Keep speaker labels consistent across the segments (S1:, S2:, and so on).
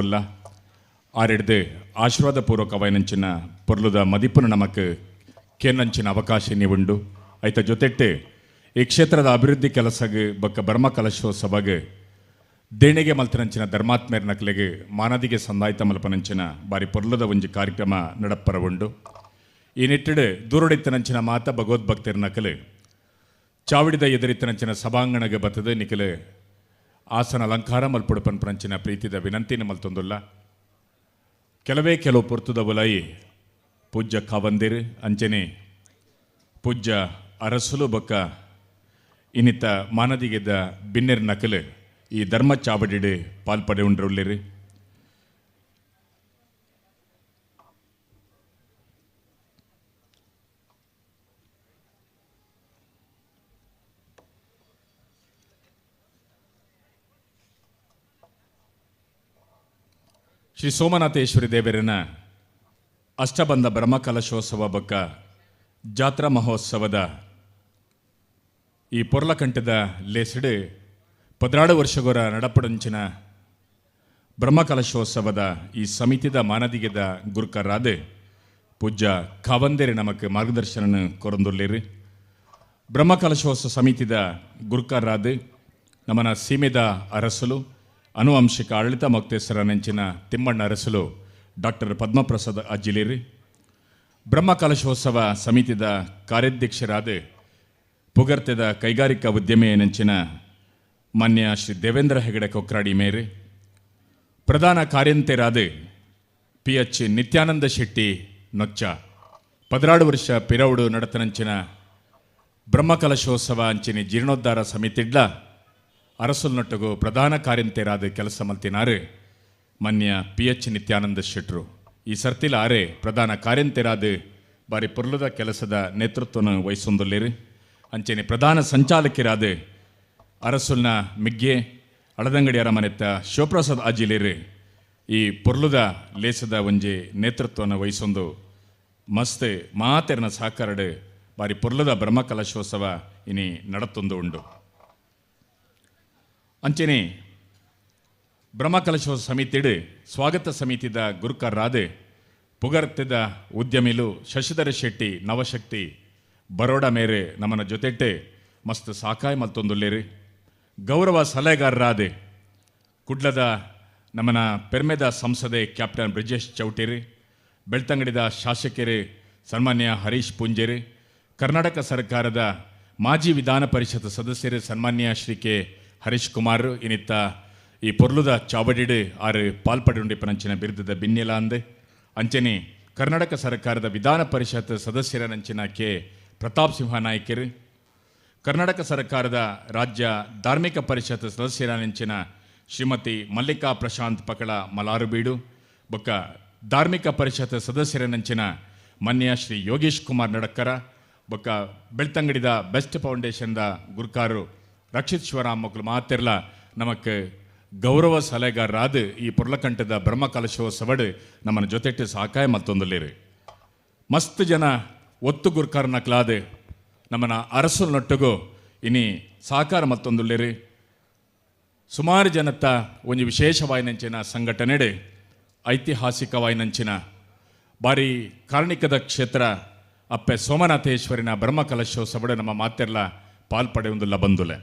S1: ಉಲ್ಲ ಆರೆಡ್ದು ಆಶೀರ್ವಾದ ಪೂರ್ವಕವಾಯಿನಂಚಿನ ಪೊರ್ಲುದ ಮದಿಪುನ ನಮಕ್ ಕೇನಂಚಿನ ಅವಕಾಶ ಉಂಡು. ಐತ ಜೊತೆಟ್ಟು ಈ ಕ್ಷೇತ್ರದ ಅಭಿವೃದ್ಧಿ ಕೆಲಸಗ್ ಬೊಕ್ಕ ಬ್ರಹ್ಮ ಕಲಶೋತ್ಸವಗ್ ದೇಣಿಗೆ ಮಲ್ತನಂಚಿನ ಧರ್ಮಾತ್ಮೇರ್ ನಕ್ಲೆಗ್ ಮಾನದಿಗೆ ಸಂದಾಯ್ತ ಮಲ್ಪನಂಚಿನ ಬಾರಿ ಪೊರ್ಲುದ ಒಂಜಿ ಕಾರ್ಯಕ್ರಮ ನಡಪ್ಪರ ಉಂಡು. ಈ ನಿಟ್ಟಿಡು ದೂರಡಿತ್ತನಂಚಿನ ಮಾತ ಭಗವದ್ಭಕ್ತರ ನಕಲು ಚಾವಡಿದ ಎದುರಿತ್ತನಂಚಿನ ಸಭಾಂಗಣಗೆ ಬತ್ತದ ನಿಕಲು ಆಸನ ಅಲಂಕಾರ ಮಲ್ಪುಡು ಪನ್ಪನಂಚಿನ ಪ್ರೀತಿದ ವಿನಂತಿನ ಮಲ್ತೊಂದುಲ್ಲ. ಕೆಲವೇ ಕೆಲವು ಪೊರ್ತುದ ಉಲಾಯಿ ಪೂಜ್ಯ ಕಾವಂದಿರು ಅಂಚನೆ ಪೂಜ್ಯ ಅರಸುಲು ಬೊಕ್ಕ ಇನ್ನಿತ ಮಾನದಿಗೆದ ಬಿನ್ನೆರ್ ನಕಲು ಈ ಧರ್ಮ ಚಾವಡಿಡು ಪಾಲ್ಪಡೆ ಉಂಡ್ರುಳ್ಳಿರು. ಶ್ರೀ ಸೋಮನಾಥೇಶ್ವರಿ ದೇವರನ ಅಷ್ಟಬಂಧ ಬ್ರಹ್ಮಕಲಶೋತ್ಸವ ಬೊಕ್ಕ ಜಾತ್ರಾ ಮಹೋತ್ಸವದ ಈ ಪೊರ್ಲಕಂಠದ ಲೇಸಿಡು 16 ವರ್ಷಗೊರ ನಡಪಡಂಚಿನ ಬ್ರಹ್ಮಕಲಶೋತ್ಸವದ ಈ ಸಮಿತಿದ ಮಾನದಿಗೆದ ಗುರುಕರಾದ ಪೂಜ್ಯ ಕಾವಂದೇರಿ ನಮಕ್ ಮಾರ್ಗದರ್ಶನ ಕೊರಂದುಲ್ಲೇರು. ಬ್ರಹ್ಮಕಲಶೋತ್ಸವ ಸಮಿತಿದ ಗುರುಕರಾದ ನಮನ ಸೀಮೆದ ಅರಸಲು ಅನುವಂಶಿಕ ಆಡಳಿತ ಮೊಕ್ತೇಸರ ನೆಂಚಿನ ತಿಮ್ಮಣ್ಣ ಅರಸಲು ಡಾಕ್ಟರ್ ಪದ್ಮಪ್ರಸಾದ್ ಅಜ್ಜಿಲೇರಿ, ಬ್ರಹ್ಮಕಲಶೋತ್ಸವ ಸಮಿತಿದ ಕಾರ್ಯಾಧ್ಯಕ್ಷರಾದ ಪುಗರ್ತೆದ ಕೈಗಾರಿಕಾ ಉದ್ಯಮಿ ನೆಂಚಿನ ಮಾನ್ಯ ಶ್ರೀ ದೇವೇಂದ್ರ ಹೆಗಡೆ ಕೊಕ್ರಾಡಿ ಮೇರೆ, ಪ್ರಧಾನ ಕಾರ್ಯಂತೆರಾದ ಪಿ ಎಚ್ ನಿತ್ಯಾನಂದ ಶೆಟ್ಟಿ ನೊಚ್ಚ, 16 ವರ್ಷ ಪಿರೌಡು ನಡತನಂಚಿನ ಬ್ರಹ್ಮಕಲಶೋತ್ಸವ ಅಂಚಿನ ಜೀರ್ಣೋದ್ಧಾರ ಸಮಿತಿಡ್ಲ ಅರಸುಲ್ನೊಟ್ಟಗು ಪ್ರಧಾನ ಕಾರ್ಯಂತೆರಾದ ಕೆಲಸ ಮಲ್ತಿನಾರು ಮಾನ್ಯ ಪಿ ಎಚ್ ನಿತ್ಯಾನಂದ ಶೆಟ್ಟರು. ಈ ಸರ್ತಿಲ ಆರೆ ಪ್ರಧಾನ ಕಾರ್ಯಂತೆರಾದ ಬಾರಿ ಪೊರ್ಲುದ ಕೆಲಸದ ನೇತೃತ್ವವನ್ನು ವಹಿಸೊಂದುಲ್ಲೇರು. ಅಂಚನೆ ಪ್ರಧಾನ ಸಂಚಾಲಕರಾದ ಅರಸುಲ್ನ ಮಿಗ್ಗೆ ಅಳದಂಗಡಿ ಅರಮನೆತ್ತ ಶಿವಪ್ರಸಾದ್ ಅಜಿಲೇರು ಈ ಪೊರ್ಲುದ ಲೇಸದ ಒಂಜಿ ನೇತೃತ್ವವನ್ನು ವಹಿಸೊಂದು ಮಸ್ತ್ ಮಾತೆರ್ನ ಸಹಕಾರಡು ಬಾರಿ ಪೊರ್ಲುದ ಬ್ರಹ್ಮಕಲಶೋತ್ಸವ ಇನಿ ನಡತೊಂದು ಉಂಡು. ಅಂಚನೆ ಬ್ರಹ್ಮಕಲಶೋತ್ಸವ ಸಮಿತಿಡು ಸ್ವಾಗತ ಸಮಿತಿದ ಗುರುಕರಾದ ಪುಗರ್ತೆದ ಉದ್ಯಮಿಲು ಶಶಿಧರ ಶೆಟ್ಟಿ ನವಶಕ್ತಿ ಬರೋಡ ಮೇರೆ ನಮ್ಮನ ಜೊತೆಟ್ಟೆ ಮಸ್ತ್ ಸಾಕಾಯ ಮಲ್ತೊಂದುಲ್ಲೇರು. ಗೌರವ ಸಲಹೆಗಾರರಾದ ಕುಡ್ಲದ ನಮ್ಮನ ಪೆರ್ಮೆದ ಸಂಸದೆ ಕ್ಯಾಪ್ಟನ್ ಬ್ರಿಜೇಶ್ ಚೌಟೇರಿ, ಬೆಳ್ತಂಗಡಿದ ಶಾಸಕರು ಸನ್ಮಾನ್ಯ ಹರೀಶ್ ಪೂಂಜೇರಿ, ಕರ್ನಾಟಕ ಸರ್ಕಾರದ ಮಾಜಿ ವಿಧಾನ ಪರಿಷತ್ ಸದಸ್ಯರು ಸನ್ಮಾನ್ಯ ಶ್ರೀ ಕೆ ಹರೀಶ್ ಕುಮಾರ್ ಇನ್ನಿತ್ತ ಈ ಪೊರ್ಲುದ ಚಾವಡಿಡು ಆರು ಪಾಲ್ಪಡುಂಡಿಪನಂಚಿನ ಬಿರುದದ ಬಿನ್ನೆಲ ಅಂದೆ. ಅಂಚನೆ ಕರ್ನಾಟಕ ಸರ್ಕಾರದ ವಿಧಾನ ಪರಿಷತ್ ಸದಸ್ಯರನಂಚಿನ ಕೆ ಪ್ರತಾಪ್ ಸಿಂಹ ನಾಯ್ಕರು, ಕರ್ನಾಟಕ ಸರ್ಕಾರದ ರಾಜ್ಯ ಧಾರ್ಮಿಕ ಪರಿಷತ್ ಸದಸ್ಯರನಂಚಿನ ಶ್ರೀಮತಿ ಮಲ್ಲಿಕಾ ಪ್ರಶಾಂತ್ ಪಕಳ ಮಲಾರುಬೀಡು ಬೊಕ್ಕ ಧಾರ್ಮಿಕ ಪರಿಷತ್ ಸದಸ್ಯರನಂಚಿನ ಮಾನ್ಯ ಶ್ರೀ ಯೋಗೇಶ್ ಕುಮಾರ್ ನಡಕ್ಕರ ಬೊಕ್ಕ ಬೆಳ್ತಂಗಡಿದ ಬೆಸ್ಟ್ ಫೌಂಡೇಶನ್ದ ಗುರುಕಾರು ರಕ್ಷಿತ್ ಶಿವರಾಮ್ ಮಕ್ಕಳು ಮಾತಿರ್ಲ ನಮಕ್ ಗೌರವ ಸಲಹೆಗಾರರಾದ ಈ ಪೊರ್ಲಕಂಠದ ಬ್ರಹ್ಮಕಲಶೋತ್ಸವಡು ನಮ್ಮನ್ನು ಜೊತೆಟ್ಟು ಸಹಕಾಯ ಮತ್ತೊಂದಲ್ಲಿರಿ. ಮಸ್ತ್ ಜನ ಒತ್ತು ಗುರ್ಕಾರನ ಕ್ಲಾದ ನಮ್ಮನ್ನ ಅರಸು ನೊಟ್ಟುಗು ಇನಿ ಸಹಕಾರ ಮತ್ತೊಂದುಲ್ಲೇರಿ. ಸುಮಾರು ಜನತ್ತ ಒಂದು ವಿಶೇಷವಾಯಿನಂಚಿನ ಸಂಘಟನೆಡೆ ಐತಿಹಾಸಿಕವಾಯಿನಂಚಿನ ಬಾರಿ ಕಾರ್ಣಿಕದ ಕ್ಷೇತ್ರ ಅಪ್ಪೆ ಸೋಮನಾಥೇಶ್ವರಿನ ಬ್ರಹ್ಮಕಲಶೋತ್ಸವಡು ನಮ್ಮ ಮಾತೆಲ್ಲ ಪಾಲ್ಪಡೆಯುವುದಿಲ್ಲ ಬಂದುಲೆ.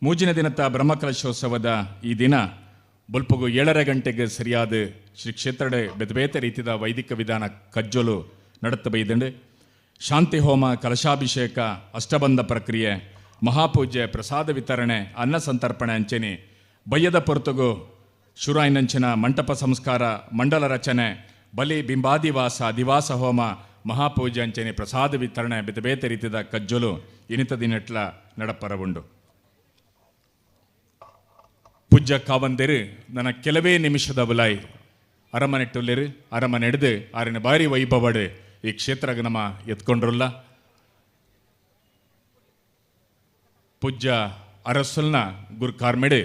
S1: ಮೂಜಿನ ದಿನದ ಬ್ರಹ್ಮಕಲಶೋತ್ಸವದ ಈ ದಿನ ಬೊಲ್ಪುಗು 7:30 ಗಂಟೆಗೆ ಸರಿಯಾದ ಶ್ರೀ ಕ್ಷೇತ್ರಡೆ ಬೇತೆ ರೀತಿಯ ವೈದಿಕ ವಿಧಾನ ಕಜ್ಜೊಲು ನಡತ್ತ ಬೈದಂಡು. ಶಾಂತಿ ಹೋಮ, ಕಲಶಾಭಿಷೇಕ, ಅಷ್ಟಬಂಧ ಪ್ರಕ್ರಿಯೆ, ಮಹಾಪೂಜೆ, ಪ್ರಸಾದ ವಿತರಣೆ, ಅನ್ನ ಸಂತರ್ಪಣೆ ಅಂಚೆನೆ ಬಯ್ಯದ ಪೊರ್ತುಗು ಶುರಾಯಿನಂಚಿನ ಮಂಟಪ ಸಂಸ್ಕಾರ, ಮಂಡಲ ರಚನೆ, ಬಲಿ ಬಿಂಬಾದಿವಾಸ, ದಿವಾಸ ಹೋಮ, ಮಹಾಪೂಜೆ ಅಂಚೆನೆ ಪ್ರಸಾದ ವಿತರಣೆ ಬೇತೆ ಬೇತೆ ರೀತಿಯ ಕಜ್ಜೊಲು ಇನಿತ ದಿನಟ್ಲ ನಡಪರ ಉಂಡು. ಪೂಜ್ಯ ಕಾವಂದಿರು ನನ್ನ ಕೆಲವೇ ನಿಮಿಷದ ಬುಲಾಯಿ ಅರಮನೆಟ್ಟುಲ್ಲೇರು. ಅರಮನೆ ಹಿಡಿದು ಆರಿನ ಬಾರಿ ವೈಭವಡು ಈ ಕ್ಷೇತ್ರಗೆ ನಮ್ಮ ಎತ್ಕೊಂಡ್ರಲ್ಲ. ಪೂಜ್ಯ ಅರಸುಲ್ನ ಗುರು ಕಾರ್ಮೆಡು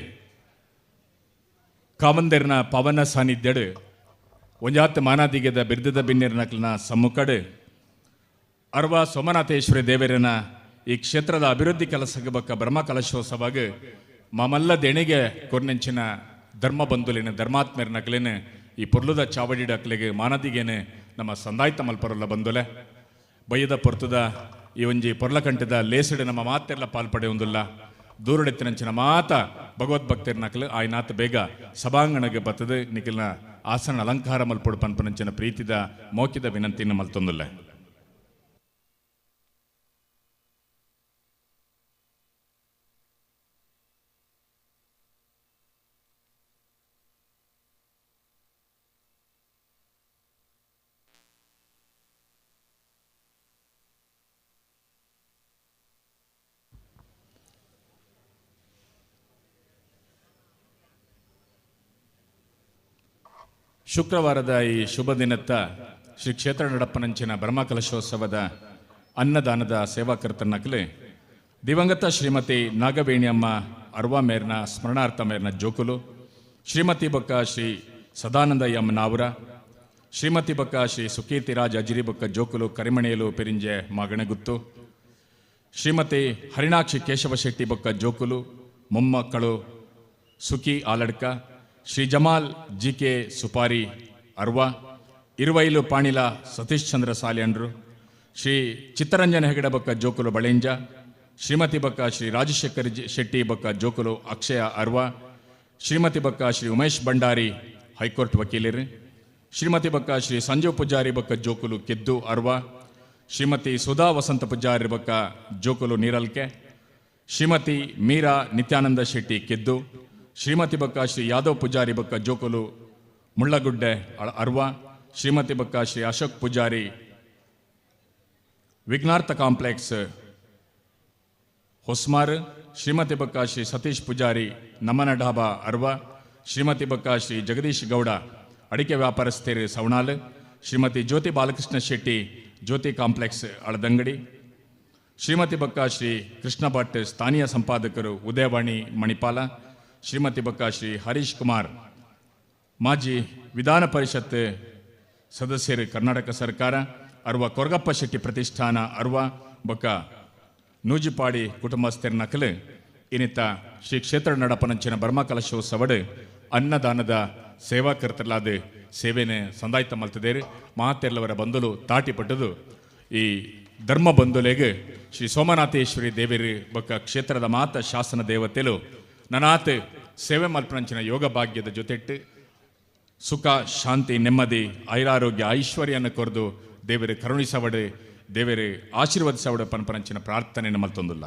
S1: ಕಾವಂದೇರ್ನ ಪವನ ಸಾನ್ನಿಧ್ಯಡು ಒಂಜಾತ್ ಮಾನಾದಿಗೆದ ಬಿರ್ದದ ಬಿನ್ನಿರ್ನಕ್ಲನ ಸಮ್ಮುಖಡು ಅರ್ವ ಸೋಮನಾಥೇಶ್ವರಿ ದೇವರನ ಈ ಕ್ಷೇತ್ರದ ಅಭಿವೃದ್ಧಿ ಕೆಲಸಕ್ಕೆ ಬಕ್ಕ ಬ್ರಹ್ಮ ಕಲಶೋತ್ಸವಾಗ ಮಾಮಲ್ಲ ದೇಣಿಗೆ ಕೊರ್ನೆಂಚಿನ ಧರ್ಮ ಬಂಧುಲಿನ ಧರ್ಮಾತ್ಮರನಕಲೇನ ಈ ಪೊರ್ಲುದ ಚಾವಡಿಡಕ್ಲೆಗೆ ಮಾನದಿಗೇನೆ ನಮ್ಮ ಸಂದಾಯ್ತ ಮಲ್ಪರಲ್ಲ ಬಂದುಲೆ ಬಯ್ಯದ ಪೊರ್ತದ ಈ ಒಂಜಿ ಪೊರ್ಲಕಂಠದ ಲೇಸಡೆ ನಮ್ಮ ಮಾತೆಲ್ಲ ಪಾಲ್ಪಡೆಯೊಂದುಲ್ಲ ದೂರಡೆತ್ತಿನಂಚಿನ ಮಾತ ಭಗವದ್ಭಕ್ತರ್ನಕಲು ಆಯ್ನಾಥ ಬೇಗ ಸಭಾಂಗಣಗೆ ಬತ್ತದು ನಿಖಿಲ್ನ ಆಸನ ಅಲಂಕಾರ ಮಲ್ಪೊಡು ಪನ್ಪನಂಚಿನ ಪ್ರೀತಿದ ಮೌಖಿದ ವಿನಂತಿನ ಮಲ್ತೊಂದುಲ್ಲ. ಶುಕ್ರವಾರದ ಈ ಶುಭ ದಿನತ್ತ ಶ್ರೀ ಕ್ಷೇತ್ರ ನಡಪ್ಪನಂಚಿನ ಬ್ರಹ್ಮಕಲಶೋತ್ಸವದ ಅನ್ನದಾನದ ಸೇವಾಕರ್ತನಕಲೆ ದಿವಂಗತ ಶ್ರೀಮತಿ ನಾಗವೇಣಿಯಮ್ಮ ಅರ್ವಾ ಮೇರ್ನ ಸ್ಮರಣಾರ್ಥ ಮೇರ್ನ ಜೋಕುಲು, ಶ್ರೀಮತಿ ಬೊಕ್ಕ ಶ್ರೀ ಸದಾನಂದ ಎಂ ನಾವರ, ಶ್ರೀಮತಿ ಬೊಕ್ಕ ಶ್ರೀ ಸುಕೀರ್ತಿರಾಜ್ ಅಜಿರಿ ಬೊಕ್ಕ ಜೋಕುಲು ಕರಿಮಣೆಯಲು ಪೆರಿಂಜೆ ಮಾಗಣಗುತ್ತು, ಶ್ರೀಮತಿ ಹರಿಣಾಕ್ಷಿ ಕೇಶವ ಶೆಟ್ಟಿ ಬೊಕ್ಕ ಜೋಕುಲು ಮೊಮ್ಮಕ್ಕಳು ಸುಖಿ ಆಲಡ್ಕ, ಶ್ರೀ ಜಮಾಲ್ ಜಿ ಕೆ ಸುಪಾರಿ ಅರ್ವಾ, ಇರುವೈಲು ಪಾಣಿಲ ಸತೀಶ್ ಚಂದ್ರ ಸಾಲಿಯಂಡ್ರು, ಶ್ರೀ ಚಿತ್ತರಂಜನ ಹೆಗಡೆ ಬೊಕ್ಕ ಜೋಕುಲು ಬಳೆಂಜ, ಶ್ರೀಮತಿ ಬೊಕ್ಕ ಶ್ರೀ ರಾಜಶೇಖರ್ ಶೆಟ್ಟಿ ಬೊಕ್ಕ ಜೋಕುಲು ಅಕ್ಷಯ ಅರ್ವಾ, ಶ್ರೀಮತಿ ಬೊಕ್ಕ ಶ್ರೀ ಉಮೇಶ್ ಭಂಡಾರಿ ಹೈಕೋರ್ಟ್ ವಕೀಲರು, ಶ್ರೀಮತಿ ಬೊಕ್ಕ ಶ್ರೀ ಸಂಜೀವ್ ಪೂಜಾರಿ ಬೊಕ್ಕ ಜೋಕುಲು ಕೆದ್ದು ಅರ್ವಾ, ಶ್ರೀಮತಿ ಸುಧಾ ವಸಂತ ಪೂಜಾರಿ ಬೊಕ್ಕ ಜೋಕುಲು ನೀರಲ್ಕೆ, ಶ್ರೀಮತಿ ಮೀರಾ ನಿತ್ಯಾನಂದ ಶೆಟ್ಟಿ ಕೆದ್ದು, ಶ್ರೀಮತಿ ಬೊಕ್ಕ ಶ್ರೀ ಯಾದವ್ ಪೂಜಾರಿ ಬೊಕ್ಕ ಜೋಕುಲು ಮುಳ್ಳಗುಡ್ಡೆ ಅರ್ವಾ, ಶ್ರೀಮತಿ ಬೊಕ್ಕ ಶ್ರೀ ಅಶೋಕ್ ಪೂಜಾರಿ ವಿಘ್ನಾರ್ಥ ಕಾಂಪ್ಲೆಕ್ಸ್ ಹೊಸ್ಮಾರ್, ಶ್ರೀಮತಿ ಬೊಕ್ಕ ಶ್ರೀ ಸತೀಶ್ ಪೂಜಾರಿ ನಮನ ಢಾಬಾ ಅರ್ವಾ, ಶ್ರೀಮತಿ ಬೊಕ್ಕ ಶ್ರೀ ಜಗದೀಶ್ ಗೌಡ ಅಡಿಕೆ ವ್ಯಾಪಾರಸ್ಥರು ಸವಣಾಲ್, ಶ್ರೀಮತಿ ಜ್ಯೋತಿ ಬಾಲಕೃಷ್ಣ ಶೆಟ್ಟಿ ಜ್ಯೋತಿ ಕಾಂಪ್ಲೆಕ್ಸ್ ಅಳದಂಗಡಿ, ಶ್ರೀಮತಿ ಬೊಕ್ಕ ಶ್ರೀ ಕೃಷ್ಣ ಭಟ್ ಸ್ಥಾನೀಯ ಸಂಪಾದಕರು ಉದಯವಾಣಿ ಮಣಿಪಾಲ, ಶ್ರೀಮತಿ ಬೊಕ್ಕ ಶ್ರೀ ಹರೀಶ್ ಕುಮಾರ್ ಮಾಜಿ ವಿಧಾನ ಪರಿಷತ್ ಸದಸ್ಯರು ಕರ್ನಾಟಕ ಸರ್ಕಾರ ಅರ್ವ ಕೊರಗಪ್ಪ ಶೆಟ್ಟಿ ಪ್ರತಿಷ್ಠಾನ ಅರ್ವ ಬೊಕ್ಕ ನೂಜಿಪಾಡಿ ಕುಟುಂಬಸ್ಥರ ನಕಲು ಇನ್ನಿತ ಶ್ರೀ ಕ್ಷೇತ್ರ ನಡಪನಂಚಿನ ಬ್ರಹ್ಮಕಲಶೋತ್ಸವಡು ಅನ್ನದಾನದ ಸೇವಾಕರ್ತಲಾದ ಸೇವೆನೆ ಸಂದಾಯ್ತ ಮಲ್ತದೇರು ಮಹಾತೆಲ್ಲವರ ಬಂಧುಲು ತಾಟಿ ಪಟ್ಟದು ಈ ಧರ್ಮ ಬಂಧುಲೆಗೆ ಶ್ರೀ ಸೋಮನಾಥೇಶ್ವರಿ ದೇವಿರು ಬೊಕ್ಕ ಕ್ಷೇತ್ರದ ಮಾತ ಶಾಸನ ದೇವತೆಲು ನನಾತ್ ಸೇವೆ ಮಲ್ಪನಂಚಿನ ಯೋಗ ಭಾಗ್ಯದ ಜೊತೆಟ್ಟು ಸುಖ ಶಾಂತಿ ನೆಮ್ಮದಿ ಐರಾರೋಗ್ಯ ಐಶ್ವರ್ಯನ ಕೊರೆದು ದೇವರು ಕರುಣಿಸವಡೆ ದೇವರು ಆಶೀರ್ವದಿಸವಡೆ ಪನ್ಪನಂಚಿನ ಪ್ರಾರ್ಥನೆಯನ್ನು ಮಲ್ತೊಂದುಲ್ಲ.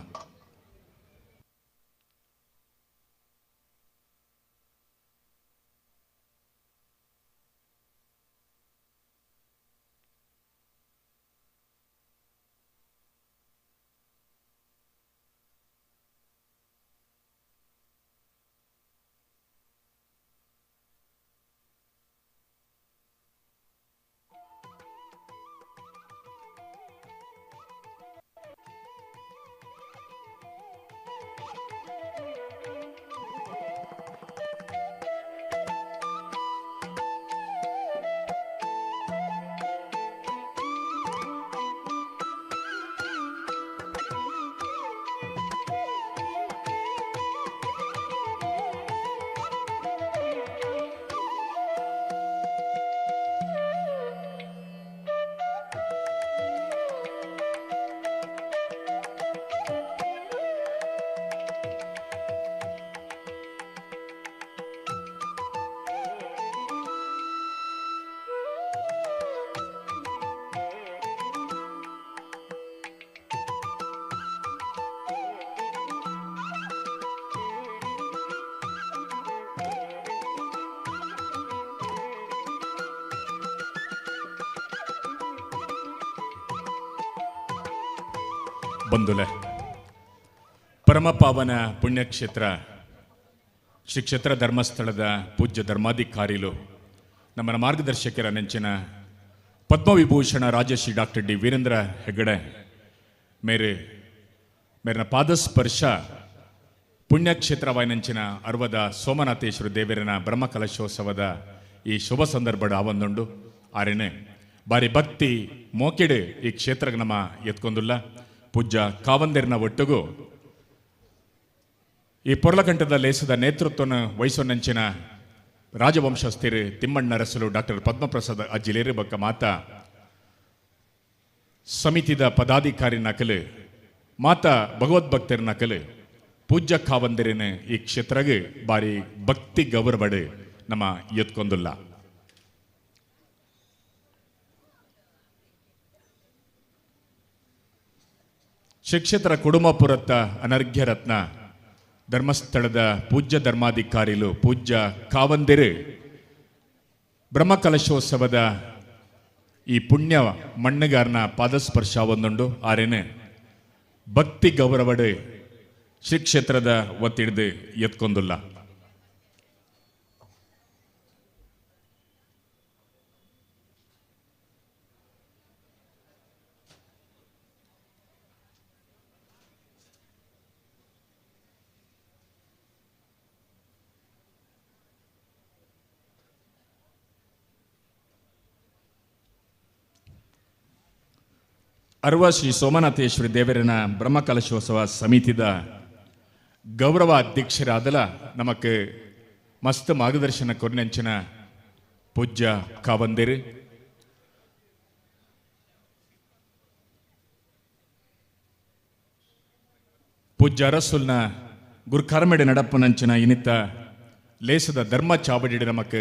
S1: ಬಂಧುಲೆ, ಪರಮಪಾವನ ಪುಣ್ಯಕ್ಷೇತ್ರ ಶ್ರೀ ಕ್ಷೇತ್ರ ಧರ್ಮಸ್ಥಳದ ಪೂಜ್ಯ ಧರ್ಮಾಧಿಕಾರಿಲು ನಮ್ಮನ ಮಾರ್ಗದರ್ಶಕರ ನೆಂಚಿನ ಪದ್ಮವಿಭೂಷಣ ರಾಜಶ್ರೀ ಡಾಕ್ಟರ್ ಡಿ ವೀರೇಂದ್ರ ಹೆಗ್ಗಡೆ ಮೇರೆ ಮೇರಿನ ಪಾದಸ್ಪರ್ಶ ಪುಣ್ಯಕ್ಷೇತ್ರವಾಯಿನಂಚಿನ ಅರ್ವದ ಸೋಮನಾಥೇಶ್ವರ ದೇವರನ ಬ್ರಹ್ಮಕಲಶೋತ್ಸವದ ಈ ಶುಭ ಸಂದರ್ಭದ ಆವೊಂದುಂಡು. ಆರೇನೆ ಬಾರಿ ಭಕ್ತಿ ಮೋಕೆಡು ಈ ಕ್ಷೇತ್ರಕ್ಕೆ ನಮ್ಮ ಎತ್ಕೊಂದುಲ್ಲ. ಪೂಜ್ಯ ಕಾವಂದಿರ್ನ ಒಟ್ಟುಗು ಈ ಪೊರ್ಲಕಂಠದ ಲೇಸದ ನೇತೃತ್ವನ ವಹಿಸೋನಂಚಿನ ರಾಜವಂಶಸ್ಥರು ತಿಮ್ಮಣ್ಣರಸಲು ಡಾಕ್ಟರ್ ಪದ್ಮಪ್ರಸಾದ್ ಅಜ್ಜಿಲೇರು ಬೊಕ್ಕ ಮಾತಾ ಸಮಿತಿದ ಪದಾಧಿಕಾರಿ ನಕಲು ಮಾತಾ ಭಗವದ್ಭಕ್ತರ ನಕಲು ಪೂಜ್ಯ ಕಾವಂದಿರಿನ ಈ ಕ್ಷೇತ್ರಗೆ ಬಾರಿ ಭಕ್ತಿ ಗೌರವಡು ನಮ್ಮ ಎತ್ಕೊಂದುಲ್ಲ. ಶ್ರೀ ಕ್ಷೇತ್ರ ಕುಡುಮಪುರತ್ತ ಅನರ್ಘ್ಯ ರತ್ನ ಧರ್ಮಸ್ಥಳದ ಪೂಜ್ಯ ಧರ್ಮಾಧಿಕಾರಿಲು ಪೂಜ್ಯ ಕಾವಂದಿರು ಬ್ರಹ್ಮಕಲಶೋತ್ಸವದ ಈ ಪುಣ್ಯ ಮಣ್ಣುಗಾರನ ಪಾದಸ್ಪರ್ಶ ಒಂದುಂಡು. ಆರೇನೆ ಭಕ್ತಿ ಗೌರವಡು ಶ್ರೀ ಕ್ಷೇತ್ರದ ಒತ್ತಿಡ್ದು ಎತ್ಕೊಂದುಲ್ಲ. ಅರ್ವ ಶ್ರೀ ಸೋಮನಾಥೇಶ್ವರಿ ದೇವರಿನ ಬ್ರಹ್ಮಕಲಶೋತ್ಸವ ಸಮಿತಿದ ಗೌರವ ಅಧ್ಯಕ್ಷರಾದಲ ನಮಕ್ ಮಸ್ತ್ ಮಾರ್ಗದರ್ಶನ ಕೊರ್ನೆಂಚಿನ ಪೂಜ್ಯ ಕಾವಂದಿರು ಪೂಜ್ಯ ಅರಸುಲ್ನ ಗುರುಕರ್ಮೆಡೆ ನಡಪುನಂಚಿನ ಇನಿತ ಲೇಸದ ಧರ್ಮ ಚಾವಡಿ ನಮಕ್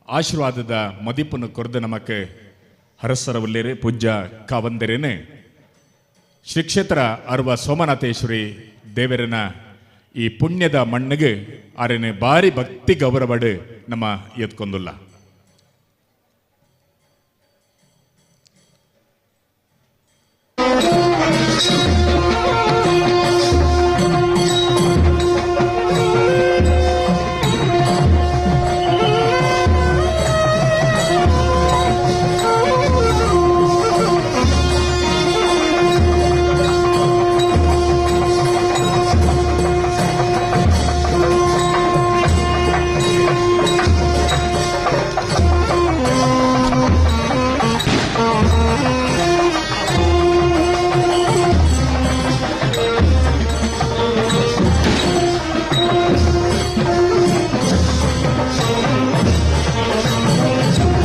S1: ಆಶೀರ್ವಾದದ ಮದಿಪನ್ನು ಕೊರ್ದು ನಮಕ್ ಹರಸರವಲ್ಲೇರೆ ಪೂಜ್ಯ ಕಾವಂದಿರೇನೆ ಶ್ರೀ ಕ್ಷೇತ್ರ ಅರ್ವ ಸೋಮನಾಥೇಶ್ವರಿ ದೇವರನ ಈ ಪುಣ್ಯದ ಮಣ್ಣಿಗೆ ಆರೇನೆ ಭಾರಿ ಭಕ್ತಿ ಗೌರವಡು ನಮ್ಮ ಎತ್ಕೊಂದುಲ್ಲ.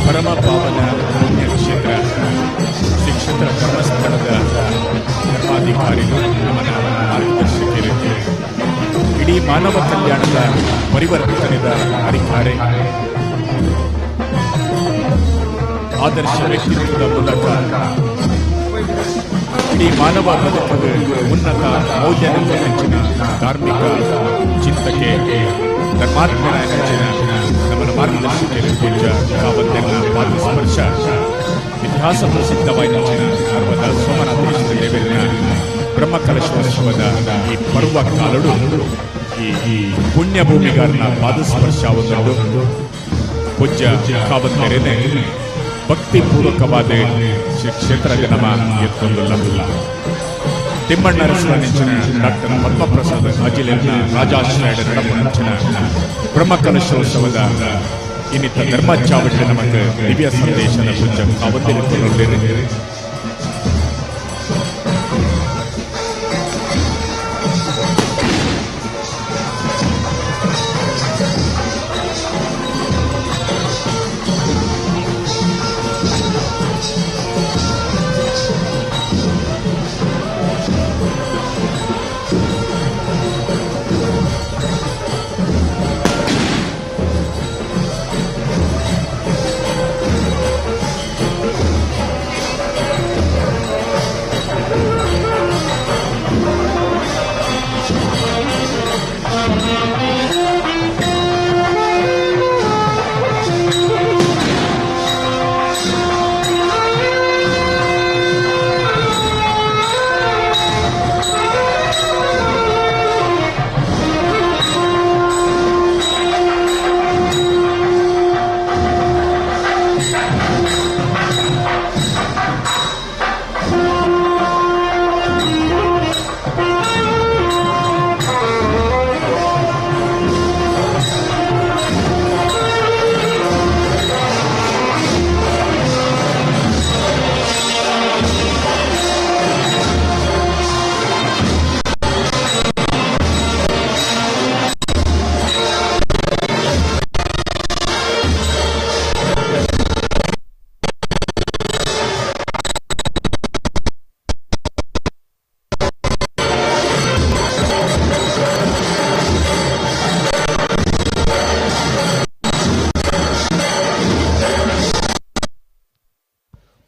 S1: ಪರಮ ಪಾವನ ಪುಣ್ಯಕ್ಷೇತ್ರ ಶ್ರೀ ಕ್ಷೇತ್ರ ಧರ್ಮಸ್ಥಳದ ಧರ್ಮಾಧಿಕಾರಿಗಳು ನಮನ ಮಾರ್ಗದರ್ಶಕರು ಇಡೀ ಮಾನವ ಕಲ್ಯಾಣದ ಪರಿವರ್ತನೆದ ಅಧಿಕಾರಿ ಆದರ್ಶ ವ್ಯಕ್ತಿತ್ವದ ಮೂಲಕ ಇಡೀ ಮಾನವ ಬದುಕದ ಉನ್ನತ ಮೌಲ್ಯದ ನೆಚ್ಚಿನ ಧಾರ್ಮಿಕ ಚಿಂತಕೆ ಧರ್ಮಾತ್ಮನ ನೆಚ್ಚಿನ ನಮ್ಮನ ಮಾರ್ಗದರ್ಶಕರು ಪೂಜ್ಯ ಕಾವಂದಿರನ ಪಾದಸ್ಪರ್ಶ ಇತಿಹಾಸ ಪ್ರಸಿದ್ಧವಾದ ಅರ್ವದ ಸೋಮನಾಥೇಶ್ವರ ದೇವರಿನ ಬ್ರಹ್ಮಕಲಶೋತ್ಸವದ ಈ ಪರ್ವ ಕಾಲಡು ಈ ಪುಣ್ಯಭೂಮಿಗಾರನ ಪಾದಸ್ಪರ್ಶ ಒಂದುಂಡು. ಪೂಜ್ಯ ಕಾವಂದಿರನೆ ಭಕ್ತಿಪೂರ್ವಕವಾದ ಶ್ರೀ ಕ್ಷೇತ್ರ ನಮ್ಮ ಎತ್ಕೊಂದುಲ್ಲ. ತಿಮ್ಮಣ್ಣರಸರ ನೆಂಚಿನ ಡಾಕ್ಟರ್ ಪದ್ಮಪ್ರಸಾದ್ ಅಜಿಲೆರ್ನ ರಾಜಾಶ್ರಯದ ನಡಪುನಂಚಿನ ಬ್ರಹ್ಮಕಲಶೋತ್ಸವದ ಇನ್ನಿತ ಧರ್ಮ ಚಾವಡಿ ನಮಕ್ ದಿವ್ಯ ಸಂದೇಶದ ಪೂಜ್ಯ ಕಾವಂದಿರು.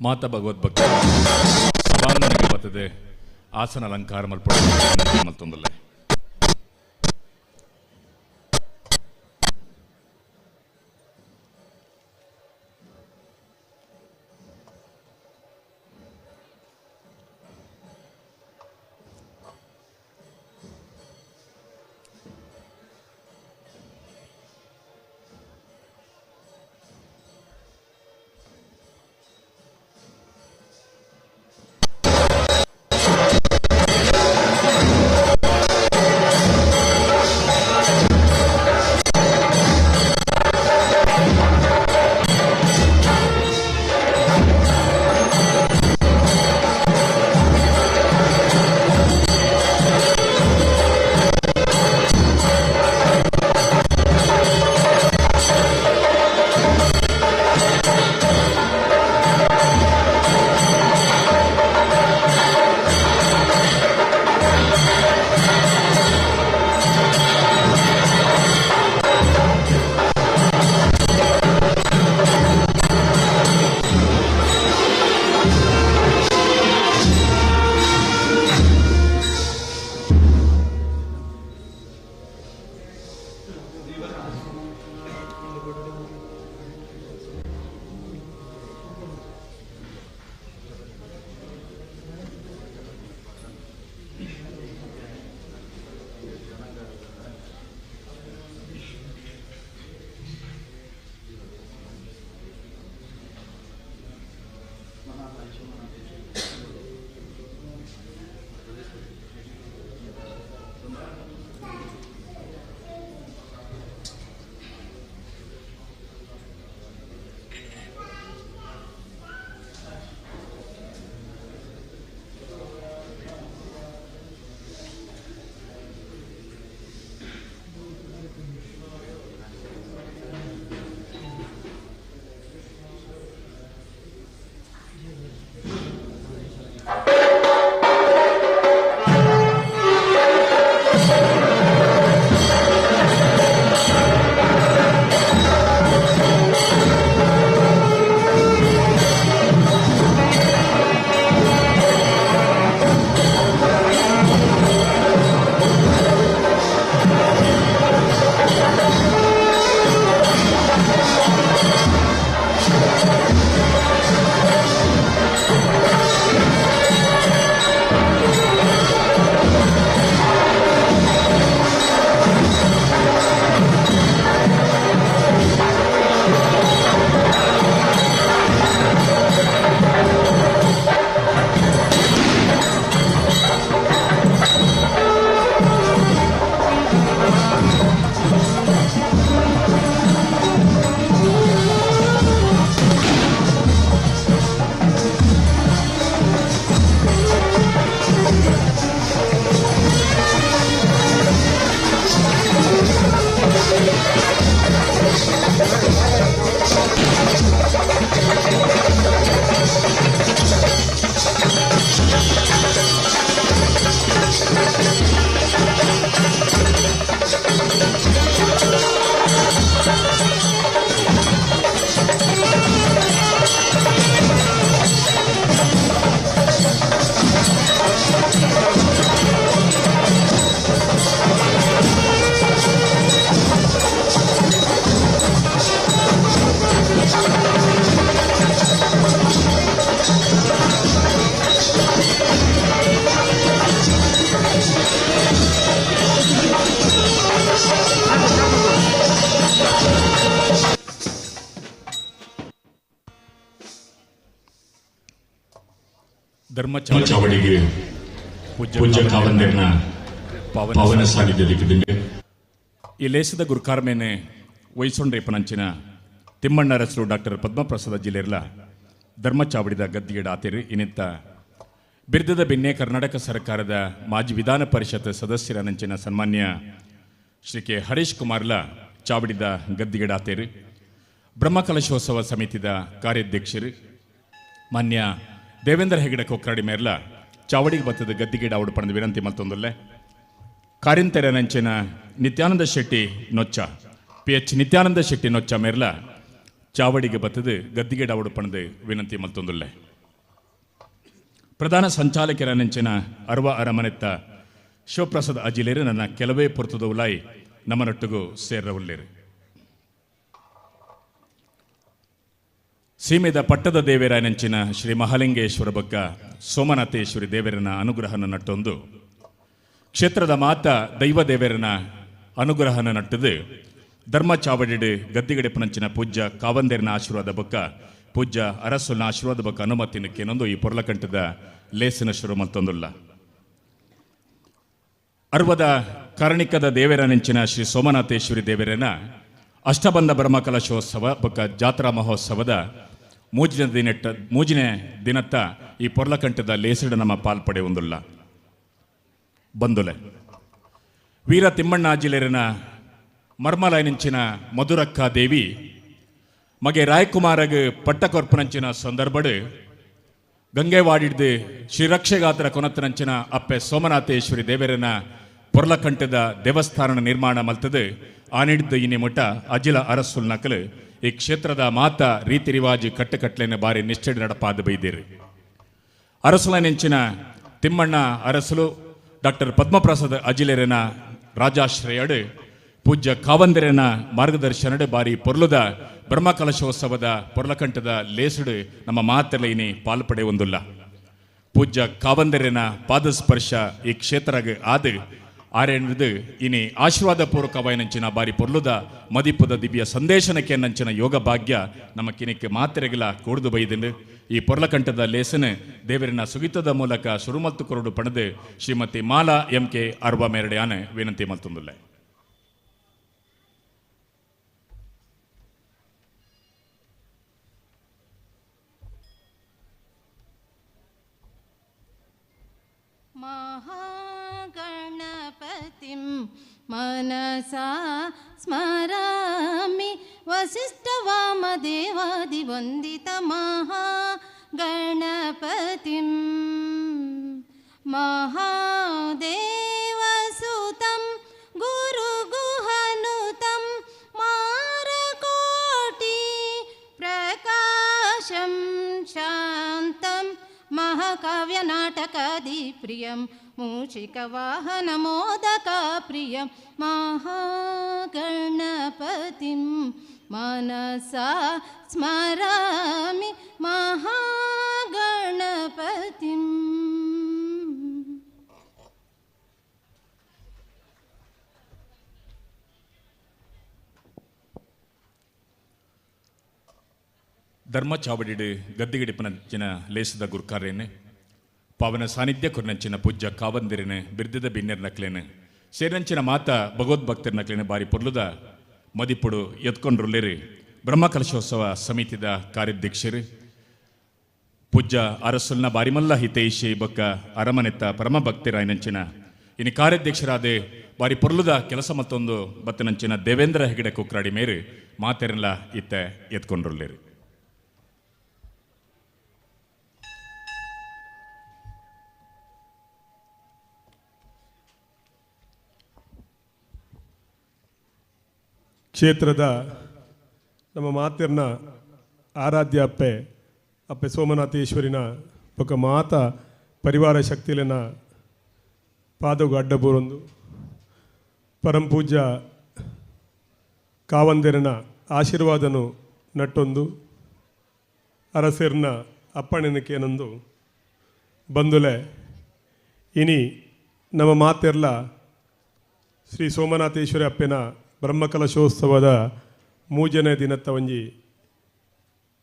S1: ಮಾತಾ ಭಗವದ್ ಭಕ್ತ ಸಭಾಂಗಣಕ್ಕೆ ಬರ್ತದೆ ಆಸನ ಅಲಂಕಾರ ಮಲ್ಪೊಂದುಲ್ಲೆ.
S2: ಧರ್ಮಚಾವಡಿಗೆ ಪೂಜ್ಯ ಕಾವಂದರ್ನ ಪವನ ಸಾನ್ನಿಧ್ಯದ
S1: ಈ ಲೇಸದ ಗುರುಕಾರ್ಮೇನೆ ವೈಸೊಂಡ್ರೇಪನಂಚಿನ ತಿಮ್ಮಣ್ಣರಸರು ಡಾಕ್ಟರ್ ಪದ್ಮಪ್ರಸಾದ ಜಿಲ್ಲೆರ್ಲ ಧರ್ಮಚಾವಡಿದ ಗದ್ದಿಗೆಡ ಆತೇರಿ. ಇನ್ನಿತ್ತ ಬಿರ್ದದ ಬೆನ್ನೆ ಕರ್ನಾಟಕ ಸರ್ಕಾರದ ಮಾಜಿ ವಿಧಾನ ಪರಿಷತ್ ಸದಸ್ಯರ ನಂಚಿನ ಸನ್ಮಾನ್ಯ ಶ್ರೀ ಕೆ ಹರೀಶ್ ಕುಮಾರ್ಲ ಚಾವಡಿದ ಗದ್ದಿಗೆಡ ಆತೇರಿ. ಬ್ರಹ್ಮಕಲಶೋತ್ಸವ ಸಮಿತಿದ ಕಾರ್ಯಾಧ್ಯಕ್ಷರು ಮಾನ್ಯ ದೇವೇಂದ್ರ ಹೆಗಡೆ ಕೊಕ್ರಾಡಿ ಮೇರ್ಲ ಚಾವಡಿಗೆ ಬತ್ತದ ಗದ್ದಿಗೆಡ ಅವಡು ಪಣದ ವಿನಂತಿ ಮತ್ತೊಂದಲ್ಲೇ. ಕಾರ್ಯಂತೆರನಂಚಿನ ನಿತ್ಯಾನಂದ ಶೆಟ್ಟಿ ನೊಚ್ಚ ಪಿ.ಎಚ್. ನಿತ್ಯಾನಂದ ಶೆಟ್ಟಿ ನೊಚ್ಚ ಮೇರ್ಲ ಚಾವಡಿಗೆ ಬತ್ತದು ಗದ್ದಿಗೆಡ ಅವಡು ಪಣದ ವಿನಂತಿ ಮತ್ತೊಂದಲ್ಲೇ. ಪ್ರಧಾನ ಸಂಚಾಲಕರ ನೆಂಚಿನ ಅರ್ವ ಅರಮನೆತ್ತ ಶಿವಪ್ರಸಾದ್ ಅಜಿಲೇರು ನನ್ನ ಕೆಲವೇ ಪೊರ್ತದ ಉಲಾಯಿ ನಮ್ಮನೊಟ್ಟಿಗೂ ಸೇರವುಲ್ಲೇರು. ಸೀಮೆದ ಪಟ್ಟದ ದೇವರ ನೆಂಚಿನ ಶ್ರೀ ಮಹಾಲಿಂಗೇಶ್ವರ ಬೊಕ್ಕ ಸೋಮನಾಥೇಶ್ವರಿ ದೇವರನ ಅನುಗ್ರಹನ ನಟ್ಟೊಂದು ಕ್ಷೇತ್ರದ ಮಾತ ದೈವ ದೇವರನ ಅನುಗ್ರಹನ ನಟ್ಟದು ಧರ್ಮ ಚಾವಡಿಡು ಗದ್ದಿಗಡೆಪನಂಚಿನ ಪೂಜ್ಯ ಕಾವಂದೇರನ ಆಶೀರ್ವಾದ ಬೊಕ್ಕ ಪೂಜ್ಯ ಅರಸುನ ಆಶೀರ್ವಾದ ಬೊಕ್ಕ ಅನುಮತಿನಕ್ಕೇನೊಂದು ಈ ಪೊರ್ಲಕಂಠದ ಲೇಸಿನ ಶುರು ಮತ್ತೊಂದುಲ್ಲ. ಅರ್ವದ ಕಾರಣಿಕದ ದೇವರ ನೆಂಚಿನ ಶ್ರೀ ಸೋಮನಾಥೇಶ್ವರಿ ದೇವರನ ಅಷ್ಟಬಂಧ ಬ್ರಹ್ಮಕಲಶೋತ್ಸವ ಬೊಕ್ಕ ಜಾತ್ರಾ ಮಹೋತ್ಸವದ ಮೂಜಿನ ದಿನತ್ತ ಈ ಪೊರ್ಲಕಂಠದ ಲೇಸಿಡ ನಮ್ಮ ಪಾಲ್ಪಡೆ ಒಂದುಲ್ಲ. ಬಂದುಲೆ ವೀರ ತಿಮ್ಮಣ್ಣಾಜಿಲೇರನ ಮರ್ಮಲೈನಂಚಿನ ಮಧುರಕ್ಕ ದೇವಿ ಮಗೆ ರಾಯಕುಮಾರಗ್ ಪಟ್ಟಕೊರ್ಪನಂಚಿನ ಸಂದರ್ಭಡು ಗಂಗೆವಾಡಿಡ್ದು ಶ್ರೀರಕ್ಷೆಗಾತ್ರ ಕೊನತ್ತನಂಚಿನ ಅಪ್ಪೆ ಸೋಮನಾಥೇಶ್ವರಿ ದೇವರನ ಪೊರ್ಲಕಂಠದ ದೇವಸ್ಥಾನ ನಿರ್ಮಾಣ ಮಲ್ತದು ಆನಿಡ್ದು ಇನ್ನಿ ಮುಟ್ಟ ಅಜಿಲ ಅರಸುಲ್ ನಕಲು ಈ ಕ್ಷೇತ್ರದ ಮಾತ ರೀತಿ ರಿವಾಜು ಕಟ್ಟುಕಟ್ಲೆನ ಬಾರಿ ನಿಷ್ಠೆ ನಡಪಾದ ಬೈದಿರಿ. ಅರಸುಲನೆಂಚಿನ ತಿಮ್ಮಣ್ಣ ಅರಸುಲು ಡಾಕ್ಟರ್ ಪದ್ಮಪ್ರಸಾದ್ ಅಜಿಲೆರನ ರಾಜಾಶ್ರಯಡು ಪೂಜ್ಯ ಕಾವಂದರನ ಮಾರ್ಗದರ್ಶನಡು ಬಾರಿ ಪೊರ್ಲುದ ಬ್ರಹ್ಮಕಲಶೋತ್ಸವದ ಪೊರ್ಲಕಂಠದ ಲೇಸುಡು ನಮ್ಮ ಮಾತೆಲೈನಿ ಪಾಲ್ಪಡೆ ಒಂದುಲ್ಲ. ಪೂಜ್ಯ ಕಾವಂದರನ ಪಾದಸ್ಪರ್ಶ ಈ ಕ್ಷೇತ್ರಗ್ ಆದು ಆರೆಂದು ಇನಿ ಆಶೀರ್ವಾದ ಪೂರ್ವಕವಾಯಿನಂಚಿನ ಬಾರಿ ಪೊರ್ಲುದ ಮದಿಪುದ ದಿವ್ಯ ಸಂದೇಶನಕ್ಕೆ ನಂಚಿನ ಯೋಗ ಭಾಗ್ಯ ನಮ್ಮ ಕಿನಿಕ್ಕೆ ಮಾತ್ರೆಗಳ ಕೂಡ್ದು ಬೈದಿಂಡು. ಈ ಪೊರ್ಲಕಂಠದ ಲೇಸನ ದೇವರಿನ ಸುಗಿತದ ಮೂಲಕ ಸುರುಮಲ್ತು ಕೊರಡು ಪಣದು ಶ್ರೀಮತಿ ಮಾಲಾ ಎಂ ಕೆ ಅರ್ವ ಮೇರಡೆಯಾನ ವಿನಂತಿ ಮಲ್ತೊಂದುಲ್ಲೆ.
S3: ಮಹಾಗಣಪತಿಂ ಮನಸಾ ಸ್ಮರಾಮಿ ವಸಿಷ್ಠ ವಾಮದೇವಾದಿವಂದಿತ ಮಹಾಗಣಪತಿಂ ಮಹಾದೇವಸುತಂ ಗುರುಗುಹನುತಂ ಮಾರಕೋಟಿ ಪ್ರಕಾಶಂ ಶಾಂತಂ ಮಹಾಕಾವ್ಯನಾಟಕಾದಿಪ್ರಿಯಂ ಮೂಷಿಕವಾಹನಮೋದಕಪ್ರಿಯಂ ಮಹಾಗಣಪತಿಂ ಮನಸಾ ಸ್ಮರಾಮಿ ಮಹಾಗಣಪತಿಂ.
S1: ಧರ್ಮ ಚಾವಡಿಡು ಗದ್ದಿಗಡಿಪನಂಚಿನ ಲೇಸದ ಗುರ್ಕಾರೇನೆ ಪಾವನ ಸಾನ್ನಿಧ್ಯ ಕೊರ್ನಂಚಿನ ಪೂಜ್ಯ ಕಾವಂದಿರಿನ ಬಿರ್ದಿದ ಬಿನ್ನೆರ್ ನಕ್ಲೇನು ಸೇರಂಚಿನ ಮಾತ ಭಗವದ್ಭಕ್ತರ ನಕ್ಲೇನೆ ಬಾರಿ ಪೊರ್ಲುದ ಮದಿಪುಡು ಎತ್ಕೊಂಡ್ರುಲ್ಲೇರಿ ಬ್ರಹ್ಮಕಲಶೋತ್ಸವ ಸಮಿತಿದ ಕಾರ್ಯಾಧ್ಯಕ್ಷರು ಪೂಜ್ಯ ಅರಸುಲ್ನ ಬಾರಿಮಲ್ಲ ಹಿತೈಷಿ ಬೊಕ್ಕ ಅರಮನೆತ್ತ ಪರಮ ಭಕ್ತಿರಾಯನಂಚಿನ ಇನ್ನು ಕಾರ್ಯಾಧ್ಯಕ್ಷರಾದ ಬಾರಿ ಪೊರ್ಲುದ ಕೆಲಸ ಮತ್ತೊಂದು ಬತ್ತನಂಚಿನ ದೇವೇಂದ್ರ ಹೆಗಡೆ ಕುಕ್ರಾಡಿ ಮೇರು ಮಾತೆರೆಲ್ಲ ಇತ್ತ ಎತ್ಕೊಂಡ್ರುಲ್ಲೇರಿ.
S4: ಕ್ಷೇತ್ರದ ನಮ್ಮ ಮಾತಿರ್ನ ಆರಾಧ್ಯ ಅಪ್ಪೆ ಅಪ್ಪೆ ಸೋಮನಾಥೇಶ್ವರಿನ ಬೊಕ್ಕ ಮಾತ ಪರಿವಾರ ಶಕ್ತಿಲಿನ ಪಾದಗು ಅಡ್ಡಬೂರೊಂದು ಪರಂ ಪೂಜ್ಯ ಕಾವಂದಿರನ ಆಶೀರ್ವಾದನು ನಟ್ಟೊಂದು ಅರಸಿರ್ನ ಅಪ್ಪಣೆನಕ್ಕೇನೊಂದು ಬಂದುಲೆ ಇನಿ ನಮ್ಮ ಮಾತಿರ್ಲ ಶ್ರೀ ಸೋಮನಾಥೇಶ್ವರಿ ಅಪ್ಪೆನ ಬ್ರಹ್ಮಕಲಶೋತ್ಸವದ ಮೂಜನೇ ದಿನತ್ತ ಒಂಜಿ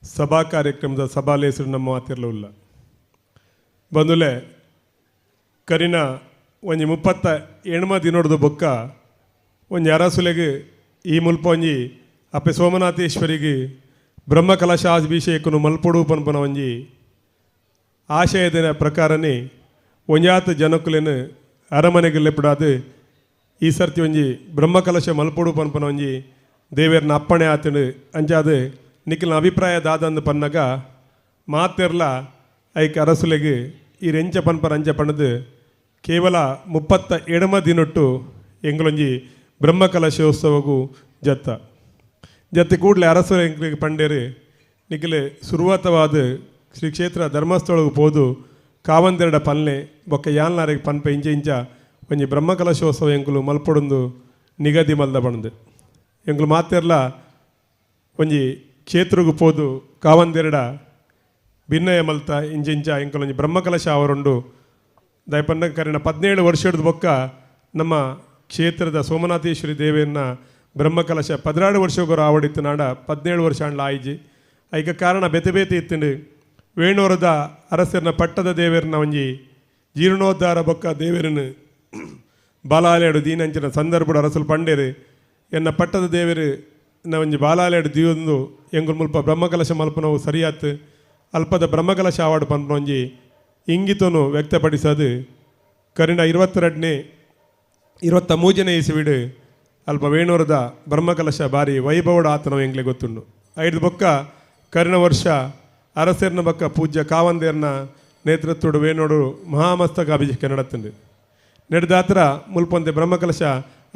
S4: ಸಭಾ ಕಾರ್ಯಕ್ರಮದ ಸಭಾಲೇಸರು ನಮ್ಮ ಮಾತಿರಲಿಲ್ಲ. ಬಂದುಲೆ ಕರಿನ ಒಂಜಿ 38 ದಿನೊಡ್ದು ಬೊಕ್ಕ ಒಂಜಿ ಅರಸುಲೆಗೆ ಈ ಮುಲ್ಪ ಒಂಜಿ ಅಪ್ಪೆ ಸೋಮನಾಥೇಶ್ವರಿಗೆ ಬ್ರಹ್ಮಕಲಶಾಭಿಷೇಕನು ಮಲ್ಪೊಡು ಪನ್ಪನ ಒಂಜಿ ಆಶಯದ ಪ್ರಕಾರನೇ ಒಂಜಾತ ಜನಕುಲೆನು ಅರಮನೆಗೆ ಲೆಪ್ಪಡಾದು ಈ ಸರ್ತಿ ಒಂಜಿ ಬ್ರಹ್ಮಕಲಶ ಮಲ್ಪೊಡು ಪನ್ಪನ ಒಂಜಿ ದೇವೇರ್ನ ಅಪ್ಪಣೆ ಆತನು ಅಂಚಾದ ನಿಖಿಲ್ನ ಅಭಿಪ್ರಾಯ ದಾದಂದು ಪನ್ನಗ ಮಾತೆರ್ಲ ಐಕ್ ಅರಸುಲೆಗೆ ಈ ರೆಂಚ ಪನ್ಪನ ಅಂಚ ಪಣದು ಕೇವಲ 37 ದಿನೊಟ್ಟು ಎಂಗಳೊಂಜಿ ಬ್ರಹ್ಮಕಲಶೋತ್ಸವಗೂ ಜತ್ತ ಜತ್ತೆ ಕೂಡಲೇ ಅರಸು ಎಂಕ್ಲಿಗೆ ಪಂಡೇರು ನಿಖಿಲೆ ಸುರುವಾತವಾದ ಶ್ರೀ ಕ್ಷೇತ್ರ ಧರ್ಮಸ್ಥಳಕ್ಕೆ ಪೋದು ಕಾವಂದೆರಡ ಪಲ್ಲೆ ಬೊಕ್ಕ ಯಾಲ್ನಾರಿಗೆ ಪನ್ಪೆ ಇಂಚ ಇಂಚ ಒಂಜಿ ಬ್ರಹ್ಮಕಲಶೋತ್ಸವ ಎಂಕುಲು ಮಲ್ಪೊಡೊಂದು ನಿಗದಿ ಮಲ್ದ ಬಂದು ಎಂಕುಲು ಮಾತೆರ್ಲ ಒಂಜಿ ಕ್ಷೇತ್ರಗು ಪೋದು ಕಾವಂದೆರಡ ಭಿನ್ನಯ ಮಲ್ತ ಇಂಚ ಇಂಚ ಎಂಕುಲು ಒಂಜಿ ಬ್ರಹ್ಮಕಲಶ ಅವರುಂಡು ದಯಪನ್ನ ಕರಿನ 17 ವರ್ಷದ ಬೊಕ್ಕ ನಮ್ಮ ಕ್ಷೇತ್ರದ ಸೋಮನಾಥೇಶ್ವರಿ ದೇವಿಯನ್ನ ಬ್ರಹ್ಮಕಲಶ 16 ವರ್ಷಗರು ಆವಡಿತ್ತು ನಾಡ 17 ವರ್ಷ ಅಂಡ್ಲ ಆಯ್ಜಿ. ಐಕ ಕಾರಣ ಬೆತೆ ಬೇತೆ ಇತ್ತಂಡು. ವೇಣೂರದ ಅರಸರ್ನ ಪಟ್ಟದ ದೇವರನ್ನ ಒಂಜಿ ಜೀರ್ಣೋದ್ಧಾರ ಬೊಕ್ಕ ದೇವರನ್ನು ಬಾಲಾಲಯಡು ದೀನಂಚಿನ ಸಂದರ್ಭಡು ಅರಸಲು ಪಂಡೇರು ಎನ್ನ ಪಟ್ಟದ ದೇವರು ನ ಒಂಜಿ ಬಾಲಾಲಯಡು ದಿಯೊಂದು ಎಂಗುಲ್ ಮುಲ್ಪ ಬ್ರಹ್ಮಕಲಶ ಮಲ್ಪನವು ಸರಿಯಾತ್ ಅಲ್ಪದ ಬ್ರಹ್ಮಕಲಶ ಆವಾಡು ಪನ್ಪನ ಒಂಜಿ ಇಂಗಿತನು ವ್ಯಕ್ತಪಡಿಸೋದು ಕರಿನ 22ನೇ 23ನೇ ಇಸುವಿಡು ಅಲ್ಪ ವೇಣೂರದ ಬ್ರಹ್ಮಕಲಶ ಬಾರಿ ವೈಭವಡ ಆತನವು ಎಂಗ್ಲೆ ಗೊತ್ತುಂಡು. ಐದು ಬೊಕ್ಕ ಕರಿನ ವರ್ಷ ಅರಸರ್ನ ಬೊಕ್ಕ ಪೂಜ್ಯ ಕಾವಂದೇರ್ನ ನೇತೃತ್ವಡು ವೇಣೋಡು ಮಹಾಮಸ್ತಕ ಅಭಿಷೇಕ ನಡತ್ತುಂಡು. ನಡೆದಾತ್ರ ಮುಲ್ಪೊಂತೆ ಬ್ರಹ್ಮಕಲಶ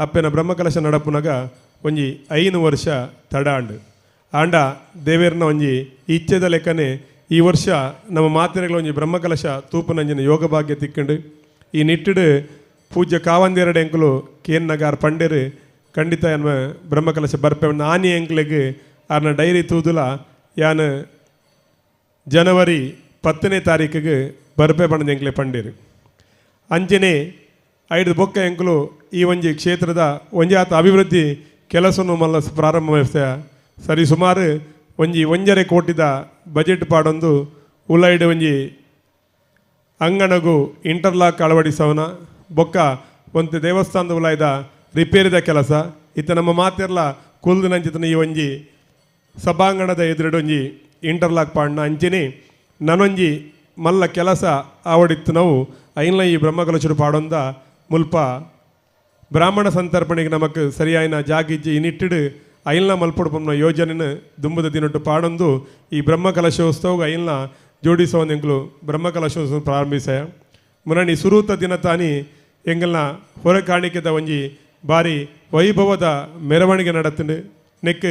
S4: ಅಪ್ಪೆನ ಬ್ರಹ್ಮಕಲಶ ನಡಪುನಗ ಒಂಜಿ 5 ವರ್ಷ ತಡ ಆಂಡು. ಆಂಡ ದೇವೇರ್ನ ಒಂಜಿ ಇಚ್ಛೆದ ಲೆಕ್ಕನೆ ಈ ವರ್ಷ ನಮ್ಮ ಮಾತೆರೆಗಳ ಒಂಜಿ ಬ್ರಹ್ಮಕಲಶ ತೂಪನಂಜಿನ ಯೋಗ ಭಾಗ್ಯ ತಿಕ್ಕಂಡು. ಈ ನಿಟ್ಟಿಡು ಪೂಜ್ಯ ಕಾವಂದೇರಡೆ ಎಂಕುಲು ಕೇನ್ ನಗಾರ್ ಪಂಡೇರು ಖಂಡಿತ ಎನ್ಮ ಬ್ರಹ್ಮಕಲಶ ಬರ್ಪೆ ಆನಿ ಎಂಕ್ಲೆಗ್ ಆರ್ನ ಡೈರಿ ತೂದುಲ ಯಾನ್ ಜನವರಿ 10ನೇ ತಾರೀಕಿಗೆ ಬರ್ಪೆ ಪಂಡ ಎಂಕ್ಲೆ ಪಂಡೇರು. ಅಂಚನೆ ಐದು ಬೊಕ್ಕ ಎಂಕುಲು ಈ ಒಂಜಿ ಕ್ಷೇತ್ರದ ಒಂಜಾತ ಅಭಿವೃದ್ಧಿ ಕೆಲಸನು ಮಲ್ಲ ಪ್ರಾರಂಭ ವ್ಯವಸಾಯ ಸರಿ ಸುಮಾರು ಒಂಜಿ 1.5 ಕೋಟಿದ ಬಜೆಟ್ ಪಾಡೊಂದು ಉಲೈಡ್ ಒಂಜಿ ಅಂಗಣಗು ಇಂಟರ್ಲಾಕ್ ಅಳವಡಿಸವನ ಬೊಕ್ಕ ಒಂದು ದೇವಸ್ಥಾನದ ಉಲಾಯ್ದ ರಿಪೇರಿದ ಕೆಲಸ ಇತ್ತ ನಮ್ಮ ಮಾತೆರ್ಲ ಕುಲ್ದಿನಂಚಿತನ ಈ ಒಂಜಿ ಸಭಾಂಗಣದ ಎದುರುಡು ಒಂಜಿ ಇಂಟರ್ಲಾಕ್ ಪಾಡನ ಅಂಚನೆ ನನೊಂಜಿ ಮಲ್ಲ ಕೆಲಸ ಆವಡಿತ್ತು ನಾವು ಐನ್ಲ ಈ ಬ್ರಹ್ಮಕಲಶರು ಪಾಡೊಂದ ಮುಲ್ಪ ಬ್ರಾಹ್ಮಣ ಸಂತರ್ಪಣೆಗೆ ನಮಕ್ ಸರಿಯಾಯಿನ ಜಾಗಿಜ್ಜಿ ಈ ನಿಟ್ಟಿಡು ಐಲ್ನ ಮಲ್ಪೊಡು ಪಂನ ಯೋಜನೆನ ದುಂಬುದ ದಿನೊಟ್ಟು ಪಾಡೊಂದು ಈ ಬ್ರಹ್ಮಕಲಶೋತ್ಸವ ಐಲ್ನ ಜೋಡಿಸೋದು ಎಂಕುಲು ಬ್ರಹ್ಮಕಲಶೋತ್ಸವ ಪ್ರಾರಂಭಿಸಾಯ. ಮುರಣಿ ಸುರೂತ ದಿನ ತಾನಿ ಎಂಗಲ್ನ ಹೊರ ಕಾಣಿಕೆದ ಒಂಜಿ ಬಾರಿ ವೈಭವದ ಮೆರವಣಿಗೆ ನಡತ್ತಂಡು. ನೆಕ್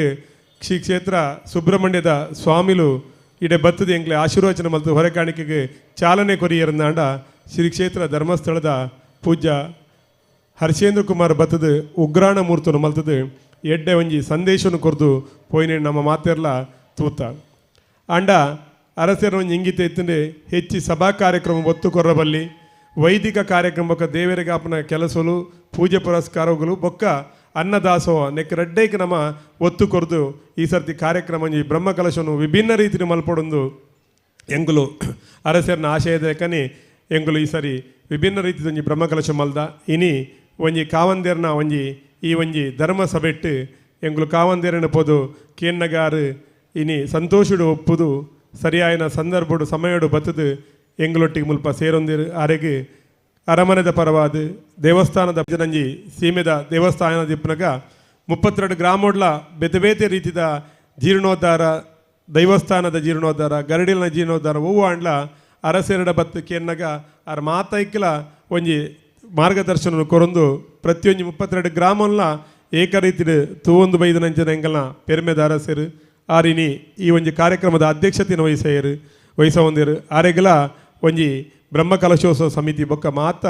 S4: ಶ್ರೀ ಕ್ಷೇತ್ರ ಸುಬ್ರಹ್ಮಣ್ಯದ ಸ್ವಾಮಿಲು ಇಡೆ ಬತ್ತದ ಎಂಕ್ಲೆ ಆಶೀರ್ವಚನ ಮಲ್ತು ಹೊರ ಕಾಣಿಕೆಗೆ ಚಾಲನೆ ಕೊರಿಯರಂದಾಂಡ ಶ್ರೀ ಕ್ಷೇತ್ರ ಧರ್ಮಸ್ಥಳದ ಪೂಜ್ಯ ಹರ್ಷೇಂದ್ರ ಕುಮಾರ್ ಬತ್ತದ ಉಗ್ರಾಣ ಮೂರ್ತನು ಮಲ್ತದು ಎಡ್ಡೆ ಒಂಜಿ ಸಂದೇಶನು ಕೊರ್ದು ಪೋಯಿನ ನಮ್ಮ ಮಾತೆರ್ಲ ತೂತ. ಆಂಡ ಅರಸರ ಒಂಜಿ ಇಂಗಿತ ಇತ್ತಂಡೆ ಹೆಚ್ಚಿ ಸಭಾ ಕಾರ್ಯಕ್ರಮ ಒತ್ತು ಕೊರ್ರಬಲ್ಲಿ ವೈದಿಕ ಕಾರ್ಯಕ್ರಮ ಬೊಕ್ಕ ದೇವರಿಗಾಪನ ಕೆಲಸಲು ಪೂಜೆ ಪುರಸ್ಕಾರಗಳು ಬೊಕ್ಕ ಅನ್ನದಾಸೋಹ ನೆಕ್ ರಡ್ಡೈಕ್ ನಮ್ಮ ಒತ್ತು ಕೊರ್ದು ಈ ಸರ್ತಿ ಕಾರ್ಯಕ್ರಮ ಒಂಜಿ ಬ್ರಹ್ಮಕಲಶನು ವಿಭಿನ್ನ ರೀತಿಯ ಮಲ್ಪೊಡೊಂದು ಎಂಗುಲು ಅರಸರ್ನ ಆಶಯದ ಕನಿ ಎಂಗುಲು ಈ ಸರಿ ವಿಭಿನ್ನ ರೀತಿಯ ಒಂಜಿ ಬ್ರಹ್ಮಕಲಶ ಮಲ್ದ. ಇನಿ ಒಂಜಿ ಕಾವಂದೇರ್ನ ಒಂಜಿ ಈ ಒಂಜಿ ಧರ್ಮ ಸಭೆಟ್ಟು ಎಂಗುಲು ಕಾವಂದೇರನ ಪೋದು ಕೇನ್ನಗಾರು ಇನಿ ಸಂತೋಷಡು ಒಪ್ಪುದು ಸರಿಯಾಯಿನ ಸಂದರ್ಭಡು ಸಮಯಡು ಬತ್ತದು ಎಂಗುಲೊಟ್ಟಿಗೆ ಮುಲ್ಪ ಸೇರೊಂದಿರು. ಆರೆಗೆ ಅರಮನೆದ ಪರವಾದ ದೇವಸ್ಥಾನದ ನಂಜಿ ಸೀಮೆದ ದೇವಸ್ಥಾನದ ಇಪ್ಪನಗ 32 ಗ್ರಾಮೋಡ್ಲ ಬೇತೆ ಬೇತೆ ರೀತಿದ ಜೀರ್ಣೋದ್ಧಾರ ದೈವಸ್ಥಾನದ ಜೀರ್ಣೋದ್ಧಾರ ಗರಡಿಲ್ನ ಜೀರ್ಣೋದ್ಧಾರ ಹೂವು ಆಂಡ್ಲ ಅರಸೆರಡ ಬತ್ತು ಕೇನ್ನಗ ಆರ್ ಮಾತೈಕ್ಲ ಒಂಜಿ ಮಾರ್ಗದರ್ಶನ ಕೊರೊಂದು ಪ್ರತಿಯೊಂಜಿ 32 ಗ್ರಾಮಲ್ಲ ಏಕರೀತಿಡು ತೂವೊಂದು ಬೈದನಂಚಿನ ಎಂಗಲ್ನ ಪೆರ್ಮೆದ ಅರಸರು ಆರಿನಿ ಈ ಒಂಜಿ ಕಾರ್ಯಕ್ರಮದ ಅಧ್ಯಕ್ಷತೆಯನ್ನು ವಹಿಸವಂದಿರು. ಆರೆಗಲ ಒಂಜಿ ಬ್ರಹ್ಮಕಲಶೋತ್ಸವ ಸಮಿತಿ ಬೊಕ್ಕ ಮಾತ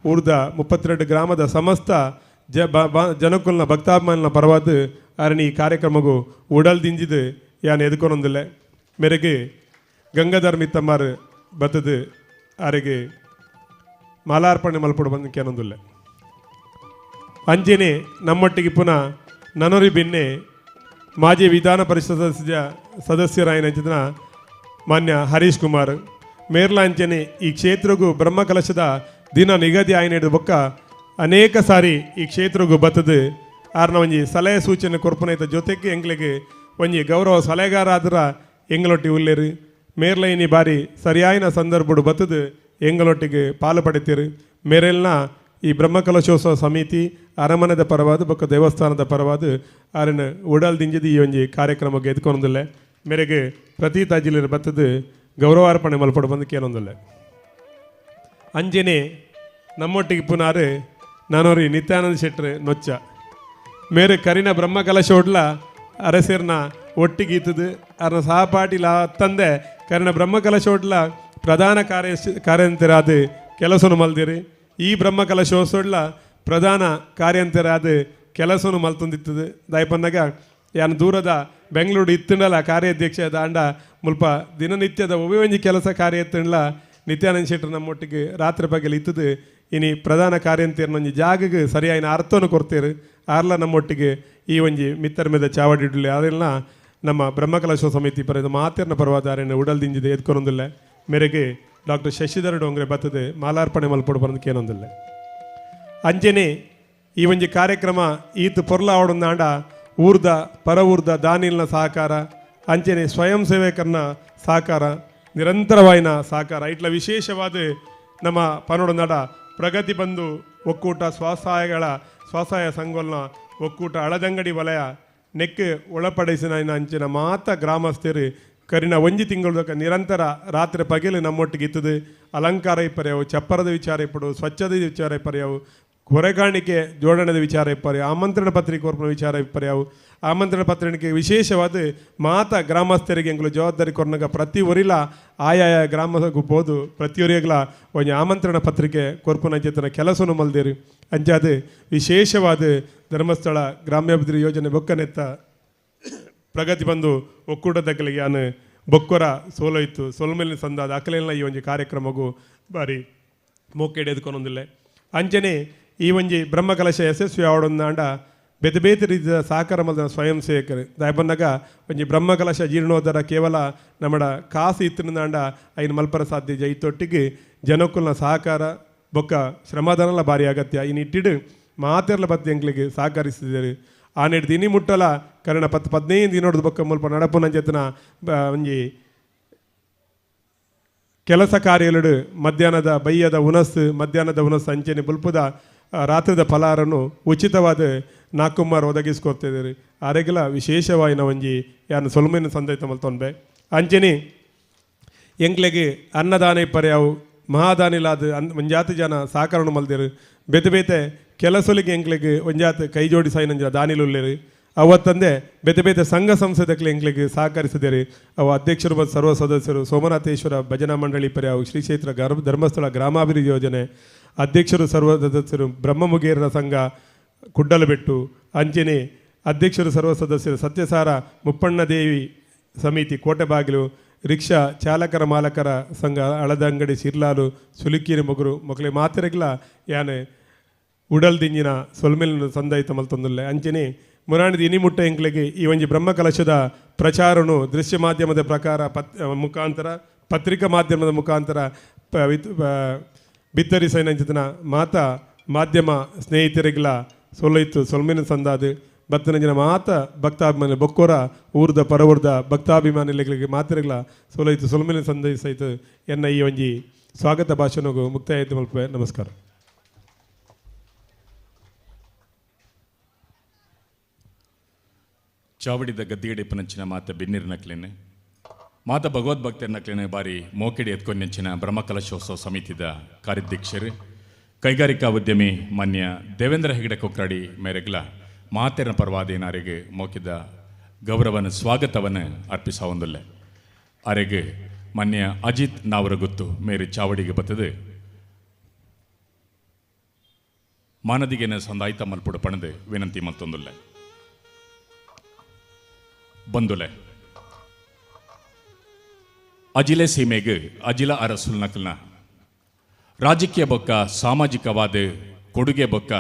S4: ಊರ್ದ 32 ಗ್ರಾಮದ ಸಮಸ್ತ ಜನಕುಲ್ನ ಭಕ್ತಾಭಿಮಾನಿನ ಪರವಾದ ಆರಿನಿ ಈ ಕಾರ್ಯಕ್ರಮಗೂ ಉಡಲ್ ದಿಂಜಿದು ಯಾನ್ ಎದುಕೊನೊಂದಿಲ್ಲ. ಮೇರೆಗೆ ಗಂಗಾಧರ್ ಮಿತ್ತಮ್ಮಾರು ಬತ್ತದು ಆರೆಗೆ ಮಾಲಾರ್ಪಣೆ ಮಲ್ಪಡು ಬಂದು ಕೇನೊಂದಿಲ್ಲ. ಅಂಜನೆ ನಮ್ಮೊಟ್ಟಿಗೆ ಪುನಃ ನನೊರಿ ಬಿನ್ನೆ ಮಾಜಿ ವಿಧಾನ ಪರಿಷತ್ ಸದಸ್ಯರಾಯಿನ ಮಾನ್ಯ ಹರೀಶ್ ಕುಮಾರ್ ಮೇರ್ಲಾಂಚನೆ ಈ ಕ್ಷೇತ್ರಗೂ ಬ್ರಹ್ಮಕಲಶದ ದಿನ ನಿಗದಿ ಆಯ್ನ ಬೊಕ್ಕ ಅನೇಕ ಸಾರಿ ಈ ಕ್ಷೇತ್ರಗೂ ಬತ್ತದು ಆರ್ನ ಒಂಜಿ ಸಲಹೆ ಸೂಚನೆ ಕೊರ್ಪುನೈತ ಜೊತೆಗೆ ಎಂಗ್ಲಿಗೆ ಒಂಜಿ ಗೌರವ ಸಲಹೆಗಾರ ಆದ್ರ ಎಂಗಳೊಟ್ಟಿ ಉಲ್ಲೇರು ಮೇರ್ಲೈನಿ ಬಾರಿ ಸರಿಯಾಯಿನ ಸಂದರ್ಭಡು ಬತ್ತದು ಎಂಗಳೊಟ್ಟಿಗೆ ಪಾಲು ಪಡಿತೀರು. ಮೇರೆಲ್ನ ಈ ಬ್ರಹ್ಮಕಲಶೋತ್ಸವ ಸಮಿತಿ ಅರಮನೆದ ಪರವಾದ ಬೊಕ್ಕ ದೇವಸ್ಥಾನದ ಪರವಾದ ಆರಿನ ಉಡಲ್ ದಿಂಜಿದ ಈ ಒಂಜಿ ಕಾರ್ಯಕ್ರಮಕ್ಕೆ ಎದ್ಕೊಂದಿಲ್ಲ. ಮೇರೆಗೆ ಪ್ರತಿ ತಾಜಿಲಿ ಬತ್ತದು ಗೌರವಾರ್ಪಣೆ ಮಲ್ಪಡು ಬಂದು ಕೇನೊಂದಿಲ್ಲ. ಅಂಜನೆ ನಮ್ಮೊಟ್ಟಿಗೆ ಪುನಾರು ನಾನೋರಿ ನಿತ್ಯಾನಂದ ಶೆಟ್ರು ನೊಚ್ಚ ಮೇರೆ ಕರಿನ ಬ್ರಹ್ಮಕಲಶೋಡ್ಲ ಅರಸೇರ್ನ ಒಟ್ಟಿಗೆ ಇತ್ತದು ಅರ್ನ ಸಹಪಾಠಿಲ ತಂದೆ ಕರಿನ ಬ್ರಹ್ಮಕಲಶೋಡ್ಲ ಪ್ರಧಾನ ಕಾರ್ಯಂತರಾದ ಕೆಲಸನು ಮಲ್ದಿರಿ. ಈ ಬ್ರಹ್ಮಕಲಶೋತ್ಸವಡ್ಲ ಪ್ರಧಾನ ಕಾರ್ಯಂತರಾದ ಕೆಲಸನು ಮಲ್ತೊಂದಿತ್ತದು. ದಾಯಪನ್ನಗ ಯಾನ್ ದೂರದ ಬೆಂಗಳೂರು ಇತ್ತಂಡಲ ಕಾರ್ಯಾಧ್ಯಕ್ಷ ದಾಂಡ ಮುಲ್ಪ ದಿನನಿತ್ಯದ ಒವ್ವೇ ಒಂಜಿ ಕೆಲಸ ಕಾರ್ಯ ಇತ್ತಂಡಲ ನಿತ್ಯಾನಂದ ಶೆಟ್ಟರ್ ನಮ್ಮೊಟ್ಟಿಗೆ ರಾತ್ರಿ ಪಗಲು ಇತ್ತದು. ಇನಿ ಪ್ರಧಾನ ಕಾರ್ಯಂತೇರ್ನ ಒಂಜಿ ಜಾಗಗೆ ಸರಿಯಾಯಿನ ಅರ್ಥವನ್ನು ಕೊಡ್ತೇರು. ಆರ್ಲ ನಮ್ಮೊಟ್ಟಿಗೆ ಈ ಒಂಜಿ ಮಿತ್ತರ್ಮೆದ ಚಾವಡಿಡ್ಲಿ ಅದೆಲ್ಲ ನಮ್ಮ ಬ್ರಹ್ಮಕಲಶ ಸಮಿತಿ ಪರದ ಮಾತೆರ್ನ ಪರವಾದ ಆರೆನ ಉಡಲ್ ದಿಂಜಿದೆ ಎದ್ಕೊನೊಂದಿಲ್ಲ. ಮೇರೆಗೆ ಡಾಕ್ಟರ್ ಶಶಿಧರ ಡೋಂಗ್ರೆ ಬತ್ತದೆ ಮಾಲಾರ್ಪಣೆ ಮಲ್ಪೊಡು ಬರಂದು ಕೇನೊಂದಿಲ್ಲ. ಅಂಜನೆ ಈ ಒಂಜಿ ಕಾರ್ಯಕ್ರಮ ಈತ ಪೊರ್ಲ ಆವಡೊಂದಾಂಡ ಊರ್ದ ಪರ ಊರ್ದ ದಾನಿಲ್ನ ಸಹಕಾರ, ಅಂಚನೆ ಸ್ವಯಂ ಸೇವಕರನ್ನ ಸಹಕಾರ, ನಿರಂತರವಾಯಿನ ಸಹಕಾರ ಇಟ್ಲ ವಿಶೇಷವಾದ ನಮ್ಮ ಪನೋಡೊಂದಾಡ ಪ್ರಗತಿ ಬಂಧು ಒಕ್ಕೂಟ ಸ್ವಸಹಾಯ ಸಂಘೋಲ್ನ ಒಕ್ಕೂಟ ಅಳದಂಗಡಿ ವಲಯ ನೆಕ್ ಒಳಪಡಿಸಿನ ಅಂಚಿನ ಮಾತ ಗ್ರಾಮಸ್ಥರು ಕರಿನ ಒಂಜಿ ತಿಂಗಳು ನಿರಂತರ ರಾತ್ರಿ ಪಗಲು ನಮ್ಮೊಟ್ಟಿಗೆ ಇತ್ತದು. ಅಲಂಕಾರ ಇಪ್ಪರ್ಯಾವು, ಚಪ್ಪರದ ವಿಚಾರ ಇಪ್ಪಡು, ಸ್ವಚ್ಛತೆ ವಿಚಾರ ಇಪ್ಪರ್ಯಾವು, ಹೊರೆಗಾಣಿಕೆ ಜೋಡಣೆದ ವಿಚಾರ ಇಪ್ಪರ್ಯಾವು, ಆಮಂತ್ರಣ ಪತ್ರಿಕೆ ಕೊರ್ಪುನ ವಿಚಾರ ಇಪ್ಪರ್ಯಾವು. ಆಮಂತ್ರಣ ಪತ್ರಿಕೆ ವಿಶೇಷವಾದ ಮಾತ ಗ್ರಾಮಸ್ಥರಿಗೆ ಎಂಗಳು ಜವಾಬ್ದಾರಿ ಕೊರ್ನಾಗ ಪ್ರತಿ ಒರಿಲ ಆಯಾಯ ಗ್ರಾಮಗೂ ಪೋದು ಪ್ರತಿಯೊರಿಗಲ ಒಂಜಿ ಆಮಂತ್ರಣ ಪತ್ರಿಕೆ ಕೊರ್ಪುನ ಅಂಚೆತನ ಕೆಲಸನು ಮಲ್ದೇರು. ಅಂಚಾದ ವಿಶೇಷವಾದ ಧರ್ಮಸ್ಥಳ ಗ್ರಾಮ್ಯಾಭಿವೃದ್ಧಿ ಯೋಜನೆ ಬೊಕ್ಕನೆತ್ತ ಪ್ರಗತಿ ಬಂದು ಒಕ್ಕೂಟದಕ್ಕಲಿಗೆ ಯಾನು ಬೊಕ್ಕೊರ ಸೋಲೋಯ್ತು ಸೋಲ್ಮೇಲಿನ ಸಂದಾದ ಅಕಲೆಲ್ಲ ಈ ಒಂಜಿ ಕಾರ್ಯಕ್ರಮಗೂ ಬಾರಿ ಮೋಕೆಡೆ ಎದ್ಕೊನೊಂದಿಲ್ಲ. ಅಂಚನೆ ಈ ಒಂಜಿ ಬ್ರಹ್ಮಕಲಶ ಯಶಸ್ವಿ ಆವಡೊಂದಾಂಡ ಬೇತೆ ಬೇತೆ ರೀತಿಯ ಸಹಕಾರ ಮಲ್ದಿನ ಸ್ವಯಂ ಸೇವಕರು. ದಾಯ ಬಂದಾಗ ಒಂಜಿ ಬ್ರಹ್ಮಕಲಶ ಜೀರ್ಣೋದ್ಧಾರ ಕೇವಲ ನಮ್ಮಡ ಕಾಸು ಇತ್ತಿನದಾಂಡ ಐನು ಮಲ್ಪರ ಸಾಧ್ಯ ಜೈತೊಟ್ಟಿಗೆ ಜನಕ್ಕುಲ್ನ ಸಹಕಾರ ಬೊಕ್ಕ ಶ್ರಮದಾನಲ ಭಾರಿ ಅಗತ್ಯ. ಈ ನಿಟ್ಟಿಡು ಮಾತೆರ್ಲ ಬತ್ತಿ ಎಂಕ್ಲಿಗೆ ಸಹಕರಿಸಿದ್ದಾರೆ. ಆ ನೆಡ್ದು ಇನಿ ಮುಟ್ಟಲ ಕರ್ಣ 10-15 ದಿನದ ಬೊಕ್ಕ ಮುಲ್ಪ ನಡಪುನ ಚೇತನ ಒಂಜಿ ಕೆಲಸ ಕಾರ್ಯಲುಡು ಮಧ್ಯಾಹ್ನದ ಬಯ್ಯದ ಉನಸ್ಸು ಮಧ್ಯಾಹ್ನದ ಉನಸ್ಸು ಅಂಚನೆ ಬುಲ್ಪುದ ರಾತ್ರಿದ ಫಲಾರನ್ನು ಉಚಿತವಾದ ನಾಕುಮಾರ್ ಒದಗಿಸ್ಕೊಡ್ತಿದ್ದೀರಿ. ಆರೆಗಲ ವಿಶೇಷವಾಯಿನ ಒಂಜಿ ಯಾನು ಸೊಲ್ಮೆನ ಸಂದೈತ ಮಲ್ತೊಂಬೆ. ಅಂಚನೆ ಎಂಕ್ಲೆಗೆ ಅನ್ನದಾನ ಇಪ್ಪರ್ಯಾವು ಮಹಾದಾನಿಲಾದ ಒಂಜಾತಿ ಜನ ಸಹಕರಣ ಮಲ್ದಿರು. ಬೇತೆ ಬೇತೆ ಕೆಲಸೊಲಿಗೆ ಎಂಕ್ಲೆಗೆ ಒಂಜಾತ ಕೈ ಜೋಡಿಸಾಯಿನಂಜ ದಾನಿಲುಲ್ಲೇರು. ಅವತ್ತಂದೆ ಬೇತೆ ಬೇತೆ ಸಂಘ ಸಂಸ್ಥೆದಕ್ಲೆ ಎಂಕ್ಲೆಗೆ ಸಹಕರಿಸಿದರು. ಅವು ಅಧ್ಯಕ್ಷರು ಮತ್ತು ಸರ್ವ ಸದಸ್ಯರು ಸೋಮನಾಥೇಶ್ವರ ಭಜನಾ ಮಂಡಳಿ ಪರ್ಯಾವು, ಶ್ರೀ ಕ್ಷೇತ್ರ ಧರ್ಮಸ್ಥಳ ಗ್ರಾಮಾಭಿವೃದ್ಧಿ ಯೋಜನೆ ಅಧ್ಯಕ್ಷರು ಸರ್ವ ಸದಸ್ಯರು ಬ್ರಹ್ಮಮುಗೇರರ ಸಂಘ ಕುಡ್ಡಲಬೆಟ್ಟು, ಅಂಚನೆ ಅಧ್ಯಕ್ಷರು ಸರ್ವ ಸದಸ್ಯರು ಸತ್ಯಸಾರ ಮುಪ್ಪಣ್ಣದೇವಿ ಸಮಿತಿ ಕೋಟೆಬಾಗಿಲು, ರಿಕ್ಷಾ ಚಾಲಕರ ಮಾಲಕರ ಸಂಘ ಅಳದಂಗಡಿ ಶಿರ್ಲಾಲು ಸುಲಿಕೀರಿ ಮೊಗರು ಮೊಗಲೆ ಮಾತೆರೆಗ್ಲ ಯಾನೆ ಉಡಲ್ದಿಂಜಿನ ಸೊಲ್ಮೆಲಿನ ಸಂದಾಯಿತ ಮಲ್ತೊಂದುಲ್ಲೆ. ಅಂಚನೆ ಮುರಾಣಿದ ಇನಿಮುಟ್ಟ ಎಂಕ್ಲೆಗೆ ಈ ಒಂಜಿ ಬ್ರಹ್ಮಕಲಶದ ಪ್ರಚಾರನು ದೃಶ್ಯ ಮಾಧ್ಯಮದ ಪ್ರಕಾರ ಮುಖಾಂತರ ಪತ್ರಿಕಾ ಮಾಧ್ಯಮದ ಮುಖಾಂತರ ಬಿತ್ತರಿಸೈನಂಚಿತನ ಮಾತಾ ಮಾಧ್ಯಮ ಸ್ನೇಹಿತರಿಗೆಲ್ಲ ಸೊಲ್ಲೈತು ಸೊಲ್ಮೆನ ಸಂದಾದು ಭಕ್ತನಂಜಿನ ಮಾತ ಭಕ್ತಾಭಿಮಾನಿ ಬೊಕ್ಕೋರ ಊರ್ದ ಪರವೂರ್ದ ಭಕ್ತಾಭಿಮಾನಿಗಳಿಗೆ ಮಾತೆರೆಗ್ಲ ಸೊಲೈತು ಸೊಲ್ಮೆನ ಸಂದೇಶಾಯಿತು ಎನ್ನ ಈ ಒಂಜಿ ಸ್ವಾಗತ ಭಾಷಣಗೂ ಮುಕ್ತಾಯ ಮಲ್ಪೆ. ನಮಸ್ಕಾರ.
S1: ಚಾವಡಿದ ಗದ್ದಿಗಡೆ ಪನಂಚಿನ ಮಾತ ಬಿನ್ನಿರ್ ನಕ್ಲೇನೆ ಮಾತ ಭಗವದ್ಭಕ್ತರ ನಕ್ಲೇನೆ ಬಾರಿ ಮೋಕೆಡಿ ಎತ್ಕೊಂಡೆಂಚಿನ ಬ್ರಹ್ಮಕಲಶೋತ್ಸವ ಸಮಿತಿದ ಕಾರ್ಯಾಧ್ಯಕ್ಷರು ಕೈಗಾರಿಕಾ ಉದ್ಯಮಿ ಮಾನ್ಯ ದೇವೇಂದ್ರ ಹೆಗಡೆ ಕೊಕ್ರಾಡಿ ಮೇರೆಗ್ಲ ಮಾತೆರನ ಪರವಾದೇನಾರಿಗೆ ಮೋಕಿದ ಗೌರವನ ಸ್ವಾಗತವನ್ನು ಅರ್ಪಿಸ ಒಂದುಲ್ಲೆ. ಆರೆಗೆ ಮಾನ್ಯ ಅಜಿತ್ ನಾವರಗುತ್ತು ಮೇರೆ ಚಾವಡಿಗೆ ಬತ್ತದೆ ಮಾನದಿಗೆನ ಸಂದಾಯಿತ ಮಲ್ಪುಡು ಪಣದು ವಿನಂತಿ ಮಲ್ತೊಂದುಲ್ಲೆ. ಬಂದುಲೆ ಅಜಿಲೆ ಸೀಮೆಗೆ ಅಜಿಲ ಅರಸುಲ್ ನಕಲ್ನ ರಾಜಕೀಯ ಬೊಕ್ಕ ಸಾಮಾಜಿಕವಾದ ಕೊಡುಗೆ ಬೊಕ್ಕ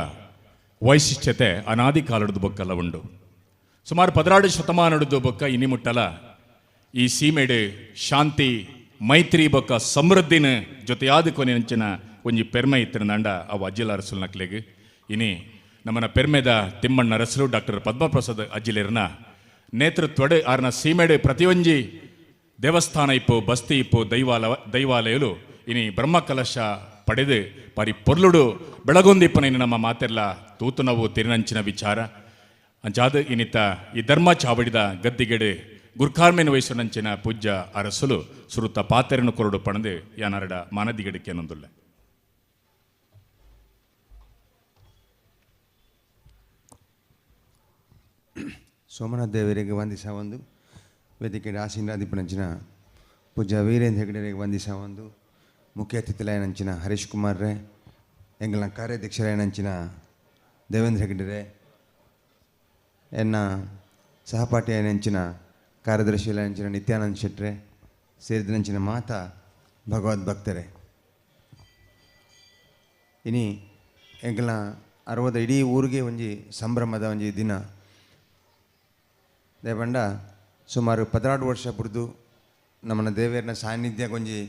S1: ವೈಶಿಷ್ಟ್ಯತೆ ಅನಾದಿ ಕಾಲದ ಬೊಕ್ಕಲ್ಲ ಉಂಡು. ಸುಮಾರು 16 ಶತಮಾನದ ಬೊಕ್ಕ ಇನಿಮುಟ್ಟಲ ಈ ಸೀಮೆಡು ಶಾಂತಿ ಮೈತ್ರಿ ಬೊಕ್ಕ ಸಮೃದ್ಧಿನ ಜೊತೆಯಾದ ಕೊನೆಂಚಿನ ಒಂಜಿ ಪೆರ್ಮೆ ಇತ್ತಿನ ಅವು ಅಜ್ಜಿಲ ಅರಸುಲ್ ನಕ್ಲೆಗ್. ಇನಿ ನಮ್ಮನ ಪೆರ್ಮೆದ ತಿಮ್ಮಣ್ಣ ಅರಸರು ಡಾಕ್ಟರ್ ಪದ್ಮಪ್ರಸಾದ್ ಅಜ್ಜಿಲೇರ್ನ ನೇತೃತ್ವಡು ಆರ್ನ ಸೀಮೆಡು ಪ್ರತಿಯೊಂಜಿ ದೇವಸ್ಥಾನ ಇಪ್ಪು ಬಸ್ತಿ ಇಪ್ಪು ದೈವಾಲಯಲು ಇನಿ ಬ್ರಹ್ಮಕಲಶ ಪಡೆದು ಪರಿ ಪೊರ್ಲುಡು ಬೆಳಗೊಂದಿಪ್ಪನ ಇನ್ನು ನಮ್ಮ ಮಾತೆಲ್ಲ ತೂತುನವು ತಿರುನಂಚಿನ ವಿಚಾರ ಅಂಚಾದ ಇನ್ನಿತ ಈ ಧರ್ಮ ಚಾವಡಿದ ಗದ್ದಿಗೆಡೆ ಗುರ್ಕಾರ್ಮೇನ ವಯಸ್ಸುನಂಚಿನ ಪೂಜ್ಯ ಅರಸುಲು ಸುರುತ ಪಾತೆರನು ಕೊರಡು ಪಣದು ಯಾನರಡ ಮಾನದಿಗೆಡಕ್ಕೆ ನೊಂದುಲ್ಲ.
S5: ಸೋಮನಾಥ ದೇವರಿಗೆ ವಂದಿಸ ಒಂದು ವೇದಿಕೆ ಆಸೀನರಾದಿಪ್ಪನಂಚಿನ ಪೂಜ್ಯ ವೀರೇಂದ್ರ ಹೆಗಡೆರಿಗೆ ವಂದಿಸ ಒಂದು ಮುಖ್ಯ ಅತಿಥಿಲಾಯನಂಚಿನ ಹರೀಶ್ ಕುಮಾರ್ ರೇ, ಎಂಗಲ್ನ ಕಾರ್ಯಾಧ್ಯಕ್ಷರಾಯನಂಚಿನ ದೇವೇಂದ್ರ ಹೆಗ್ಡೆ, ಎನ್ನ ಸಹಪಾಠಿಯನಂಚಿನ ಕಾರ್ಯದರ್ಶಿಯಂಚಿನ ನಿತ್ಯಾನಂದ ಶೆಟ್ರೆ, ಸೇರಿದನಂಚಿನ ಮಾತಾ ಭಗವದ್ ಭಕ್ತರೇ. ಇನಿ ಎಂಗಲ್ನ ಅರವದ ಇಡೀ ಊರಿಗೆ ಒಂಜಿ ಸಂಭ್ರಮದ ಒಂಜಿ ದಿನ. ದೇವಂಡ ಸುಮಾರು 12 ವರ್ಷ ಬುಡ್ದು ನಮ್ಮನ್ನ ದೇವೇರ್ನ ಸಾನ್ನಿಧ್ಯ ಒಂಜಿ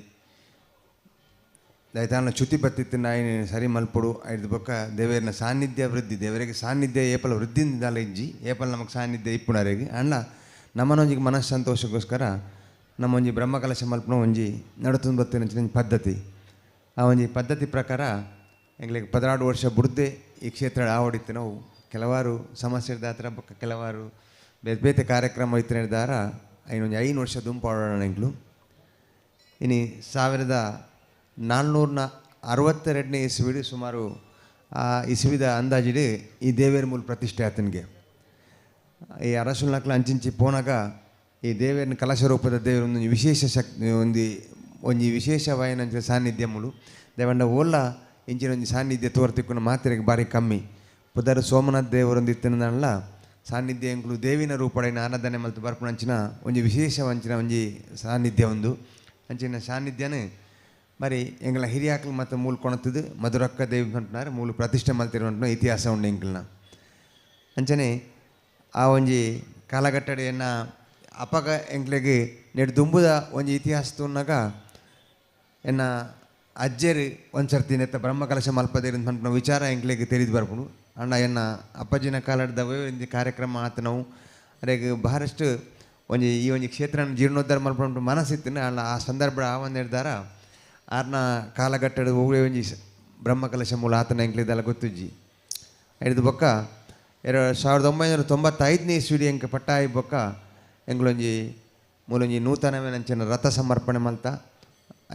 S5: ದಯತಾನ ಚ್ಯುತಿ ಬತ್ತಿತ್ತು ನಾಯಿ ಸರಿ ಮಲ್ಪೊಡು ಐದು ಬೊಕ್ಕ ದೇವೇರ್ನ ಸಾನ್ನಿಧ್ಯ ವೃದ್ಧಿ, ದೇವರಿಗೆ ಸಾನ್ನಿಧ್ಯ ಏಪಲ ವೃದ್ಧಿಯಿಂದ ಇಜ್ಜಿ ಏಪಲ ನಮಗೆ ಸಾನ್ನಿಧ್ಯ ಇಪ್ಪುನರೆಗೆ ಅಣ್ಣ ನಮ್ಮನೊಂಜಿಗೆ ಮನಸ್ಸಂತೋಷಕ್ಕೋಸ್ಕರ ನಮ್ಮೊಂಜಿ ಬ್ರಹ್ಮಕಲಶ ಮಲ್ಪನ ಒಂಜಿ ನಡತೊಂದು ಬತ್ತಿನ ಪದ್ಧತಿ. ಆ ಒಂಜಿ ಪದ್ಧತಿ ಪ್ರಕಾರ ಎಂಗ್ಲಿಗೆ 12 ವರ್ಷ ಬುಡ್ದೆ ಈ ಕ್ಷೇತ್ರ ಆವಡಿತ್ತು. ನಾವು ಕೆಲವಾರು ಸಮಸ್ಯೆ ದಾತ್ರ ಬೊಕ್ಕ ಕೆಲವಾರು ಬೇತೆ ಬೇತೆ ಕಾರ್ಯಕ್ರಮ ಇತ್ತಿನ ಐನೊಂದು 5 ವರ್ಷ ದುಂಪಾಡೋಣ ಎಂಕ್ಲು. ಇನಿ 1462ನೇ ಇಸ್ವಿಡು ಸುಮಾರು ಆ ಇಸ್ವಿದ ಅಂದಾಜಿಡು ಈ ದೇವೇರ ಮೂಲ ಪ್ರತಿಷ್ಠೆ ಆತನಿಗೆ. ಈ ಅರಸುಲ್ನಕ್ಲ ಅಂಚಿಂಚಿ ಪೋನಾಗ ಈ ದೇವೇರನ ಕಲಶ ರೂಪದ ದೇವರು ಒಂದು ವಿಶೇಷ ಶಕ್ತಿ ಒಂದು ಒಂಜಿ ವಿಶೇಷವಾಯಿನಂಚಿನ ಸಾನ್ನಿಧ್ಯ ಮೂಲು ದೇವಂಡ ಓಲ್ಲ ಇಂಚಿನ ಒಂಜಿ ಸಾನ್ನಿಧ್ಯ ತೋರ್ತಿಕ್ಕುನ ಮಾತ್ರೆಗೆ ಭಾರಿ ಕಮ್ಮಿ. ಪುದರ್ ಸೋಮನಾಥ್ ದೇವರೊಂದು ಇತ್ತಿನಲ್ಲ ಸಾನ್ನಿಧ್ಯ ಎಂಕುಲು ದೇವಿನ ರೂಪಡೈನ ಆರಾಧನೆ ಮಲ್ತು ಬರ್ಪುನಂಚಿನ ಒಂಜಿ ವಿಶೇಷ ಅಂಚಿನ ಒಂಜಿ ಸಾನ್ನಿಧ್ಯ ಒಂದು ಅಂಚಿನ ಸಾನ್ನಿಧ್ಯನೇ మరి ಎಂಗಳ ಹಿರಿಯಾಕ್ಲು ಮತ್ತು ಮೂಲ ಕೊಣತದು ಮಧುರಕ್ಕ ದೇವಿ ಅಂటున్నారు ಮೂಲ ಪ್ರತಿಷ್ಠೆ ಮಲ್ತಿರುವಂಥ ಇತಿಹಾಸ ಉಂಡು ಎಂಕಲ್ನ. ಅಂಚನೆ ಆ ಒಂಜಿ ಕಾಲಘಟ್ಟಡೆಯನ್ನು ಅಪಗ ಎಂಕ್ಲೆಗ್ ನೆಡ್ ದುಂಬುದ ಒಂಜಿ ಇತಿಹಾಸ ತೂನಾಗ ಎನ್ನ ಅಜ್ಜೆರು ಒಂದು ಸರ್ತಿ ನೆತ್ತ ಬ್ರಹ್ಮಕಲಶ ಮಲ್ಪದೇರು ಅಂತ ವಿಚಾರ ಎಂಕ್ಲೆಗ್ ತಿಳಿದು ಬರ್ಪುಂಡು. ಅಣ್ಣ ಎನ್ನ ಅಪ್ಪಾಜಿನ ಕಾಲದ ಒಂಜಿ ಕಾರ್ಯಕ್ರಮ ಆತ ನಾವು ಅರೆಗ್ ಬಹಳಷ್ಟು ಒಂಜಿ ಈ ಒಂಜಿ ಕ್ಷೇತ್ರ ಜೀರ್ಣೋದ್ಧಾರ ಮಲ್ಪುಂಡು ಮನಸ್ಸಿತ್ತು. ಅಣ್ಣ ಆ ಸಂದರ್ಭ ಆ ಒಂದು ನಿರ್ಧಾರ ಆರ್ನ ಕಾಲಘಟ್ಟದ ಹೋಗಿ ಒಂಜಿ ಬ್ರಹ್ಮಕಲಶ ಮೂಲ ಆತನ ಎಂಕ್ಲಿದೆಲ್ಲ ಗೊತ್ತುಜ್ಜಿ. ಐದು ಬೊಕ್ಕ 1995ನೇ ಇಸ್ವಿಡಿ ಎಂಕ ಪಟ್ಟಾಯಿ ಬೊಕ್ಕ ಎಂಗ್ಲೊಂಜಿ ಮೂಲೊಂಜಿ ನೂತನವೇನಂಚಿನ ರಥ ಸಮರ್ಪಣೆ ಮಲ್ತ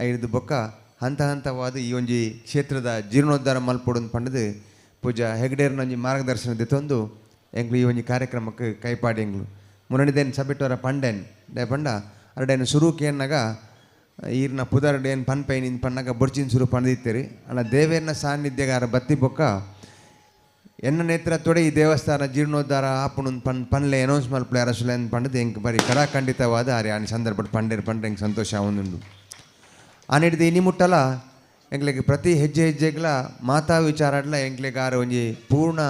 S5: ಐದು ಬೊಕ್ಕ ಹಂತ ಹಂತವಾದ ಈ ಒಂಜಿ ಕ್ಷೇತ್ರದ ಜೀರ್ಣೋದ್ಧಾರ ಮಲ್ಪೊಡು ಪಂಡದು ಪೂಜಾ ಹೆಗ್ಡೇರ್ನೊಂಜಿ ಮಾರ್ಗದರ್ಶನ ದೆತ್ತೊಂದು ಎಂಕ್ಲು ಈ ಒಂಜಿ ಕಾರ್ಯಕ್ರಮಕ್ಕೆ ಕೈಪಾಡಿ ಎಂಗ್ಲು ಮುನಡಿದೇನು ಸಬಿಟ್ಟವರ ಪಂಡೇನ್ they ಪಂಡ ಅರಡೇನು ಸುರುಕೆ ಎನ್ನಾಗ ಈರ್ನ ಪುದರ್ಡು ಏನು ಪನ್ಪೈನ್ ಪಣ್ಣಾಗ ಬೊಡ್ಚಿನ ಸುರು ಪಂದಿತ್ತೀರಿ. ಅಲ್ಲ ದೇವೇರ್ನ ಸಾನ್ನಿಧ್ಯಗಾರ ಬತ್ತಿ ಬೊಕ್ಕ ಎನ್ನ ನೇತೃತ್ವಡೆ ಈ ದೇವಸ್ಥಾನ ಜೀರ್ಣೋದ್ಧಾರ ಆಪುಣ ಪನ್ ಪನ್ಲೆ ಅನೌನ್ಸ್ ಮಲ್ಪಲೆ ಅರಸುಲೆ ಪಂಡದು ಎಂಕ್ ಬರಿ ಕಡಾಖಂಡಿತವಾದ ಆರಿ ಆನಿ ಸಂದರ್ಭ ಪಂಡೇರು ಪಂಡ್ರೆ ಎಂಕ್ ಸಂತೋಷ ಆವೊಂದುಂಡು. ಆ ಹಿಡ್ದು ಇನಿ ಮುಟ್ಟಲ ಎಂಕ್ಲೆಗ್ ಪ್ರತಿ ಹೆಜ್ಜೆ ಹೆಜ್ಜೆಗ್ಲ ಮಾತಾ ವಿಚಾರಡ್ಲ ಎಂಕ್ಲೆಗ್ ಆರು ಒಂಜಿ ಪೂರ್ಣ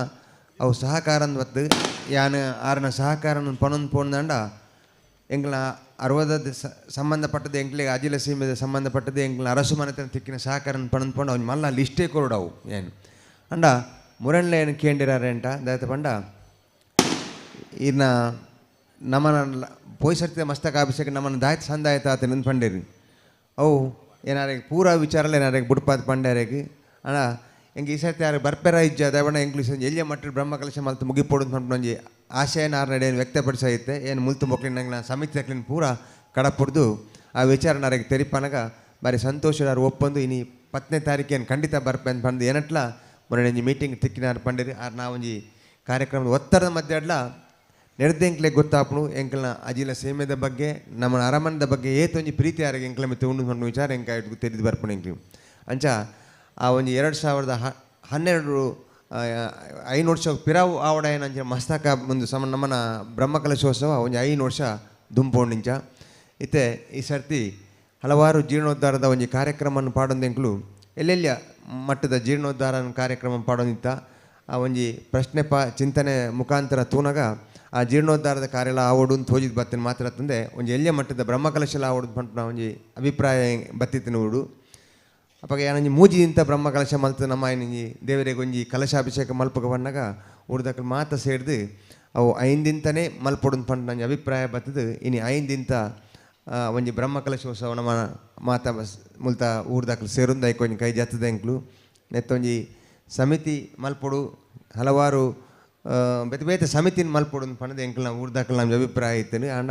S5: ಅವು ಸಹಕಾರ ಬತ್ತು ಯಾನ್ ಆರನ ಸಹಕಾರ ಪನೊಂದು ಪೋಂದಂಡ ಎಂಕ್ಲ ಅರವದ ಸಂಬಂಧಪಟ್ಟದ್ದು ಎಂಕ್ಲೆಗ್ ಅಜಿಲ ಸೀಮೆದ ಸಂಬಂಧಪಟ್ಟದ್ದು ಎಂಕ್ಲ ಅರಸು ಮನೆತನ ತಿಕ್ಕಿನ ಸಹಕಾರ ಪನೊಂದು ಪೋಂಡು ಅವ್ನು ಮಲ್ಲ ಲಿಸ್ಟೇ ಕೊರಡವು ಏನು ಅಂಡ ಮುರಣ್ಲೆ ಏನು ಕೇಂಡಿರಾರೆಂಟ ದಯತ ಪಂಡ ಇನ್ನ ನಮ್ಮನ ಪೋಯ್ ಸರ್ತಿ ಮಸ್ತಕಾಭಿಷೇಕ ನಮ್ಮನ್ನ ದಾಯತ್ ಸಂದಾಯತ ಆತ ನಿಂದು ಪಂಡೇರಿ ಅವು ಏನಾರಿಗೆ ಪೂರಾ ವಿಚಾರಲ್ಲ ಏನಾರಿಗೆ ಬುಡ್ಪಾದ ಪಂಡಾರಿಗೆ ಅಣ್ಣ ಎಂಗೆ ಈ ಸರ್ತಿ ಯಾರು ಬರ್ಪೆರ ಇಜ್ಜ ದೇವಣ್ಣ ಇಂಗ್ಲೀಷ್ ಎಲ್ಲಿಯ ಮಟ್ಟ ಬ್ರಹ್ಮಕಲಶ ಮಲ್ತು ಮುಗಿಪೋಡು ಅಂತ ಒಂಜಿ ಆಶಯನ ಆರ್ ನಡೆ ವ್ಯಕ್ತಪಡಿಸೈತೆ ಏನು ಮುಲ್ತು ಮೊಕ್ಲಿನ ನಂಗೆ ಸಮಿತಿ ತಕ್ಲಿನ ಪೂರಾ ಕಡಪುಡ್ದು ಆ ವಿಚಾರನಾರಿಗೆ ತೆರಿಪನಗ ಬಾರಿ ಸಂತೋಷದಾರು ಒಪ್ಪಂದು ಇನಿ 10ನೇ ತಾರೀಕೇನು ಖಂಡಿತ ಬರ್ಪೆ ಅಂತ ಪಂದು ಏನಟ್ಲ ಮೊನ್ನೆ ಒಂಜಿ ಮೀಟಿಂಗ್ ತಿಕ್ಕಿನಾರು ಪಂಡಿರಿ ಆರ್ ನಾವೊಂಜಿ ಕಾರ್ಯಕ್ರಮದ ಒತ್ತಡದ ಮಧ್ಯೆ ಅಡ್ಲ ನೆಡ್ದು ಎಂಕ್ಲೆ ಗೊತ್ತಾಪುಣು ಎಂಕಲ್ನ ಅಜಿಲ ಸೇಮೆದ ಬಗ್ಗೆ ನಮ್ಮ ಅರಮನದ ಬಗ್ಗೆ ಏತೊಂಜಿ ಪ್ರೀತಿ ಯಾರಿಗೆ ಎಂಕ್ಲ ಮಿತ್ತು ಉಂಡು ಪಂಡು ವಿಚಾರ ಎಂಕ ತೆರಿದು ಬರ್ಪುಣು ಎಂಕ್ಲು. ಅಂಚ ಆ ಒಂಜಿ 2012 5 ವರ್ಷ ಪಿರಾವು ಆವಡ ಏನಂಚ ಮಸ್ತಕ ಒಂದು ಸಮ ನಮ್ಮನ ಬ್ರಹ್ಮಕಲಶೋತ್ಸವ ಒಂಜಿ 5 ವರ್ಷ ದುಂಪೋಂಡಿಂಚ ಇತ್ತೆ ಈ ಸರ್ತಿ ಹಲವಾರು ಜೀರ್ಣೋದ್ಧಾರದ ಒಂಜಿ ಕಾರ್ಯಕ್ರಮವನ್ನು ಪಾಡೊಂದು ಎಂಕ್ಲು ಎಲ್ಲೆಲ್ಲಿಯ ಮಟ್ಟದ ಜೀರ್ಣೋದ್ಧಾರ ಕಾರ್ಯಕ್ರಮ ಪಾಡೊಂದಿತ್ತ ಆ ಒಂಜಿ ಪ್ರಶ್ನೆ ಚಿಂತನೆ ಮುಖಾಂತರ ತೂನಾಗ ಆ ಜೀರ್ಣೋದ್ಧಾರದ ಕಾರ್ಯಲ ಆವಡು ತೋಜಿದ ಬತ್ತಿನ ಮಾತ್ರ ತಂದೆ ಒಂಜಿ ಎಲ್ಲಿಯ ಮಟ್ಟದ ಬ್ರಹ್ಮಕಲಶಲ ಆವಡು ಪಂಪುನ ಒಂಜಿ ಅಭಿಪ್ರಾಯ ಬತ್ತಿತ್ತಿನ ಊಡು. ಅಪಗ ಏನೊಂಜಿ ಮೂಜಿದಿಂತ ಬ್ರಹ್ಮಕಲಶ ಮಲ್ತು ನಮ್ಮ ಏನೊಂಜಿ ದೇವರಿಗೆ ಒಂಜಿ ಕಲಶಾಭಿಷೇಕ ಮಲ್ಪಗ ಬಣ್ಣಾಗ ಊರ್ದಕ್ಲು ಮಾತ ಸೇರ್ದು ಅವು ಐಂದಿಂತನೇ ಮಲ್ಪೊಡು ಪಂಡ ಒಂಜಿ ಅಭಿಪ್ರಾಯ ಬತ್ತದು. ಇನಿ ಐಂದಿಂತ ಒಂಜಿ ಬ್ರಹ್ಮಕಲಶೋತ್ಸವ ನಮ್ಮ ಮಾತ ಮುಲ್ತ ಊರ್ದಕ್ಲು ಸೇರುಂದು ಐಕ್ ಒಂಜಿ ಕೈ ಜತ್ತದ ಎಂಕ್ಲು ನೆತ್ತೊಂಜಿ ಸಮಿತಿ ಮಲ್ಪೊಡು ಹಲವಾರು ಬೇತೆ ಬೇತೆ ಸಮಿತಿನ ಮಲ್ಪೊಡು ಪಂಡದು ಎಂಕ್ಲ ಊರ್ದಕ್ಲು ನಮ್ಮ ಅಭಿಪ್ರಾಯ ಇತ್ತು. ಆಂಡ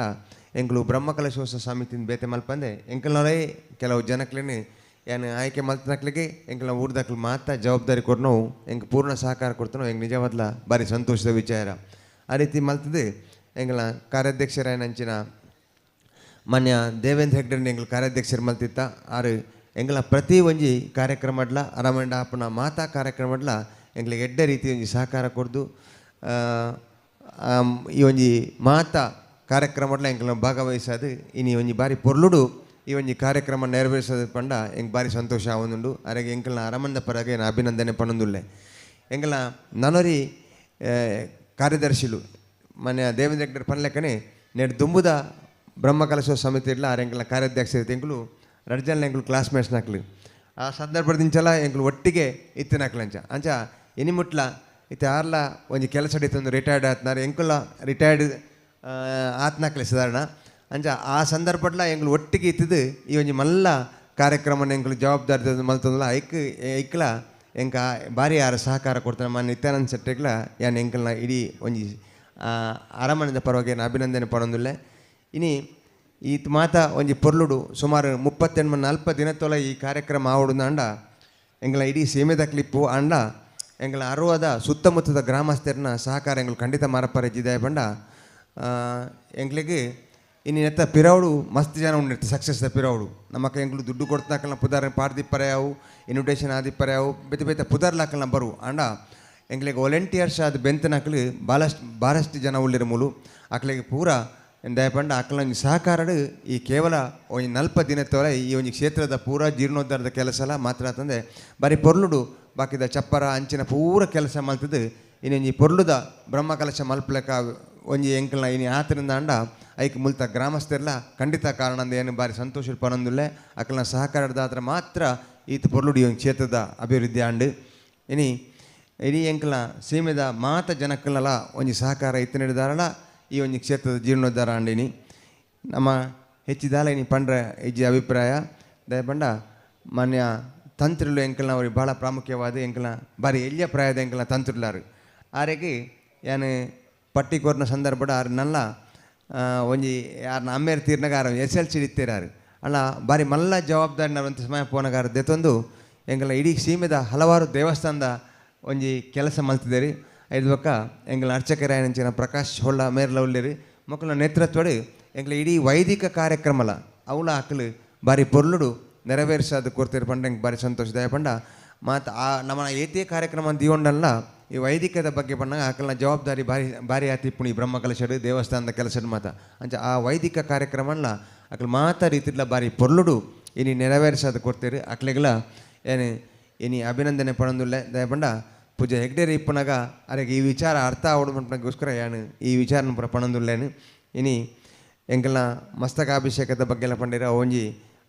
S5: ಎಂಕ್ಲು ಬ್ರಹ್ಮಕಲಶೋತ್ಸವ ಸಮಿತಿನ ಬೇತೆ ಮಲ್ಪಂದೆ ಎಂಕ್ಲನವರೇ ಕೆಲವು ಜನಕ್ಲೇನೆ ಏನು ಆಯ್ಕೆ ಮಲ್ತನಕ್ಲಿಗೆ ಎಂಕ್ಲ ಊರ್ದಕ್ಲು ಮಾತ ಜವಾಬ್ದಾರಿ ಕೊಡ್ನೋವು ಎಂಕ್ ಪೂರ್ಣ ಸಹಕಾರ ಕೊಡ್ತಾನೋ ಎಂಕ್ ನಿಜವಾದ್ಲ ಭಾರಿ ಸಂತೋಷದ ವಿಚಾರ. ಆ ರೀತಿ ಮಲ್ತದೆ ಎಂಗ್ಲ ಕಾರ್ಯಾಧ್ಯಕ್ಷರಾಯನಂಚಿನ ಮಾನ್ಯ ದೇವೇಂದ್ರ ಹೆಗ್ಡೆ ಎಂಗ್ಲ ಕಾರ್ಯಾಧ್ಯಕ್ಷರು ಮಲ್ತಿತ್ತ ಆರು ಎಂಗ್ಲ ಪ್ರತಿ ಒಂಜಿ ಕಾರ್ಯಕ್ರಮಡ್ಲ ಅರಮಂಡ ಆಪುನ ಮಾತಾ ಕಾರ್ಯಕ್ರಮಡ್ಲ ಎಂಗ್ಲಿಗೆ ಎಡ್ಡೆ ರೀತಿ ಒಂಜಿ ಸಹಕಾರ ಕೊರ್ದು ಈ ಒಂಜಿ ಮಾತಾ ಕಾರ್ಯಕ್ರಮಡ್ಲ ಎಂಕ್ಲ ಭಾಗವಹಿಸೋದು ಇನಿ ಒಂಜಿ ಬಾರಿ ಪೊರ್ಲುಡು ಈ ಒಂಜಿ ಕಾರ್ಯಕ್ರಮ ನೆರವೇರಿಸೋದು ಪಂಡ ಎಂಕ್ ಬಾರಿ ಸಂತೋಷ ಆವೊಂದುಂಡು. ಅರೆಗೆ ಎಂಕಲ್ನ ಅರಮಂದ ಪರಗೆ ಅಭಿನಂದನೆ ಪನೊಂದುಲ್ಲೆ. ಎಂಕಲ್ನ ನನೊರಿ ಕಾರ್ಯದರ್ಶಿಲು ಮಾನ್ಯ ದೇವೇಂದ್ರ ಹೆಗ್ಡೆರ್ ಪನ್ಲೆಕ್ಕನೆ ನೆಡ್ ದುಂಬುದ ಬ್ರಹ್ಮಕಲಶ ಸಮಿತಿ ಇಡ್ಲ ಆರ್ ಎಂಕಲ್ನ ಕಾರ್ಯಾಧ್ಯಕ್ಷ ಎಂಕುಲು ರಡ್ಡ್ ಜನ ಎಂಕುಲು ಕ್ಲಾಸ್ಮೇಟ್ಸ್ ನಕ್ಲು. ಆ ಸಂದರ್ಭದಿಂಚಲ ಎಂಕುಲು ಒಟ್ಟಿಗೆ ಇತ್ತಿನಕ್ಲು ಅಂಚ ಅಂಚ ಇನಿಮುಟ್ಲ ಇತ್ತೆ ಆರ್ಲ ಒಂಜಿ ಕೆಲಸ ಇತ್ತೊಂದು ರಿಟೈರ್ಡ್ ಆತ್ನಾರು ಎಂಕುಲ ರಿಟೈರ್ಡ್ ಆತ್ನಕ್ಲೆ ಸಾಧಾರಣ. ಅಂಚ ಆ ಸಂದರ್ಭಡ್ಲ ಎಂಕುಲು ಒಟ್ಟಿಗೆ ಇತ್ತಿದ್ದು ಈ ಒಂಜಿ ಮಲ್ಲ ಕಾರ್ಯಕ್ರಮನ ಎಂಕುಲು ಜವಾಬ್ದಾರಿ ಮಲ್ತೊಂದುಲ ಐಕ್ ಐಕ್ಲ ಎಂಕ ಭಾರಿ ಆರ ಸಹಕಾರ ಕೊಡ್ತಾನೆ ಮಾನ್ಯ ನಿತ್ಯಾನಂದ ಶೆಟ್ಟಿಗ್ಲ ಯಾನ್ ಎಂಕಲ್ನ ಇಡೀ ಒಂಜಿ ಅರಮನೆದ ಪರವಾಗಿ ಅಭಿನಂದನೆ ಪಡೊಂದುಲ್ಲೆ. ಇನಿ ಈ ಮಾತ ಒಂಜಿ ಪೊರ್ಲುಡು ಸುಮಾರು 38 40 ದಿನತೊಲ ಈ ಕಾರ್ಯಕ್ರಮ ಆವಡುಂದಾಂಡ ಎಂಕಲ್ನ ಇಡೀ ಸೀಮೆದ ಕ್ಲಿಪ್ಪು ಆಂಡ ಎಂಕಲ್ನ ಅರುವಾದ ಸುತ್ತಮುತ್ತದ ಗ್ರಾಮಸ್ಥರನ್ನ ಸಹಕಾರ ಎಂಕುಲು ಖಂಡಿತ ಮಾರಪ್ಪರೆ ಪಂಡ ಎಂಕ್ಲಿಗೆ ಇನ್ನು ನೆತ್ತ ಪಿರವಡು ಮಸ್ತ್ ಜನ ಉಂಡಿರ್ತ ಸಕ್ಸಸ್ the ಪಿರವಡು ನಮಕ್ ಎಂಕುಲು ದುಡ್ಡು ಕೊಡ್ತಾಕಲ್ನ ಪುದಾರ್ ಪಾಡ್ದಿಪ್ಪರೆ ಅವು ಇನ್ವಿಟೇಷನ್ ಆದಿಪ್ಪರೆ ಅವು ಬೇತೆ ಬೇತೆ ಪುದಾರ್ಲಾಕಲ್ನ ಬರು ಆಂಡ ಎಂಕ್ಲಿಗೆ ವಾಲಂಟಿಯರ್ಸ್ ಆದ ಬೆಂತನಕ್ಲು ಭಾಳಷ್ಟು ಜನ ಉಳ್ಳಿರ ಮೂಲು ಅಕ್ಲಿಗೆ ಪೂರ ದಯಪಂಡ ಅಕ್ಲ ಒಂಜಿ ಸಹಕಾರಡು ಈ ಕೇವಲ ಒಂಜಿ 40 ದಿನತ್ತೊಲ ಈ ಒಂಜಿ ಕ್ಷೇತ್ರದ ಪೂರ ಜೀರ್ಣೋದ್ಧಾರದ ಕೆಲಸ ಮಾತ್ರ ತಂದೆ ಬಾರಿ ಪೊರ್ಲುಡು ಬಾಕಿದ ಚಪ್ಪರ ಅಂಚಿನ ಪೂರ ಕೆಲಸ ಮಲ್ತದ್ದು ಇನ್ನೊಂಜಿ ಪೊರ್ಲುದ ಬ್ರಹ್ಮಕಲಶ ಮಲ್ಪಲೆಕ ಒಂಜಿ ಎಂಕಲ್ನ ಇನಿ ಆತರಿಂದ ಅಂಡ ಐಕ್ ಮುಲ್ತ ಗ್ರಾಮಸ್ಥರೆಲ್ಲ ಖಂಡಿತ ಕಾರಣ ಅಂದ ಏನು ಬಾರಿ ಸಂತೋಷ ಪನೊಂದುಲ್ಲೆ. ಅಕಲ್ನ ಸಹಕಾರದಾತ್ರ ಮಾತ್ರ ಈತ ಪೊರ್ಲುಡಿ ಒಂದು ಕ್ಷೇತ್ರದ ಅಭಿವೃದ್ಧಿ ಆಂಡು. ಇನಿ ಇಡೀ ಎಂಕಲ್ನ ಸೀಮೆದ ಮಾತ ಜನಕ್ಕಲ್ಲ ಒಂಜಿ ಸಹಕಾರ ಇತ್ತು ನೀಡಿದಾರಲ್ಲ ಈ ಒಂಜಿ ಕ್ಷೇತ್ರದ ಜೀರ್ಣೋದ್ಧಾರ ಆಂಡಿನಿ ನಮ್ಮ ಹೆಚ್ಚಿದಾಲ ಇನಿ ಪಂಡ್ರ ಇಜ್ಜಿ ಅಭಿಪ್ರಾಯ ದಯಪಂಡ ಮಾನ್ಯ ತಂತ್ರುಲು ಎಂಕಲ್ನ ಅವ್ರಿಗೆ ಭಾಳ ಪ್ರಾಮುಖ್ಯವಾದ ಎಂಕಲ್ನ ಭಾರಿ ಎಲ್ಯ ಪ್ರಾಯದ ಎಂಕಲ್ನ ತಂತ್ರುಲಾರು ಆರೆಗೆ ಯಾನು ಪಟ್ಟಿ ಕೊರ್ನ ಸಂದರ್ಭ ಆರು ನಲ್ಲ ಒಂಜಿ ಯಾರನ್ನ ಅಮ್ಮೇರು ತೀರ್ನಾಗ ಆರು ಎಸ್ ಎಲ್ ಸಿ ಇತ್ತೀರಾರು ಅಲ್ಲ ಭಾರಿ ಮಲ್ಲ ಜವಾಬ್ದಾರಿ ನಾವಂತ ಸಮಯ ಪೋನಗಾರ ದೆತ್ತೊಂದು ಎಂಕಲ್ನ ಇಡೀ ಸೀಮೆದ ಹಲವಾರು ದೇವಸ್ಥಾನದ ಒಂಜಿ ಕೆಲಸ ಮಲ್ತಿದ್ದೇರಿ. ಐದು ಬೊಕ್ಕ ಎಂಕಲ್ನ ಅರ್ಚಕರಾಯನಂಚಿನ ಪ್ರಕಾಶ್ ಹೊಳ್ಳ ಮೇರ್ಲ ಉಳ್ಳೇರಿ ಮಕ್ಕಳ ನೇತೃತ್ವಡು ಎಂಕಲ ಇಡೀ ವೈದಿಕ ಕಾರ್ಯಕ್ರಮಲ ಅವಳ ಅಕ್ಲು ಭಾರಿ ಪೊರ್ಲುಡು ನೆರವೇರಿಸೋದು ಕೊಡ್ತೀರಿ ಪಂಡ ಎಂಕ್ ಭಾರಿ ಸಂತೋಷ ದಯಪಂಡ ಮತ್ತು ಆ ನಮ್ಮ ಏತೇ ಕಾರ್ಯಕ್ರಮ ದಿಗೊಂಡಲ್ಲ ಈ ವೈದಿಕದ ಬಗ್ಗೆ ಪಂಡಾಗ ಆಕಲ್ನ ಜವಾಬ್ದಾರಿ ಭಾರಿ ಭಾರಿ ಆತಿಪ್ಪುಣಿ ಬ್ರಹ್ಮ ಕಲಶಡು ದೇವಸ್ಥಾನದ ಕೆಲಸಡು ಮಾತ ಅಂಚ ಆ ವೈದಿಕ ಕಾರ್ಯಕ್ರಮನ ಅಕ್ಲು ಮಾತ ರೀತಿಡ್ಲ ಭಾರಿ ಪೊರ್ಲುಡು ಇನಿ ನೆರವೇರಿಸೋದು ಕೊಡ್ತೀರಿ ಅಕ್ಲೆಗ್ಲ ಏನು ಇನಿ ಅಭಿನಂದನೆ ಪಡೊಂದುಲ್ಲೆ ದಯಪಂಡ ಪೂಜೆ ಹೆಗ್ಡೇರಿ ಇಪ್ಪನಾಗ ಅರೆಗೆ ಈ ವಿಚಾರ ಅರ್ಥ ಆವಡ್ಮಂಟಗೋಸ್ಕರ ಯಾನು ಈ ವಿಚಾರನ ಪೂರ ಪಣೊಂದುಲ್ಲೇನು. ಇನಿ ಎಂಕಲ್ನ ಮಸ್ತಕಾಭಿಷೇಕದ ಬಗ್ಗೆ ಎಲ್ಲ ಪಂಡಿರ ಒಂಜಿ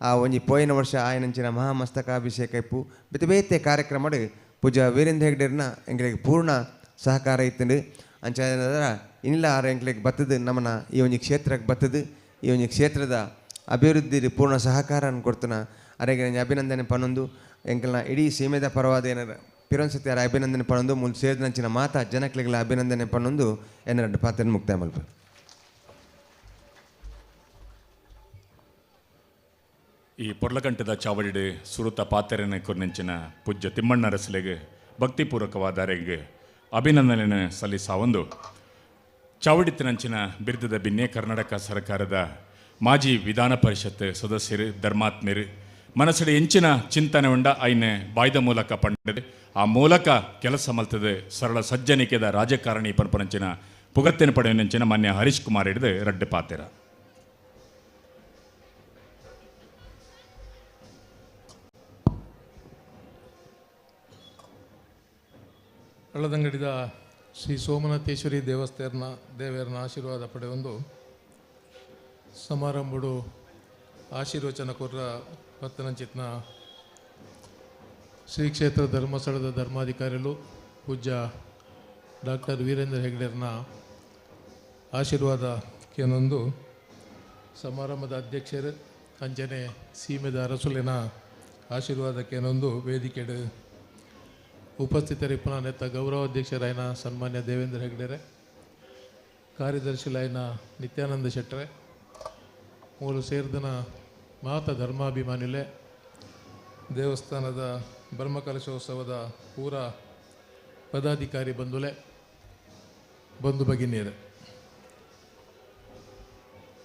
S5: ಆ ಒಂಜಿ ಪೋಯಿನ ವರ್ಷ ಆಯನಂಚಿನ ಮಹಾಮಸ್ತಕಾಭಿಷೇಕ ಇಪ್ಪು ಬೇತೆ ಬೇತೆ ಕಾರ್ಯಕ್ರಮಡು ಪೂಜಾ ವೀರೇಂದ್ರ ಹೆಗ್ಡೇರ್ನ ಎಂಕ್ಲೆಗ್ ಪೂರ್ಣ ಸಹಕಾರ ಇತ್ತಂಡು. ಅಂಚ ಇನ್ನಿಲ್ಲ ಆರು ಎಂಕ್ಲೆಗ್ ಬತ್ತದು ನಮ್ಮನ್ನ ಈ ಒಂಜಿ ಕ್ಷೇತ್ರಕ್ಕೆ ಬತ್ತದು ಈ ಒಂಜಿ ಕ್ಷೇತ್ರದ ಅಭಿವೃದ್ಧಿ ಪೂರ್ಣ ಸಹಕಾರ ಕೊಡ್ತಾನ ಅರೆಗೆ ನಂಜಿ ಅಭಿನಂದನೆ ಪನೊಂದು ಎಂಕಲ್ನ ಇಡೀ ಸೀಮೆದ ಪರವಾದ ಏನಾರ ಪಿರೊನ್ಸತಿ ಅರ ಅಭಿನಂದನೆ ಪನೊಂದು ಮುಲ್ ಸೇರಿದಂಚಿನ ಮಾತಾ ಜನಕ್ಲೆಗ್ಲ ಅಭಿನಂದನೆ ಪನೊಂದು ಏನಾರ ಪಾತ್ರ ಮುಕ್ತಾಯ ಮಲ್ಪ.
S1: ಈ ಪೊರ್ಲಕಂಠದ ಚಾವಡಿಡು ಸುರುತ ಪಾತೆರನೆ ಕೊರ್ನೆಂಚಿನ ಪೂಜ್ಯ ತಿಮ್ಮಣ್ಣರಸಲೆಗೆ ಭಕ್ತಿಪೂರ್ವಕವಾದ ಅರೆಗೆ ಅಭಿನಂದನೆ ಸಲ್ಲಿಸಾವೊಂದು ಚಾವಡಿತ್ತಿನಂಚಿನ ಬಿರುದದ ಬಿನ್ನೆ ಕರ್ನಾಟಕ ಸರ್ಕಾರದ ಮಾಜಿ ವಿಧಾನ ಪರಿಷತ್ ಸದಸ್ಯರು ಧರ್ಮಾತ್ಮರು ಮನಸ್ಸಡಿ ಎಂಚಿನ ಚಿಂತನೆ ಉಂಡ ಐನೆ ಬಾಯ್ದ ಮೂಲಕ ಪಂಡದೆ ಆ ಮೂಲಕ ಕೆಲಸ ಮಲ್ತದೆ ಸರಳ ಸಜ್ಜನಿಕೆದ ರಾಜಕಾರಣಿ ಪನ್ಪನಂಚಿನ ಪುಗತ್ತಿನ ಪಡೆಯನಂಚಿನ ಮಾನ್ಯ ಹರೀಶ್ ಕುಮಾರ್ ಹಿಡಿದು ರಡ್ಡು ಪಾತೆರ.
S6: ಅಳ್ಳದಂಗಡಿದ ಶ್ರೀ ಸೋಮನಾಥೇಶ್ವರಿ ದೇವಸ್ಥಾನ ದೇವರನ್ನ ಆಶೀರ್ವಾದ ಪಡೆಯೊಂದು ಸಮಾರಂಭಡು ಆಶೀರ್ವಚನ ಕೊರ್ರ ಪತ್ತನಂಚಿತ್ನ ಶ್ರೀ ಕ್ಷೇತ್ರ ಧರ್ಮಸ್ಥಳದ ಧರ್ಮಾಧಿಕಾರಿಗಳು ಪೂಜ್ಯ ಡಾಕ್ಟರ್ ವೀರೇಂದ್ರ ಹೆಗ್ಡೆರ್ನ ಆಶೀರ್ವಾದ ಕೇನೊಂದು ಸಮಾರಂಭದ ಅಧ್ಯಕ್ಷರು ಅಂಜನೆ ಸೀಮೆದ ಅರಸುಲಿನ ಆಶೀರ್ವಾದಕ್ಕೇನೊಂದು ವೇದಿಕೆಡು ಉಪಸ್ಥಿತರಿಪ್ಪನ ನೆತ್ತ ಗೌರವಾಧ್ಯಕ್ಷರಾಯನ ಸನ್ಮಾನ್ಯ ದೇವೇಂದ್ರ ಹೆಗ್ಡೆರೆ, ಕಾರ್ಯದರ್ಶಿಲಾಯನ ನಿತ್ಯಾನಂದ ಶೆಟ್ಟರೆ, ಮೂರು ಸೇರ್ದನ ಮಾತ ಧರ್ಮಾಭಿಮಾನಿಲೆ, ದೇವಸ್ಥಾನದ ಬ್ರಹ್ಮಕಲಶೋತ್ಸವದ ಪೂರ ಪದಾಧಿಕಾರಿ ಬಂಧುಲೆ, ಬಂಧು ಭಗಿನಿಯರೇ,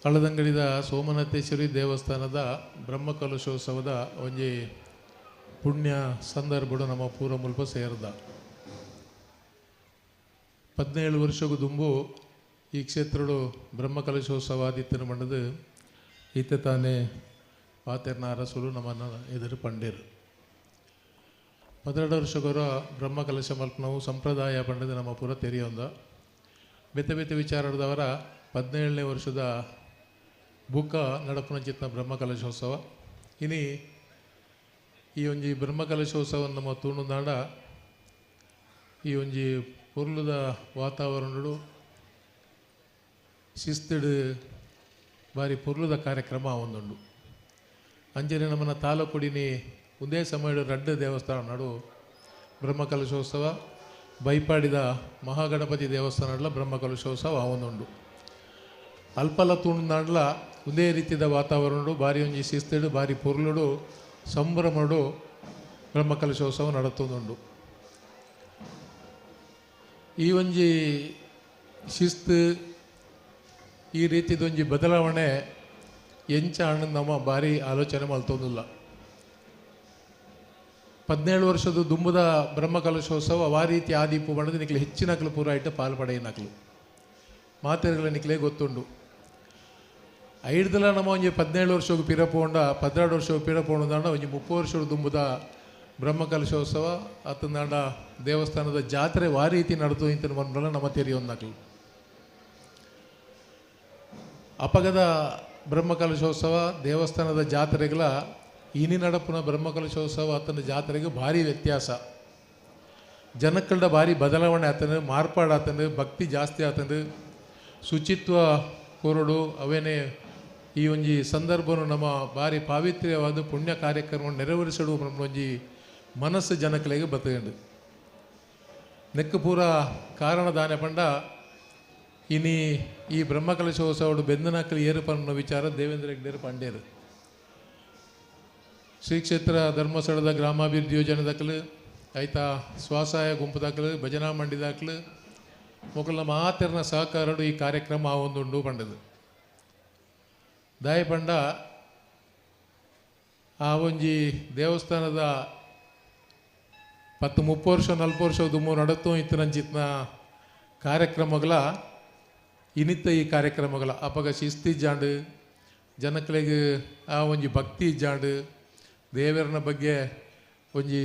S6: ಕಳ್ಳದಂಗಡಿದ ಸೋಮನಾಥೇಶ್ವರಿ ದೇವಸ್ಥಾನದ ಬ್ರಹ್ಮಕಲಶೋತ್ಸವದ ಒಂಜಿ ಪುಣ್ಯ ಸಂದರ್ಭಡು ನಮ್ಮ ಪೂರ ಮುಲ್ಪ ಸೇರ್ದ 17 ವರ್ಷಗೂ ದುಂಬು ಈ ಕ್ಷೇತ್ರಡು ಬ್ರಹ್ಮಕಲಶೋತ್ಸವ ಆದಿತ್ಯನ ಮಂಡದು ಈತ ತಾನೇ ಪಾತೆರ್ನ ಅರಸುಲು ನಮ್ಮನ್ನು ಎದುರು ಪಂಡೇರು. 12 ವರ್ಷಗೊರ ಬ್ರಹ್ಮಕಲಶ ಮಲ್ಪನವು ಸಂಪ್ರದಾಯ ಪಂಡದು ನಮ್ಮ ಪೂರ ತೆರೆಯೊಂದ ಬೇತೆ ಬೇತೆ ವಿಚಾರದವರ 17ನೇ ವರ್ಷದ ಬುಕ್ಕ ನಡಪುನ ಚಿತ್ನ ಬ್ರಹ್ಮಕಲಶೋತ್ಸವ. ಇನಿ ಈ ಒಂಜಿ ಬ್ರಹ್ಮಕಲಶೋತ್ಸವ ನಮ್ಮ ತೂಣುನಾಡ ಈ ಒಂಜಿ ಪೊರ್ಲುದ ವಾತಾವರಣಡು ಶಿಸ್ತುಡು ಬಾರಿ ಪೊರ್ಲುದ ಕಾರ್ಯಕ್ರಮ ಒಂದುಂಡು. ಅಂಜನೆ ನಮ್ಮನ್ನ ತಾಲೂಕುಡಿನಿ ಒಂದೇ ಸಮಯಡು ರಡ್ಡ ದೇವಸ್ಥಾನ ನಡು ಬ್ರಹ್ಮಕಲಶೋತ್ಸವ, ಬೈಪಾಡಿದ ಮಹಾಗಣಪತಿ ದೇವಸ್ಥಾನಡ್ಲ ಬ್ರಹ್ಮಕಲಶೋತ್ಸವ ಒಂದುಂಡು. ಅಲ್ಪಲ ತೂಣುನಾಡ್ಲ ಒಂದೇ ರೀತಿಯ ವಾತಾವರಣಡು ಬಾರಿ ಒಂಜಿ ಶಿಸ್ತುಡು ಬಾರಿ ಪೊರ್ಲುಡು ಸಂಭ್ರಮಡು ಬ್ರಹ್ಮಕಲಶೋತ್ಸವ ನಡತೊಂದುಂಡು. ಈ ಒಂಜಿ ಶಿಸ್ತು ಈ ರೀತಿದೊಂಜಿ ಬದಲಾವಣೆ ಎಂಚ ಅಣ್ಣ ನಮ್ಮ ಭಾರಿ ಆಲೋಚನೆ ಮಲ್ತೊಂದಿಲ್ಲ. 17 ವರ್ಷದ ದುಂಬುದ ಬ್ರಹ್ಮಕಲಶೋತ್ಸವ ಆ ರೀತಿ ಆದೀಪು ಬಣ್ಣದ ನಿಕ್ಲೆ ಹೆಚ್ಚಿನಕ್ಲು ಪೂರ ಇಟ್ಟು ಪಾಲು ಪಡೆಯಿನಕ್ಲು ಮಾತೆಗಳ ನಿಕ್ಲೆ ಗೊತ್ತುಂಡು. ಐಡ್ದಲ ನಮ್ಮ ಒಂಜಿ 17 ವರ್ಷಕ್ಕೆ ಪಿರಪೋಂಡ 12 ವರ್ಷಕ್ಕೆ ಪಿರಪೋಂಡ ಒಂಜಿ 30 ವರ್ಷದ ದುಂಬುದ ಬ್ರಹ್ಮಕಲಶೋತ್ಸವ ಅತನಾಡ ದೇವಸ್ಥಾನದ ಜಾತ್ರೆ ವಾ ರೀತಿ ನಡೆದು ಇಂತ ಮನ್ಬಲ ನಮ್ಮ ತೆರೆಯೊಂದಕ್ಲು. ಅಪಗದ ಬ್ರಹ್ಮಕಲಶೋತ್ಸವ ದೇವಸ್ಥಾನದ ಜಾತ್ರೆಗಳ ಇನಿ ನಡಪುನ ಬ್ರಹ್ಮಕಲಶೋತ್ಸವ ಆತನ ಜಾತ್ರೆಗೆ ಭಾರಿ ವ್ಯತ್ಯಾಸ. ಜನಕ್ಕಳ್ಡ ಭಾರಿ ಬದಲಾವಣೆ ಆತನು, ಮಾರ್ಪಾಡಾತನು, ಭಕ್ತಿ ಜಾಸ್ತಿ ಆತನು, ಶುಚಿತ್ವ ಕೊರಡು ಅವೇನೇ ಈ ಒಂಜಿ ಸಂದರ್ಭನು ನಮ್ಮ ಭಾರಿ ಪಾವಿತ್ರ್ಯವಾದ ಪುಣ್ಯ ಕಾರ್ಯಕ್ರಮ ನೆರವೇರಿಸಡು ಒಂಜಿ ಮನಸ್ಸು ಜನಕ್ಕಳಿಗೆ ಬತ್ತುಂಡು. ನೆಕ್ಕು ಪೂರ ಕಾರಣ ದಾನೆ ಪಂಡ ಇನಿ ಈ ಬ್ರಹ್ಮಕಲಶೋತ್ಸವಡು ಬೆಂದನಕಲು ಏರುಪನ್ನ ವಿಚಾರ ದೇವೇಂದ್ರ ಹೆಗ್ಡೇರು ಪಂಡೇರು. ಶ್ರೀ ಕ್ಷೇತ್ರ ಧರ್ಮಸ್ಥಳದ ಗ್ರಾಮಾಭಿವೃದ್ಧಿ ಯೋಜನೆ ದಾಖಲು ಆಯ್ತಾ, ಸ್ವಸಹಾಯ ಗುಂಪು ದಾಖಲು, ಭಜನಾ ಮಂಡಿ ದಾಖಲು ಮೊಕಲ ಮಾತೆರ್ನ ಸಹಕಾರಡು ಈ ಕಾರ್ಯಕ್ರಮ ಒಂದುಂಡು ಪಂಡದು. ದಾಯ ಪಂಡ ಆ ಒಂಜಿ ದೇವಸ್ಥಾನದ 10 30 ವರ್ಷ 40 ವರ್ಷ ದುಮ್ಮು ನಡತು ಇತ್ತನಂಚಿತ್ನ ಕಾರ್ಯಕ್ರಮಗಳ ಇನ್ನಿತ್ತ ಈ ಕಾರ್ಯಕ್ರಮಗಳ ಅಪಗ ಶಿಸ್ತಿ ಜಾಂಡು ಜನಕ್ಕಳಿಗೆ ಆ ಒಂಜಿ ಭಕ್ತಿ ಜಾಂಡು ದೇವರನ ಬಗ್ಗೆ ಒಂಜಿ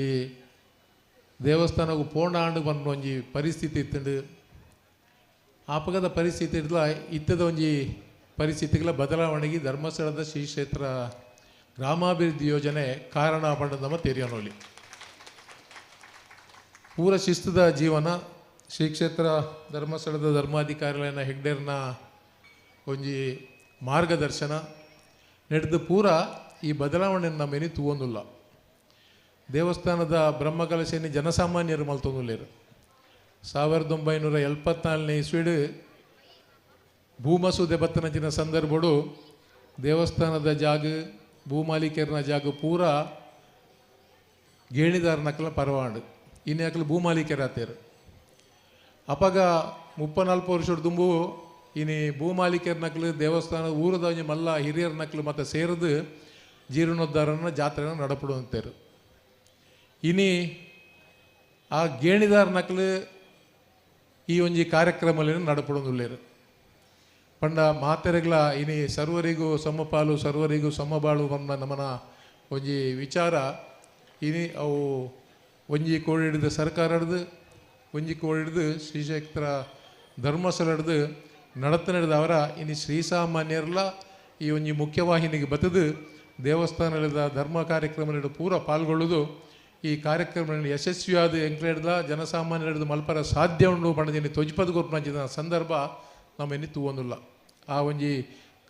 S6: ದೇವಸ್ಥಾನಕ್ಕೆ ಪೋಂಡ ಆಂಡು ಬಂದ ಒಂಜಿ ಪರಿಸ್ಥಿತಿ ಇತ್ತಂಡು. ಆಪಗದ ಪರಿಸ್ಥಿತಿ ಇಡ್ಲ ಇತ್ತದ ಒಂಜಿ ಪರಿಸ್ಥಿತಿಗಳ ಬದಲಾವಣೆಗೆ ಧರ್ಮಸ್ಥಳದ ಶ್ರೀ ಕ್ಷೇತ್ರ ಗ್ರಾಮಾಭಿವೃದ್ಧಿ ಯೋಜನೆ ಕಾರಣ ಪಂಡದಮ್ಮ ತೆರಿಯೋನೋಲಿ. ಪೂರ ಶಿಸ್ತದ ಜೀವನ ಶ್ರೀ ಕ್ಷೇತ್ರ ಧರ್ಮಸ್ಥಳದ ಧರ್ಮಾಧಿಕಾರಿಗಳನ್ನ ಹೆಗ್ಡೇರ್ನ ಒಂಜಿ ಮಾರ್ಗದರ್ಶನ ನಡೆದು ಪೂರ ಈ ಬದಲಾವಣೆಯನ್ನು ನಮ್ಮ ಏನಿ ತೂವೊಂದಿಲ್ಲ. ದೇವಸ್ಥಾನದ ಬ್ರಹ್ಮಕಲಶೆಯನ್ನು ಜನಸಾಮಾನ್ಯರು ಮಲ್ತೊಂದುಲ್ಲೇರು. 1974ನೇ ಇಸ್ವಿಡು ಭೂಮಸೂದೆ ಬತ್ತನಂಚಿನ ಸಂದರ್ಭಡು ದೇವಸ್ಥಾನದ ಜಾಗ ಭೂಮಾಲೀಕರನ ಜಾಗ ಪೂರ ಗೇಣಿದಾರನಕ್ಕಲ ಪರವಾಂಡು ಇನ್ಯಾಕಲು ಭೂಮಾಲೀಕರಾತೇರು. ಅಪಗ 34 ವರ್ಷದ ದುಂಬು ಇನಿ ಭೂಮಾಲೀಕರನಕ್ಲು ದೇವಸ್ಥಾನದ ಊರದ ಒಂಜಿ ಮಲ್ಲ ಹಿರಿಯರ್ನಕ್ಲು ಮತ್ತು ಸೇರಿದು ಜೀರ್ಣೋದ್ಧಾರನ ಜಾತ್ರೆನ ನಡಪಡುವಂತೇರು. ಇನಿ ಆ ಗೇಣಿದಾರನಕ್ಲು ಈ ಒಂಜಿ ಕಾರ್ಯಕ್ರಮದಲ್ಲಿ ನಡಪಡೊಂದುಲ್ಲೇರು. ಪಂಡ ಮಾತೆರೆಗ್ಲ ಇನಿ ಸರ್ವರಿಗೂ ಸಮಪಾಲು ಸರ್ವರಿಗೂ ಸಮಬಾಳು ಬಂದ ನಮನ ಒಂಜಿ ವಿಚಾರ ಇನಿ ಅವು ಒಂಜಿ ಕೋಳಿ ಹಿಡಿದು ಸರ್ಕಾರ ಹಿಡ್ದು ಒಂಜಿ ಕೋಳಿ ಹಿಡಿದು ಶ್ರೀ ಕ್ಷೇತ್ರ ಧರ್ಮಸ್ಥಳ ಹಿಡ್ದು ನಡತ ನಡೆದವರ ಇನಿ ಶ್ರೀಸಾಮಾನ್ಯರ್ಲ ಈ ಒಂಜಿ ಮುಖ್ಯವಾಹಿನಿಗೆ ಬತ್ತದು ದೇವಸ್ಥಾನದ ಧರ್ಮ ಕಾರ್ಯಕ್ರಮ ಪೂರ ಪಾಲ್ಗೊಳ್ಳುವುದು ಈ ಕಾರ್ಯಕ್ರಮ ಯಶಸ್ವಿಯಾದ ಎಂಕ್ಲೇಡ್ದ ಜನಸಾಮಾನ್ಯರ ಮಲ್ಪರ ಸಾಧ್ಯ ಉಂಡು ಪಂಡದಿನಿ ತೊಜ್ಪದ ಕೊರ್ಪುನಂಚಿನ ಸಂದರ್ಭ ನಮ್ಮ ಎನ್ನಿ ತೂವೊಂದುಲ್ಲ. ಆ ಒಂಜಿ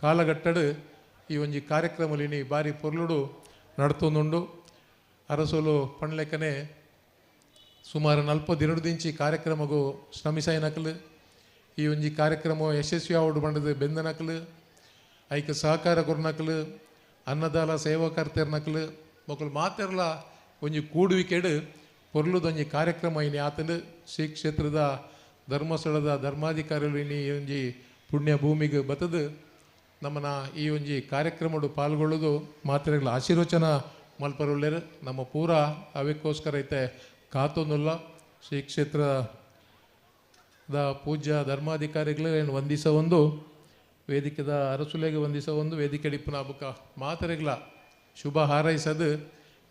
S6: ಕಾಲಘಟ್ಟಡು ಈ ಒಂಜಿ ಕಾರ್ಯಕ್ರಮಲಿನಿ ಬಾರಿ ಪೊರ್ಲುಡು ನಡ್ತೊಂದುಂಡು. ಅರಸೋಲು ಪಣ್ಲೆಕ್ಕನೆ ಸುಮಾರು 40 ದಿನದಿಂಚಿ ಕಾರ್ಯಕ್ರಮಗೂ ಶ್ರಮಿಸಾಯಿನಕಲು ಈ ಒಂಜಿ ಕಾರ್ಯಕ್ರಮ ಯಶಸ್ವಿ ಆವಡು ಬಂಡದು ಬೆಂದನಕಲು ಐಕ ಸಹಕಾರ ಕೊರ್ನಕಲು ಅನ್ನದಾಲ ಸೇವಾಕರ್ತರ್ನಕಲು ಮಕ್ಕಳು ಮಾತೆರ್ಲ ಒಂಜಿ ಕೂಡುವಿಕೆಡು ಪೊರ್ಲುದೊಂಜಿ ಕಾರ್ಯಕ್ರಮ ಇನಿ ಆತಂದು ಶ್ರೀ ಕ್ಷೇತ್ರದ ಧರ್ಮಸ್ಥಳದ ಧರ್ಮಾಧಿಕಾರಿಗಳು ಇನಿ ಒಂಜಿ ಪುಣ್ಯ ಭೂಮಿಗೆ ಬತ್ತದು ನಮ್ಮನ ಈ ಒಂಜಿ ಕಾರ್ಯಕ್ರಮಡು ಪಾಲ್ಗೊಳ್ಳೋದು ಮಾತ್ರೆಗಳ ಆಶೀರ್ವಚನ ಮಲ್ಪರುಳ್ಳೇರು ನಮ್ಮ ಪೂರ ಅವೆಕ್ಕೋಸ್ಕರ ಐತೆ ಕಾತೊಂದುಲ್ಲ. ಶ್ರೀ ಕ್ಷೇತ್ರದ ಪೂಜ್ಯ ಧರ್ಮಾಧಿಕಾರಿಗಳು ಏನು ವಂದಿಸ ಒಂದು ವೇದಿಕೆದ ಅರಸುಲೆಗೆ ವಂದಿಸ ಒಂದು ವೇದಿಕೆ ಡಿಪ್ಪುನ ಬುಕ್ಕ ಮಾತ್ರೆಗಳ ಶುಭ ಹಾರೈಸದು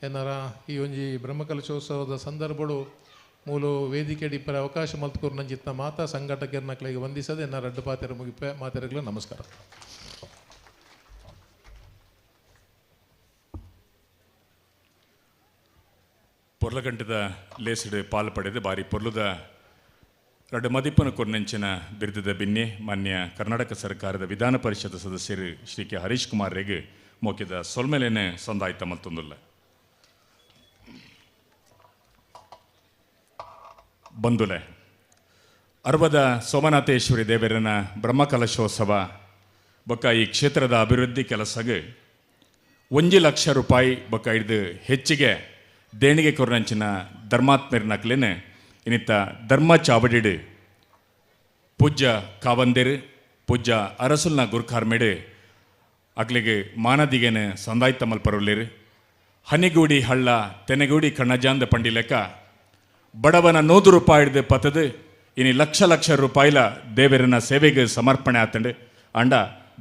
S6: ಏನಾರ ಈ ಒಂಜಿ ಬ್ರಹ್ಮಕಲಶೋತ್ಸವದ ಸಂದರ್ಭಡು ಮೂಲು ವೇದಿಕೆ ಡಿಪ್ಪರ ಅವಕಾಶ ಮಲ್ತ್ಕೂರು ನಂಜಿತ್ನ ಮಾತಾ ಸಂಘಟಕರ್ನಕ್ಲೆಗೆ ವಂದಿಸದೆ ಎನ್ನ ರಡ್ಡು ಪಾತೆರ ಮುಗಿಪೆ. ಮಾತೆರೆಗಳ ನಮಸ್ಕಾರ.
S1: ಪೊರ್ಲಗಂಟದ ಲೇಸಿಡು ಪಾಲು ಪಡೆದು ಬಾರಿ ಪೊರ್ಲುದ ರಡ್ಡು ಮದಿಪ್ಪನ ಕೊರ್ನೆಂಚಿನ ಬಿರುದದ ಬಿನ್ನೆ ಮಾನ್ಯ ಕರ್ನಾಟಕ ಸರ್ಕಾರದ ವಿಧಾನ ಪರಿಷತ್ ಸದಸ್ಯರು ಶ್ರೀ ಕೆ ಹರೀಶ್ ಕುಮಾರ್ ರೆಗ್ ಮೋಕಿದ ಸೊಲ್ಮೆಲೇನೆ ಸಂದಾಯ್ತ ಮತ್ತೊಂದುಲ್ಲ. ಬಂದುಲೆ ಅರ್ವದ ಸೋಮನಾಥೇಶ್ವರಿ ದೇವರನ ಬ್ರಹ್ಮಕಲಶೋತ್ಸವ ಬೊಕ್ಕ ಈ ಕ್ಷೇತ್ರದ ಅಭಿವೃದ್ಧಿ ಕೆಲಸಗೆ 1 ಲಕ್ಷ ರೂಪಾಯಿ ಬೊಕ್ಕ ಹಿಡಿದು ಹೆಚ್ಚಿಗೆ ದೇಣಿಗೆ ಕೊರನಂಚಿನ ಧರ್ಮಾತ್ಮರ್ನಕ್ಲೇನೆ ಇನ್ನಿತ್ತ ಧರ್ಮ ಚಾವಡಿಡು ಪೂಜ್ಯ ಕಾವಂದಿರು ಪೂಜ್ಯ ಅರಸುಲ್ನ ಗುರ್ಖಾರ್ಮೇಡು ಅಕ್ಲಿಗೆ ಮಾನದಿಗೆನೆ ಸಂದಾಯ್ತ ಮಲ್ಪರುಳ್ಳೇರು. ಹನಿಗೂಡಿ ಹಳ್ಳ ತೆನೆಗೂಡಿ ಕಣ್ಣಜಾಂದ ಪಂಡಿಲೆಕ್ಕ ಬಡವನ 100 ರೂಪಾಯಿ ಹಿಡಿದು ಪತದು ಇನಿ ಲಕ್ಷ ಲಕ್ಷ ರೂಪಾಯಿಲ ದೇವರನ ಸೇವೆಗೆ ಸಮರ್ಪಣೆ ಆತಂಡು. ಅಂಡ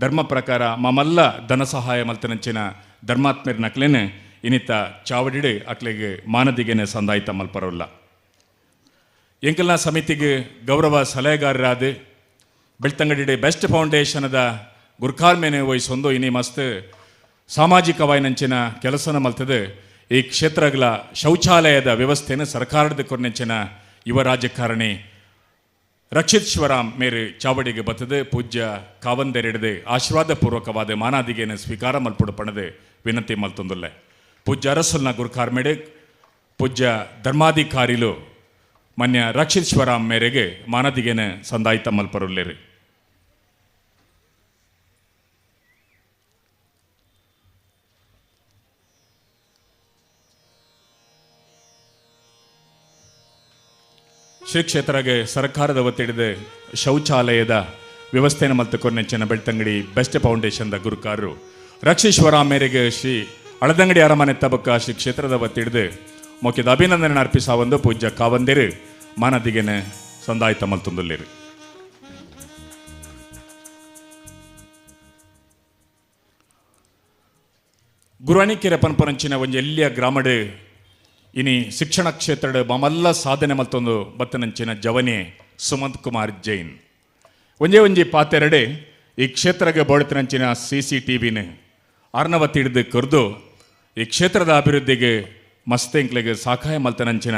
S1: ಧರ್ಮ ಪ್ರಕಾರ ಮಮಲ್ಲ ಧನ ಸಹಾಯ ಮಲ್ತನಂಚಿನ ಧರ್ಮಾತ್ಮರ್ನಕ್ಲೇನೆ ಇನ್ನಿತ್ತ ಚಾವಡಿಡು ಅಕ್ಲಿಗೆ ಮಾನದಿಗೆನೆ ಸಂದಾಯ್ತ ಮಲ್ಪರಲ್ಲ. ಎಂಕಲ್ನ ಸಮಿತಿಗೆ ಗೌರವ ಸಲಹೆಗಾರರಾದ ಬೆಳ್ತಂಗಡಿ ಬೆಸ್ಟ್ ಫೌಂಡೇಶನದ ಗುರ್ಖಾರ್ ಮೇನೆ ವಹಿಸೊಂದು ಇನಿ ಮಸ್ತ್ ಸಾಮಾಜಿಕವಾಯಿನಂಚಿನ ಕೆಲಸನ ಮಲ್ತದೆ. ಈ ಕ್ಷೇತ್ರಗಳ ಶೌಚಾಲಯದ ವ್ಯವಸ್ಥೆಯನ್ನು ಸರ್ಕಾರದ ಕೊರ್ನೆಂಚಿನ ಯುವ ರಾಜಕಾರಣಿ ರಕ್ಷಿತ್ ಶಿವರಾಮ್ ಮೇರೆ ಚಾವಡಿಗೆ ಬತ್ತದೆ ಪೂಜ್ಯ ಕಾವಂದೆರೆಡದೆ ಆಶೀರ್ವಾದ ಪೂರ್ವಕವಾದ ಮಾನಾದಿಗೆಯನ್ನು ಸ್ವೀಕಾರ ಮಲ್ಪುಡು ಪಣದೆ ವಿನಂತಿ ಮಲ್ತೊಂದುಲ್ಲೆ. ಪೂಜ್ಯ ಅರಸುಲ್ನ ಗುರ್ಖಾರ್ ಮೇಡೆ ಪೂಜ್ಯ ಧರ್ಮಾಧಿಕಾರಿಲು ಮಾನ್ಯ ರಕ್ಷಿತ್ ಶಿವರಾಮ್ ಮೇರೆಗೆ ಮಾನದಿಗೆನ ಸಂದಾಯ್ತ ಮಲ್ಪರುಲ್ಲೇರಿ. ಶ್ರೀ ಕ್ಷೇತ್ರಗೆ ಸರ್ಕಾರದ ವತಿಡಿದ ಶೌಚಾಲಯದ ವ್ಯವಸ್ಥೆಯನ್ನು ಮಲ್ತುಕೊರ್ನೆಂಚಿನ ಬೆಳ್ತಂಗಡಿ ಬೆಸ್ಟ್ ಫೌಂಡೇಶನ್ದ ಗುರುಕಾರರು ರಕ್ಷಿತ್ ಶಿವರಾಮ್ ಮೇರೆಗೆ ಶ್ರೀ ಅಳದಂಗಡಿ ಅರಮನೆ ತಬಕ ಶ್ರೀ ಕ್ಷೇತ್ರದ ವತಿಡಿದು ಮೊಕ್ಕಿದ ಅಭಿನಂದನೆ ಅರ್ಪಿಸ ಒಂದು ಪೂಜ್ಯ ಕಾವಂದಿರು ಮಾನದಿಗೆನೆ ಸಂದಾಯ್ತ ಮಲ್ತೊಂದುಲ್ಲೇರು. ಗುರುವಾಣಿಕೆರೆ ಪನ್ಪರಂಚಿನ ಒಂಜಿ ಎಲ್ಲಿಯ ಗ್ರಾಮಡು ಇನಿ ಶಿಕ್ಷಣ ಕ್ಷೇತ್ರದ ಮಮಲ್ಲ ಸಾಧನೆ ಮತ್ತೊಂದು ಬತ್ತನಂಚಿನ ಜವನೆ ಸುಮಂತ್ ಕುಮಾರ್ ಜೈನ್ ಒಂಜೇ ಒಂಜಿ ಪಾತೆರಡೆ ಈ ಕ್ಷೇತ್ರಕ್ಕೆ ಬೋಳತನಂಚಿನ C C T ವಿನ ಅರ್ಣವತಿ ಹಿಡಿದು ಕರೆದು ಈ ಕ್ಷೇತ್ರದ ಅಭಿವೃದ್ಧಿಗೆ ಮಸ್ತೆಂಕ್ಲೆಗೆ ಸಾಕಾಯ ಮಲ್ತನಂಚಿನ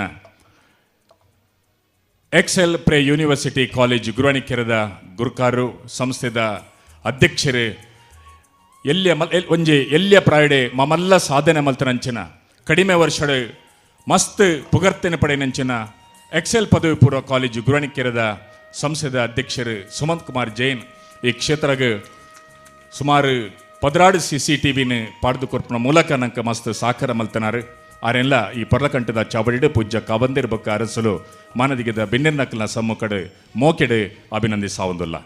S1: Excel pray university college ಗುರುವಾಣಿಕೆರೆದ ಗುರುಕಾರು ಸಂಸ್ಥೆದ ಅಧ್ಯಕ್ಷರೇ ಎಲ್ಲಿಯ ಒಂಜಿ ಎಲ್ಲಿಯ ಪ್ರಾಯಡೆ ಮಮಲ್ಲ ಸಾಧನೆ ಮಲ್ತನಂಚಿನ ಕಡಿಮೆ ವರ್ಷದ ಮಸ್ತ್ ಪುಗರ್ತಿನ ಪಡೆನಂಚಿನ ಎಕ್ಸೆಲ್ ಪದವಿ ಪೂರ್ವ ಕಾಲೇಜು ಗುರುವಾಣಿಕೆರೆದ ಸಂಸ್ಥೆದ ಅಧ್ಯಕ್ಷರು ಸುಮಂತ್ ಕುಮಾರ್ ಜೈನ್ ಈ ಕ್ಷೇತ್ರಗೆ ಸುಮಾರು 16 C C T ವಿನ ಪಾಡ್ದು ಕೊರ್ಪುನ ಮೂಲಕ ನಂಕ ಮಸ್ತ್ ಸಾಕರ ಮಲ್ತನಾರು. ಆರೆಲ್ಲ ಈ ಪರ್ಲಕಂಠದ ಚಾವಡಿಡು ಪೂಜ್ಯ ಕಾವಂದಿರ್ ಬೊಕ್ಕ ಅರಸಲು ಮಾನದಿಗದ ಬೆನ್ನಿರ್ನಕಲ್ನ ಸಮ್ಮುಖಡು ಮೋಕೆಡು ಅಭಿನಂದಿಸಾವೊಂದುಲ್ಲ.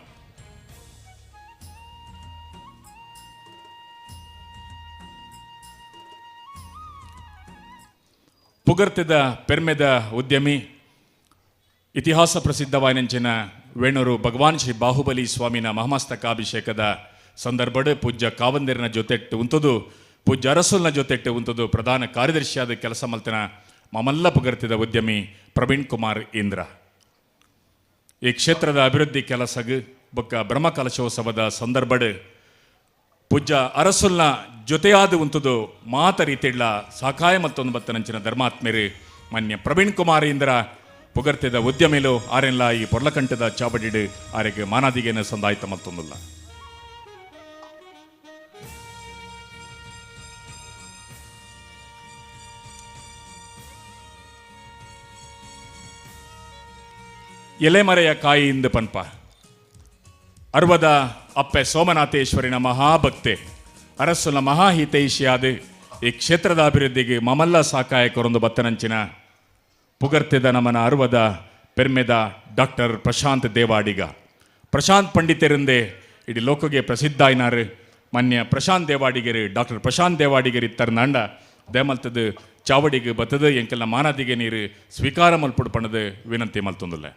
S1: ಪುಗರ್ತಿದ ಪೆರ್ಮೆದ ಉದ್ಯಮಿ ಇತಿಹಾಸ ಪ್ರಸಿದ್ಧವಾಯಿನಂಚಿನ ವೇಣೂರು ಭಗವಾನ್ ಶ್ರೀ ಬಾಹುಬಲಿ ಸ್ವಾಮಿನ ಮಹಾಮಸ್ತಕಾಭಿಷೇಕದ ಸಂದರ್ಭಡ್ ಪೂಜ್ಯ ಕಾವಂದಿರನ ಜೊತೆಟ್ಟು ಉಂತದು ಪೂಜ್ಯ ಅರಸುಲ್ನ ಜೊತೆಟ್ಟು ಉಂತದು ಪ್ರಧಾನ ಕಾರ್ಯದರ್ಶಿಯಾದ ಕೆಲಸ ಮಲ್ತನ ಮಮಲ್ಲ ಪುಗರ್ತಿದ ಉದ್ಯಮಿ ಪ್ರವೀಣ್ ಕುಮಾರ್ ಇಂದ್ರ ಈ ಕ್ಷೇತ್ರದ ಅಭಿವೃದ್ಧಿ ಕೆಲಸಗ್ ಬೊಕ್ಕ ಬ್ರಹ್ಮಕಲಶೋತ್ಸವದ ಸಂದರ್ಭಡ್ ಪೂಜ್ಯ ಅರಸುಲ್ನ ಜೊತೆಯಾದ ಉಂತದು ಮಾತ ರೀತಿಡ್ಲ ಸಾಕಾಯ ಮತ್ತೊಂದು ಬತ್ತನಂಚಿನ ಧರ್ಮಾತ್ಮೇರು ಮಾನ್ಯ ಪ್ರವೀಣ್ ಕುಮಾರ್ ಇಂದ್ರ ಪುಗರ್ತಿದ ಉದ್ಯಮಿಲು ಆರೆಲ್ಲ ಈ ಪೊರ್ಲಕಂಠದ ಚಾವಡಿಡು ಆರೆಗೆ ಮಾನಾದಿಗೆನ ಸಂದಾಯ್ತ ಮತ್ತೊಂದುಲ್ಲ. ಎಲೆಮರೆಯ ಕಾಯಿಯಿಂದ ಪನ್ಪ ಅರ್ವದ ಅಪ್ಪೆ ಸೋಮನಾಥೇಶ್ವರಿನ ಮಹಾಭಕ್ತೆ ಅರಸುನ ಮಹಾಹಿತೈಷಿಯಾದ ಈ ಕ್ಷೇತ್ರದ ಅಭಿವೃದ್ಧಿಗೆ ಮಮಲ್ಲ ಸಾಕಾಯ ಕೊರೊಂದು ಬತ್ತನಂಚಿನ ಪುಗರ್ತಿದ ನಮನ ಅರ್ವದ ಪೆರ್ಮೆದ ಡಾಕ್ಟರ್ ಪ್ರಶಾಂತ್ ದೇವಾಡಿಗ ಪ್ರಶಾಂತ್ ಪಂಡಿತರಿಂದೆ ಇಡೀ ಲೋಕಗೆ ಪ್ರಸಿದ್ಧ ಆಯ್ನಾರು ಮಾನ್ಯ ಪ್ರಶಾಂತ್ ದೇವಾಡಿಗೆರು ಡಾಕ್ಟರ್ ಪ್ರಶಾಂತ್ ದೇವಾಡಿಗೆರು ಇತ್ತರ್ನಾಂಡ ದೇಮಲ್ತದ ಚಾವಡಿಗೆ ಬತ್ತದ ಎಂಕೆಲ್ಲ ಮಾನಾದಿಗೆ ನೀರು ಸ್ವೀಕಾರ ಮಲ್ಪುಡು ಪಣದು ವಿನಂತಿ ಮಲ್ತೊಂದುಲ್ಲ.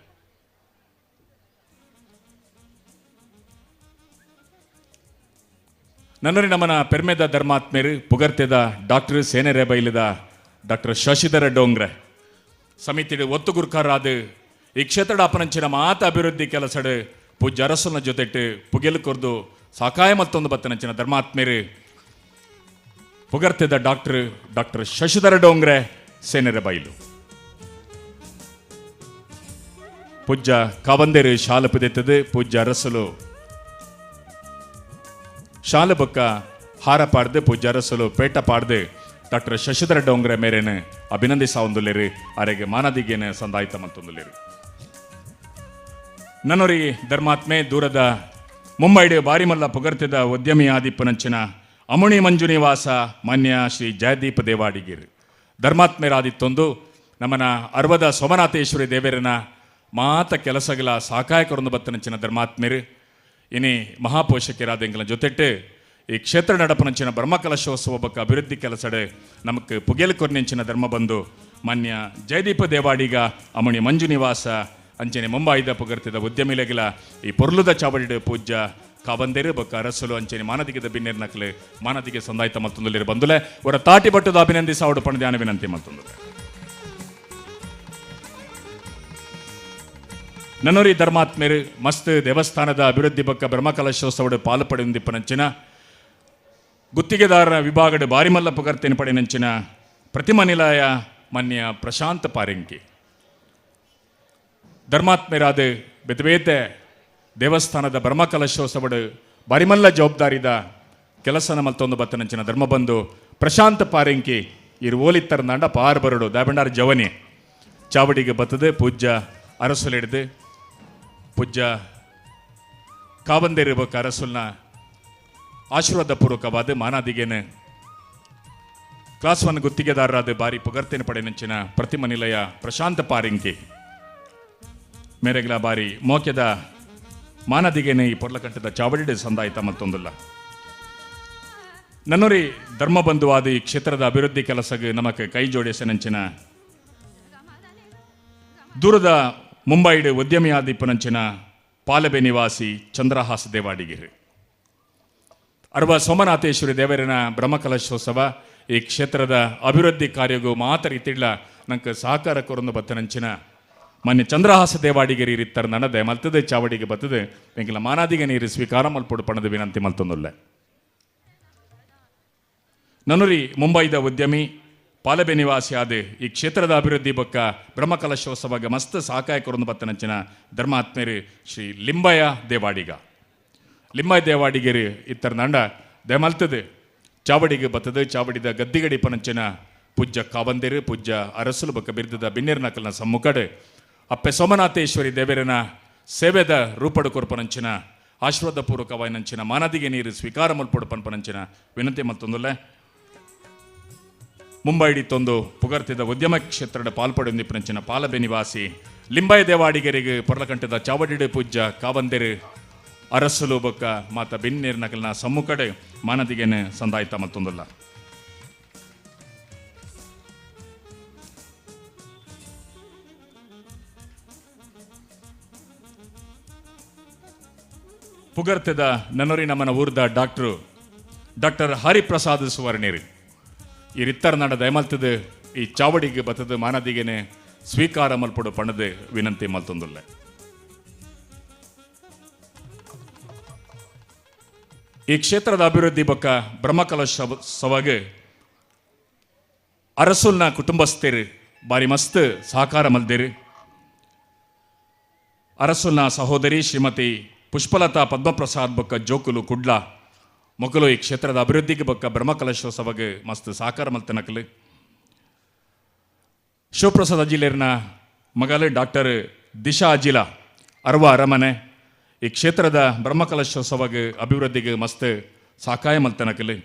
S1: ನನ್ನರಿ ನಮನ ಪೆರ್ಮೆದ ಧರ್ಮಾತ್ಮೇರು ಪುಗರ್ತೆದ ಡಾಕ್ಟರ್ ಸೇನೆರೆ ಬೈಲಿದ ಡಾಕ್ಟರ್ ಶಶಿಧರ ಡೋಂಗ್ರೆ ಸಮಿತಿಡು ಒತ್ತು ಗುರ್ಕಾರಾದ ಈ ಕ್ಷೇತ್ರದ ಅಪನಂಚಿನ ಮಾತ ಅಭಿವೃದ್ಧಿ ಕೆಲಸಡು ಪೂಜ್ಯ ಅರಸನ ಜೊತೆಟ್ಟು ಪುಗೆಲು ಕೊರ್ದು ಸಾಕಾಯ ಮತ್ತೊಂದು ಬತ್ತನಂಚಿನ ಧರ್ಮಾತ್ಮೇರು ಪುಗರ್ತೆದ ಡಾಕ್ಟರ್ ಡಾಕ್ಟರ್ ಶಶಿಧರ ಡೋಂಗ್ರೆ ಸೇನೆರೆ ಬೈಲು. ಪೂಜ್ಯ ಕಾವಂದೇರು ಶಾಲೆ ಪುದೆತ್ತದು ಪೂಜ್ಯ ಅರಸಲು ಶಾಲೆ ಬೊಕ್ಕ ಹಾರ ಪಾಡ್ದು ಪೂಜ್ಯ ಅರಸಲು ಪೇಟ ಪಾಡ್ದು ಡಾಕ್ಟರ್ ಶಶಿಧರ ಡೋಂಗ್ರೆ ಮೇರೇನು ಅಭಿನಂದಿಸಾವೊಂದುಲ್ಲೇರು ಅರೆಗೆ ಮಾನದಿಗೇನು ಸಂದಾಯಿತ ಮಂತೊಂದುಲ್ಲೇರು. ನನ್ನೊರಿ ಧರ್ಮಾತ್ಮೆ ದೂರದ ಮುಂಬೈಡು ಬಾರಿಮಲ್ಲ ಪುಗರ್ತಿದ ಉದ್ಯಮಿ ಆದಿಪ್ಪನಂಚಿನ ಅಮುಣಿ ಮಂಜುನಿವಾಸ ಮಾನ್ಯ ಶ್ರೀ ಜಯದೀಪ ದೇವಾಡಿಗೀರ್ ಧರ್ಮಾತ್ಮೇರಾದಿತ್ತೊಂದು ನಮ್ಮನ ಅರ್ವದ ಸೋಮನಾಥೇಶ್ವರಿ ದೇವರನ ಮಾತ ಕೆಲಸಗಳ ಸಹಾಯಕರೊಂದು ಬತ್ತನಂಚಿನ ಧರ್ಮಾತ್ಮೇರು ಇನಿ ಮಹಾಪೋಷಕರಾದ ಎಂಗಲ ಜೊತೆಟ್ಟು ಈ ಕ್ಷೇತ್ರ ನಡಪನಂಚಿನ ಬ್ರಹ್ಮಕಲಶೋತ್ಸವ ಬಕ್ಕ ಅಭಿವೃದ್ಧಿ ಕೆಲಸಡೆ ನಮಕ್ ಪುಗೆಲ್ ಕೊರ್ನೆಂಚಿನ ಧರ್ಮ ಬಂದು ಮಾನ್ಯ ಜಯದೀಪ ದೇವಾಡಿಗ ಅಮಣಿ ಮಂಜುನಿವಾಸ ಅಂಚನೆ ಮುಂಬಾಯಿದ ಪುಗರ್ತಿದ ಉದ್ಯಮಿಲೆಗಿಲ ಈ ಪೊರ್ಲುದ ಚಾವಡಿಡು ಪೂಜ್ಯ ಕಾವಂದೇರು ಬೊಕ್ಕ ಅರಸಲು ಅಂಚನೆ ಮಾನದಿಗದ ಬಿನ್ನೇರು ನಕಲು ಮಾನದಿಗೆ ಸಂದಾಯ್ತ ಮಲ್ತೊಂದುಲೇರು ಬಂದುಲೆ ಅವರ ತಾಟಿ ಬಟ್ಟದ ಅಭಿನಂದಿಸಾವಡು ಪಣದಾನ ವಿನಂತಿ ಮಲ್ತೊಂದುಲೆ. ನನ್ನೂರಿ ಧರ್ಮಾತ್ಮೇರು ಮಸ್ತ್ ದೇವಸ್ಥಾನದ ಅಭಿವೃದ್ಧಿ ಬಕ್ಕ ಬ್ರಹ್ಮಕಲಶೋತ್ಸವಡು ಪಾಲು ಪಡೆಯುಂದಿಪ್ಪನಂಚಿನ ಗುತ್ತಿಗೆದಾರರ ವಿಭಾಗದ ಬಾರಿಮಲ್ಲ ಪುಗರ್ತಿನ ಪಡೆನಂಚಿನ ಪ್ರತಿಮಾ ನಿಲಯ ಮಾನ್ಯ ಪ್ರಶಾಂತ ಪಾರಿಂಕಿ ಧರ್ಮಾತ್ಮೇರಾದ ಬೆತಬೇತೆ ದೇವಸ್ಥಾನದ ಬ್ರಹ್ಮಕಲಶೋತ್ಸವಡು ಬಾರಿಮಲ್ಲ ಜವಾಬ್ದಾರಿದ ಕೆಲಸನ ಮಲ್ತೊಂದು ಬತ್ತನಂಚಿನ ಧರ್ಮಬಂಧು ಪ್ರಶಾಂತ ಪಾರಿಂಕಿ ಇರು ಓಲಿತ್ತರ್ನಾಂಡ ಪಾರ್ ಬರಡು ದಾಬಂಡಾರ ಜವನಿ ಚಾವಡಿಗೆ ಬತ್ತದೆ ಪೂಜ್ಯ ಅರಸುಲಿಡ್ದು ಪೂಜ್ಯ ಕಾವಂದೇರು ಬೊಕ್ಕ ಅರಸುಲ್ನ ಆಶೀರ್ವಾದ ಪೂರ್ವಕವಾದ ಮಾನಾದಿಗೇನು ಕ್ಲಾಸ್ 1 ಗುತ್ತಿಗೆದಾರರಾದ ಬಾರಿ ಪುಗರ್ತಿನ ಪಡೆನಂಚಿನ ಪ್ರತಿಮ ನಿಲಯ ಪ್ರಶಾಂತ ಪಾರಿಂಕಿ ಮೇರೆಗ್ಲ ಬಾರಿ ಮೋಕ್ಯದ ಮಾನದಿಗೇನೆ ಈ ಪೊರ್ಲಕಂಠದ ಚಾವಡಿಡೆ ಸಂದಾಯಿತ ಮತ್ತೊಂದಲ್ಲ. ನನ್ನೊರಿ ಧರ್ಮಬಂಧುವಾದ ಈ ಕ್ಷೇತ್ರದ ಅಭಿವೃದ್ಧಿ ಕೆಲಸಕ್ಕೆ ನಮಕ್ ಕೈ ಜೋಡಿಸನಂಚಿನ ದೂರದ ಮುಂಬೈಡು ಉದ್ಯಮಿಯಾದಿಪ್ಪನಂಚಿನ ಪಾಲಬೆ ನಿವಾಸಿ ಚಂದ್ರಹಾಸ ದೇವಾಡಿಗಿರಿ ಅರ್ವ ಸೋಮನಾಥೇಶ್ವರಿ ದೇವರಿನ ಬ್ರಹ್ಮಕಲಶೋತ್ಸವ ಈ ಕ್ಷೇತ್ರದ ಅಭಿವೃದ್ಧಿ ಕಾರ್ಯಗೂ ಮಾತ್ರ ಇತ್ತಿಡ್ಲ ನಂಗೆ ಸಹಕಾರ ಕೊರೊಂದು ಬತ್ತನಂಚಿನ ಮಾನ್ಯ ಚಂದ್ರಹಾಸ ದೇವಾಡಿಗೆರಿ ಇತ್ತರ ನನ್ನದೆ ಮಲ್ತದೆ ಚಾವಡಿಗೆ ಬತ್ತದೆ ಎಂಕಿಲ ಮಾನಾದಿಗೆ ನೀರು ಸ್ವೀಕಾರ ಮಲ್ಪೊಡು ಪಣದ ವಿನಂತಿ ಮಲ್ತೊಂದುಲ್ಲೆ. ನನುರಿ ಮುಂಬೈದ ಉದ್ಯಮಿ ಪಾಲಬೆ ನಿವಾಸಿ ಆದ ಈ ಕ್ಷೇತ್ರದ ಅಭಿವೃದ್ಧಿ ಬೊಕ್ಕ ಬ್ರಹ್ಮಕಲಶೋತ್ಸವಗ ಮಸ್ತ್ ಸಹಕಾಯ ಕೊರೊಂದು ಬತ್ತನಂಚಿನ ಧರ್ಮಾತ್ಮೇರು ಶ್ರೀ ಲಿಂಬಯ್ಯ ದೇವಾಡಿಗ ಲಿಂಬಯ್ಯ ದೇವಾಡಿಗೆರಿ ಇತ್ತರ ನಂಡ ದೇಮಲ್ತದೆ ಚಾವಡಿಗೆ ಬತ್ತದೆ ಚಾವಡಿದ ಗದ್ದಿಗಡಿ ಪನಂಚಿನ ಪೂಜ್ಯ ಕಾವಂದೇರು ಪೂಜ್ಯ ಅರಸುಲು ಬೊಕ್ಕ ಬಿರ್ದದ ಬಿನ್ನೇರು ನಕಲ್ನ ಸಮ್ಮುಖಡೆ ಅಪ್ಪೆ ಸೋಮನಾಥೇಶ್ವರಿ ದೇವರನ ಸೇವೆದ ರೂಪಡು ಕೊರ್ಪನಂಚಿನ ಆಶೀರ್ವಾದ ಪೂರ್ವಕವಾಯಿನಂಚಿನ ಮಾನದಿಗೆ ನೀರು ಸ್ವೀಕಾರ ಮಲ್ಪೊಡು ಪನ್ಪನಂಚಿನ ವಿನಂತಿ ಮತ್ತೊಂದುಲ್ಲೆ. ಮುಂಬೈಡಿ ತೊಂದು ಪುಗರ್ತಿದ ಉದ್ಯಮ ಕ್ಷೇತ್ರದ ಪಾಲ್ಪಡೆಂದಿಪ್ಪನಂಚಿನ ಪಾಲಬೆ ನಿವಾಸಿ ಲಿಂಬಾಯ ದೇವಾಡಿಗರಿಗೆ ಪೊರ್ಲಕಂಠದ ಚಾವಡಿಡು ಪೂಜ್ಯ ಕಾವಂದೇರು ಅರಸುಲು ಬೊಕ್ಕ ಮಾತ ಬಿನ್ನೇರು ನಕಲ್ನ ಸಮ್ಮುಖಡೆ ಮಾನದಿಗೆನೆ ಸಂದಾಯ್ತ ಮತ್ತೊಂದಲ್ಲ. ಪುಗರ್ತೆದ ನನ್ನೊರಿ ನಮ್ಮನ ಊರ್ದ ಡಾಕ್ಟ್ರು ಡಾಕ್ಟರ್ ಹರಿಪ್ರಸಾದ್ ಸುವರ್ಣೇರಿ ಈ ರಿತ್ತರ್ನಾಡ ದಯಮಲ್ತದ ಈ ಚಾವಡಿಗೆ ಬತ್ತದ ಮಾನದಿಗೆನೆ ಸ್ವೀಕಾರ ಮಲ್ಪಡು ಪಣದ ವಿನಂತಿ ಮಲ್ತೊಂದುಲ್ಲೆ. ಈ ಕ್ಷೇತ್ರದ ಅಭಿವೃದ್ಧಿ ಬೊಕ್ಕ ಬ್ರಹ್ಮಕಲಶೋತ್ಸವಗೆ ಅರಸುಲ್ನ ಕುಟುಂಬಸ್ಥರು ಬಾರಿ ಮಸ್ತ್ ಸಹಕಾರ ಮಲ್ದೇರಿ. ಅರಸುಲ್ನ ಸಹೋದರಿ ಶ್ರೀಮತಿ ಪುಷ್ಪಲತಾ ಪದ್ಮಪ್ರಸಾದ್ ಬೊಕ್ಕ ಜೋಕುಲು ಕುಡ್ಲ ಮೊಕಲು ಈ ಕ್ಷೇತ್ರದ ಅಭಿವೃದ್ಧಿಗೆ ಬೊಕ್ಕ ಬ್ರಹ್ಮಕಲಶೋತ್ಸವಗೆ ಮಸ್ತ್ ಸಹಕಾರ ಮಲ್ತನಕಲು. ಶಿವಪ್ರಸಾದ್ ಅಜಿಲೇರ್ನ ಮಗಲು ಡಾಕ್ಟರ್ ದಿಶಾ ಅಜಿಲ ಅರ್ವ ಅರಮನೆ ಈ ಕ್ಷೇತ್ರದ ಬ್ರಹ್ಮಕಲಶೋತ್ಸವಗೆ ಅಭಿವೃದ್ಧಿಗೆ ಮಸ್ತ್ ಸಹಕಾಯ ಮಲ್ತನಕಲು.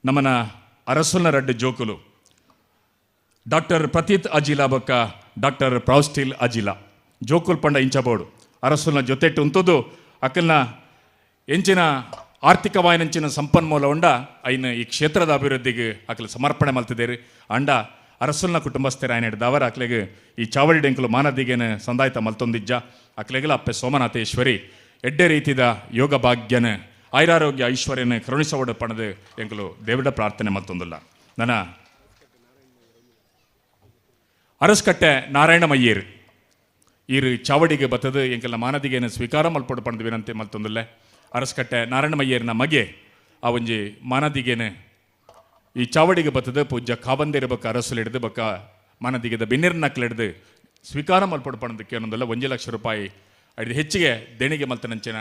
S1: ನಮ್ಮನ ಅರಸುಲ್ನ ರಡ್ಡು ಜೋಕುಲು ಡಾಕ್ಟರ್ ಪ್ರತೀತ್ ಅಜಿಲ ಬೊಕ್ಕ ಡಾಕ್ಟರ್ ಪ್ರೌಸ್ಟಿಲ್ ಅಜಿಲ ಜೋಕುಲ್ ಪಂಡ ಇಂಚಬೋಡು ಅರಸುಲ್ನ ಜೊತೆಟ್ಟು ಉಂತುದು ಅಕಲ್ನ ಎಂಚಿನ ಆರ್ಥಿಕವಾಯಿನಂಚಿನ ಸಂಪನ್ಮೂಲ ಉಂಡ ಐನ ಈ ಕ್ಷೇತ್ರದ ಅಭಿವೃದ್ಧಿಗೆ ಅಕ್ಲೆ ಸಮರ್ಪಣೆ ಮಲ್ತಿದ್ದೇರು. ಅಂಡ ಅರಸುಲ್ನ ಕುಟುಂಬಸ್ಥರ ಆಯ್ನೆಡ್ದವರ ಅಕ್ಲೆಗ್ ಈ ಚಾವಡಿ ಡೆಂಕುಲು ಮಾನದಿಗೆನ ಸಂದಾಯ್ತ ಮಲ್ತೊಂದಿಜ್ಜ. ಅಕ್ಲೆಗಲ ಅಪ್ಪೆ ಸೋಮನಾಥೇಶ್ವರಿ ಎಡ್ಡೆ ರೀತಿದ ಯೋಗ ಭಾಗ್ಯನ ಆಯುರಾರೋಗ್ಯ ಐಶ್ವರ್ಯನ ಕರುಣಿಸವಡ ಪಣದು ಎಂಕುಲು ದೇವಡ ಪ್ರಾರ್ಥನೆ ಮಲ್ತೊಂದಿಲ್ಲ. ನನ್ನ ಅರಸ್ಕಟ್ಟೆ ನಾರಾಯಣಮಯ್ಯರು ಈರು ಚಾವಡಿಗೆ ಬತ್ತದು ಎಂಕೆಲ್ಲ ಮಾನದಿಗೆನ ಸ್ವೀಕಾರ ಮಲ್ಪಡು ಪಣದು ವಿನಂತಿ ಮಲ್ತೊಂದಿಲ್ಲ. ಅರಸ್ಕಟ್ಟೆ ನಾರಾಯಣಮಯ್ಯರ್ನ ಮಗೆ ಆ ಒಂಜಿ ಮಾನದಿಗೆನ ಈ ಚಾವಡಿಗೆ ಬತ್ತದು ಪೂಜ್ಯ ಕಾವಂದಿರ ಬಕ್ಕ ಅರಸುಲು ಹಿಡಿದು ಬಕ್ಕ ಮಾನದಿಗೆದ ಬೆನ್ನಿರ್ನಕ್ಲು ಹಿಡಿದು ಸ್ವೀಕಾರ ಮಲ್ಪಡು ಪಣದಕ್ಕೆ ಅನ್ನೊಂದಲ್ಲ 1 ಲಕ್ಷ ರೂಪಾಯಿ ಐದು ಹೆಚ್ಚಿಗೆ ದೇಣಿಗೆ ಮಲ್ತನಂಚಿನ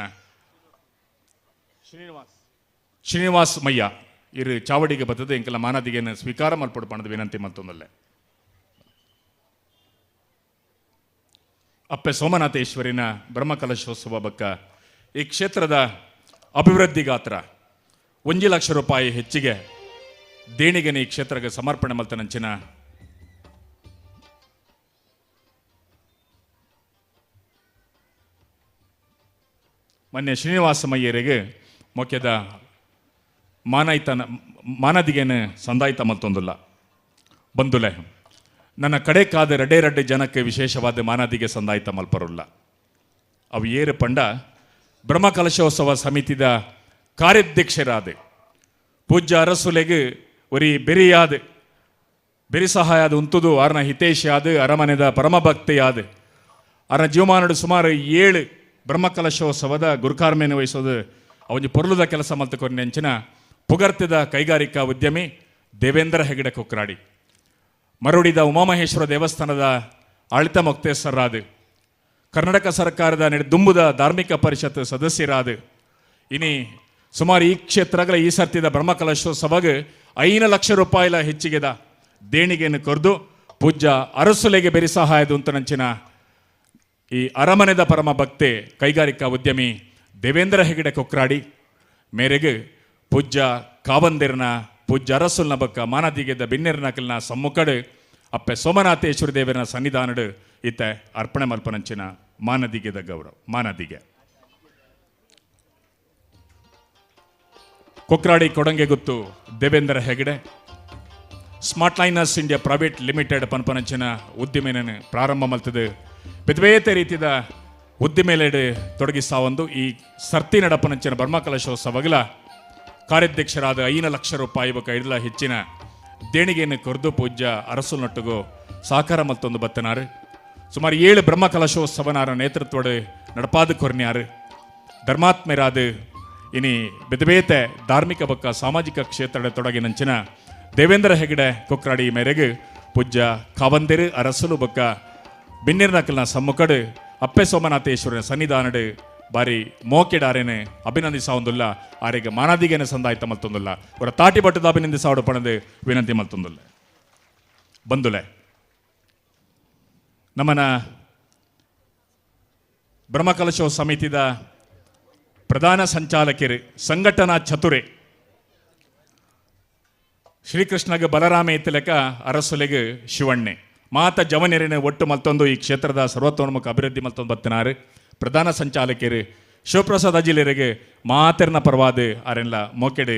S1: ಶ್ರೀನಿವಾಸ್ ಮಯ್ಯ ಇರು ಚಾವಡಿಗೆ ಬತ್ತದು ಎಂಕೆಲ್ಲ ಮಾನದಿಗೆನ ಸ್ವೀಕಾರ ಮಲ್ಪಡು ಪಣದ ವಿನಂತಿ ಮಲ್ತೊಂದಲ್ಲ. ಅಪ್ಪೆ ಸೋಮನಾಥೇಶ್ವರಿನ ಬ್ರಹ್ಮಕಲಶೋತ್ಸವ ಬಕ್ಕ ಈ ಕ್ಷೇತ್ರದ ಅಭಿವೃದ್ಧಿಗಾತ್ರ 1 ಲಕ್ಷ ರೂಪಾಯಿ ಹೆಚ್ಚಿಗೆ ದೇಣಿಗೆನ ಈ ಕ್ಷೇತ್ರಕ್ಕೆ ಸಮರ್ಪಣೆ ಮಲ್ತನಂಚಿನ ಮೊನ್ನೆ ಶ್ರೀನಿವಾಸಮಯ್ಯರಿಗೆ ಮೊಕ್ಕೆದ ಮಾನಾಯ್ತನ ಮಾನದಿಗೆನ ಸಂದಾಯ್ತ ಮಲ್ತೊಂದಿಲ್ಲ. ಬಂದುಲೆ ನನ್ನ ಕಡೆ ಕಾದ ರಡ್ಡೆ ರಡ್ಡೆ ಜನಕ್ಕೆ ವಿಶೇಷವಾದ ಮಾನದಿಗೆ ಸಂದಾಯ್ತ ಮಲ್ಪರುಲ್ಲ. ಅವು ಏರು ಪಂಡ ಬ್ರಹ್ಮಕಲಶೋತ್ಸವ ಸಮಿತಿದ ಕಾರ್ಯಾಧ್ಯಕ್ಷರಾದ ಪೂಜ್ಯ ಅರಸುಲೆಗೆ ಒರಿ ಬೆರಿಯಾದ ಬೆರಿ ಸಹಾಯಾದ ಉಂತುದು ಆರ್ನ ಹಿತೇಶಿಯಾದ ಅರಮನೆದ ಪರಮಭಕ್ತಿಯಾದ ಆರ್ನ ಜೀವಮಾನಡು ಸುಮಾರು 7 ಬ್ರಹ್ಮಕಲಶೋತ್ಸವದ ಗುರುಕಾರ್ಮೇನೆ ವಹಿಸೋದು ಅವನ ಪೊರ್ಲುದ ಕೆಲಸ ಮಲ್ತುಕೊರ್ನೆಂಚಿನ ಪುಗರ್ತಿದ ಕೈಗಾರಿಕಾ ಉದ್ಯಮಿ ದೇವೇಂದ್ರ ಹೆಗಡೆ ಕೊಕ್ರಾಡಿ, ಮರುಡಿದ ಉಮಾಮಹೇಶ್ವರ ದೇವಸ್ಥಾನದ ಆಳಿತ ಮೊಕ್ತೇಸರಾದ, ಕರ್ನಾಟಕ ಸರ್ಕಾರದ ದುಂಬುದ ಧಾರ್ಮಿಕ ಪರಿಷತ್ ಸದಸ್ಯರಾದ, ಇನಿ ಸುಮಾರು ಈ ಕ್ಷೇತ್ರಗಳ ಈ ಸರ್ತಿದ ಬ್ರಹ್ಮಕಲಶೋತ್ಸವಗೆ 5 ಲಕ್ಷ ರೂಪಾಯಿಲ ಹೆಚ್ಚಿಗೆದ ದೇಣಿಗೆಯನ್ನು ಕೊರ್ದು ಪೂಜ್ಯ ಅರಸುಲೆಗೆ ಬೆರಿ ಸಹಾಯದ ಉಂತನಂಚಿನ ಈ ಅರಮನೆದ ಪರಮ ಭಕ್ತೆ ಕೈಗಾರಿಕಾ ಉದ್ಯಮಿ ದೇವೇಂದ್ರ ಹೆಗಡೆ ಕೊಕ್ರಾಡಿ ಮೇರೆಗೆ ಪೂಜ್ಯ ಕಾವಂದಿರ್ನ ಪೂಜ್ಯ ಅರಸುಲ್ನ ಬಕ್ಕ ಮಾನದಿಗೆದ ಬಿನ್ನೆರ್ನಕಲ್ನ ಸಮ್ಮುಖಡು ಅಪ್ಪೆ ಸೋಮನಾಥೇಶ್ವರ ದೇವರನ ಸನ್ನಿಧಾನಡು ಇತ್ತ ಅರ್ಪಣೆ ಮಲ್ಪನಂಚಿನ ಮಾನದಿಗೆದ ಗೌರವ ಮಾನದಿಗೆ. ಕೊಕ್ರಾಡಿ ಕೊಡಂಗೆ ಗುತ್ತು Devendra Hegde smart liners India private limited ಪನ್ಪನಂಚಿನ ಉದ್ದಿಮೆಯನ್ನು ಪ್ರಾರಂಭ ಮಲ್ತದೆ. ಬೇತೆ ರೀತಿಯ ಉದ್ದಿಮೆಲೆಡೆ ತೊಡಗಿಸಾವೊಂದು ಈ ಸರ್ತಿ ನಡಪನಂಚಿನ ಬ್ರಹ್ಮಕಲಶೋತ್ಸವಗಳ ಕಾರ್ಯಾಧ್ಯಕ್ಷರಾದ 5 ಲಕ್ಷ ರೂಪಾಯಿ ಬೊಕ ಐದಲ ಹೆಚ್ಚಿನ ದೇಣಿಗೆಯನ್ನು ಕೊರ್ದು ಪೂಜ್ಯ ಅರಸು ನಟ್ಟುಗು ಸಹಕಾರ ಮತ್ತೊಂದು ಬತ್ತನಾರು. ಸುಮಾರು 7 ಬ್ರಹ್ಮಕಲಶೋತ್ಸವನಾರ ನೇತೃತ್ವದ ನಡಪಾದ ಕೊರ್ನ್ಯಾರು ಧರ್ಮಾತ್ಮರಾದ ಇನಿ ಬೇತೆ ಧಾರ್ಮಿಕ ಬಕ್ಕ ಸಾಮಾಜಿಕ ಕ್ಷೇತ್ರದ ತೊಡಗಿನಂಚಿನ ದೇವೇಂದ್ರ ಹೆಗಡೆ ಕೊಕ್ರಾಡಿ ಮೇರೆಗೆ ಪೂಜ್ಯ ಕಾವಂದಿರು ಅರಸಲು ಬಕ್ಕ ಬಿನ್ನಿರ್ನಕಲ್ನ ಸಮ್ಮುಖಡು ಅಪ್ಪೆ ಸೋಮನಾಥೇಶ್ವರನ ಸನ್ನಿಧಾನಡು ಬಾರಿ ಮೋಕೆಡಾರೇನೆ ಅಭಿನಂದಿಸಾವೊಂದುಲ್ಲ ಆರೆಗೆ ಮಾನಾದಿಗೆನೆ ಸಂದಾಯ್ತ ಮಲ್ತೊಂದುಲ್ಲ ಅವರ ತಾಟಿ ಬಟ್ಟದ ಅಭಿನಂದಿಸಾವಡು ಪಣದು ವಿನಂತಿ ಮಲ್ತೊಂದುಲ್ಲ. ಬಂದುಲೆ ನಮ್ಮನ ಬ್ರಹ್ಮಕಲಶೋ ಸಮಿತಿದ ಪ್ರಧಾನ ಸಂಚಾಲಕರು ಸಂಘಟನಾ ಚತುರೆ ಶ್ರೀಕೃಷ್ಣಗೆ ಬಲರಾಮ ಇತ್ತಲೆಕ ಅರಸುಲೆಗೆ ಶಿವಣ್ಣೆ ಮಾತ ಜವನೆರೆನ ಒಟ್ಟು ಮಲ್ತೊಂದು ಈ ಕ್ಷೇತ್ರದ ಸರ್ವತೋನ್ಮುಖ ಅಭಿವೃದ್ಧಿ ಮಲ್ತೊಂದು ಬತ್ತನಾರು. ಪ್ರಧಾನ ಸಂಚಾಲಕರು ಶಿವಪ್ರಸಾದ್ ಅಜಿಲೆರೆಗೆ ಮಾತೆರ್ನ ಪರವಾದ ಆರೆಲ್ಲ ಮೋಕೆಡು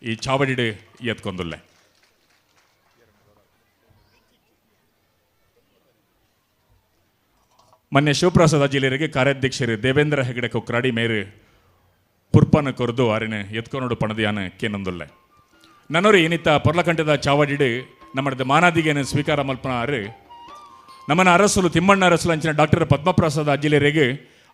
S1: ಈ ಚಾವಡಿಡು ಎತ್ಕೊಂದುಲ್ಲೆ. ಮೊನ್ನೆ ಶಿವಪ್ರಸಾದ್ ಅಜಿಲೆರೆಗೆ ಕಾರ್ಯಾಧ್ಯಕ್ಷರು ದೇವೇಂದ್ರ ಹೆಗಡೆ ಕೊಕ್ರಾಡಿ ಮೇರು ಪುರ್ಪನ ಕೊರ್ದು ಆರಿನ ಎತ್ಕೊನೋಡು ಪಣದಿಯಾನ ಕೇನೊಂದುಲ್ಲೆ. ನನ್ನೋರು ಏನಿತ್ತ ಪೊರ್ಲಕಂಠದ ಚಾವಡಿಡು ನಮ್ಮದು ಮಾನಾದಿಗೆಯನ್ನು ಸ್ವೀಕಾರ ಮಲ್ಪನಾರು ನಮ್ಮನ ಅರಸುಲು ತಿಮ್ಮಣ್ಣ ಅರಸುಲು ಅಂಚಿನ ಡಾಕ್ಟರ್ ಪದ್ಮಪ್ರಸಾದ್ ಅಜ್ಜಿಲೆರೆಗೆ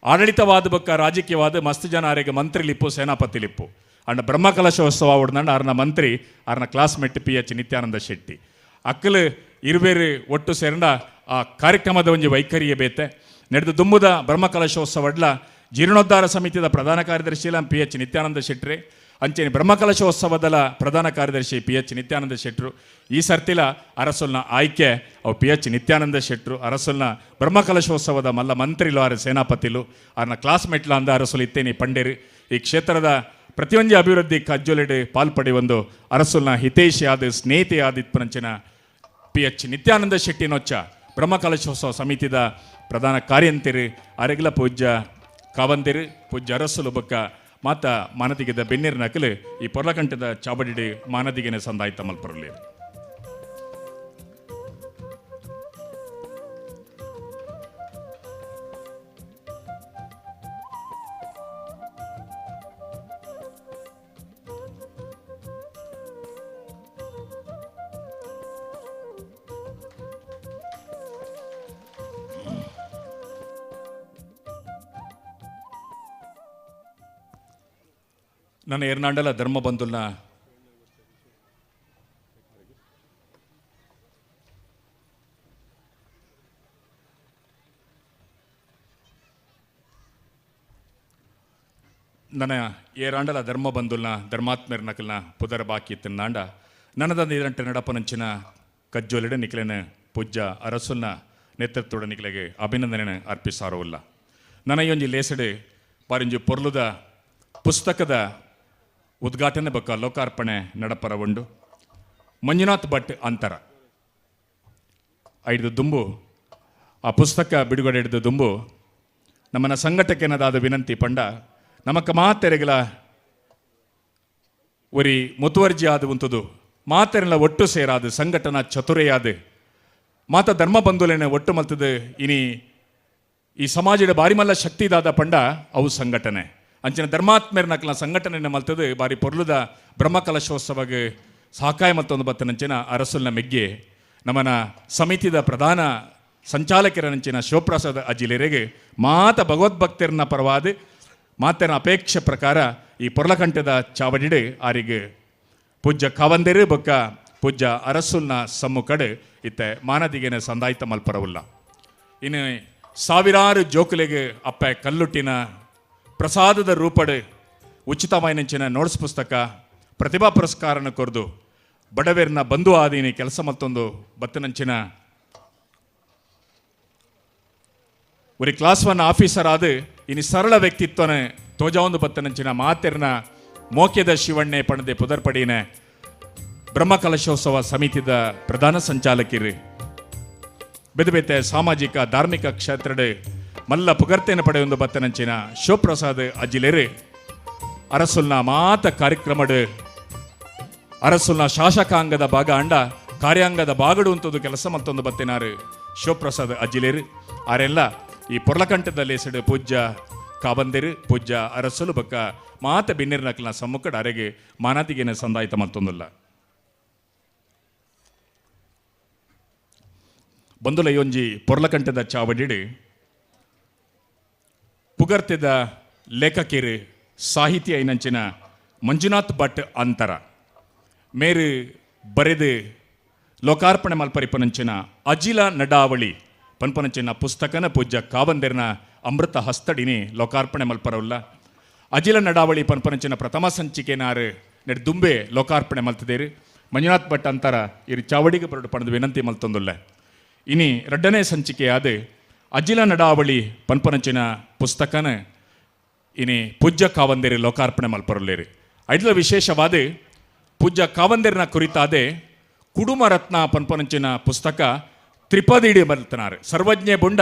S1: ಆಡಳಿತವಾದ ಬಕ್ಕ ರಾಜಕೀಯವಾದ ಮಸ್ತ್ ಜನ ಆರೆಗೆ ಮಂತ್ರಿ ಲಿಪ್ಪು ಸೇನಾಪತಿ ಲಿಪ್ಪು ಅಂಡ ಬ್ರಹ್ಮಕಲಶೋತ್ಸವ ಉಡ್ನಂಡ ಆರ್ನ ಮಂತ್ರಿ ಆರ್ನ classmate P H Nithyananda Shetty ಅಕ್ಕಲು ಇರುಬೇರು ಒಟ್ಟು ಸೇರಂಡ ಆ ಕಾರ್ಯಕ್ರಮದ ಒಂಜಿ ವೈಖರಿಯ ಬೇತೆ ನಡೆದ ದುಂಬುದ ಬ್ರಹ್ಮಕಲಶೋತ್ಸವಡ್ಲ ಜೀರ್ಣೋದ್ಧಾರ ಸಮಿತಿಯ ಪ್ರಧಾನ ಕಾರ್ಯದರ್ಶಿ ಪಿ ಎಚ್ ನಿತ್ಯಾನಂದ ಶೆಟ್ಟಿ ಅಂಚೆನೆ ಬ್ರಹ್ಮಕಲಶೋತ್ಸವದಲ ಪ್ರಧಾನ ಕಾರ್ಯದರ್ಶಿ ಪಿ ಎಚ್ ನಿತ್ಯಾನಂದ ಶೆಟ್ಟರು ಈ ಸರ್ತಿಲ ಅರಸುಲ್ನ ಆಯ್ಕೆ ಅವು ಪಿ ಎಚ್ ನಿತ್ಯಾನಂದ ಶೆಟ್ಟರು ಅರಸುಲ್ನ ಬ್ರಹ್ಮಕಲಶೋತ್ಸವದ ಮಲ್ಲ ಮಂತ್ರಿಲು ಆರ ಸೇನಾಪತಿಲು ಆರ್ನ ಕ್ಲಾಸ್ಮೇಟ್ಲ ಅಂದ ಅರಸುಲು ಇತ್ತೇನಿ ಪಂಡೇರು ಈ ಕ್ಷೇತ್ರದ ಪ್ರತಿಯೊಂದು ಅಭಿವೃದ್ಧಿ ಕಜ್ಜೊಲೆಡೆ ಪಾಲ್ಪಡಿ ಒಂದು ಅರಸುಲ್ನ ಹಿತೈಷಿಯಾದ ಸ್ನೇಹಿತೆಯಾದ ಇತ್ಪನಂಚಿನ ಪಿ ಎಚ್ ನಿತ್ಯಾನಂದ ಶೆಟ್ಟಿ ನೊಚ್ಚ ಬ್ರಹ್ಮಕಲಶೋತ್ಸವ ಸಮಿತಿದ ಪ್ರಧಾನ ಕಾರ್ಯಂತಿರು ಅರೆಗಲ ಪೂಜ್ಯ ಕಾವಂದಿರು ಪೂಜ್ಯ ಅರಸುಲು ಬಕ್ಕ ಮಾತ ಮಾನದಿಗೆದ ಬೆನ್ನಿರ್ ನಕಲು ಈ ಪೊರ್ಲಕಂಠದ ಚಾವಡಿಡ್ ಮಾನದಿಗೆನೆ ಸಂದಾಯ್ತ ಮಲ್ಪರಲಿ. ನನ್ನ ಎರ್ನಾಂಡಲ ಧರ್ಮ ಬಂಧುಲ್ನ ನನ್ನ ಏರಾಂಡಲ ಧರ್ಮ ಬಂಧುಲ್ನ ಧರ್ಮಾತ್ಮರ ನಕಲ್ನ ಪುದರ ಬಾಕಿ ತಿನ್ನಾಂಡ ನನ್ನದ ಇರಂಟೆ ನಡಪನಂಚಿನ ಕಜ್ಜೋಲಿಡ ನಿಖಲೇನ ಪೂಜ್ಯ ಅರಸುಲ್ನ ನೇತೃತ್ವದ ನಿಖಲೆಗೆ ಅಭಿನಂದನೆ ಅರ್ಪಿಸಾರೋಲ್ಲ. ನನ್ನ ಈ ಲೇಸಡೆ ಪಾರಿಂಜು ಪೊರ್ಲುದ ಪುಸ್ತಕದ ಉದ್ಘಾಟನೆ ಬೊಕ್ಕ ಲೋಕಾರ್ಪಣೆ ನಡಪರ ಉಂಡು. ಮಂಜುನಾಥ್ ಭಟ್ ಅಂತರ ಐದು ದುಂಬು ಆ ಪುಸ್ತಕ ಬಿಡುಗಡೆ ಹಿಡಿದು ದುಂಬು ನಮ್ಮನ್ನ ಸಂಘಟಕನದಾದ ವಿನಂತಿ ಪಂಡ ನಮಕ ಮಾತೆರೆಗಳ ಒರಿ ಮುತುವರ್ಜಿ ಆದ ಉಂಟುದು ಮಾತೆರೆಲ್ಲ ಒಟ್ಟು ಸೇರಾದ ಸಂಘಟನಾ ಚತುರೆಯಾದ ಮಾತ ಧರ್ಮ ಬಂಧುಲೇನೆ ಒಟ್ಟು ಮಲ್ತದು ಇನಿ ಈ ಸಮಾಜದ ಬಾರಿಮಲ್ಲ ಶಕ್ತಿದಾದ ಪಂಡ ಅವು ಸಂಘಟನೆ ಅಂಚಿನ ಧರ್ಮಾತ್ಮೇರ್ನಕಲ ಸಂಘಟನೆ ಮಲ್ತದು ಬಾರಿ ಪೊರ್ಲುದ ಬ್ರಹ್ಮಕಲಶೋತ್ಸವಗೆ ಸಹಕಾಯ ಮತ್ತೊಂದು ಬತ್ತನಂಚಿನ ಅರಸುಲ್ನ ಮೆಗ್ಗೆ ನಮ್ಮನ ಸಮಿತಿದ ಪ್ರಧಾನ ಸಂಚಾಲಕರನಂಚಿನ ಶಿವಪ್ರಸಾದ ಅಜಿಲೆರೆಗೆ ಮಾತ ಭಗವದ್ಭಕ್ತರನ್ನ ಪರವಾದ ಮಾತನ ಅಪೇಕ್ಷೆ ಪ್ರಕಾರ ಈ ಪೊರ್ಲಕಂಠದ ಚಾವಡಿಡು ಆರಿಗೆ ಪೂಜ್ಯ ಕಾವಂದೇರು ಬೊಕ್ಕ ಪೂಜ್ಯ ಅರಸುಲ್ನ ಸಮ್ಮುಖಡು ಇತ್ತೆ ಮಾನದಿಗೆನ ಸಂದಾಯ್ತ ಮಲ್ಪರವುಲ್ಲ. ಇನ್ನು ಸಾವಿರಾರು ಜೋಕುಲೆಗೆ ಅಪ್ಪ ಕಲ್ಲುಟ್ಟಿನ ಪ್ರಸಾದದ ರೂಪಡು ಉಚಿತವಾಯಿನಂಚಿನ ನೋಟ್ಸ್ ಪುಸ್ತಕ ಪ್ರತಿಭಾ ಪುರಸ್ಕಾರನ ಕೊರ್ದು ಬಡವೇರ್ನ ಬಂಧು ಆದೀನಿ ಕೆಲಸ ಮತ್ತೊಂದು ಬತ್ತನಂಚಿನ ಒರಿ ಕ್ಲಾಸ್ 1 ಆಫೀಸರ್ ಆದ ಇನಿ ಸರಳ ವ್ಯಕ್ತಿತ್ವನ ತೋಜಾವೊಂದು ಬತ್ತನಂಚಿನ ಮಾತೆರ್ನ ಮೋಕ್ಯದ ಶಿವಣ್ಣೆ ಪಣದೆ ಪುದರ್ಪಡಿನ ಬ್ರಹ್ಮಕಲಶೋತ್ಸವ ಸಮಿತಿದ ಪ್ರಧಾನ ಸಂಚಾಲಕಿರು ಬೆದಬೆತೆ ಸಾಮಾಜಿಕ ಧಾರ್ಮಿಕ ಕ್ಷೇತ್ರದ ಮಲ್ಲ ಪುಗರ್ತೆಯನ್ನು ಪಡೆಯೊಂದು ಬತ್ತನಂಚಿನ ಶಿವಪ್ರಸಾದ್ ಅಜಿಲೇರು ಅರಸುಲ್ನ ಮಾತ ಕಾರ್ಯಕ್ರಮಡು ಅರಸುಲ್ನ ಶಾಸಕಾಂಗದ ಭಾಗ ಅಂಡ ಕಾರ್ಯಾಂಗದ ಬಾಗಡು ಅಂತದ್ದು ಕೆಲಸ ಮತ್ತೊಂದು ಬತ್ತಿನಾರು ಶಿವಪ್ರಸಾದ್ ಅಜಿಲೇರು ಆರೆಲ್ಲ ಈ ಪೊರ್ಲಕಂಠದಲ್ಲಿ ಸಿಡು ಪೂಜ್ಯ ಕಾಬಂದಿರು ಪೂಜ್ಯ ಅರಸುಲು ಬಕ್ಕ ಮಾತ ಬಿನ್ನಿರ್ನಕ್ಲ ಸಮ್ಮುಖಡ ಅರೆಗೆ ಮಾನಾತಿಗೇನೆ ಸಂದಾಯಿತ ಮತ್ತೊಂದಿಲ್ಲ. ಬಂದುಲಯ್ಯೊಂಜಿ ಪೊರ್ಲಕಂಠದ ಚಾವಡಿಡು ಪುಗರ್ತೆದ ಲೇಖಕಿರು ಸಾಹಿತಿ ಐನಂಚಿನ ಮಂಜುನಾಥ್ ಭಟ್ ಅಂತರ ಮೇರು ಬರೆದು ಲೋಕಾರ್ಪಣೆ ಮಲ್ಪರಿಪನಂಚಿನ ಅಜಿಲ ನಡಾವಳಿ ಪನ್ಪನಂಚಿನ ಪುಸ್ತಕನ ಪೂಜ್ಯ ಕಾವಂದೇರ್ನ ಅಮೃತ ಹಸ್ತಡಿನಿ ಲೋಕಾರ್ಪಣೆ ಮಲ್ಪರವಲ್ಲ. ಅಜಿಲ ನಡಾವಳಿ ಪನ್ಪನಂಚಿನ ಪ್ರಥಮ ಸಂಚಿಕೆನಾರು ನೆಡ್ ದುಂಬೆ ಲೋಕಾರ್ಪಣೆ ಮಲ್ತದೇರು ಮಂಜುನಾಥ್ ಭಟ್ ಅಂತರ ಇರು ಚಾವಡಿಗೆ ಬರಡು ಪಣದು ವಿನಂತಿ ಮಲ್ತೊಂದುಲ್ಲ. ಇನಿ ಎರಡನೇ ಸಂಚಿಕೆಯಾದ ಅಜಿಲ ನಡಾವಳಿ ಪನ್ಪನಂಚಿನ ಪುಸ್ತಕನ ಇನಿ ಪೂಜ್ಯ ಕಾವಂದೇರಿ ಲೋಕಾರ್ಪಣೆ ಮಲ್ಪರಲ್ಲೇರಿ. ಐಡ್ಲ ವಿಶೇಷವಾದ ಪೂಜ್ಯ ಕಾವಂದೇರಿನ ಕುರಿತಾದೆ ಕುಡುಮರತ್ನ ಪನ್ಪನಂಚಿನ ಪುಸ್ತಕ ತ್ರಿಪದಿಡಿ ಮಲ್ತನಾರು ಸರ್ವಜ್ಞೆ ಬುಂಡ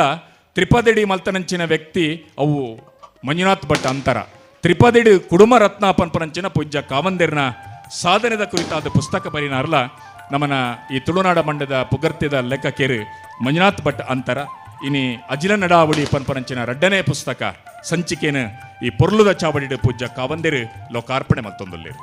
S1: ತ್ರಿಪದಿಡಿ ಮಲ್ತನಂಚಿನ ವ್ಯಕ್ತಿ ಅವು ಮಂಜುನಾಥ್ ಭಟ್ ಅಂತರ ತ್ರಿಪದಿಡಿ ಕುಡುಮರತ್ನ ಪನ್ಪನಂಚಿನ ಪೂಜ್ಯ ಕಾವಂದೇರಿನ ಸಾಧನೆದ ಕುರಿತಾದ ಪುಸ್ತಕ ಬರಿನಾರಲ್ಲ ನಮ್ಮನ ಈ ತುಳುನಾಡ ಮಂಡದ ಪುಗರ್ತಿದ ಲೇಖಕರು ಮಂಜುನಾಥ್ ಭಟ್ ಅಂತರ ಇನಿ ಅಜಿಲ ನಡಾವಳಿ ಪನ್ಪನಂಚಿನ ರಡ್ಡನೇ ಪುಸ್ತಕ ಸಂಚಿಕೆನ ಈ ಪೊರ್ಲುದ ಚಾವಡಿಡು ಪೂಜ್ಯ ಕಾವಂದೇರು ಲೋಕಾರ್ಪಣೆ ಮತ್ತೊಂದುಲ್ಲೇರು.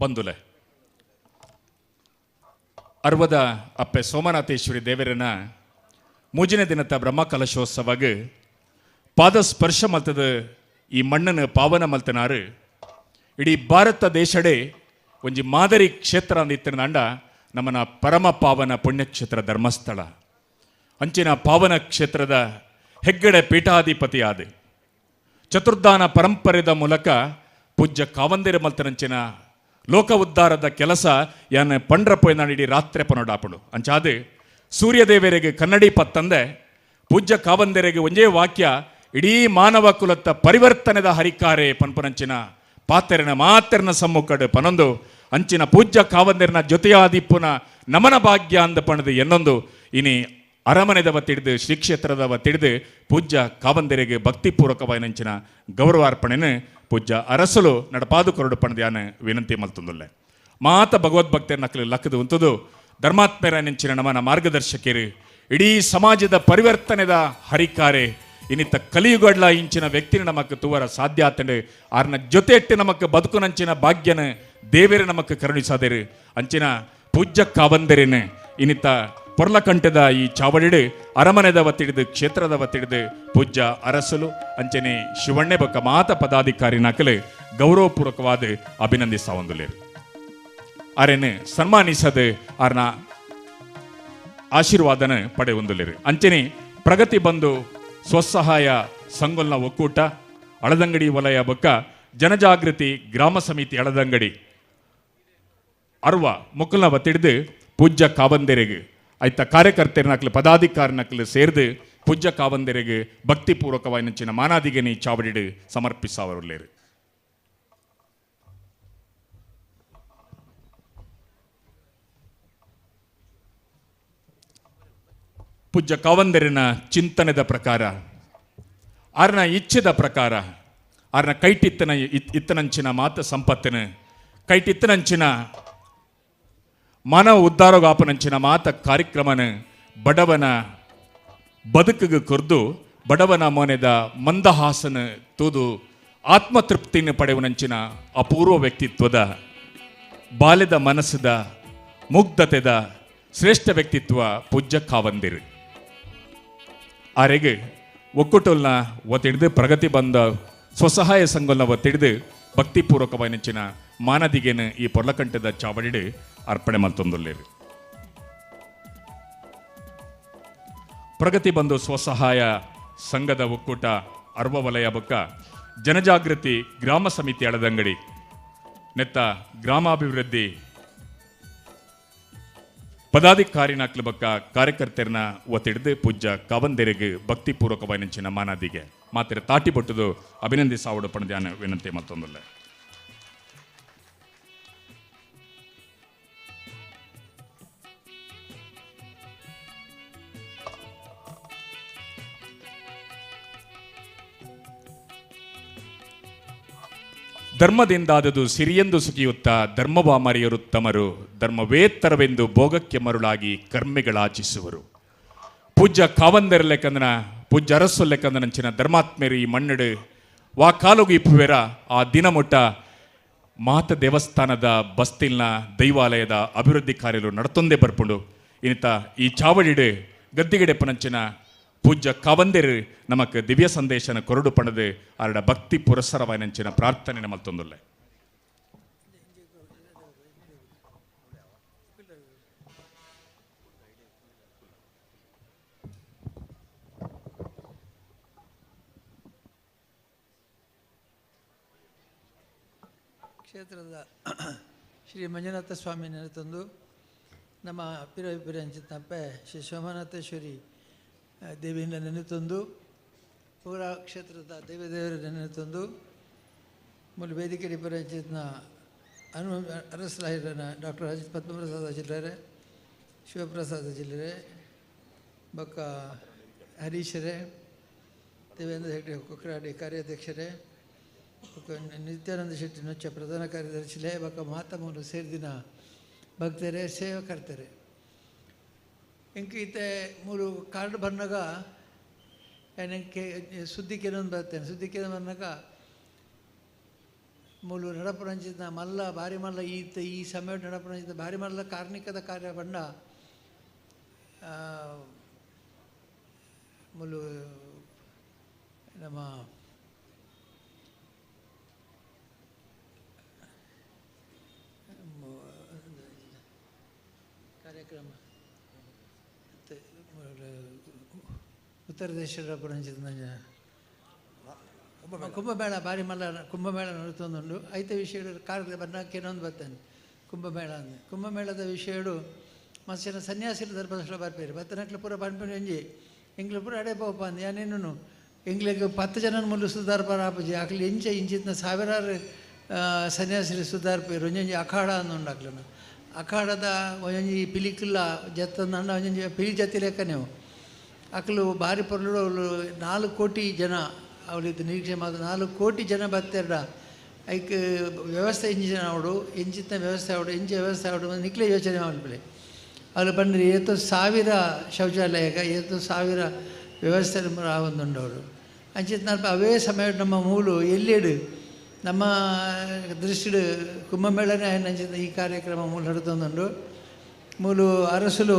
S1: ಬಂದುಲೆ ಅರ್ವದ ಅಪ್ಪೆ ಸೋಮನಾಥೇಶ್ವರಿ ದೇವರನ ಮೂಜಿನ ದಿನದ ಬ್ರಹ್ಮಕಲಶೋತ್ಸವಗ ಪಾದ ಸ್ಪರ್ಶ ಮಲ್ತದ ಈ ಮಣ್ಣನ್ನು ಪಾವನ ಮಲ್ತನಾರು ಇಡೀ ಭಾರತ ದೇಶಡೇ ಒಂಜಿ ಮಾದರಿ ಕ್ಷೇತ್ರ ಅಂದಿತ್ತಿರಂಡ ನಮ್ಮನ ಪರಮ ಪಾವನ ಪುಣ್ಯಕ್ಷೇತ್ರ ಧರ್ಮಸ್ಥಳ ಅಂಚಿನ ಪಾವನ ಕ್ಷೇತ್ರದ ಹೆಗ್ಗಡೆ ಪೀಠಾಧಿಪತಿಯಾದ ಚತುರ್ದಾನ ಪರಂಪರೆದ ಮೂಲಕ ಪೂಜ್ಯ ಕಾವಂದೇರ ಮಲ್ತನಂಚಿನ ಲೋಕ ಉದ್ಧಾರದ ಕೆಲಸ ಯಾನ್ ಪಂಡ್ರ ಪೋಯ್ನ ಇಡೀ ರಾತ್ರಿ ಪನೋಡಾಪುಂಡು. ಅಂಚಾದ್ ಸೂರ್ಯದೇವರಿಗೆ ಕನ್ನಡಿ ಪತ್ತಂದೆ ಪೂಜ್ಯ ಕಾವಂದೆರೆಗೆ ಒಂಜೇ ವಾಕ್ಯ, ಇಡೀ ಮಾನವ ಕುಲತ್ತ ಪರಿವರ್ತನೆದ ಹರಿಕಾರೆ ಪನ್ಪನಂಚಿನ ಪಾತೆರನ ಮಾತೆರನ ಸಮ್ಮುಖಡು ಪನೊಂದು ಅಂಚಿನ ಪೂಜ್ಯ ಕಾವಂದೆರನ ಜೊತೆಯಾದಿಪ್ಪುನ ನಮನ ಭಾಗ್ಯ ಅಂದ ಪಣದು ಎನ್ನೊಂದು ಇನಿ ಅರಮನೆದವ ತಿಳಿದು ಶ್ರೀ ಕ್ಷೇತ್ರದವ ತಿಳಿದು ಪೂಜ್ಯ ಕಾವಂದೆರೆಗೆ ಭಕ್ತಿಪೂರ್ವಕವಾಯಿನಂಚಿನ ಗೌರವಾರ್ಪಣೆನ ಪೂಜ್ಯ ಅರಸಲು ನಡಪಾದು ಕೊರಡು ಪಣದು ಯಾನು ವಿನಂತಿ ಮಲ್ತೊಂದುಲ್ಲೆ. ಮಾತ ಭಗವದ್ಭಕ್ತರ ನಕಲು ಲಕ್ಕದು ಉಂತುದು ಧರ್ಮಾತ್ಮರ ನೆಂಚಿನ ನಮನ ಮಾರ್ಗದರ್ಶಕರು ಇಡೀ ಸಮಾಜದ ಪರಿವರ್ತನೆದ ಹರಿಕಾರೆ ಇನ್ನಿತ್ತ ಕಲಿಯುಗಡ್ಲ ಇಂಚಿನ ವ್ಯಕ್ತಿನ ನಮಕ್ ತೂವರ ಸಾಧ್ಯ ಆತಂಡು ಆರ್ನ ಜೊತೆ ಇಟ್ಟು ನಮಕ್ ಬದುಕುನಂಚಿನ ಭಾಗ್ಯನ ದೇವೇರ ನಮಕ್ ಕರುಣಿಸಾದೇರು. ಅಂಚಿನ ಪೂಜ್ಯ ಕಾವಂದರೇನ ಇನ್ನಿತ್ತ ಪೊರ್ಲಕಂಠದ ಈ ಚಾವಡಿಡು ಅರಮನೆದವ ತಿಳಿದು ಕ್ಷೇತ್ರದವ ತಿಳಿದು ಪೂಜ್ಯ ಅರಸಲು ಅಂಚನೆ ಶಿವಣ್ಣೆ ಬೊಕ್ಕ ಮಾತ ಪದಾಧಿಕಾರಿ ನಕಲು ಗೌರವಪೂರ್ವಕವಾದ ಅಭಿನಂದಿಸಾವಂದುಲೇರು. ಆರೇನು ಸನ್ಮಾನಿಸದು ಆರ್ನ ಆಶೀರ್ವಾದನ ಪಡೆಯುವಂದುಲೇರು. ಅಂಚನೆ ಪ್ರಗತಿ ಬಂದು ಸ್ವಸಹಾಯ ಸಂಗೊಲ್ನ ಒಕ್ಕೂಟ ಅಳದಂಗಡಿ ವಲಯ ಬೊಕ್ಕ ಜನಜಾಗೃತಿ ಗ್ರಾಮ ಸಮಿತಿ ಅಳದಂಗಡಿ ಅರ್ವ ಮುಕ್ಕಲ್ನವ ತಿಳಿದು ಪೂಜ್ಯ ಕಾವಂದೆರೆಗೆ ಐತ ಕಾರ್ಯಕರ್ತರನಕ್ಲು ಪದಾಧಿಕಾರಿನಕ್ಲು ಸೇರ್ದು ಪೂಜ್ಯ ಕಾವಂದೆರೆಗೆ ಭಕ್ತಿಪೂರ್ವಕವಾಯಿನಂಚಿನ ಮಾನಾದಿಗೆನಿ ಚಾವಡಿಡು ಸಮರ್ಪಿಸಾವರುಲ್ಲೇರು. ಪೂಜ್ಯ ಕಾವಂದರಿನ ಚಿಂತನೆದ ಪ್ರಕಾರ ಆರ್ನ ಇಚ್ಛೆದ ಪ್ರಕಾರ ಆರ್ನ ಕೈಟಿತ್ತನ ಇತ್ತನಂಚಿನ ಮಾತ ಸಂಪತ್ತಿನ ಕೈಟಿತ್ತನಂಚಿನ ಮಾನವ ಉದ್ಧಾರಗಾಪನಂಚಿನ ಮಾತ ಕಾರ್ಯಕ್ರಮನ ಬಡವನ ಬದುಕಿಗೆ ಕೊರ್ದು ಬಡವನ ಮೋನೆದ ಮಂದಹಾಸನ ತೂದು ಆತ್ಮತೃಪ್ತಿಯನ್ನು ಪಡೆಯುವನಂಚಿನ ಅಪೂರ್ವ ವ್ಯಕ್ತಿತ್ವದ ಬಾಲ್ಯದ ಮನಸ್ಸದ ಮುಗ್ಧತೆದ ಶ್ರೇಷ್ಠ ವ್ಯಕ್ತಿತ್ವ ಪೂಜ್ಯ ಕಾವಂದಿರು. ಆರೆಗೆ ಒಕ್ಕೂಟಲ್ನ ಒತ್ತಿಡಿದು ಪ್ರಗತಿ ಬಂದ ಸ್ವಸಹಾಯ ಸಂಘಲ್ನ ಒತ್ತಿಡಿದು ಭಕ್ತಿಪೂರ್ವಕವಾಯಿನಂಚಿನ ಮಾನದಿಗೇನು ಈ ಪೊರ್ಲಕಂಠದ ಚಾವಡಿಡು ಅರ್ಪಣೆ ಮಲ್ತೊಂದುಲ್ಲೇರು. ಪ್ರಗತಿ ಬಂಧು ಸ್ವಸಹಾಯ ಸಂಘದ ಒಕ್ಕೂಟ ಅರ್ವ ವಲಯ ಬೊಕ್ಕ ಜನಜಾಗೃತಿ ಗ್ರಾಮ ಸಮಿತಿ ಅಳದಂಗಡಿ ನೆತ್ತ ಗ್ರಾಮಾಭಿವೃದ್ಧಿ ಪದಾಧಿಕಾರಿನಾಕ್ಲು ಬೊಕ್ಕ ಕಾರ್ಯಕರ್ತರನ್ನ ಒತ್ತಿಡಿದು ಪೂಜ್ಯ ಕಾವಂದೆರೆಗೆ ಭಕ್ತಿಪೂರ್ವಕವಾಯಿನಂಚಿನ ಮಾನಾದಿಗೆ ಮಾತ್ರ ತಾಟಿ ಪಟ್ಟುದು ಅಭಿನಂದಿಸಾವಡು ಪಣದ್ಯಾನ ವಿನಂತಿ ಮತ್ತೊಂದುಲ್ಲ. ಧರ್ಮದಿಂದಾದದು ಸಿರಿಯೆಂದು ಸುಖಿಯುತ್ತ ಧರ್ಮವ ಮರೆಯರುತ್ತಮರು ಧರ್ಮವೇತ್ತರವೆಂದು ಭೋಗಕ್ಕೆ ಮರುಳಾಗಿ ಕರ್ಮಿಗಳಾಚಿಸುವರು. ಪೂಜ್ಯ ಕಾವಂದರಲೆಕ್ಕಂದನ ಪೂಜ್ಯ ಅರಸೊಲ್ಲೆಕ್ಕಂದನಂಚಿನ ಧರ್ಮಾತ್ಮೇರಿ ಮಣ್ಣಡು ವಾ ಕಾಲುಗು ಇಪ್ಪುವೆರ ಆ ದಿನಮುಟ್ಟ ಮಾತ ದೇವಸ್ಥಾನದ ಬಸ್ತಿಲ್ನ ದೈವಾಲಯದ ಅಭಿವೃದ್ಧಿ ಕಾರ್ಯಲು ನಡತೊಂದೇ ಬರ್ಪುಂಡು. ಇನ್ನಿತ ಈ ಚಾವಡಿಡು ಗದ್ದಿಗಡೆಪ್ಪನಂಚಿನ ಪೂಜ್ಯ ಕಾವಂದೇರು ನಮಕ್ ದಿವ್ಯ ಸಂದೇಶನ ಕೊರಡು ಪಣದು ಆರಡ ಭಕ್ತಿ ಪುರಸರವಾಯಿನಂಚಿನ ಪ್ರಾರ್ಥನೆ ನಮ್ಮಲ್ತೊಂದುಲ್ಲೆ.
S7: ಕ್ಷೇತ್ರದ ಶ್ರೀ ಮಂಜುನಾಥ ಸ್ವಾಮಿ ನೆನೆತಂದು ನಮ್ಮ ಪಿರಂಚಿತಪ್ಪೆ ಶ್ರೀ ಸೋಮನಾಥೇಶ್ವರಿ ದೇವಿಯಿಂದ ನೆನೆತಂದು ಪೂರಾ ಕ್ಷೇತ್ರದ ದೇವದೇವರ ನೆನೆತಂದು ಮೂಲ ವೇದಿಕೆ ಪರಂಚಿತ್ನ ಅನು ಅರಸಲಾಹಿರನ ಡಾಕ್ಟರ್ ಅಜಿತ್ ಪದ್ಮಪ್ರಸಾದ ಜಿಲ್ಲರೆ, ಶಿವಪ್ರಸಾದ ಜಿಲ್ಲರೆ, ಬೊಕ್ಕ ಹರೀಶರೇ, ದೇವೇಂದ್ರ ಹೆಗ್ಡೆ ಕೊಕ್ರಾಡಿ ಕಾರ್ಯಾಧ್ಯಕ್ಷರೇ, ಬೊಕ್ಕ ನಿತ್ಯಾನಂದ ಶೆಟ್ಟಿ ನೊಚ್ಚ ಪ್ರಧಾನ ಕಾರ್ಯದರ್ಶಿಲೇ, ಬೊಕ್ಕ ಮಾತ ಮೂಲ ಸೇರಿದಿನ ಭಕ್ತರೇ ಸೇವಕರ್ತರೆ. ಇಂಕೀತೆ ಮೂರು ಕಾರ್ಡ್ ಬಂದಾಗ ನನಗೆ ಸುದ್ದಿ ಕೆಲವೊಂದು ಬರ್ತೇನೆ. ಸುದ್ದಿ ಕೆಲವೊಂದು ಬಂದಾಗ ಮೂಲು ನಡಪುರಂಜಿತ ಮಲ್ಲ ಭಾರಿ ಮಲ್ಲ ಈತ ಈ ಸಮಯ ನಡಪುರಂಜಿತ ಭಾರಿ ಮಲ್ಲ ಕಾರ್ಣಿಕದ ಕಾರ್ಯ ಬಂಡ ಮೂಲು ನಮ್ಮ ಕಾರ್ಯಕ್ರಮ ಉತ್ತರ ದೇಶದ ಪುರಂಜಿತ ಕುಂಭಮೇಳ ಭಾರಿ ಮಲ್ಲ ಕುಂಭಮೇಳ ನಡತೊಂದುಂಡು. ಐತ ವಿಷಯಡು ಕಾರ್ದ ಬನ್ನ ಕೆನೊಂದು ಬರ್ತೇನೆ ಕುಂಭಮೇಳ ಅಂದು. ಕುಂಭಮೇಳದ ವಿಷಯಡು ಮಸ್ತಿನ ಸನ್ಯಾಸಿಲು ಧರ್ಮಸ್ಥಳ ಬರ್ಪೇರು ಬತ್ತನಕ್ಲು ಪೂರ ಪನ್ಪಿನ ಒಂಜಿ ಎಂಕ್ಲು ಪೂರ ಅಡೆ ಪೋಪ ಅಂದು ಯಾನೇನು ಎಂಕ್ಲೆಗ್ 10 ಜನ ಮುಲ್ಲು ಸುಧಾರ್ಪಾರ ಆಪುಜಿ ಅಕ್ಲು ಎಂಚ ಇಂಚಿತ್ನ ಸಾವಿರಾರು ಸನ್ಯಾಸಿಲು ಸುಧಾರ್ಪೇರು. ಒಂಜೊಂಜಿ ಅಖಾಡ ಅಂದುಂಡು ಅಕ್ಲನ ಅಖಾಡದ ಒಂಜೊಂಜಿ ಪಿಲಿಕುಲ್ಲ ಜತ್ತಂದಂಡ ಒಂಜೊಂಜಿ ಪಿಲಿ ಜತ್ತಿ ಲೆಕ್ಕನೇವು ಅಕ್ಲು ಭಾರಿ ಪೊರ್ಲು ಅವಳು 4 ಕೋಟಿ ಜನ ಅವಳಿದ್ದು ನಿರೀಕ್ಷೆ ಮಾತ್ರ 4 ಕೋಟಿ ಜನ ಬತ್ತೆರಡ ಐಕ್ ವ್ಯವಸ್ಥೆ ಇಂಜಿನ ಅವಡು ಇಂಚಿತ್ನ ವ್ಯವಸ್ಥೆ ಅವಡು ಇಂಚ ವ್ಯವಸ್ಥೆ ಅವಡು ನಿಕ್ಲೆ ಯೋಚನೆ ಮಲ್ಪಲೆ ಅವ್ರು ಬಂದರೆ ಏತೋ ಸಾವಿರ ಶೌಚಾಲಯಗ ಏತೋ ಸಾವಿರ ವ್ಯವಸ್ಥೆ ಆವೊಂದುಂಡು ಅವರು. ಅಂಚಿತ್ನಲ್ಪ ಅವೇ ಸಮಯ ನಮ್ಮ ಮೂಲು ಎಲ್ಲಿಡು ನಮ್ಮ ದೃಷ್ಟಿಡು ಕುಂಭಮೇಳನೇ ಅಂಚಿನ ಈ ಕಾರ್ಯಕ್ರಮ ಮೂಲ ನಡತೊಂದುಂಡು. ಮೂಲು ಅರಸುಲು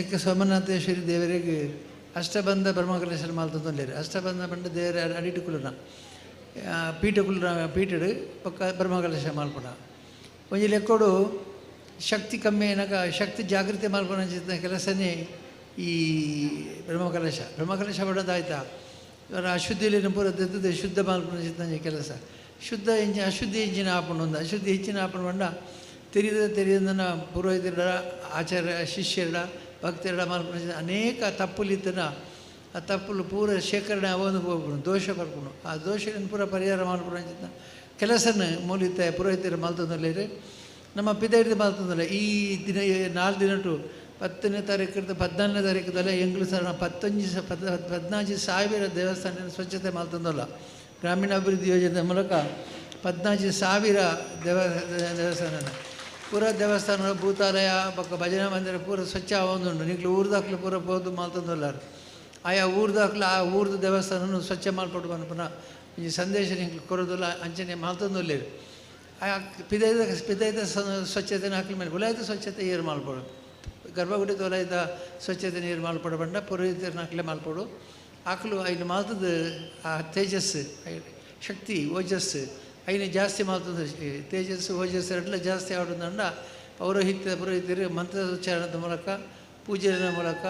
S7: ಏಕ ಸೋಮನಾಥೇಶ್ವರಿ ದೇವರಿಗೆ ಅಷ್ಟಬಂಧ ಬ್ರಹ್ಮಕಲೇಶ್ವರ ಮಲ್ತೊಂದುಲ್ಲೆರ್. ಅಷ್ಟಬಂಧ ಪಂಡ ದೇವರ ಅಡಿಟು ಕುಲ್ಲುನ ಪೀಠ ಕುಲ್ಲುನ ಪೀಠಡು ಬೊಕ್ಕ ಬ್ರಹ್ಮಕಲೇಶ ಮಲ್ಪುನ ಒಂಜಿ ಲೆಕ್ಕೊಡು ಶಕ್ತಿ ಕಮ್ಮಿ ಏನಾಗ ಶಕ್ತಿ ಜಾಗೃತಿ ಮಲ್ಪುನ ಅಂಚಿತ್ತಿನ ಕೆಲಸನೇ ಈ ಬ್ರಹ್ಮಕಲಶ. ಬ್ರಹ್ಮಕಲಶ ಪಡೋದಾಯ್ತಾ ಇವರ ಅಶುದ್ಧಿಲಿ ಪೂರ ತೆತ್ತದ ಶುದ್ಧ ಮಲ್ಪುನ ಅಂಚಿತ್ತಿನ ಕೆಲಸ. ಶುದ್ಧ ಇಂಜಿನ ಅಶುದ್ಧಿ ಇಂಜಿನ ಆಪುಂಡು ಒಂದು ಅಶುದ್ಧಿ ಹೆಚ್ಚಿನ ಆಪುಂಡು ಪಂಡ ತೆರಿದ ತೆರಿಯದನ್ನ ಪುರೋಹಿತರ ಆಚಾರ್ಯ ಶಿಷ್ಯರ ಭಕ್ತರಡ ಮಲ್ಪುನ ಅನೇಕ ತಪ್ಪುಲಿತ್ತನ ಆ ತಪ್ಪುಲು ಪೂರ ಶೇಖರಣೆ ಅವನು ಹೋಗ್ಬಿಡು ದೋಷ ಬರ್ಪುಂಡು. ಆ ದೋಷಗಳನ್ನು ಪೂರ ಪರಿಹಾರ ಮಲ್ಪುನ ಅಂಚಿತ್ತಿನ ಕೆಲಸನ ಮೂಲಿತ ಪುರೋಹಿತರ ಮಲ್ತೊಂದುಲ್ಲೆರ್. ನಮ್ಮ ಪಿದೈಡ್ದು ಮಲ್ತೊಂದುಲ್ಲೆ ಈ ದಿನ 4 ದಿನಟು 10ನೇ ತಾರೀಕು 14ನೇ ತಾರೀಕದಲ್ಲೇ ಎಂಗ್ಲು ಸಹ 14 ಸಾವಿರ ದೇವಸ್ಥಾನ ಸ್ವಚ್ಛತೆ ಮಲ್ತೊಂದುಲ್ಲ. ಗ್ರಾಮೀಣಾಭಿವೃದ್ಧಿ ಯೋಜನೆ ಮೂಲಕ 14 ಸಾವಿರ ದೇವಸ್ಥಾನ ಪೂರ ದೇವಸ್ಥಾನ ಭೂತಾಲಯ ಬೊಕ್ಕ ಭಜನಾ ಮಂದಿರ ಪೂರ ಸ್ವಚ್ಛ ಆವೊಂದುಂಡು. ನಿಕ್ಲು ಊರ್ದಾಕ್ಲು ಪೂರ ಪೋದು ಮಲ್ತೊಂದುಲ್ಲಾರು ಆಯಾ ಊರ್ದಾಕ್ಲು ಆ ಊರ್ದ ದೇವಸ್ಥಾನ ಸ್ವಚ್ಛ ಮಲ್ಪೊಡು ಪನ್ಪುನ ಈ ಸಂದೇಶ ನಿಕ್ಲು ಕೊರೊದುಲ್ಲ ಅಂಚನೆ ಮಲ್ತೊಂದುಲ್ಲೆರ್. ಆ ಪಿದೈದ ಪಿದೈದ ಸ್ವಚ್ಛತೆ ಹಾಕಲಿ ಮೇಲೆ ಉಲಾಯ್ದ ಸ್ವಚ್ಛತೆ ಏರು ಮಲ್ಪೊಡು ಗರ್ಭಗುಡಿ ತೊಲೈದ ಸ್ವಚ್ಛತೆ ನೀರು ಮಲ್ಪೊಡು ಪಂಡ ಪುರೋಹಿತರನ್ನ ಹಾಕ್ಲೆ ಮಲ್ಪೊಡು ಆಕಲು ಐನು ಮಲ್ತದ ಆ ತೇಜಸ್ಸು ಶಕ್ತಿ ಓಜಸ್ಸು ಐನು ಜಾಸ್ತಿ ಮಲ್ತದ ತೇಜಸ್ಸು ಓಜಸ್ಸು ಎರಡಲ್ಲ ಜಾಸ್ತಿ ಆಡೋದಂಡ ಪೌರೋಹಿತ್ಯ ಪುರೋಹಿತರು ಮಂತ್ರೋಚ್ಚಾರಣದ ಮೂಲಕ ಪೂಜೆಯ ಮೂಲಕ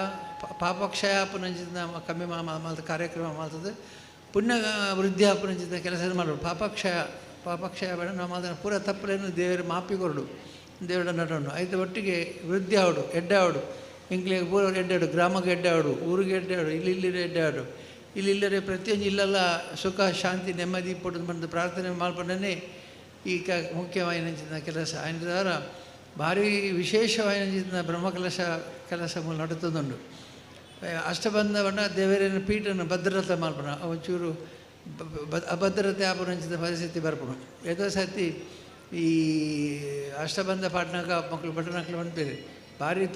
S7: ಪಾಪಕ್ಷಯಾಪನಂಚಿತ ಕಮ್ಮಿ ಮಲ್ತ ಕಾರ್ಯಕ್ರಮ ಮಲ್ತದೆ ಪುಣ್ಯ ವೃದ್ಧಾಪನಂಚಿತ ಕೆಲಸ ಮಾಡೋದು. ಪಾಪಕ್ಷಯ ಪಾಪಕ್ಷಯ ಬೇಡ ನಮ್ಮ ಅದನ್ನು ಪೂರ ತಪ್ಪಲೇನು ದೇವರ ಮಾಪಿ ಕೊರಡು ದೇವರ ನಡೋಣ ಐದು ಒಟ್ಟಿಗೆ ವೃದ್ಧಿ ಆವಡು ಎಡ್ಡೆ ಆವಡು ಇಂಕ್ಲಿಗೆ ಪೂರ ಎಡ್ಡೆ ಗ್ರಾಮಕ್ಕೆ ಎಡ್ಡೆ ಆವಡು ಊರಿಗೆ ಎಡ್ಡೆ ಆವಡು ಇಲ್ಲಿ ಇಲ್ಲಿ ಎಡ್ಡೆ ಆವಡು ಇಲ್ಲಿ ಇಲ್ಲರೆ ಪ್ರತಿಯೊಂದು ಇಲ್ಲೆಲ್ಲ ಸುಖ ಶಾಂತಿ ನೆಮ್ಮದಿ ಪಡೆದು ಬಂದು ಪ್ರಾರ್ಥನೆ ಮಲ್ಪಡನೆ ಈ ಕ ಮುಖ್ಯವಾಯಿನ ಕೆಲಸ. ఆయన ద్వారా ಭಾರಿ ವಿಶೇಷವಾಯಿನ ಬ್ರಹ್ಮಕಲಶ ಕೆಲಸ ಮೂಲ ನಡತದುಂಡು. ಅಷ್ಟಬಂಧವನ್ನ ದೇವರಿನ ಪೀಠನ ಭದ್ರತೆ ಮಲ್ಪಣ ಒಂಚೂರು ಅಭದ್ರತೆ ಆಪುನಂಚಿನ ಪರಿಸ್ಥಿತಿ ಬರ್ಪುಂಡು. ಏತೋ ಸರ್ತಿ ಈ ಅಷ್ಟಬಂಧ ಪಾಟ್ನಾಗ ಮಕ್ಕಳು ಪಟ್ಟಣಕ್ಲು ಪನ್ಪೆರ್ ಭಾರಿ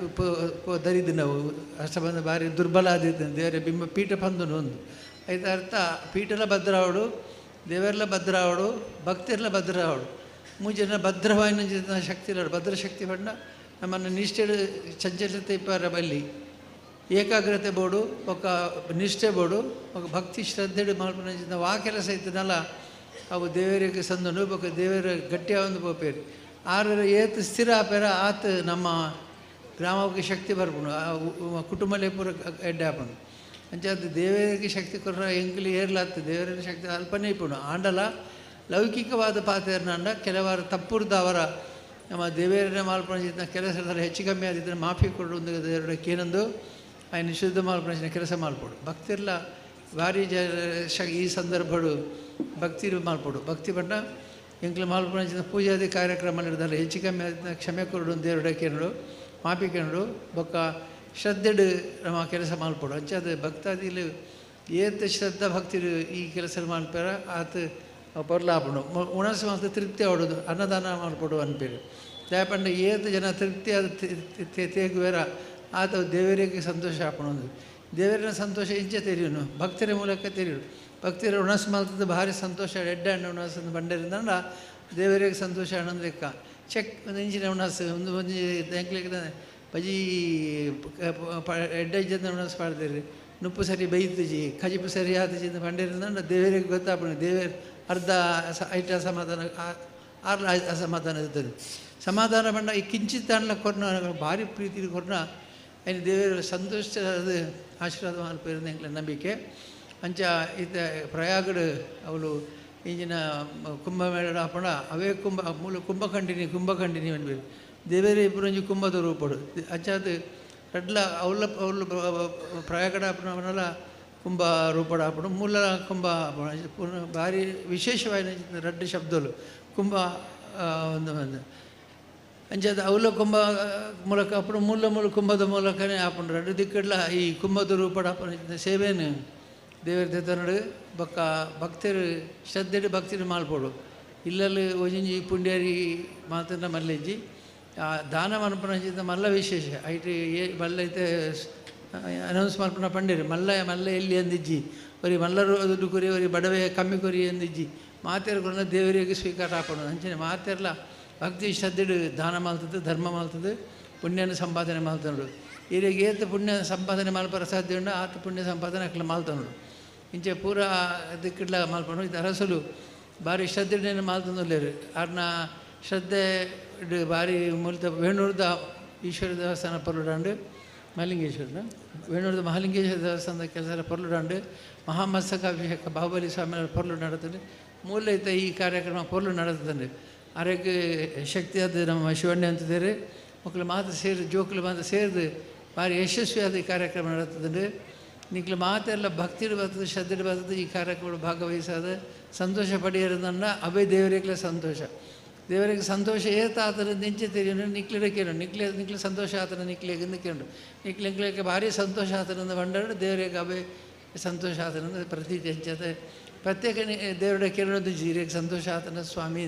S7: ದರಿದ್ದು ನಾವು ಅಷ್ಟಬಂಧ ಭಾರಿ ದುರ್ಬಲ ಆದಿತ್ತು ದೇವರ ಬಿಂಬ ಪೀಠ ಪಂದುನು ಒಂದು ಐತ ಅರ್ಥ ಪೀಠಲ ಭದ್ರಾವಡು ದೇವರ್ಲ ಭದ್ರಾವಡು ಭಕ್ತಿರ್ಲ ಭದ್ರಾವಡು ಮೂಜನ ಭದ್ರವಾಯಿನ ಶಕ್ತಿ ಇಲ್ಲ. ಭದ್ರಶಕ್ತಿ ಪಂಡ ನಮ್ಮನ್ನು ನಿಷ್ಠೆ ಚಂಚಲತೆ ಇಪ್ಪಾರ ಬಲ್ಲಿ ಏಕಾಗ್ರತೆ ಬೋಡು ಬೊಕ್ಕ ನಿಷ್ಠೆ ಬೋಡು ಬೊಕ್ಕ ಭಕ್ತಿ ಶ್ರದ್ಧೆ ಮಲ್ಪುನಂಚಿನ ವಾ ಕೆಲಸ ಇತ್ತದಲ್ಲ ಅವು ದೇವರಿಗೆ ಸಂದನು ಬೊಕ್ಕ ದೇವರ ಗಟ್ಟಿಯ ಒಂದು ಪೋಪೇರು ಆರ ಏತ್ ಸ್ಥಿರ ಆಪೇರ ಆತ ನಮ್ಮ ಗ್ರಾಮಕ್ಕೆ ಶಕ್ತಿ ಬರ್ಪುಂಡು ಆ ಕುಟುಂಬಲೇ ಪೂರ ಎಡ್ಡೆ ಆಪುಂಡು. ಅಂಚಾದ ದೇವರಿಗೆ ಶಕ್ತಿ ಕೊರ್ರ ಎಂಕ್ಲು ಏರ್ಲಾತ್ ದೇವರ ಶಕ್ತಿ ಅಲ್ಪನೇ ಇಪ್ಪುಂಡು. ಆಂಡಲ ಲೌಕಿಕವಾದ ಪಾತೆರ್ನಾಂಡ ಕೆಲವಾರು ತಪ್ಪುರ್ದ ಅವರ ನಮ್ಮ ದೇವೇರನ ಮಲ್ಪುನಂಚಿನ ಕೆಲಸ ಹೆಚ್ಚು ಕಮ್ಮಿ ಆದಿದ್ದರೆ ಮಾಫಿ ಕೊಡು ಒಂದು ದೇವರ ಕೇನಂದು ఆయన ಶುದ್ಧ ಮಲ್ಪುನಂಚಿನ ಕೆಲಸ ಮಲ್ಪೊಡು. ಭಕ್ತಿರ್ಲ ಭಾರಿ ಜ ಈ ಸಂದರ್ಭಡು ಭಕ್ತಿ ಮಲ್ಪೊಡು. ಭಕ್ತಿ ಪಂಡ ಎಂಕ್ಲು ಮಲ್ಪುನಂಚಿನ ಪೂಜಾದಿ ಕಾರ್ಯಕ್ರಮ ಇರ್ದಲ್ಲ ಹೆಚ್ಚು ಕಮ್ಮಿ ಆದಿತ್ತಿನ ಕ್ಷಮೆ ಕೊರಡು ದೇವರ ಕೇನಡು ಮಾಪಿ ಕೇನಡು ಬೊಕ್ಕ ಶ್ರದ್ಧೆಡು ನಮ್ಮ ಕೆಲಸ ಮಲ್ಪೊಡು. ಅಂಚಾದ ಭಕ್ತಾದಿಲು ಏತ್ ಶ್ರದ್ಧಾ ಭಕ್ತಿರು ಈ ಕೆಲಸ ಮಲ್ಪೆರ ಆತ ಪೊರ್ಲಾಪುಂಡು. ಉಣಸು ಮಲ್ತ ತೃಪ್ತಿ ಆವೊಡು ಅನ್ನದಾನ ಮಲ್ಪೊಡು ಅನ್ಪೇರು. ದಾಯೆ ಪಂಡ ಏತ್ ಜನ ತೃಪ್ತಿ ಆದ್ ತೇಗುವೆರ ಆತ ದೇವರಿಗೆ ಸಂತೋಷ ಆಪುಂಡು. ದೇವರಿನ ಸಂತೋಷ ಇಂಚ ತೆರಿಯುನು ಭಕ್ತರ ಮೂಲಕ ತೆರಿಯುಡು. ಭಕ್ತರ ಉಣಸು ಮಲ್ತದ ಭಾರಿ ಸಂತೋಷ ಎಡ್ಡೆ ಹಣ್ಣು ಉಣಸು ಬಂಡೇರಿಂದಂಡ ದೇವರಿಗೆ ಸಂತೋಷ ಆನಂದ ಲೆಕ್ಕ ಚೆಕ್ ಒಂದು ಇಂಚಿನ ಉಣಸು ಒಂದು ಒಂಜಿ ಎಂಕ್ಲೆಗ್ ಬಜಿ ಎಡ್ಡೆ ಇಜ್ಜಂದ ಉಣಸು ಪಾಡ್ದೇರಿ ನುಪ್ಪು ಸರಿ ಬೈತುಜಿ ಕಜಿಪು ಸರಿ ಆತುಜಿ ಅಂತ ಪಂಡೇರಿಂದಂಡ ದೇವರಿಗೆ ಗೊತ್ತಾಪುಂಡು. ದೇವರ ಅರ್ಧ ಐಟ ಅಸಮಾಧಾನ ಆರ್ಲ ಅಸಮಾಧಾನ ಇರ್ತದೆ. ಸಮಾಧಾನ ಪಂಡ ಈ ಕಿಂಚಿತ್ ಅಂಡ್ಲ ಕೊರ್ನ ಭಾರಿ ಪ್ರೀತಿ ಕೊರ್ನ ಐನ ದೇವರ ಸಂತೋಷ ಆಶೀರ್ವಾದ ಮಲ್ಪೆರ್ ಎಂಕ್ಲೆ ನಂಬಿಕೆ. ಅಂಚ ಇತ್ತೆ ಪ್ರಯಾಗಡ್ ಅವಳು ಇಂಜಿನ ಕುಂಭಮೇಳ ಆಪಣ ಅವೇ ಕುಂಭ ಮೂಲ ಕುಂಭಖಂಡಿನಿ ಕುಂಭಖಂಡಿನಿ ಪನ್ಪೆರ್ ದೇವೇರೆ ಇಪ್ಪುನೊಂಜಿ ಕುಂಭದ ರೂಪಡು ಅಂಚಾದ್ ರಡ್ಲ ಅವಳ ಅವಳು ಪ್ರಯಾಗಡ ಆಪುನವನಲ ಕುಂಭ ರೂಪಡ ಆಪುಂಡು ಮೂಲ ಕುಂಭ ಆಪುಂಡು ಭಾರಿ ವಿಶೇಷವಾಯಿನ ರಡ್ಡ್ ಶಬ್ದಲು ಕುಂಭ ಒಂದು ಒಂದು ಅಂಚಾದ್ ಅವಲ ಕುಂಭ ಮೂಲಕ ಆಪುಂಡು ಮೂಲ ಮೂಲ ಕುಂಭದ ಮೂಲಕನೇ ಆಪುಂಡು ರಡ್ಡ್ ದಿಕ್ಕಡ್ಲ ಈ ಕುಂಭದ ರೂಪಡ ಆಪುನ ಸೇವೆನ್ ದೇವರ ದೆತೊನಡು ಬೊಕ್ಕ ಭಕ್ತರು ಶ್ರದ್ಧೆಡ್ ಭಕ್ತಿಡ್ ಮಲ್ಪೊಡು ಇಲ್ಲಲ್ ಒಂಜೊಂಜಿ ಪುಂಡ್ಯಾರಿ ಮಾತನ್ನ ಮಲ್ಲೆಜ್ಜಿ ಆ ದಾನ ಮನ್ಪುನಂಚಿನ ಮಲ್ಲ ವಿಶೇಷ ಐಟ್ ಮಲ್ಲ ಇತ್ತೆ ಅನೌನ್ಸ್ ಮಲ್ಪುನ ಪಂಡೆರ್ ಮಲ್ಲ ಮಲ್ಲ ಎಲ್ಲಿ ಅಂದಿಜ್ಜಿ ಒರಿ ಮಲ್ಲರು ದುಡ್ಡು ಕೊರಿ ಒರಿ ಬಡವೆ ಕಮ್ಮಿ ಕೊರಿ ಅಂದಿಜ್ಜಿ ಮಾತೆರ್ ಕೊರ್ನ ದೇವರಿಗೆ ಸ್ವೀಕಾರ ಆಪುಂಡು ಅಂಚನೆ ಮಾತೆರ್ಲ ಭಕ್ತಿ ಶ್ರದ್ಧೆಡ್ ದಾನ ಮಲ್ತದು ಧರ್ಮ ಮಲ್ತದು ಪುಣ್ಯನ ಸಂಪಾದನೆ ಮಲ್ತೊಂಡು ಈರೆಗ್ ಏತ್ ಪುಣ್ಯ ಸಂಪಾದನೆ ಮಲ್ಪರ ಸಾಧ್ಯ ಉಂಡು ಆತ್ ಪುಣ್ಯ ಸಂಪಾದನೆ ಅಕ್ಲ ಮಲ್ತೊಂಡು ಇಂಚ ಪೂರ ದಿಕ್ಕಡ್ಲ ಮಲ್ಪುಂಡು ಇದು ಅರಸುಲು ಭಾರಿ ಶ್ರದ್ಧೆಡ್ ಮಲ್ತೊಂದುಲ್ಲೆರ್ ಆರ್ನ ಶ್ರದ್ಧೆ ಭಾರಿ ಮೂಲ್ತ ವೇಣೂರ್ದ ಈಶ್ವರ ದೇವಸ್ಥಾನ ಪೊರ್ಲುಡಾಂಡ್ ಮಹಾಲಿಂಗೇಶ್ವರನ ವೇಣೂರ್ದ ಮಹಾಲಿಂಗೇಶ್ವರ ದೇವಸ್ಥಾನದ ಕೆಲಸ ಪೊರ್ಲುಡಾಂಡ್ ಮಹಾಮಸ್ತಕಾಭಿಷೇಕ ಬಾಹುಬಲಿ ಸ್ವಾಮಿ ಪೊರ್ಲು ನಡತದೆ ಮೂಲ ಇತ್ತ ಈ ಕಾರ್ಯಕ್ರಮ ಪೊರ್ಲು ನಡತದೆ ಆರೋಗ್ಯ ಶಕ್ತಿಯಾದ ನಮ್ಮ ಶಿವಣ್ಣ ಅಂತಿದ್ದಾರೆ ಮಕ್ಕಳು ಮಾತು ಸೇರಿ ಜೋಕುಲು ಮಾತು ಸೇರಿದು ಭಾರಿ ಯಶಸ್ವಿಯಾದ ಈ ಕಾರ್ಯಕ್ರಮ ನಡತದೆ ನಿಕ್ಲು ಮಾತೆಲ್ಲ ಭಕ್ತಿಡ್ ಬರ್ತದೆ ಶ್ರದ್ಧೆಡ್ ಬರ್ತದೆ ಈ ಕಾರ್ಯಕ್ರಮ ಭಾಗವಹಿಸಾದ ಸಂತೋಷ ಪಡೆಯರದನ್ನ ಅವೇ ದೇವರಿಗ್ಲೇ ಸಂತೋಷ ದೇವರಿಗೆ ಸಂತೋಷ ಏತ ಆತನ ನಿಂಚೆ ತೆರಿಯನು ನಿಕ್ಲಿಡ ಕೇಳು ನಿಕ್ಲೆ ನಿಕ್ಲೆ ಸಂತೋಷ ಆತನ ನಿಕ್ಲೆಗೆ ಕೇಳು ನಿಕ್ಲೆ ನಿಕ್ಲೆಗೆ ಭಾರಿ ಸಂತೋಷ ಆತನಂದ ಬಂಡಾಡು ದೇವರಿಗೆ ಅವೇ ಸಂತೋಷ ಆತನಂದ ಪ್ರತೀತಿ ಹೆಂಚತೆ ಪ್ರತ್ಯೇಕ ದೇವರ ಕೇಳೋದು ಜೀರಿಗೆ ಸಂತೋಷ ಆತನ ಸ್ವಾಮಿ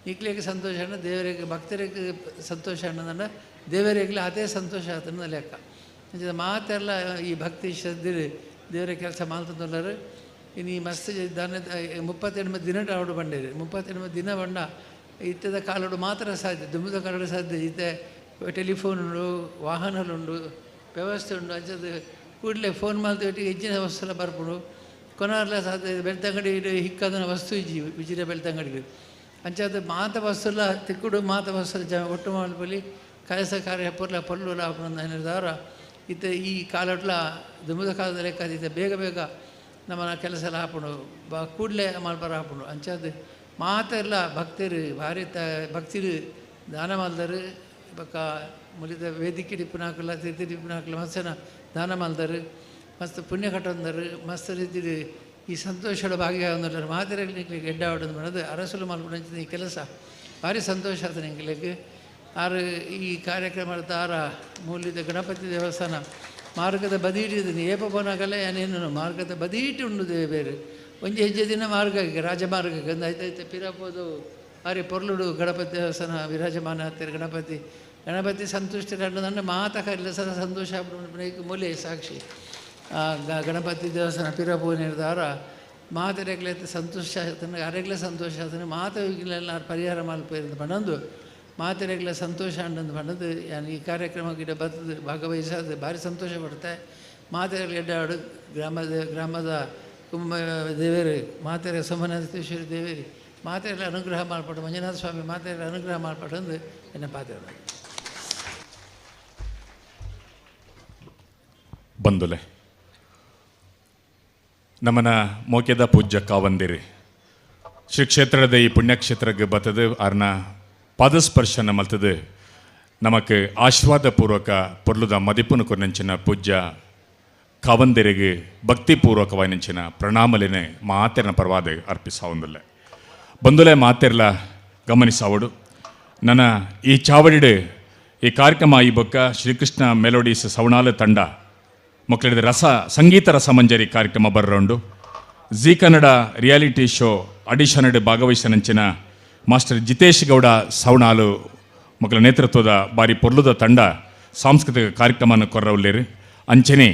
S7: ನಿಕ್ಲೆಗೆ ಸಂತೋಷ ಅಣ್ಣ ದೇವರಿಗೆ ಭಕ್ತರಿಗೆ ಸಂತೋಷ ಅಣ್ಣದನ್ನ ದೇವರಿಗ್ಲೇ ಅದೇ ಸಂತೋಷ ಆತನ ಲೆಕ್ಕ ಅಂಚ ಮಾತೆಲ್ಲ ಈ ಭಕ್ತಿ ಶ್ರದ್ಧೆ ದೇವರ ಕೆಲಸ ಮಾಡ್ತದಲ್ಲರು ಇನ್ನು ಈ ಮಸ್ತ್ ದಾನ 38 ದಿನ ಆವಡು ಬಂಡೇರಿ 38 ದಿನ ಬಂಡ ಇತ್ತದ ಕಾಲಡು ಮಾತ್ರ ಸಾಧ್ಯ ದುಂಬದ ಕಾಲಡು ಸಾಧ್ಯ ಇತ್ತೆ ಟೆಲಿಫೋನ್ ಉಂಡು ವಾಹನಲುಂಡು ವ್ಯವಸ್ಥೆ ಉಂಡು ಅಂಚದ ಕೂಡಲೇ ಫೋನ್ ಮಾಡ್ತೀವಿ ಹೆಚ್ಚಿನ ವಸ್ತುಲ ಬರ್ಪುಂಡು ಕೊನಾರ್ಲ ಸಾಧ್ಯ ಬೆಳ್ತಂಗಡಿ ಹಿಕ್ಕದನ ವಸ್ತು ಇಜ್ಜಿ ವಿಜಿರ ಬೆಳ್ತಂಗಡಿ ಅಂಚಾದ ಮಾತ ವಸ್ತುಲ ತಿಕ್ಕುಡು ಮಾತ ವಸ್ತುಲ ಜ ಒಟ್ಟು ಮಲ್ಪಲಿ ಕೆಲಸ ಕಾರ್ಯ ಪೊರ್ಲ ಪೊರ್ಲುಲ ಆಪುಂಡು ಇತ್ತೆ ಈ ಕಾಲಟ್ಲ ದುಂಬದ ಕಾಲದ ಲೆಕ್ಕ ಇತ್ತೆ ಬೇಗ ಬೇಗ ನಮ್ಮ ಕೆಲಸ ಎಲ್ಲ ಆಪುಂಡು ಬ ಕೂಡಲೇ ಮಲ್ಪರ ಆಪುಂಡು ಅಂಚಾದ ಮಾತೆಲ್ಲ ಭಕ್ತರು ಭಾರಿ ತ ಭಕ್ತರು ದಾನ ಮಲ್ದರು ಬೊಕ್ಕ ಮುಲಿದ ವೇದಿಕೆ ಟಿಪ್ಪುನಾಕುಲ ತೀರ್ಥ ಟಿಪ್ಪುನಾಕುಲ ಮಸ್ತ್ ದಾನ ಮಲ್ದರು ಮಸ್ತ್ ಪುಣ್ಯ ಕಟ್ಟೊಂದರು ಮಸ್ತ್ ರೀತಿ ಈ ಸಂತೋಷದ ಭಾಗಿಯಾಗೊಂದು ಮಾತೆರೆಗ್ಲಿಗೆ ಎಡ್ಡ ಆವಡೊಂದು ಮಾಡೋದು ಅರಸುಲು ಮಲ್ಪುನಂಚಿನ ಈ ಕೆಲಸ ಭಾರಿ ಸಂತೋಷ ಆತನ ಎಂಕ್ಲೆಗ್ ಆರು ಈ ಕಾರ್ಯಕ್ರಮ ಆರ ಮೂಲಿದ ಗಣಪತಿ ದೇವಸ್ಥಾನ ಮಾರ್ಗದ ಬದಿಯಿಟ್ಟಿದ್ದೀನಿ ಏಪ ಪೋನಾಗಲೇ ಏನೇನು ಮಾರ್ಗದ ಬದಿಯಿಟ್ಟು ಉಂಡು ಬೇರೆ ಒಂಜಿ ಹೆಜ್ಜೆ ದಿನ ಮಾರ್ಗಕ್ಕೆ ರಾಜಮಾರ್ಗಕ್ಕೆ ಒಂದು ಆಯ್ತಾಯ್ತು ಪಿರಪೋದು ಭಾರಿ ಪೊರ್ಲುಡು ಗಣಪತಿ ದೇವಸ್ಥಾನ ವಿರಾಜಮಾನ ಆಗ್ತಾರೆ ಗಣಪತಿ ಗಣಪತಿ ಸಂತುಷ್ಟರಂಡು ಮಾತ ಕರ್ಲ ಸದಾ ಸಂತೋಷ ಮೂಲೆ ಸಾಕ್ಷಿ ಗಣಪತಿ ದೇವಸ್ಥಾನ ಪಿರಪೋನಿರ್ದಾರ ಮಾತೆರೆಗ್ಲೆ ಸಂತೋಷ ಆತನ ಅರೆಗ್ಲೆ ಸಂತೋಷ ಆತನ ಮಾತುಗಳೆಲ್ಲ ಪರಿಹಾರ ಮಲ್ಪು ಪಂಡೊಂದು ಮಾತೆರೆಗ್ಲೆ ಸಂತೋಷ ಅಂಡಂದು ಪಂಡದು ಈ ಕಾರ್ಯಕ್ರಮ ಗಿಡ ಬರ್ತದೆ ಭಾಗವಹಿಸೋದು ಭಾರಿ ಸಂತೋಷ ಪಡುತ್ತೆ ಮಾತೆರೆಗ್ಲೆ ಎಡ್ಡಾಡು ಗ್ರಾಮದ ಗ್ರಾಮದ ಕುಂಭ ದೇವೇರಿ ಮಾತೆರೆ ಸೋಮನಾಥೇಶ್ವರಿ ದೇವೇರಿ ಮಾತೆರೆಲ್ಲ ಅನುಗ್ರಹ ಮಾಲ್ಪಟ್ಟು ಮಂಜುನಾಥ ಸ್ವಾಮಿ ಮಾತೆರೆಲ್ಲ ಅನುಗ್ರಹ ಮಾಲ್ಪಟ್ಟು ಅಂದು ಎನ್ನ ಪಾತ್ರ
S1: ಬಂದುಲೆ ನಮ್ಮನ ಮೋಕೆದ ಪೂಜ್ಯ ಕಾವಂದಿರಿ ಶ್ರೀ ಕ್ಷೇತ್ರದ ಈ ಪುಣ್ಯಕ್ಷೇತ್ರಕ್ಕೆ ಬರ್ತದೆ ಆರ್ನ ಪಾದಸ್ಪರ್ಶನ ಮಲ್ತದೆ ನಮಕ್ ಆಶೀರ್ವಾದಪೂರ್ವಕ ಪೊರ್ಲುದ ಮದಿಪುನು ಕೊರ್ನಂಚಿನ ಪೂಜ್ಯ ಕಾವಂದಿರಿಗೆ ಭಕ್ತಿಪೂರ್ವಕವಾಯಿನಂಚಿನ ಪ್ರಣಾಮಲಿനെ ಮಾತೆರ್ನ ಪರವಾದ ಅರ್ಪಿಸಾವೊಂದುಲ್ಲೆ ಬಂದುಲೆ ಮಾತೆರ್ಲ ಗಮನಿಸಾವಡು ನನ್ನ ಈ ಚಾವಡಿಡು ಈ ಕಾರ್ಯಕ್ರಮ ಈ ಬೊಕ್ಕ ಶ್ರೀಕೃಷ್ಣ ಮೆಲೋಡೀಸ್ ಸವಣಾಲ ತಂಡ ಮಕ್ಕಳಿದ ರಸ ಸಂಗೀತ ರಸಮಂಜರಿ ಕಾರ್ಯಕ್ರಮ ಬರ್ರೌಂಡು Zee Kannada reality show audition ಭಾಗವಹಿಸನಂಚಿನ master Jitesh Gowda Savanalu ಮಕ್ಕಳ ನೇತೃತ್ವದ ಬಾರಿ ಪೊರ್ಲುದ ತಂಡ ಸಾಂಸ್ಕೃತಿಕ ಕಾರ್ಯಕ್ರಮವನ್ನು ಕೊರ್ರವಲ್ಲೇರು. ಅಂಚನೆ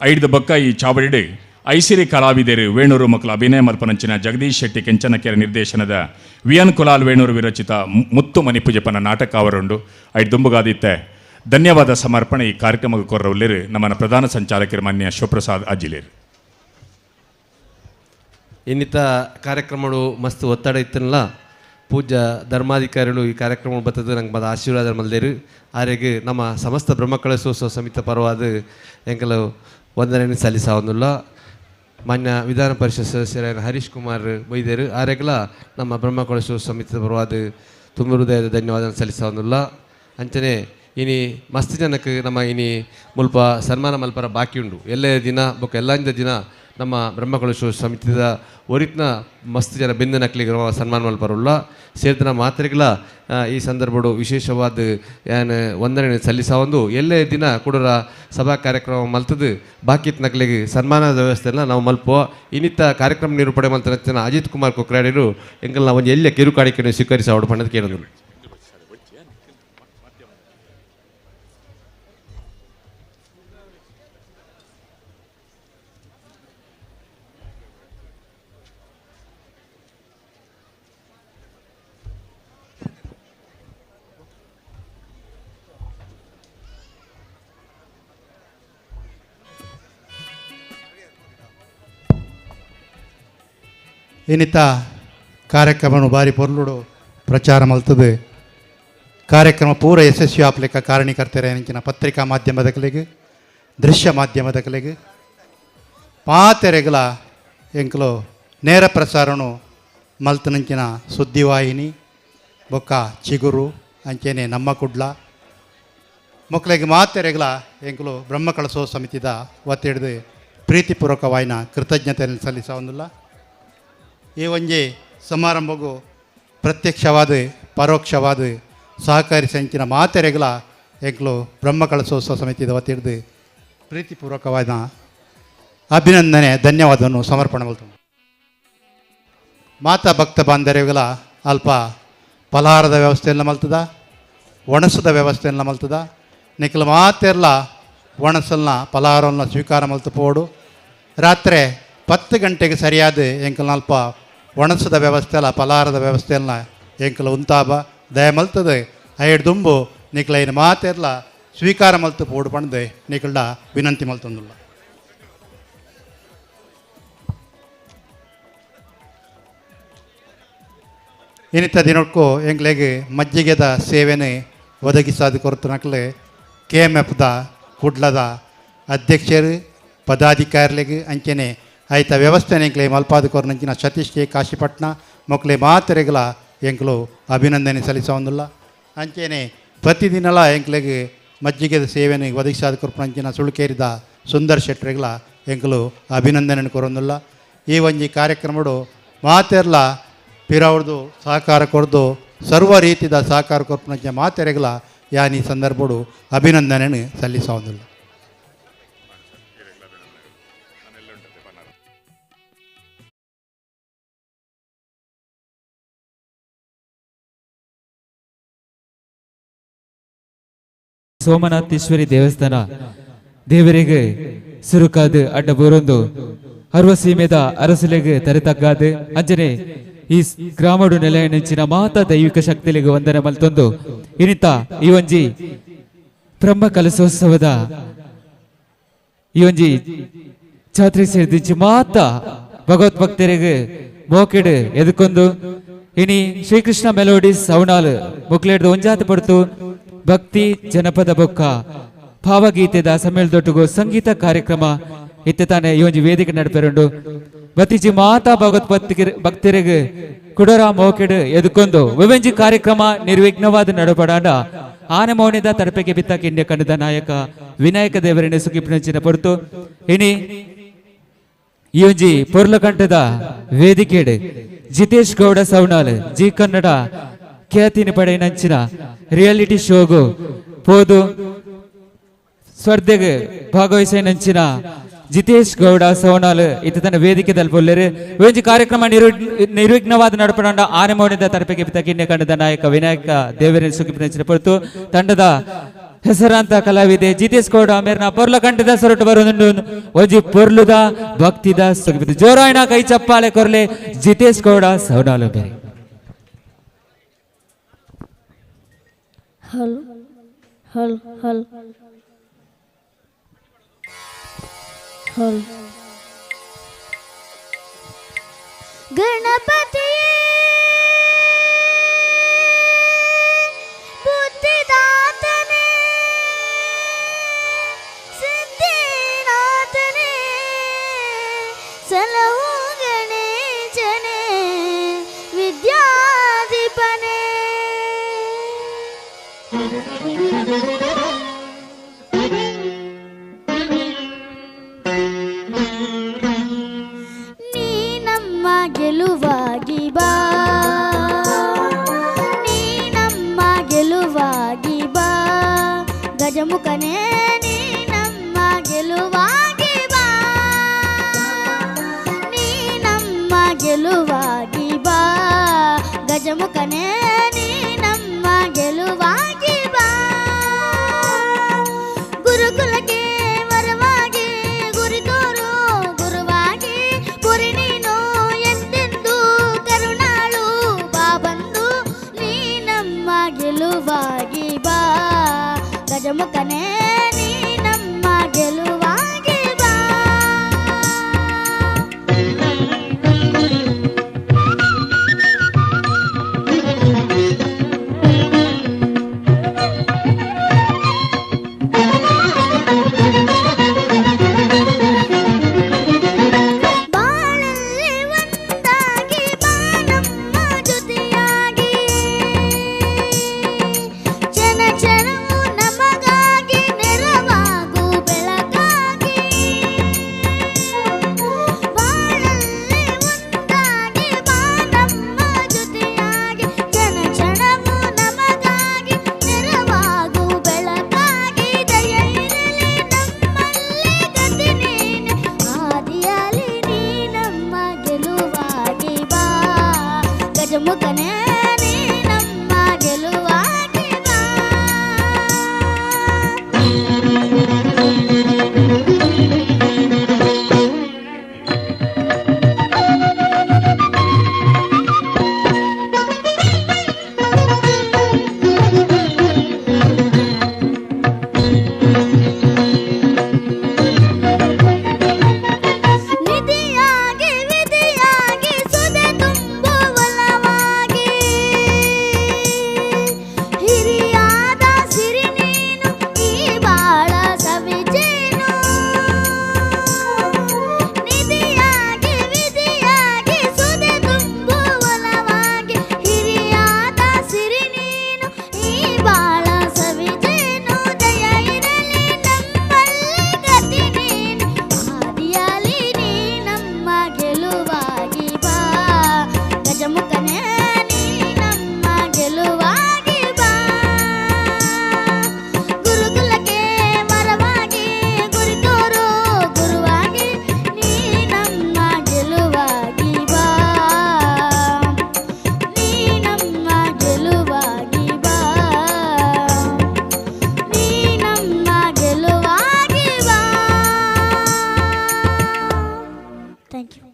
S1: ಐಡ್ದ ಬೊಕ್ಕ ಈ ಚಾವಡಿಡ್ ಐಸಿರಿ ಕಲಾವಿದರು ವೇಣೂರು ಮಕ್ಕಳ ಅಭಿನಯ ಮಲ್ಪನಂಚಿನ ಜಗದೀಶ್ ಶೆಟ್ಟಿ ಕೆಂಚನಕೆರೆ ನಿರ್ದೇಶನದ ವಿಯನ್ ಕುಲಾಲ್ ವೇಣೂರು ವಿರಚಿತ ಮುತ್ತು ಮಣಿಪುಜಪನ ನಾಟಕ ಅವರುಂಡು. ಐಡ್ ದುಂಬುಗಾದಿತ್ತೆ ಧನ್ಯವಾದ ಸಮರ್ಪಣೆ ಈ ಕಾರ್ಯಕ್ರಮಕ್ಕೆ ಕೊರ್ರವಲ್ಲೇರು ನಮ್ಮನ ಪ್ರಧಾನ ಸಂಚಾಲಕರು ಮಾನ್ಯ ಶಿವಪ್ರಸಾದ್ ಅಜಿಲೇರು.
S8: ಇನ್ನಿತ ಕಾರ್ಯಕ್ರಮಗಳು ಮಸ್ತ್ ಒತ್ತಡ ಇತ್ತನಲ್ಲ ಪೂಜ್ಯ ಧರ್ಮಾಧಿಕಾರಿಗಳು ಈ ಕಾರ್ಯಕ್ರಮ ಬರ್ತದೆ ನಂಗೆ ಮದ ಆಶೀರ್ವಾದ ಮಲ್ದೇರು. ಆರೆಗೆ ನಮ್ಮ ಸಮಸ್ತ ಬ್ರಹ್ಮಕಲಶೋತ್ಸವ ಸಮಿತಿ ಪರವಾದ ಎಂಕಲು ವಂದನೆ ಸಲ್ಲಿಸಾವೊಂದುಲ್ಲ. ಮಾನ್ಯ ವಿಧಾನ ಪರಿಷತ್ ಸದಸ್ಯರಾದ ಹರೀಶ್ ಕುಮಾರ್ ಬೈದೇರು ಆರೆಗ್ಲ ನಮ್ಮ ಬ್ರಹ್ಮಕಲಶೋತ್ಸವ ಸಮಿತಿದ ಪರವಾದ ತುಂಬ ಹೃದಯದ ಧನ್ಯವಾದ ಸಲ್ಲಿಸೋದಿಲ್ಲ. ಅಂಚನೆ ಇನಿ ಮಸ್ತ್ ಜನಕ್ಕೆ ನಮ್ಮ ಇನಿ ಮುಲ್ಪ ಸನ್ಮಾನ ಮಲ್ಪರ ಬಾಕಿ ಉಂಡು. ಎಲ್ಲೇ ದಿನ ಬೊಕ್ಕ ಎಲ್ಲಂಜ ದಿನ ನಮ್ಮ ಬ್ರಹ್ಮಕಲಶೋತ್ಸವ ಸಮಿತಿದ ಒರಿತ್ನ ಮಸ್ತ್ ಜನ ಬೆಂದ ನಕ್ಲಿಗೆ ಸನ್ಮಾನ ಮಲ್ಪರುಲ್ಲ ಸೇರ್ದನ ಮಾತ್ರೆಗಳ ಈ ಸಂದರ್ಭಡು ವಿಶೇಷವಾದ ಏನು ವಂದನೆ ಸಲ್ಲಿಸೊಂದು ಎಲ್ಲೇ ದಿನ ಕುಡರ ಸಭಾ ಕಾರ್ಯಕ್ರಮ ಮಲ್ತದು ಬಾಕಿ ನಕ್ಲಿಗೆ ಸನ್ಮಾನದ ವ್ಯವಸ್ಥೆನ ನಾವು ಮಲ್ಪುವ. ಇನ್ನಿತ್ತ ಕಾರ್ಯಕ್ರಮ ನಿರೂಪಣೆ ಮಲ್ತನ ಅಜಿತ್ ಕುಮಾರ್ ಕೊಕ್ರಾಡಿರು ಎಂಕಲ್ನ ಒಂದು ಎಲ್ಲ ಕಿರು ಕಾಣಿಕೆಯನ್ನು ಸ್ವೀಕರಿಸ ಅವಡು ಪಣ್ಣದ ಕೇಳಿದ್ರು.
S9: ಇನ್ನಿತ ಕಾರ್ಯಕ್ರಮನು ಬಾರಿ ಪೊರ್ಲುಡು ಪ್ರಚಾರ ಮಲ್ತದೆ. ಕಾರ್ಯಕ್ರಮ ಪೂರ ಯಶಸ್ವಿ ಆಪ್ಲಿಕ ಕಾರಣೀಕರ್ತರೆ ಅಂಚಿನ ಪತ್ರಿಕಾ ಮಾಧ್ಯಮದ ಕಲೆಗೆ ದೃಶ್ಯ ಮಾಧ್ಯಮದ ಕಲೆಗೆ ಪಾತೆರೆಗಳ ಎಂಕಲು ನೇರ ಪ್ರಸಾರನು ಮಲ್ತನಂಚಿನ ಸುದ್ದಿವಾಹಿನಿ ಬೊಕ್ಕ ಚಿಗುರು ಅಂಚೆನೆ ನಮ್ಮ ಕುಡ್ಲ ಮಕ್ಕಳಿಗೆ ಮಾತೆರೆಗಳ ಎಂಕಲು ಬ್ರಹ್ಮಕಲಶೋತ್ಸವ ಸಮಿತಿದ ಒತ್ತಿ ಹಿಡಿದು ಪ್ರೀತಿಪೂರ್ವಕವಾಯಿನ ಕೃತಜ್ಞತೆಯನ್ನು ಸಲ್ಲಿಸೋದಿಲ್ಲ. ಈ ಒಂಜಿ ಸಮಾರಂಭಗೂ ಪ್ರತ್ಯಕ್ಷವಾದ ಪರೋಕ್ಷವಾದ ಸಹಕಾರಿ ಸಂಚಿನ ಮಾತೆರೆಗಳ ಎಂಕಲು ಬ್ರಹ್ಮಕಲಶೋತ್ಸವ ಸಮಿತಿದ ವತಿ ಹಿಡಿದು ಪ್ರೀತಿಪೂರ್ವಕವಾದ ಅಭಿನಂದನೆ ಧನ್ಯವಾದವನ್ನು ಸಮರ್ಪಣೆ ಮಾಡ್ತೀನಿ. ಮಾತಾ ಭಕ್ತ ಬಾಂಧವ್ಯಗಳ ಅಲ್ಪ ಫಲಹಾರದ ವ್ಯವಸ್ಥೆಯನ್ನು ಮಲ್ತದ, ಒಣಸದ ವ್ಯವಸ್ಥೆಯನ್ನು ಮಲ್ತದ. ನಿಖಲ ಮಾತೆಲ್ಲ ಒಣಸಲ್ನ ಫಲಹಾರವನ್ನು ಸ್ವೀಕಾರ ಮಲ್ತು ಪೋಡು. ರಾತ್ರಿ 10 ಗಂಟೆಗೆ ಸರಿಯಾದ ಎಂಕಲ್ನ ಅಲ್ಪ ಒಣಸದ ವ್ಯವಸ್ಥೆ ಅಲ್ಲ ಫಲಹಾರದ ವ್ಯವಸ್ಥೆಯನ್ನ ಎಂಕಲ ಉಂತಾಬ ದಯ ಮಲ್ತದೆ. ಐಡ್ ದುಂಬು ನಿಖಲ ಮಾತೆಲ್ಲ ಸ್ವೀಕಾರ ಮಲ್ತು ಪೋಡು ಪಂಡ್ದೆ ನಿಖಲ್ಡ ವಿನಂತಿ ಮಲ್ತೊಂದುಲ್ಲ. ಇನ್ನಿತ ದಿನಕ್ಕೂ ಎಂಕ್ಲೆಗ್ ಮಜ್ಜಿಗೆದ ಸೇವೆನೆ ಒದಗಿಸಾದ ಕೊರತು ನಕ್ಲೆ ಕೆ ಎಮ್ ಎಫ್ದ ಕುಡ್ಲದ ಅಧ್ಯಕ್ಷರು ಪದಾಧಿಕಾರಿಗಳಿಗೆ ಅಂಚೆನೆ ಆಯ್ತ ವ್ಯವಸ್ಥೆ ಎಂಕ್ಲೆ ಮಲ್ಪಾದ ಕೊರನಂಚಿನ ಸತೀಶ್ ಕೆ ಕಾಶಿಪಟ್ನ ಮೊಕ್ಲೆ ಮಾತೆರೆಗಳ ಎಂಕ್ಲು ಅಭಿನಂದನೆ ಸಲ್ಲಿಸೋದಿಲ್ಲ. ಅಂಚೆನೆ ಪ್ರತಿದಿನಲ ಎಂಕ್ಲೆಗ್ ಮಜ್ಜಿಗೆದ ಸೇವೆನೆ ಒದಗಿಸಾದ ಕೊರಪನಂಚಿನ ಸುಳುಕೇರಿದ ಸುಂದರ್ ಶೆಟ್ಟರೆಗಳ ಎಂಕ್ಲು ಅಭಿನಂದನೆ ಕೊರೊಂದಿಲ್ಲ. ಈ ಒಂಜಿ ಕಾರ್ಯಕ್ರಮಡು ಮಾತೆರ್ಲ ಪಿರವ್ರದ್ದು ಸಹಕಾರ ಕೊರ್ದು ಸರ್ವ ರೀತಿಯ ಸಹಕಾರ ಕೊರ್ಪನಂಚಿನ ಮಾತೆರೆಗಳ ಯಾನ್ ಈ ಸಂದರ್ಭಡು ಅಭಿನಂದನೆ ಸಲ್ಲಿಸೋದಿಲ್ಲ.
S10: ಸೋಮನಾಥೇಶ್ವರಿ ದೇವಸ್ಥಾನ ದೇವರಿಗೆ ಸುರುಕಾದ ಅಡ್ಡ ಬೂರೊಂದು ಅರ್ವ ಸೀಮೆದ ಅರಸುಲೆಗೆ ತರೆತಗ್ಗಾದ ಅಂಜನೆ ಈ ಗ್ರಾಮಡು ನೆಲೆಯನೆಂಚಿನ ಮಾತಾ ದೈವಿಕ ಶಕ್ತಿಲಿಗೆ ವಂದನೆ ಮಲ್ತೊಂದು ಇನಿತ ಈ ಒಂಜಿ ಬ್ರಹ್ಮ ಕಲಶೋತ್ಸವದ ಈ ಒಂಜಿ ಛಾತ್ರಿ ಸೇರಿದಿಂಚಿ ಮಾತಾ ಭಗವತ್ ಭಕ್ತರಿಗೆ ಮೋಕೆಡು ಎದುಕೊಂದು ಇನಿ ಶ್ರೀಕೃಷ್ಣ ಮೆಲೋಡಿಸ್ ಸೌನಾಲ್ ಮುಕ್ಲೇಡ್ದು ಒಂಜಾತ ಪಡ್ತು ಭಕ್ತಿ ಜನಪದ ಬೊಕ್ಕ ಭಾವಗೀತೆದ ಸಮ್ಮೇಳದೊಟ್ಟುಗು ಸಂಗೀತ ಕಾರ್ಯಕ್ರಮ ಇತ್ತೆ ತಾನೆ ಈ ಒಂಜಿ ವೇದಿಕೆ ನಡಪೆರುಂಡು. ಬತಿಜಿ ಮಾತಾ ಭಗವತ್ ಭಕ್ತರಿಗೆ ಕುಡರ ಮೋಕೆಡು ಎದುಕೊಂದು ವಿವಂಜಿ ಕಾರ್ಯಕ್ರಮ ನಿರ್ವಿಘ್ನವಾದ ನಡಪಡಾಂಡ ಆನೆ ಮೌನಿದ ತಡಪೆಗೆ ಬಿತ್ತ ಕಿಂಡ್ಯ ಕಂಡದ ನಾಯಕ ವಿನಾಯಕ ದೇವರನ್ನ ಸುಗಿಪಿನಂಚಿನ ಪೊರ್ತು ಇನಿ ಈ ಒಂಜಿ ಪೊರ್ಲಕಂಠದ ವೇದಿಕೆಡು ಜಿತೇಶ್ ಗೌಡ ಸೌನಾಲ್ ಜಿ ಕನ್ನಡ ಖ್ಯಾತಿನ ಪಡೆಯಿನಂಚಿನ ರಿಯಾಲಿಟಿ ಶೋಗು ಪೋದು ಸ್ಪರ್ಧೆಗೆ ಭಾಗವಹಿಸಿನಂಚಿನ ಜಿತೇಶ್ ಗೌಡ ಸೋನಾಲ್ ಇತ್ತ ತನ್ನ ವೇದಿಕೆ ತಲುಪೊಲ್ಲೆರು. ಒಂಜಿ ಕಾರ್ಯಕ್ರಮ ನಿರ್ವಿಘ್ನವಾದ ನಡಪಡಾಂಡ ಆನೆ ಮೌನಿದ ತರಪೆಗೆ ಬಿತ್ತ ಕಿನ್ಯ ಕಂಡದ ನಾಯಕ ವಿನಾಯಕ ದೇವರನ್ನ ಸುಗಿಪಿನಂಚಿನ ಪೊರ್ತು ತಂಡದ ಹೆಸರಾಂತ ಕಲಾವಿದೆ ಜಿತೇಶ್ ಗೌಡ ಮೇರ್ನ ಪೊರ್ಲಕಂಠದ ಸೊರಟು ಬರುವುದುಂಡು. ಒಂಜಿ ಪೊರ್ಲುದ ಭಕ್ತಿದ ಸುಗಿಪಿತ ಜೋರಾಯಣ ಕೈ ಚಪ್ಪಾಳೆ ಕೊರ್ಲೆ ಜಿತೇಶ್ ಗೌಡ ಸೋನಾಲ್ ಬೇರೆ.
S11: ಹಲ್ ಹಲ್ ಹಲ್ ಹಲ್ ಗಣಪತಿಯೇ ಬುದ್ಧಿದಾತನೇ ಸಿದ್ಧಿನಾಥನೇ ಸಲಹು ಗಣೇಶನೇ ವಿದ್ಯಾಧಿಪನೇ. ನೀ ನಮ್ಮ ಗೆಲುವಾಗಿ ಬಾ, ನೀ ನಮ್ಮ ಗೆಲುವಾಗಿ ಬಾ, ಗಜಮುಖನೇ ನೀ ನಮ್ಮ ಗೆಲುವಾಗಿ ಬಾ, ನೀ ನಮ್ಮ ಗೆಲುವಾಗಿ ಬಾ, ಗಜಮುಖನೇ ನೀ ನಮ್ಮ ಗೆಲುವಾಗಿ ಬಾ. ಗುರುಕುಲಕ್ಕೆ ವರವಾಗಿ ಗುರಿ ತೋರು ಗುರುವಾಗಿ ಗುರಿ ನೀನು ಎಂದೆಂದು ಕರುಣಾಳು ಬಾ ಬಂದು, ನೀ ನಮ್ಮ ಗೆಲುವಾಗಿ ಬಾ, ಗಜಮುಖನೇ ನೀ ನಮ್ಮ ಗೆಲುವಾಗಿ ಬಾ. ಬಾಳಲ್ಲಿ ಒಂದಾಗಿ ಬಾ ನಮ್ಮ ಜೊತೆಯಾಗಿ, ಕ್ಷಣ ಕ್ಷಣವೂ ನಮಗಾಗಿ ನೆರವಾಗು ಬೆಳಕಾಗಿ. ಬಾಳಲ್ಲಿ ಒಂದಾಗಿ ಬಾ ನಮ್ಮ ಜೊತೆಯಾಗಿ, ಕ್ಷಣ ಕ್ಷಣವೂ ನಮಗಾಗಿ ನೆರವಾಗು ಬೆಳಕಾಗಿ. ದಯ ಇರಲಿ ನಮ್ಮಲ್ಲಿ ಗತಿ ನೀನೆ, ಆದಿಯಲ್ಲಿ ನೀ ನಮ್ಮ ಗೆಲುವಾಗಿ ಬಾ, ಗಜಮುಖನೇ ನೀ ನಮ್ಮ ಗೆಲುವಾಗಿ ಬಾ. ನಿಧಿಯಾಗಿ ವಿಧಿಯಾಗಿ ಸುದೆ ತುಂಬುವಲವಾಗಿ, ಹಿರಿಯಾದ ಸಿರಿ ನೀನು ಈ ಬಾಳ ಸವಿಜೇನು. ನಿಧಿಯಾಗಿ ವಿಧಿಯಾಗಿ ಸುದೆ ತುಂಬುವಲವಾಗಿ, ಹಿರಿಯಾದ ಸಿರಿ ನೀನು ಈ ಬಾಳ ಸವಿಜೇನು. ದಯ ಇರಲಿ ನಮ್ಮಲ್ಲಿ ಗತಿ ನೀನು, ಆದಿಯಲ್ಲಿ ನೀ ನಮ್ಮ ಗೆಲುವಾಗಿ ಬಾ, ಗಜಮುಖನೇ ನೀ ನಮ್ಮ ಗೆಲುವಾಗಿ ಬಾ. ಗುರುಕುಲಕ್ಕೆ ಮರವಾಗಿ ಗುರಿ ತೋರು ಗುರುವಾಗಿ, ನೀ ನಮ್ಮ ಗೆಲುವಾಗಿ ಬಾ, ನೀ ನಮ್ಮ ಗೆಲುವಾಗಿ ಬಾ, ನೀ ನಮ್ಮ ಗೆಲುವಾಗಿ ಬಾ. Thank you.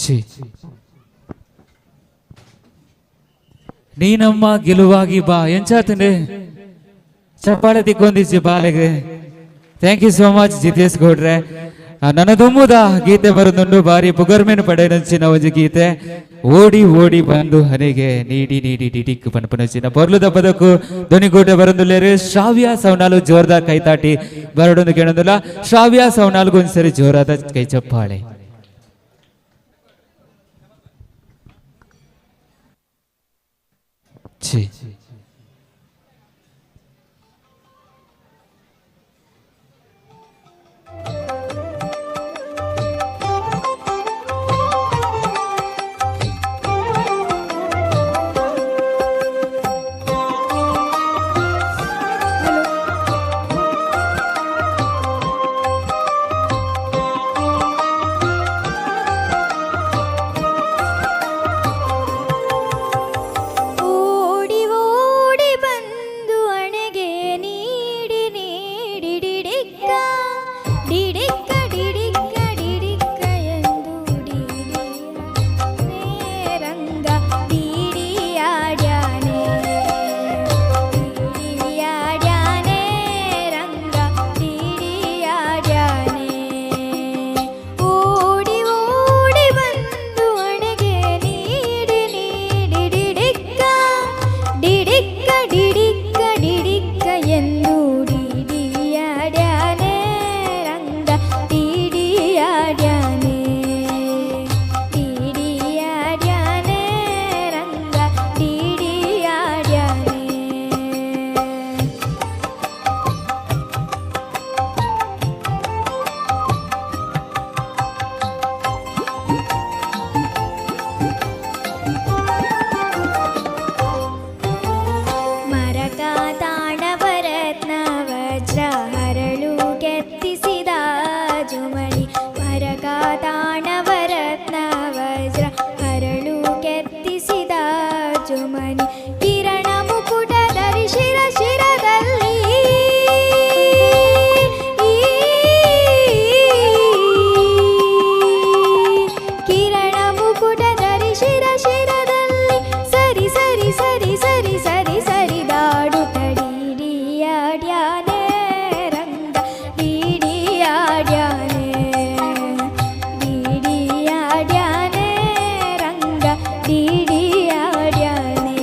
S10: ಛೀ, ನೀನಮ್ಮ ಗೆಲುವಾಗಿ ಬಾ ಎಂಚಾತಂಡೆ ಚಪ್ಪಾಳೆ ತಿಕ್ಕೊಂದಿಜ್ಜಿ ಬಾಲೆಗೆ. Thank you so much Jitesh ಗೌಡ್ರೆ. ನನ್ನ ದುಮ್ಮುದ ಗೀತೆ ಬರೋದುಂಡು ಬಾರಿ ಪುಗರ್ಮೇನು ಪಡೆನಂಚಿನ ಒಂಜಿ ಗೀತೆ. ಓಡಿ ಓಡಿ ಬಂದು ಹನೆಗೆ ನೀಡಿ ನೀಡಿ ಡಿಡಿಕ್ ಪನ್ಪನಂಚಿನ ಪೊರ್ಲುದ ಪದಕು ಧ್ವನಿಗೂಟ ಬರಂದುಲ್ಲೇರು ಶ್ರಾವ್ಯ ಸೌನಾಲು ಜೋರ್ದಾರ್ ಕೈತಾಟಿ ಬರಡೊಂದು ಕೇಳೊಂದಿಲ್ಲ. ಶ್ರಾವ್ಯ ಸೌನಾಲ್ಗೂ ಒಂದ್ಸರಿ ಜೋರಾದ ಕೈ ಚಪ್ಪಾಳೆ. ಛೀ,
S11: ಓಡಿ ಓಡಿ ಚುಮನಿ ಕಿರಣ ಮುಕುಟ ಧರಿ ಶಿರ ಶಿರದಲ್ಲಿ ಕಿರಣ ಮುಕುಟ ಧರಿ ಶಿರ ಶಿರದಲ್ಲಿ ಸರಿ ಸರಿ ಸರಿ ಸರಿ ಸರಿ ಸರಿ ದಾಡುತ್ತಡಿಯಾಡ್ಯಾನೆ ರಂಗ ಡಿಡಿಯಾಡ್ಯಾನೆ ಡಿಡಿಯಾಡ್ಯಾನೆ ರಂಗ ಡಿಡಿಯಾಡ್ಯಾನೆ.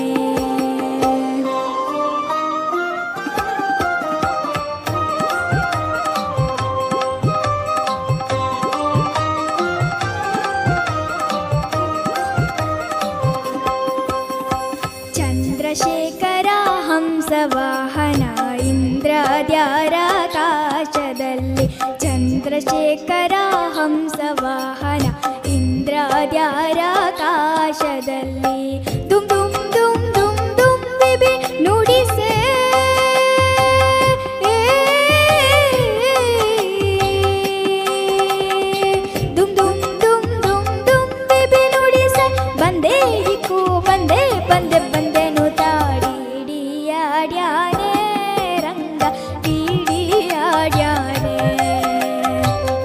S11: ಚಂದ್ರಶೇಖರ ಹಂಸವಾಹನ ಇಂದ್ರದ್ಯಾರಾಕಾಶದಲ್ಲಿ ಚಂದ್ರಶೇಖರ ಹಂಸವಾಹನ ಇಂದ್ರದ್ಯಾರಾಕಾಶದಲ್ಲಿ ದುಮ್ ದುಮ್ ದುಮ್ ದುಮ್ ದುಮ್ ಬಿಬಿ ನುಡಿಸೇ ದುಮ್ ದುಮ್ ದುಮ್ ದುಮ್ ದುಮ್ ಬಿಬಿ ನುಡಿಸೆ ಬಂದೇ ಹಿಕ್ಕು ಬಂದೇ ಬಂದೆ ಬಂದೆನು ತಾಡಿಡಿಯಾಡ್ಯಾನೆ ರಂಗ ಡಿಡಿಯಾಡ್ಯಾನೆ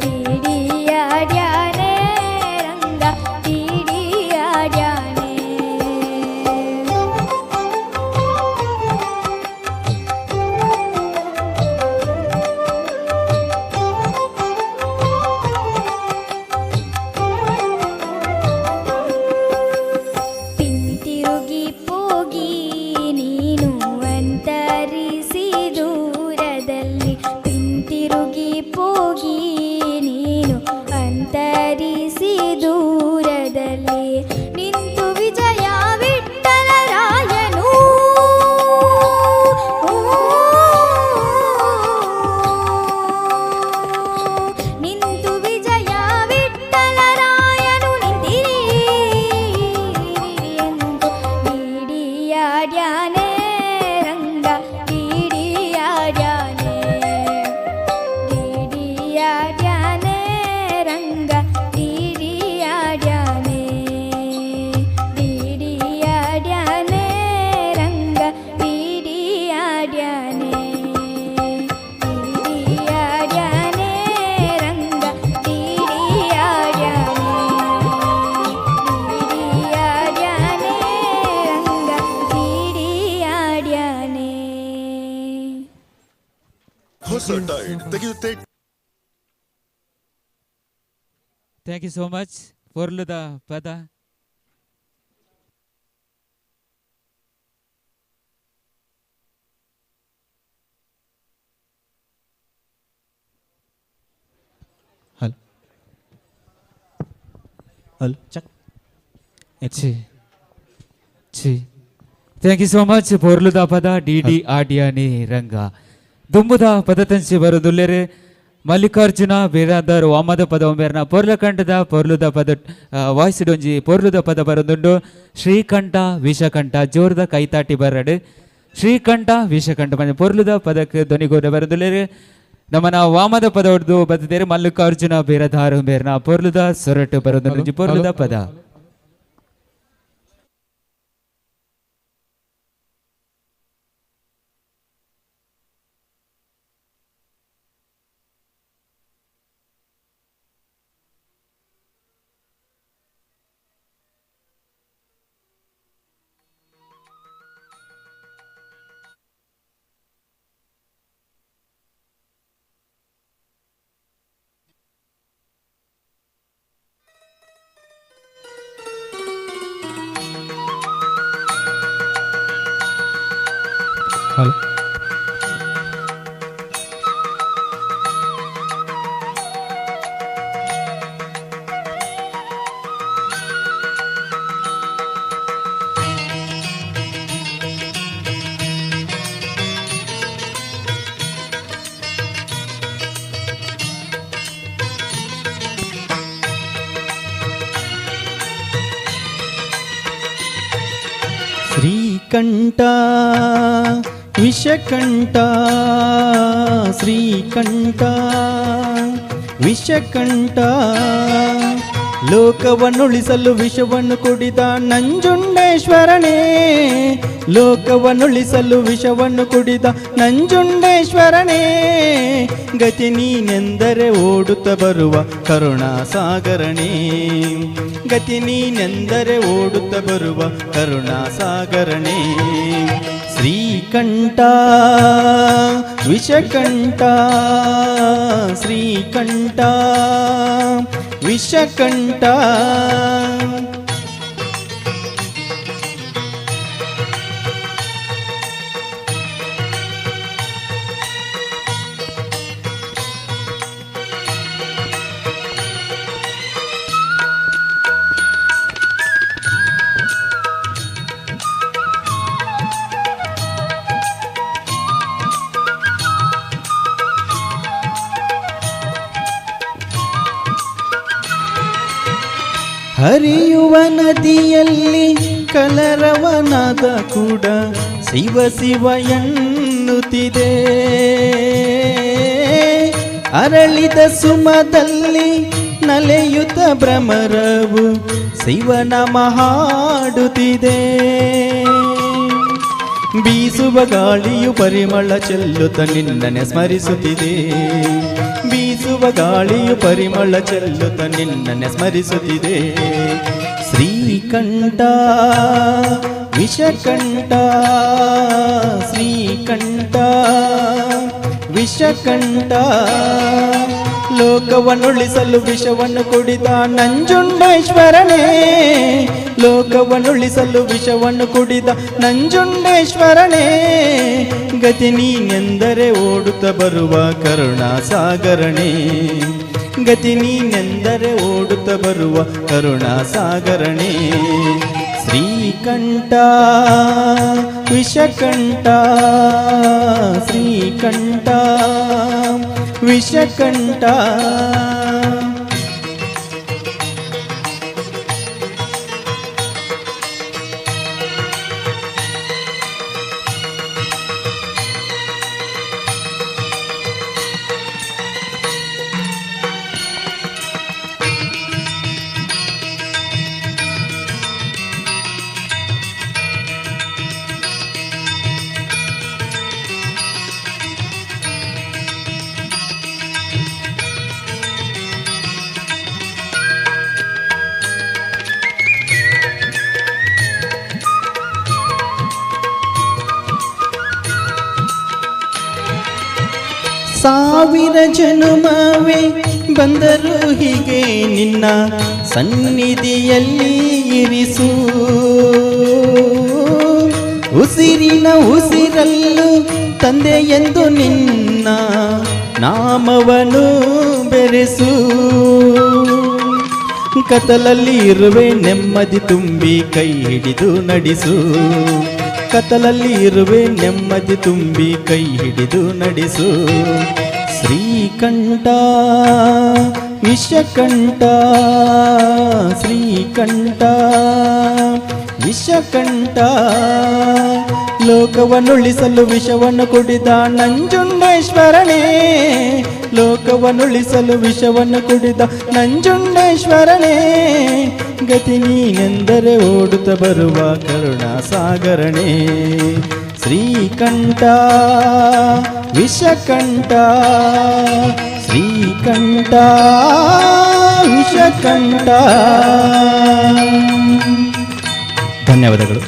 S11: ಡಿಡಿಯಾಡ್ಯಾನೆ ರಂಗ ಡಿಡಿಯಾಡ್ಯಾನೆ. ಪಿಂತಿರುಗಿ ಪೋಗಿ ನೀನು ಅಂತರಿಸಿ ದೂರದಲ್ಲಿ ಪಿಂತಿರುಗಿ ಪೋಗಿ ನೀನು ಅಂತರಿಸಿ ದೂರದಲ್ಲಿ ನಿಂತು ವಿಜಯ ವಿಠಲರಾಯನು ನಿಂತು ವಿಜಯ ವಿಠಲರಾಯನು ನಿಂತಿರಿ ಎಂದು ಡಿಡಿಯಾಡ್ಯಾನೆ ರಂಗ ಡಿಡಿಯಾಡ್ಯಾನೆ ಡಿಡಿಯಾಡ್ಯಾನೆ ರಂಗ ಡಿಡಿಯಾಡ್ಯಾನೆ ಡಿಡಿಯಾಡ್ಯಾನೆ ರಂಗ ಡಿಡಿಯಾಡ್ಯಾನೆ ಡಿಡಿಯಾಡ್ಯಾನೆ ರಂಗ ಡಿಡಿಯಾಡ್ಯಾನೆ ಡಿಡಿಯಾಡ್ಯಾನೆ ರಂಗ ಡಿಡಿಯಾಡ್ಯಾನೆ.
S12: ಹೊಸ ಟೈಡ್ ತೆಗೆಯುತ್ತೆ.
S10: Thank you so much ಪೊರ್ಲುದ ಪದ.
S13: ಹಲೋ ಹಲೋ ಚಕ್.
S10: ಛೀ ಛೀ, thank you so much ಪೊರ್ಲುದ ಪದ ಡಿ ಡಿ ಆಡಿಯಾನಿ ರಂಗ. ದುಂಬುದ ಪದ ತಂಚಿ ಬರುದುಲ್ಲೆರೆ ಮಲ್ಲಿಕಾರ್ಜುನ ಬಿರಾದರ್ ವಾಮದ ಪದ ಒಮ್ಮೆರ್ನ ಪೊರ್ಲಕಂಠದ ಪೊರ್ಲುದ ಪದ ವಾಯ್ಸ್ ಡೊಂಜಿ ಪೊರ್ಲುದ ಪದ ಬರುದುಂಡು. ಶ್ರೀಕಂಠ ವಿಷಕಂಠ ಜೋರದ ಕೈತಾಟಿ ಬರಡು. ಶ್ರೀಕಂಠ ವಿಷಕಂಠ ಮಂಜ ಪೊರ್ಲುದ ಪದಕ್ಕೆ ಧ್ವನಿಗೋಡ ಬರುದುಲ್ಲೆರೆ ನಮ್ಮನ ವಾಮದ ಪದ ಹೊಡೆದು ಬದಿದ್ದೇರೆ ಮಲ್ಲಿಕಾರ್ಜುನ ಬಿರದಾರು ಮೇರ್ನ ಪೊರ್ಲುದ ಸೊರಟು ಬರುದುಂಡು ಪೊರ್ಲುದ ಪದ.
S13: ಹಲೋ ಶ್ರೀಕಂಠ ವಿಷಕಂಠ ಶ್ರೀಕಂಠ ವಿಷಕಂಠ ಲೋಕವನ್ನುಳಿಸಲು ವಿಷವನ್ನು ಕುಡಿದ ನಂಜುಂಡೇಶ್ವರನೇ, ಲೋಕವನ್ನುಳಿಸಲು ವಿಷವನ್ನು ಕುಡಿದ ನಂಜುಂಡೇಶ್ವರನೇ, ಗತಿ ನೀನೆಂದರೆ ಓಡುತ್ತ ಬರುವ ಕರುಣಾಸಾಗರನೇ, ಗತಿ ನೀನೆಂದರೆ ಓಡುತ್ತ ಬರುವ ಕರುಣಾಸಾಗರನೇ. ಶ್ರೀಕಂಠ ವಿಷಕಂಠ, ಶ್ರೀಕಂಠ ವಿಷಕಂಠ. ಹರಿಯುವ ನದಿಯಲ್ಲಿ ಕಲರವನಾದ ಕೂಡ ಶಿವ ಶಿವ ಎನ್ನುತ್ತಿದೆ, ಅರಳಿದ ಸುಮದಲ್ಲಿ ನಲೆಯುತ್ತ ಭ್ರಮರವು ಶಿವನ ಹಾಡುತ್ತಿದೆ. ಬೀಸುವ ಗಾಳಿಯು ಪರಿಮಳ ಚೆಲ್ಲುತ್ತ ನಿನ್ನನೆ ಸ್ಮರಿಸುತ್ತಿದೆ, ಬೀಸುವ ಗಾಳಿಯು ಪರಿಮಳ ಚೆಲ್ಲುತ್ತ ನಿನ್ನನೆ ಸ್ಮರಿಸುತ್ತಿದೆ. ಶ್ರೀಕಂಠ ವಿಷಕಂಠ, ಶ್ರೀಕಂಠ ವಿಷಕಂಠ, ಲೋಕವನ್ನುಳಿಸಲು ವಿಷವನ್ನು ಕುಡಿದ ನಂಜುಂಡೇಶ್ವರನೇ, ಲೋಕವನ್ನುಳಿಸಲು ವಿಷವನ್ನು ಕುಡಿದ ನಂಜುಂಡೇಶ್ವರನೇ, ಗತಿ ನೀನೆಂದರೆ ಓಡುತ್ತ ಬರುವ ಕರುಣಾಸಾಗರನೇ, ಗತಿ ನೀನೆಂದರೆ ಓಡುತ್ತ ಬರುವ ಕರುಣಾಸಾಗರನೇ. ಶ್ರೀಕಂಠ ವಿಷಕಂಠ, ಶ್ರೀಕಂಠ ವಿಷಕಂಠ. ಸಾವಿರ ಜನುಮವೇ ಬಂದರು ಹೀಗೆ ನಿನ್ನ ಸನ್ನಿಧಿಯಲ್ಲಿ ಇರಿಸು, ಉಸಿರಿನ ಉಸಿರಲ್ಲೂ ತಂದೆ ಎಂದು ನಿನ್ನ ನಾಮವನ್ನು ಬೆರೆಸು. ಕತ್ತಲಲ್ಲಿ ಇರುವೆ ನೆಮ್ಮದಿ ತುಂಬಿ ಕೈ ಹಿಡಿದು ನಡೆಸು, ಕತ್ತಲಲ್ಲಿ ಇರುವೆ ನೆಮ್ಮದಿ ತುಂಬಿ ಕೈ ಹಿಡಿದು ನಡೆಸು. ಶ್ರೀಕಂಠ ವಿಷಕಂಠ, ಶ್ರೀಕಂಠ ವಿಷಕಂಠ, ಲೋಕವನ್ನುಳಿಸಲು ವಿಷವನ್ನು ಕುಡಿದ ನಂಜುಂಡೇಶ್ವರನೇ, ಲೋಕವನ್ನುಳಿಸಲು ವಿಷವನ್ನು ಕುಡಿದ ನಂಜುಂಡೇಶ್ವರನೇ, ಗತಿ ನೀನೆಂದರೆ ಓಡುತ್ತ ಬರುವ ಕರುಣಾಸಾಗರನೇ. ಶ್ರೀಕಂಠ ವಿಷಕಂಠ, ಶ್ರೀಕಂಠ ವಿಷಕಂಠ. ಧನ್ಯವಾದಗಳು.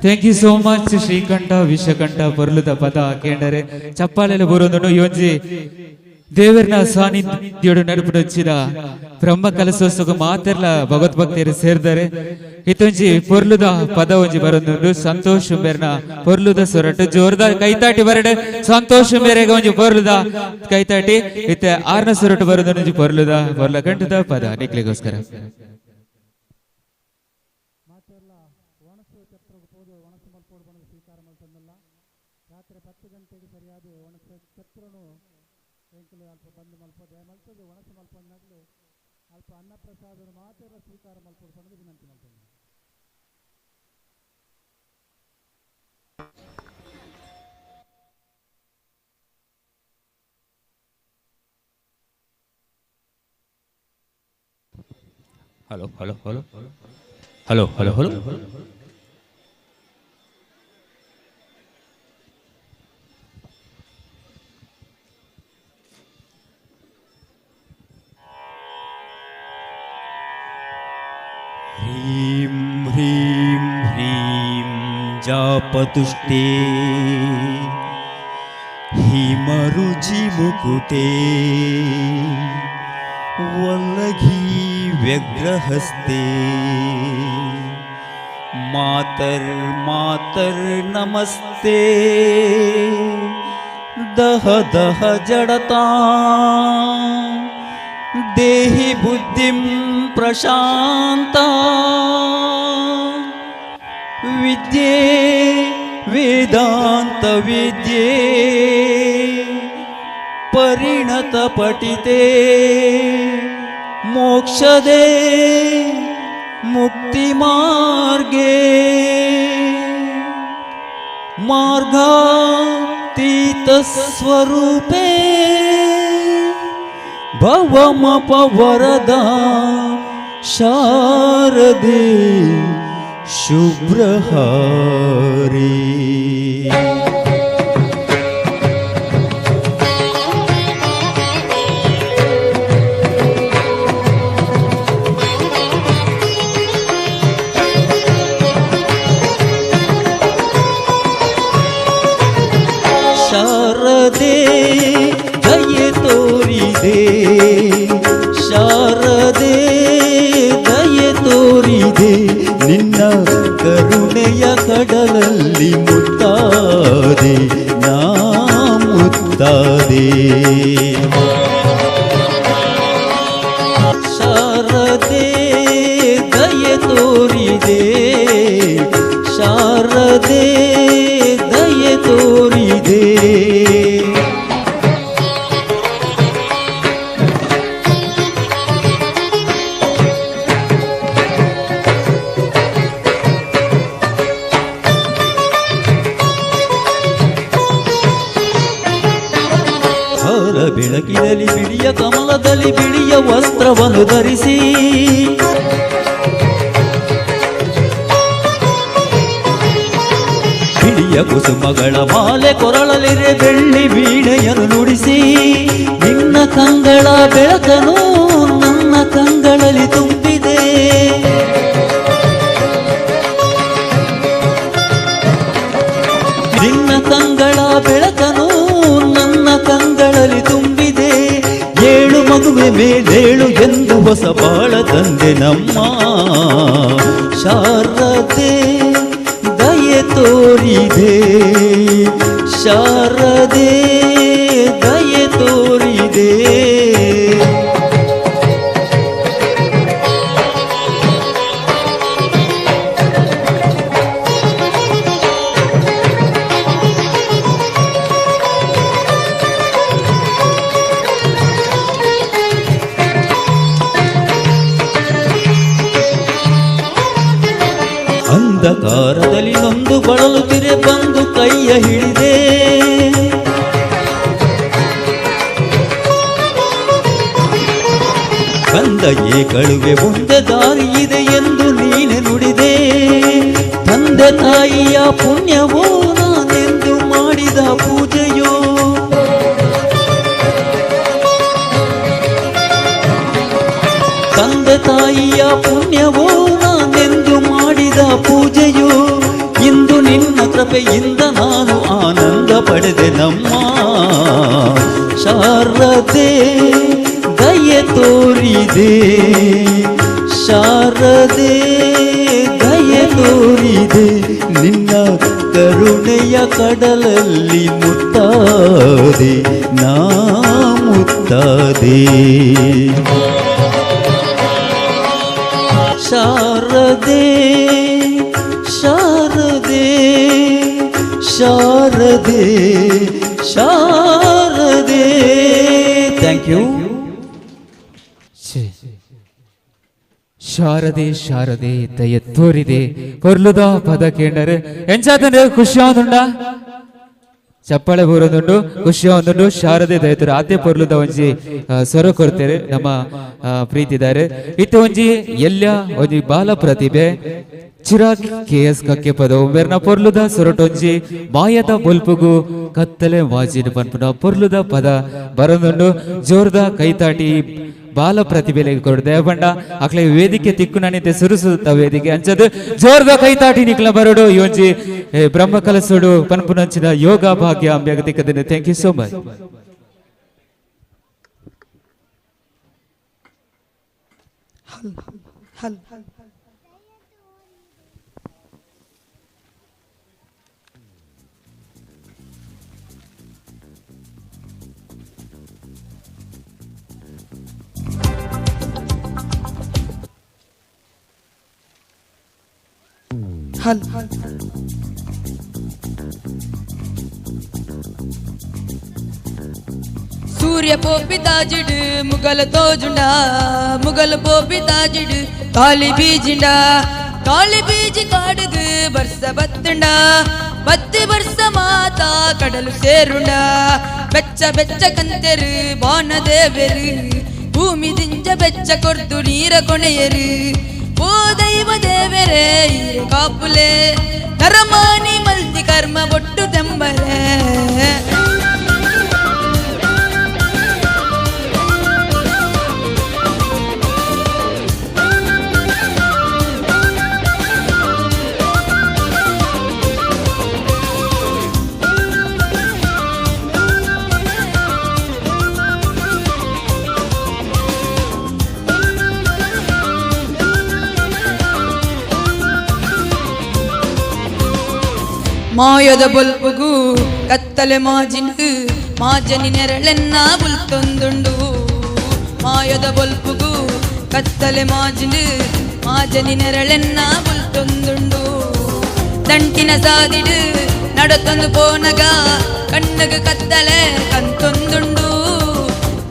S10: Thank you so much Srikantha Vishakantha ಪೊರ್ಲುದ ಪದ ಕೇಂಡರೆ ಚಪ್ಪಾಲೆಲು ಬರೋದನ್ನು ಯೋಜಿ ದೇವರನ ಸಾನ್ನಿಧ್ಯೋಡು ನಡುಪುಡೊಚ್ಚಿದ ಬ್ರಹ್ಮ ಕಲಸೋತ್ಸವ ಮಾತೆರ್ಲ ಭಗವದ್ಭಕ್ತಿಯರು ಸೇರ್ದರೆ ಇತ್ತೊಂಜಿ ಪೊರ್ಲುದ ಪದ ಒಂಜಿ ಬರೋದುಂಡು ಸಂತೋಷ್ ಮೇರ್ನ ಪೊರ್ಲುದ ಸೊರಟು ಜೋರ್ದ ಕೈತಾಟಿ ಬರಡೆ ಸಂತೋಷ್ ಮೇರೆಗೆ ಒಂಜಿ ಪೊರ್ಲುದ ಕೈತಾಟಿ ಇತ್ತೆ ಆರ್ನ ಸೊರಟು ಬರೋದೊಂಜಿ ಪೊರ್ಲುದ ಪೊರ್ಲ ಗಂಟದ ಪದ ನಿಕ್ಲಿಗೋಸ್ಕರ. Hello hello hello hello hello hello.
S14: ह्रीं ह्रीं ह्रीं जापतुष्टे हिमरुचिमुकुटे वल्लघी व्यग्रहस्ते मातर्मातर्नमस्ते दह दह जडता देहि बुद्धिं प्रशांता विद्ये वेदांत विद्ये परिणत पठिते मोक्षदे मुक्ति मार्गे मार्गातीत स्वरूपे भवमपवरदा शारदे शुभ्रहारी। शारदे दये तोरिदे ಶಾರದೆ ದಯೆ ತೋರಿದೆ ನಿನ್ನ ಕರುಣೆಯ ಕಡಲಲ್ಲಿ ಮುತ್ತಾದೆ ನಾ ಮುತ್ತಾದೆ. ಶಾರದೆ ದಯೆ ತೋರಿದೆ ಶಾರದೆ ದಯೆ ತೋರಿದೆ. ಬೆಳಕಿನಲ್ಲಿ ಬಿಳಿಯ ಕಮಲದಲ್ಲಿ ಬಿಳಿಯ ವಸ್ತ್ರವನ್ನು ಧರಿಸಿ ಬಿಳಿಯ ಕುಸುಮಗಳ ಮಾಲೆ ಕೊರಳಲಿರೆ ಬೆಳ್ಳಿ ವೀಣೆಯನ್ನು ನುಡಿಸಿ ನಿನ್ನ ಕಂಗಳ ಬೆಳಕನು ನನ್ನ ಕಂಗಳಲ್ಲಿ ತುಂಬಿದೆ. ನಿನ್ನ ಕಂಗಳ ಬೆಳಕನು ನನ್ನ ಕಂಗಳಲ್ಲಿ ತುಂಬಿದೆ. ಏಳು ಮಗುವೆ ಮೇಲೇಳು ಎಂದು ಹೊಸ ಬಾಳ ತಂದೆ ನಮ್ಮ ಶಾರದೆ ದಯೆ ತೋರಿದೆ ಶಾರದೆ ದಯೆ ತೋರಿದೆ. ಅಂಧಕಾರದಲ್ಲಿ ನೊಂದು ಬಳಲುತ್ತಿರೆ ಬಂದು ಕೈಯ ಹಿಡಿದೆ ಕಂದ ಏ ಕಳುವೆ ಒಂದೇ ದಾರಿ ಇದೆ ಎಂದು ನೀನೆ ನುಡಿದೆ. ತಂದೆ ತಾಯಿಯ ಪುಣ್ಯವೋ ನಾನೆಂದು ಮಾಡಿದ ಪೂಜೆಯೋ ತಂದೆ ತಾಯಿಯ ಪುಣ್ಯವೋ ನಾನೆಂದು ಮಾಡಿದ ಪೂಜೆಯೋ ಇಂದು ನಿನ್ನ ಕೃಪೆಯಿಂದ ನಾನು ಆನಂದ ಪಡೆದೆ ನಮ್ಮ ಶಾರದೆ ದಯೆ ತೋರಿದೆ ಶಾರದೆ ದಯೆ ತೋರಿದೆ ನಿನ್ನ ಕರುಣೆಯ ಕಡಲಲ್ಲಿ ಮುತ್ತಾದೆ ನಾ ಮುತ್ತಾದೆ. ಶಾರದೆ ಶಾರದೆ ಶಾರದೆ ಶಾರದೆ. Thank you.
S10: ಶಾರದೆ ಶಾರದೆ ದಯ ತೋರಿದೆ ಕೊರ್ಲುದ ಪದ ಕೇಂಡರೆ ಎಂಚಾತಂದ್ರೆ ಖುಷಿ ಆದುಂಡ. ಚಪ್ಪಾಳೆ ಬರೋದುಂಡು ಖುಷಿ ಒಂದುಂಡು ಶಾರದೆ ದಯತರು ಆತೆ ಪೊರ್ಲುದ ಒಂಜಿ ಸ್ವರ ಕೊರ್ತಾರೆ ನಮ್ಮ ಪ್ರೀತಿದಾರೆ ಇತ್ತೆ ಒಂಜಿ ಎಲ್ಲ ಒಂಜಿ ಬಾಲ ಪ್ರತಿಭೆ ಚಿರಾಗ್ ಕೆ ಎಸ್ ಕಕ್ಕೆ ಪದ ಉಂಬೆರ್ನ ಪೊರ್ಲುದ ಸೊರಟೊಂಜಿ ಮಾಯದ ಬೊಲ್ಪುಗು ಕತ್ತಲೆ ಮಾಜಿನ ಪನ್ಪುನ ಪೊರ್ಲುದ ಪದ ಬರೊಂದುಂಡು ಜೋರ್ದ ಕೈತಾಟಿ ಬಾಲ ಪ್ರತಿಭೆಲೆಗೆ ಕೊಡು ದೇವಬಂಡ ಅಕ್ಲೆ ವೇದಿಕೆ ತಿಕ್ಕು ನಾನಿತೆ ಸುರುಸುತ್ತ ವೇದಿಕೆ ಅಂಚದು ಜೋರ್ದ ಕೈತಾಟಿ ನಿಕ್ಲ ಬರೋಡು ಈ ಒಂಜಿ ಬ್ರಹ್ಮ ಕಲಸುಡು ಪನ್ಪುನಂಚಿನ ಯೋಗ ಭಾಗ್ಯ ಅಂಬ್ಯಾಗ ತಿಕ್ಕದಿನ. Thank you so much.
S15: ಹಲ್ ಹಲ್
S16: ಸೂರ್ಯ ಪೋಪಿತಾಜಿಡು ಮುಗಲ ತೋಜುಂಡ ಮುಗಲ ಪೋಪಿತಾಜಿಡು ಕಾಲಿ ಬೀಜಿಂಡ ಕಾಲಿ ಬೀಜಿ ಕಾಡುಗು ಬರ್ಸ ಬತ್ತುಂಡ ಬತ್ತಿ ಬರ್ಸ ಮಾತಾ ಕಡಲು ಸೇರುಂಡ ಬೆಚ್ಚ ಬೆಚ್ಚ ಕಂತೆರು ಬಾನ ದೇವೆರು ಭೂಮಿ ದಿಂಜ ಬೆಚ್ಚ ಕೊರ್ದು ನೀರ ಕೊನೆಯರು ಓ ದೈವ ದೇವರೇ ಕಾಪುಲೆ ನರಮಾನಿ ಮಲ್ತಿ ಕರ್ಮ ಒಟ್ಟು ತೆಂಬಲೆ. ಮಾಯದ ಬೊಲ್ಪುಗು ಕತ್ತಲೆ ಮಾಜಿನು ಮಾಜನಿ ನೆರಳೆನ್ನ ಬುಲ್ತೊಂದುಂಡು ಮಾಯದ ಬೊಲ್ಪುಗು ಕತ್ತಲೆ ಮಾಜಿನು ಮಾಜನಿ ನೆರಳೆನ್ನ ಬುಲ್ತೊಂದುಂಡು ದಂಟಿನ ಸಾದಿಡು ನಡತೊಂದು ಪೋನಗ ಕಣ್ಣಗ ಕತ್ತಲೆ ಕಂತೊಂದುಂಡು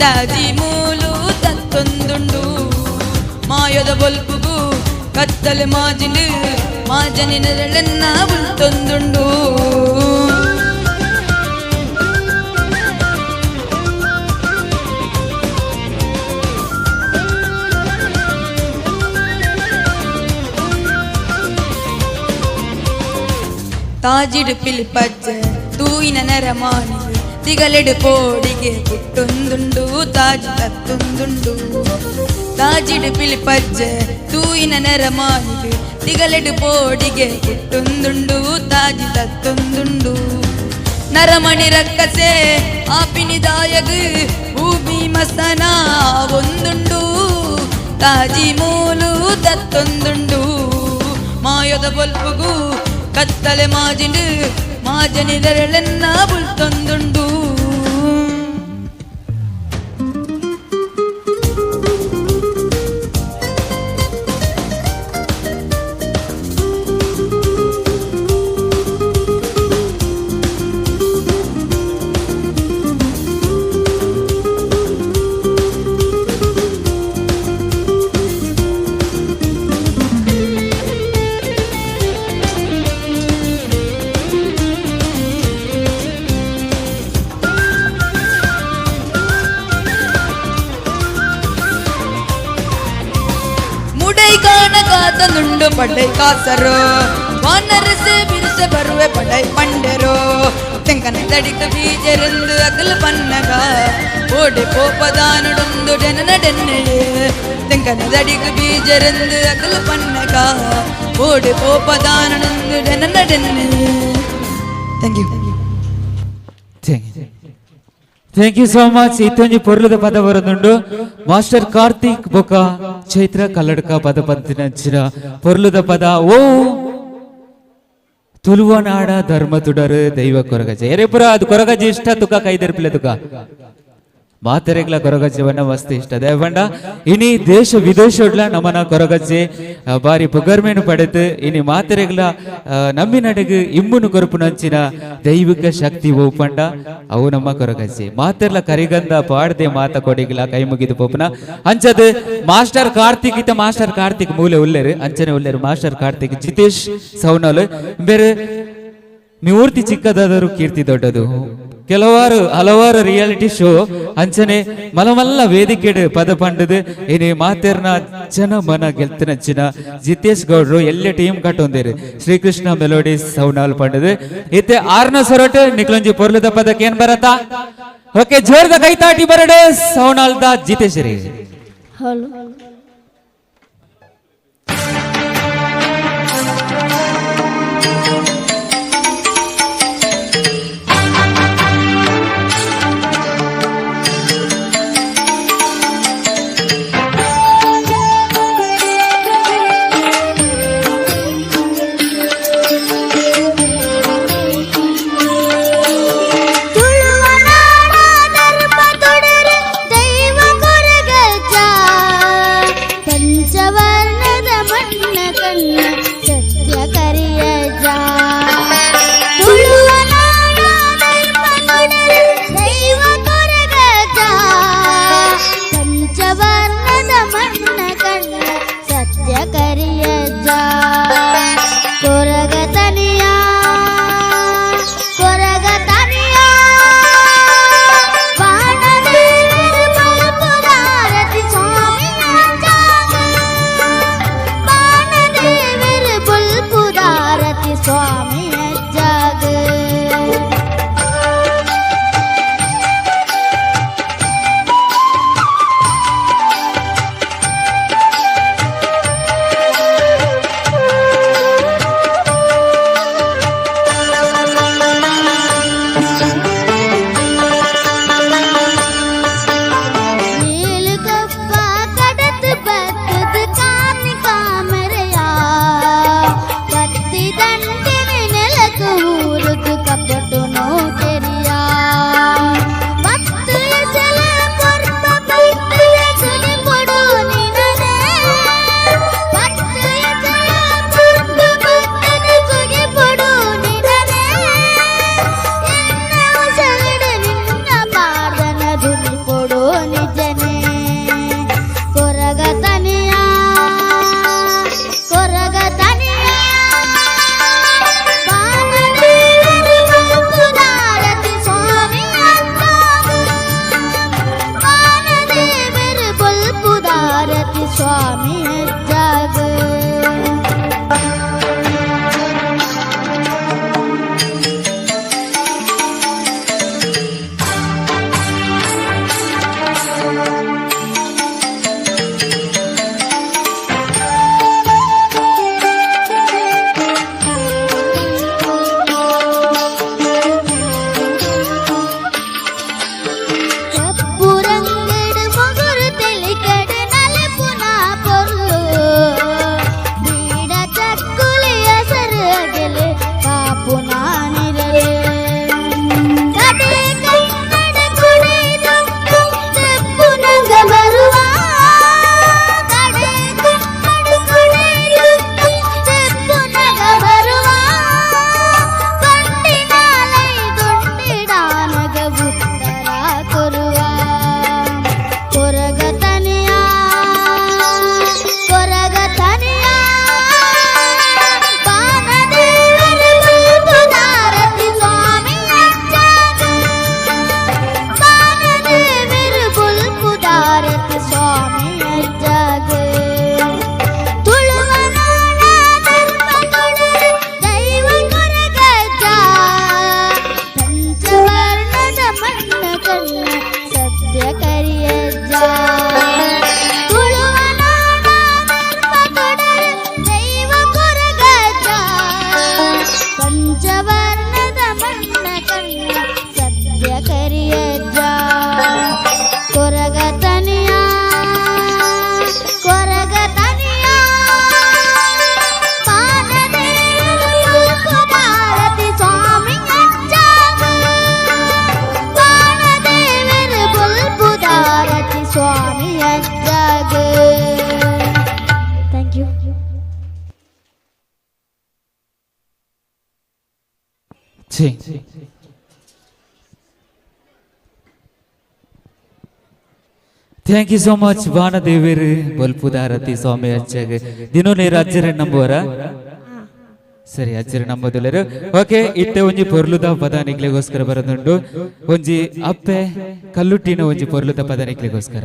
S16: ದಾಜಿ ಮೂಲು ತತ್ತೊಂದುಂಡು ಮಾಯದ ಬೊಲ್ಪುಗು ಕತ್ತಲೆ ಮಾಜಿನು ಮಾಜನಿ ನೆರಳೆನ್ನ ಬುಲ್ತೊಂದುಂಡು. ತಾಜಿಡು ಪಿಲಿಪಜ್ಜೆ ತೂಯಿನ ನೆರಮಾನಿ ತಿಗಲೆಡು ಪೋಡಿಗೆ ಪುಟ್ಟೊಂದುಂಡು ತಾಜಿ ತತ್ತೊಂದುಂಡು ತಾಜಿಡು ಪಿಲಿಪಜ್ಜೆ ತೂಯಿನ ನೆರಮಾನಿಗೆ ತಿಗಲೆಡು ಪೋಡಿಗೆ ಪುಟ್ಟೊಂದುಂಡು ತಾಜಿ ತತ್ತೊಂದುಂಡು ನರಮಣಿ ರಕ್ಕಸೆ ಆಪಿನಿ ದಾಯಗು ಭೂಮಿ ಮಸನ ಒಂದುಂಡು ತಾಜಿ ಮೂಲು ತತ್ತೊಂದುಂಡು ಮಾಯದ ಬೊಲ್ಪುಗು ಕತ್ತಲೆ ಮಾಜಿಂಡು ಮಾಜನಿ ನೆರಳೆನ್ನ ಬುಲ್ತೊಂದುಂಡು. ನುಂಡು ಪಡೈ ಕಾಸರು ವಾನರಸೆ ಬಿರುಸೆ ಬರುವೆ ಪಡೈ ಪಂಡೆರು ತೆಂಕನ ತಡಿಕ ಬೀಜರೆಂದು ಅಗಲು ಪನ್ನಗ ಓಡೆ ಪೋಪದಾನುಡೊಂದು ಡೆನನ ಡೆನ್ನೆಯೇ ತೆಂಕನ ತಡಿಕ ಬೀಜರೆಂದು ಅಗಲು ಪನ್ನಗ ಓಡೆ ಪೋಪದಾನುಡೊಂದು ಡೆನನ ಡೆನ್ನೆಯೇ. Thank you.
S10: Thank you so much. ಇತ್ತೊಂಜಿ ಪೊರ್ಲುದ ಪದ ಬರೋದುಂಡು ಮಾಸ್ಟರ್ ಕಾರ್ತಿಕ್ ಬೊಕ ಚೈತ್ರ ಕಲ್ಲಡ್ಕ ಪದ ಪಂತಿನಂಚಿನ ಪೊರ್ಲುದ ಪದ ಓ ತುಳುವನಾಡ ಧರ್ಮ ತುಡರು ದೈವ ಕೊರಗಜ್ಜ ಎರೆಪುರ ಅದು ಕೊರಗಜ್ಜ ಇಷ್ಟ ತುಕ ಕೈದರ್ಪಿಲ್ಲ ತುಕ ಮಾತೆರೆಗ್ಲ ಕೊರಗಜ್ಜವನ್ನ ಮಸ್ತ್ ಇಷ್ಟ ದೇವಂಡ ಇನಿ ದೇಶ ವಿದೇಶಡ್ಲ ನಮನ ಕೊರಗಜ್ಜೆ ಬಾರಿ ಪುಗರ್ಮೇನು ಪಡೆದು ಇನಿ ಮಾತೆರೆಗ್ಲ ನಮ್ಮಿನಡೆಗು ಇಮ್ಮುನು ಕೊರಪುನಂಚಿನ ದೈವಿಕ ಶಕ್ತಿ ಓಪಂಡ ಅವು ನಮ್ಮ ಕೊರಗಜ್ಜೆ ಮಾತೆರ್ಲ ಕರಿಗಂಧ ಪಾಡ್ದೆ ಮಾತ ಕೊಡಿಗ್ಲ ಕೈ ಮುಗಿದು ಪೋಪುನ ಅಂಚದ ಮಾಸ್ಟರ್ ಕಾರ್ತಿಕ್ ಇತ್ತ ಮಾಸ್ಟರ್ ಕಾರ್ತಿಕ್ ಮೂಲೆ ಉಲ್ಲೇರು ಅಂಚನೆ ಉಲ್ಲೇರು ಮಾಸ್ಟರ್ ಕಾರ್ತಿಕ್ ಜಿತೇಶ್ ಸೌನಲ್ ಬೇರೆ ಮೂರ್ತಿ ಚಿಕ್ಕದಾದರೂ ಕೀರ್ತಿ ದೊಡ್ಡದು. ಕೆಲವಾರು ಹಲವಾರು ರಿಯಾಲಿಟಿ ಶೋ ಅಂಚನೆ ಮಲಮಲ್ಲ ವೇದಿಕೆಡು ಪದ ಪಂಡದು ಇನಿ ಮಾತೆರ್ನ ಜನ ಮನ ಗೆಲ್ತಿನ ಜಿನ ಜಿತೇಶ್ ಗೌಡ್ರು ಎಲ್ಲ ಟೀಮ್ ಕಟ್ಟೊಂದೇರು ಶ್ರೀಕೃಷ್ಣ ಮೆಲೋಡಿಸ್ ಸೌನಾಲ್ ಪಂಡದು ಇತ್ತೆ ಆರ್ನ ಸೊರಟು ನಿಕ್ಲೊಂಜಿ ಪೊರ್ಲುದ ಪದಕ್ಕೆ ಏನ್ ಬರತಾ? ಓಕೆ, ಜೋರದ ಕೈತಾಟಿ ಬರಡು ಸೌನಾಲ್ದ ಜಿತೇಶ್ ರೀ.
S11: ಹಲೋ. ಪಂಚವರ್ಣದ ಮಣ್ಣ ಕಣ್ಣ ಸತ್ಯ ಕರಿಯಜ ತುಳುವ ನಾಡ ಧರ್ಮ ತೊಡರು ದೈವ ಕೊರಗಜ. ಪಂಚವರ್ಣದ ಮಣ್ಣ ಕಣ್ಣ ಸತ್ಯ ಕರಿಯಜ. ಕೊರಗತನಿಯ ಕೊರಗತನಿಯ ಬಾಣದೇವರು ಬಲ್ಪುದಾರತಿ ಸ್ವಾಮಿ ಅಜ್ಜಾಗ. ಬಾಣದೇವರು ಬಲ್ಪುದಾರತಿ ಸ್ವಾಮಿ ಅಜ್ಜಾಗ. ನೀಲಕಪ್ಪ ಕಡತ್ ಬತ್ತದ ಕಾಮಿ ಕಾಮರೆಯ ಕತ್ತಿ ದಂಡಿನ ನೆಲಕು ಊರುದು ಕಪಟು ನೋಕೆರಿಯ ಬತ್ತು ಎಸಲ ಕೊರ್ಪ ಬತ್ತು ಎಸಲಿ ಕೊಡು ನಿನನೆ ಬತ್ತು ಎಸಲ ಕೊರ್ಪ ಬತ್ತದ ಸುಗಿ ಕೊಡು ನಿನನೆ ಎನ್ನ ಉಸರಡು ನಿನ್ನ ಪಾರ್ದನ ಧುನಿ ಕೊಡು ನಿಜನೇ. ಕೊರಗತನಿಯ ಕೊರಗತನಿಯ ಬಾಣದೇವರು ಬಲ್ಪುದಾರತಿ ಸ್ವಾಮಿ ಅಜ್ಜಾಗ. ಬಾಣದೇವರು ಬಲ್ಪುದಾರತಿ ಸ್ವಾಮಿ ಅಜ್ಜಾಗ. ಕಪ್ಪು ರಂಗಡು ಮೊಗುರು ತೆಲಿಕಡು ನಲಪುನ ಪೊರ್ಲು ಬೀಡ ಚಕ್ಕುಲಿ ಹೆಸರು ಅಗೆಲೆ ಕಾಪುನ ನಿರಲೆ ಕಡೆ ಕನ್ನಡ ಕುಡಿದು ತೆಪ್ಪುನಗ ಬರುವ ಕಡೆ ಕನ್ನಡ ಕುಡಿದು ತೆಪ್ಪುನಗ ಬರುವ ಕಂಡಿನಾಲೈ ದುಂಡಿಡಾನಗ ಉತ್ತರ ಕೊರುವ ಕೊರಗತನಿಯ ಕೊರಗತನಿಯ ಬಾಣದೇವರು ಬಲ್ಪುದಾರತಿ ಸ್ವಾಮಿ ಅಜ್ಜಾಗ. ಬಾಣದೇವರು ಬಲ್ಪುದಾರತಿ ಸ್ವಾಮಿ ಅಜ್ಜಾಗ. ತುಳುವ ನಾಡ ಧರ್ಮ ತೊಡರು ದೈವ ಕೊರಗಜ್ಜ. ಪಂಚವರ್ಣದ ಮಣ್ಣ ಕಣ್ಣ ಸತ್ಯ ಕರಿಯಜ್ಜ. ತುಳುವ ನಾಡ ಧರ್ಮ ತೊಡರು ದೈವ ಕೊರಗಜ್ಜ. ಪಂಚವರ್ಣದ ಮಣ್ಣ ಕಣ್ಣ ಸತ್ಯ ಕರಿಯಜ್ಜ. ಕೊರಗತನಿಯ ಕೊರಗತನಿಯ ಬಾಣದೇವರು ಬಲ್ಪುದಾರತಿ ಸ್ವಾಮಿ ಅಜ್ಜಾಗ. ಬಾಣದೇವರು ಬಲ್ಪುದಾರತಿ ಸ್ವಾಮಿ ಅಜ್ಜಾಗ. Thank you.
S10: 请。Thank you so much ಬಾಣದೇವರು ಬಲ್ಪುದಾರತಿ ಸ್ವಾಮಿ ಅಜ್ಜಗೆ. ದಿನೋ ನೀರು ಅಜ್ಜರೆ ನಂಬುವರ? ಸರಿ ಅಜ್ಜರು ನಂಬುದಿಲ್ಲರು. ಓಕೆ, ಇತ್ತೆ ಒಂಜಿ ಪೊರ್ಲುದ ಪದ ನಿಕ್ಲೆಗೋಸ್ಕರ ಬರೋದುಂಡು. ಒಂಜಿ ಅಪ್ಪೆ ಕಲ್ಲುಟ್ಟಿನ ಒಂಜಿ ಪೊರ್ಲುದ ಪದ ನಿಕ್ಲೆಗೋಸ್ಕರ.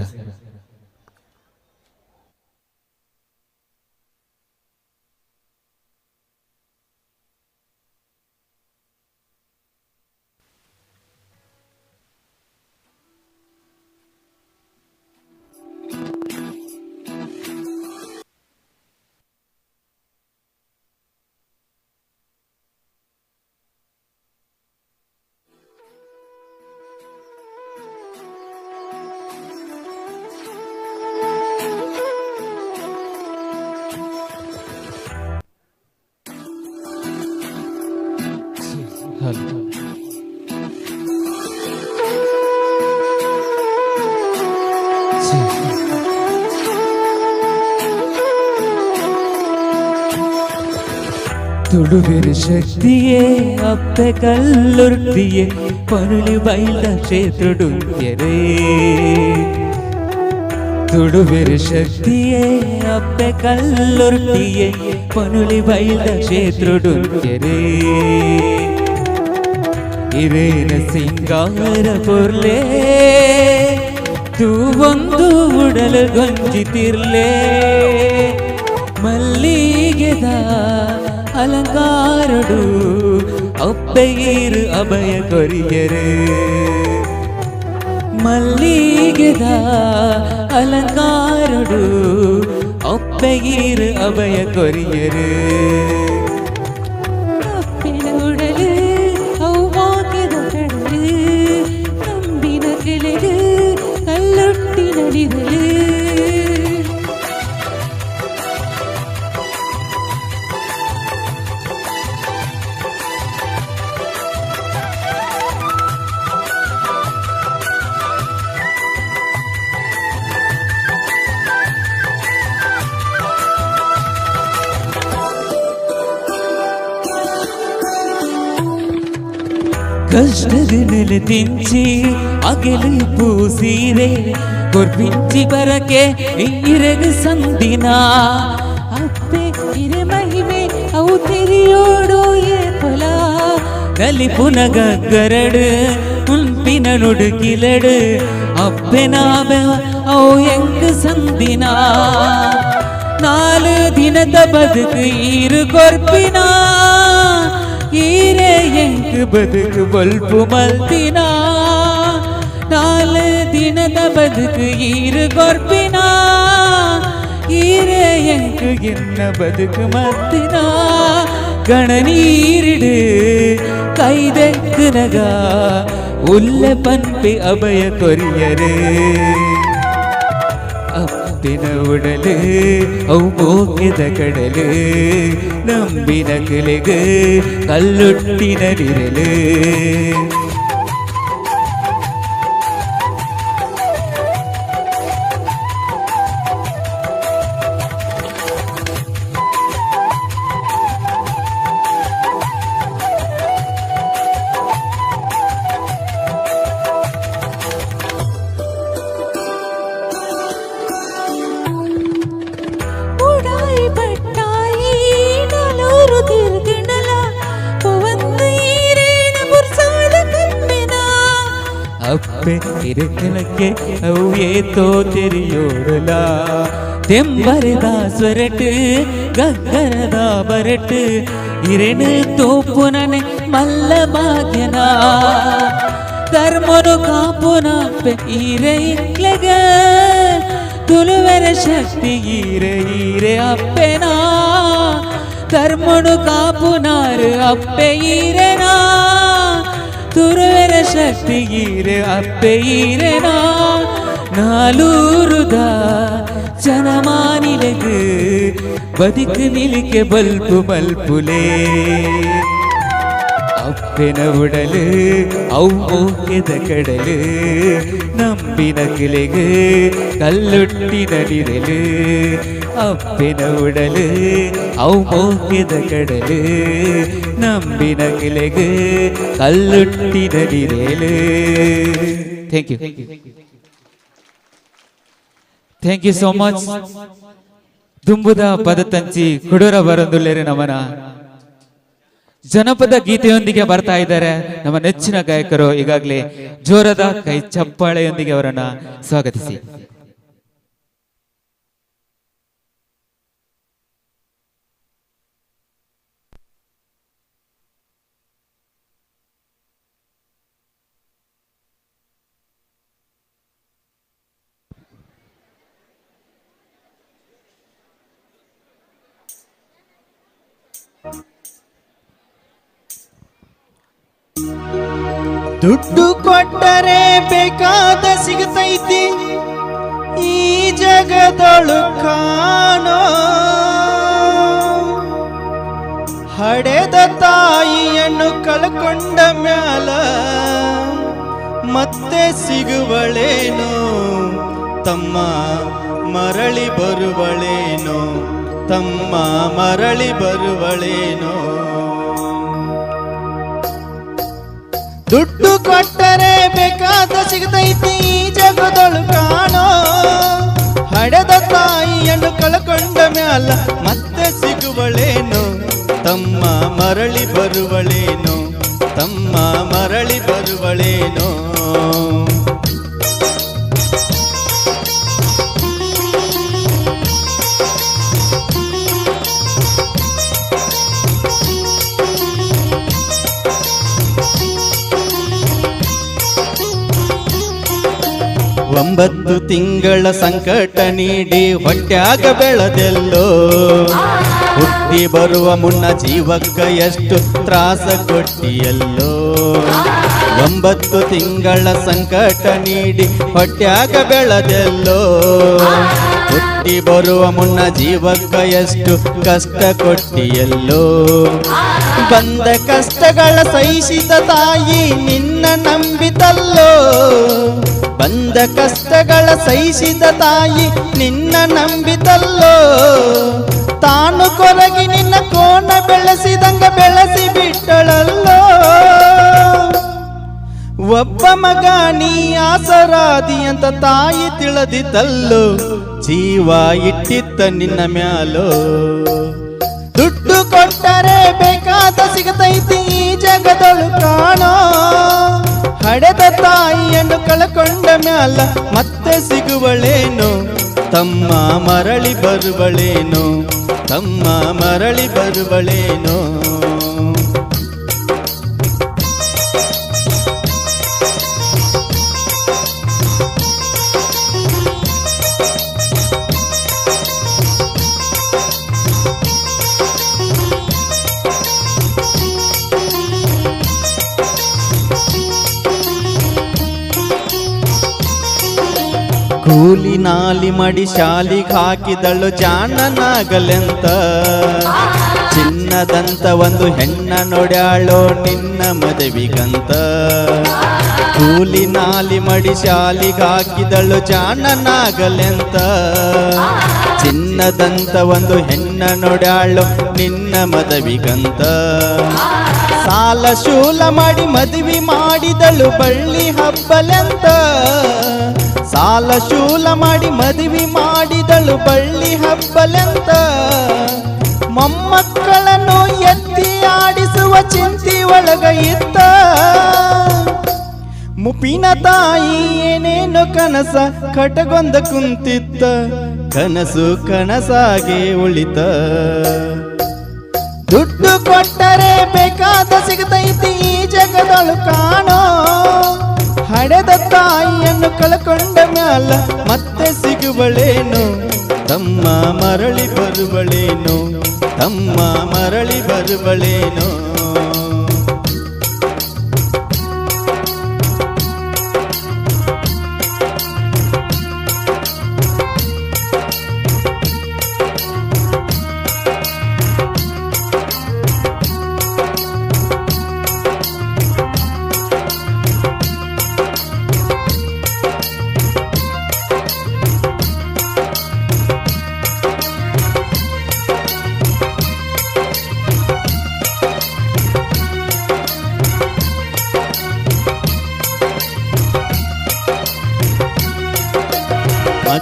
S14: ತುಳುವೆರು ಶಕ್ತಿಯೇ ಅಪ್ಪೆ ಕಲ್ಲುರ್ತಿಯೇ ಪನುಳಿ ಬೈಲ ಕ್ಷೇತ್ರಡುತ್ಯರೇ. ತುಳುವೆರು ಶಕ್ತಿಯೇ ಅಪ್ಪೆ ಕಲ್ಲುರ್ತಿಯೇ ಪನುಳಿ ಬೈಲ ಕ್ಷೇತ್ರಡುತ್ಯರೇ. ಇರೇನ ಸಿಂಗಾರ ಪೊರ್ಲೆ ತೂವೊಂದು ಉಡಲು ಗೊಂಜಿತಿರ್ಲೆ ಮಲ್ಲಿಗೆದ ಅಲಂಕಾರಡು ಅಪ್ಪೆಯೀರು ಅಭಯ ಕೊರಿಯರು. ಮಲ್ಲಿಗೆದ ಅಲಂಕಾರಡು ಅಪ್ಪೆಯೀರು ಅಭಯ ಕೊರಿಯರು. ಅಪ್ಪಿನ ಉಡಲು ಅವು ಕಡಲು ನಂಬಿನ ಕೆಳಗು ಕಲ್ಲುಟ್ಟಿ ನಡಿದಲು. ಕಷ್ಟದ ನೆಲೆ ತಿಂಚಿ ಅಗೆಲು ಪೂಸೀರೆ ಕೊರ್ಪಿಂಚಿ ಬರಕೆ ಇರಗ ಸಂದಿನ ಅಪ್ಪೆ ಇರೆ ಮಹಿಮೆ ಅವು ತೆರಿಯೋಡು ಏಪಲ ಕಲಿಪುನ ಗಗ್ಗರಡು ಉಂಪಿನ ನುಡುಕಿಲಡು ಅಪ್ಪೆ ನಾಬೆ ಅವು ಎಂಗ್ ಸಂದಿನ ನಾಲು ದಿನದ ಬದುಕು ಈರು ಕೊರ್ಪಿನ ಈರೆ ಎಂಕ್ ಬದುಕು ಬಲ್ಪು ಮಲ್ತಿನ ನಾಲು ದಿನದ ಬದುಕು ಈರು ಕೊರ್ಪಿನ ಈರೆ ಎಂಕ್ ಎನ್ನ ಬದುಕು ಮಲ್ತಿನ ಗಣನೀರಿಡು ಕೈದೆಕ್ಕನಗ ಉಲ್ಲ ಪನ್ಪಿ ಅಭಯ ಕೊರಿಯರು. ಅಪ್ಪಿನ ಉಡಲು ಅವು ಮೋಕೆದ ಕಡಲು ನಂಬಿನ கிளைகு கல்லுட்டின நிரலு. ಅಪ್ಪೆ ಇರಕಲಕ್ಕೆ ಅವು ಏತೋ ತೆರಿಯೋಡಲ ತೆಂಬರೆದ ಸ್ವರಟು ಗಗ್ಗರದ ಬರಟು ಇರೆನು ತೋಪುನನೆ ಮಲ್ಲ ಭಾಗ್ಯನ ಧರ್ಮನು ಕಾಪುನಪ್ಪೆ ಈರೆ ಇಕ್ಲೆಗ ತುಳುವೆರ ಶಕ್ತಿ ಈರೆ ಈರೆ ಅಪ್ಪೆನಾ ಧರ್ಮನು ಕಾಪುನಾರು ಅಪ್ಪೆ ಈರೆನಾ ತುರುವೆರ ಶಕ್ತಿ ಈರೆ ಅಪ್ಪೆ ಈರೆನಾ ನಾಲೂರುದ ಜನಮಾನಿಲೆಗು ಬದುಕು ನಿಲಿಕೆ ಬಲ್ಪು ಮಲ್ಪುಲೇ. ಅಪ್ಪೆನ ಉಡಲು ಅವು ಮೋಕೆದ ಕಡಲು ನಂಬಿನ கிளைகு ಕಲ್ಲುಟ್ಟಿನ ನಿರಲು. ಅಪ್ಪೆನ ಉಡಲು ಅವು ಮೋಕೆದ ಕಡಲು ನಂಬಿನ கிளைகு ಕಲ್ಲುಟ್ಟಿನ ನಿರಲು.
S10: Thank you, thank you so much. ದುಂಬುದ ಪದತಂಚಿ ಕುಡೂರ ಬರಂದುಲ್ಲೇರು ನಮನ ಜನಪದ ಗೀತೆಯೊಂದಿಗೆ ಬರ್ತಾ ಇದ್ದಾರೆ ನಮ್ಮ ನೆಚ್ಚಿನ ಗಾಯಕರು. ಈಗಾಗಲೇ ಜೋರದ ಕೈ ಚಪ್ಪಾಳೆಯೊಂದಿಗೆ ಅವರನ್ನ ಸ್ವಾಗತಿಸಿ.
S13: ದುಡ್ಡು ಕೊಟ್ಟರೆ ಬೇಕಾದ ಸಿಗತೈತಿ ಈ ಜಗದೊಳು ಕಾಣೋ, ಹಡೆದ ತಾಯಿಯನ್ನು ಕಳ್ಕೊಂಡ ಮ್ಯಾಲ ಮತ್ತೆ ಸಿಗುವಳೇನೋ ತಮ್ಮ, ಮರಳಿ ಬರುವಳೇನೋ ತಮ್ಮ, ಮರಳಿ ಬರುವಳೇನೋ. ದುಡ್ಡು ಕೊಟ್ಟರೆ ಬೇಕಾದ ಸಿಗತೈತಿ ಈ ಜಗದೊಳು ಕಾಣೋ, ಹಡೆದ ತಾಯಿಯನ್ನು ಕಳ್ಕೊಂಡ ಮ್ಯಾಲ ಮತ್ತೆ ಸಿಗುವಳೇನೋ ತಮ್ಮ, ಮರಳಿ ಬರುವಳೇನೋ ತಮ್ಮ, ಮರಳಿ ಬರುವಳೇನೋ. ಒಂಬತ್ತು ತಿಂಗಳ ಸಂಕಟ ನೀಡಿ ಹೊಟ್ಯಾಗ ಬೆಳೆದೆಲ್ಲೋ, ಹುಟ್ಟಿ ಬರುವ ಮುನ್ನ ಜೀವಕ್ಕ ಎಷ್ಟು ತ್ರಾಸ ಕೊಟ್ಟಿಯಲ್ಲೋ. 9 ತಿಂಗಳ ಸಂಕಟ ನೀಡಿ ಹೊಟ್ಯಾಗ ಬೆಳೆದೆಲ್ಲೋ, ಹುಟ್ಟಿ ಬರುವ ಮುನ್ನ ಜೀವಕ್ಕ ಎಷ್ಟು ಕಷ್ಟ ಕೊಟ್ಟಿಯಲ್ಲೋ. ಬಂದ ಕಷ್ಟಗಳ ಸಹಿಸಿದ ತಾಯಿ ನಿನ್ನ ನಂಬಿತಲ್ಲೋ, ಬಂದ ಕಷ್ಟಗಳ ಸಹಿಸಿದ ತಾಯಿ ನಿನ್ನ ನಂಬಿತಲ್ಲೋ. ತಾನು ಕೊರಗಿ ನಿನ್ನ ಕೋಣ ಬೆಳೆಸಿದಂಗ ಬೆಳೆಸಿ ಬಿಟ್ಟಳಲ್ಲೋ. ಒಬ್ಬ ಮಗ ನೀ ಆಸರಾದಿ ಅಂತ ತಾಯಿ ತಿಳಿದಿತಲ್ಲೋ, ಜೀವ ಇಟ್ಟಿತ್ತ ನಿನ್ನ ಮ್ಯಾಲೋ. ದುಡ್ಡು ಕೊಟ್ಟರೆ ಬೇಕಾದ ಸಿಗತೈತಿ ಈ ಜಗದೊಳು ಕಾಣೋ, ಹಡೆದ ತಾಯಿಯನ್ನು ಕಳ್ಕೊಂಡ ಮ್ಯಾಲ ಮತ್ತೆ ಸಿಗುವಳೇನೋ ತಮ್ಮ, ಮರಳಿ ಬರುವಳೇನೋ ತಮ್ಮ, ಮರಳಿ ಬರುವಳೇನೋ. ಕೂಲಿ ನಾಲಿ ಮಾಡಿ ಶಾಲಿಗೆ ಹಾಕಿದಳು ಜಾಣನಾಗಲೆಂತ, ಚಿನ್ನದಂತ ಒಂದು ಹೆಣ್ಣ ನೋಡ್ಯಾಳೋ ನಿನ್ನ ಮದುವಿಗಂತ. ಕೂಲಿ ನಾಲಿ ಮಾಡಿ ಶಾಲಿಗೆ ಹಾಕಿದಳು ಜಾಣನಾಗಲೆಂತ, ಚಿನ್ನದಂತ ಒಂದು ಹೆಣ್ಣ ನೋಡ್ಯಾಳೋ ನಿನ್ನ ಮದುವಿಗಂತ. ಸಾಲ ಶೂಲ ಮಾಡಿ ಮದುವೆ ಮಾಡಿದಳು ಬಳ್ಳಿ ಹಬ್ಬಲೆಂತ, ಸಾಲ ಶೂಲ ಮಾಡಿ ಮದುವೆ ಮಾಡಿದಳು ಬಳ್ಳಿ ಹಬ್ಬಲೆಂತ. ಮೊಮ್ಮಕ್ಕಳನ್ನು ಎತ್ತಿ ಆಡಿಸುವ ಚಿಂತಿ ಒಳಗ ಇತ್ತ, ಮುಪಿನ ತಾಯಿ ಏನೇನು ಕನಸ ಕಟಗೊಂದ ಕುಂತಿತ್ತ, ಕನಸು ಕನಸಾಗೆ ಉಳಿತ. ದುಡ್ಡು ಕೊಟ್ಟರೆ ಬೇಕಾದ ಸಿಗತೈತಿ ಈ ಜಗದೊಳು ಕಾಣೋ, ಹಡೆದ ತಾಯಿಯನ್ನು ಕಳ್ಕೊಂಡ ಮ್ಯಾಲ ಮತ್ತೆ ಸಿಗುವಳೇನೋ ತಮ್ಮ, ಮರಳಿ ಬರುವಳೇನೋ ತಮ್ಮ, ಮರಳಿ ಬರುವಳೇನೋ.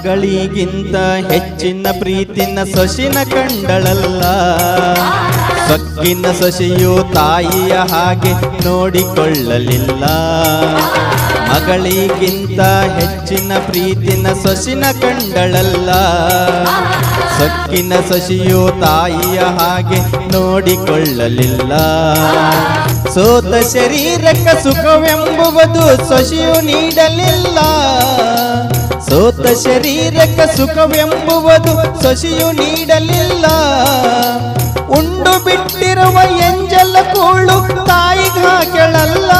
S13: ಮಗಳಿಗಿಂತ ಹೆಚ್ಚಿನ ಪ್ರೀತಿನ ಸೊಸಿನ ಕಂಡಳಲ್ಲ,
S14: ಸೊಕ್ಕಿನ ಸೊಸೆಯು ತಾಯಿಯ ಹಾಗೆ ನೋಡಿಕೊಳ್ಳಲಿಲ್ಲ. ಮಗಳಿಗಿಂತ ಹೆಚ್ಚಿನ ಪ್ರೀತಿನ ಸೊಸಿನ ಕಂಡಳಲ್ಲ. ಸೊಕ್ಕಿನ ಸೊಸೆಯು ತಾಯಿಯ ಹಾಗೆ ನೋಡಿಕೊಳ್ಳಲಿಲ್ಲ. ಸೋತ ಶರೀರಕ್ಕೆ ಸುಖವೆಂಬುವುದು ಸೊಸೆಯು ನೀಡಲಿಲ್ಲ. ಸೋತ ಶರೀರಕ್ಕೆ ಸುಖವೆಂಬುವುದು ಸೊಸೆಯು ನೀಡಲಿಲ್ಲ. ಉಂಡು ಬಿಟ್ಟಿರುವ ಎಂಜಲ ಕೂಳು ತಾಯಿಗೆ ಹಾಕ್ಯಳಲ್ಲ.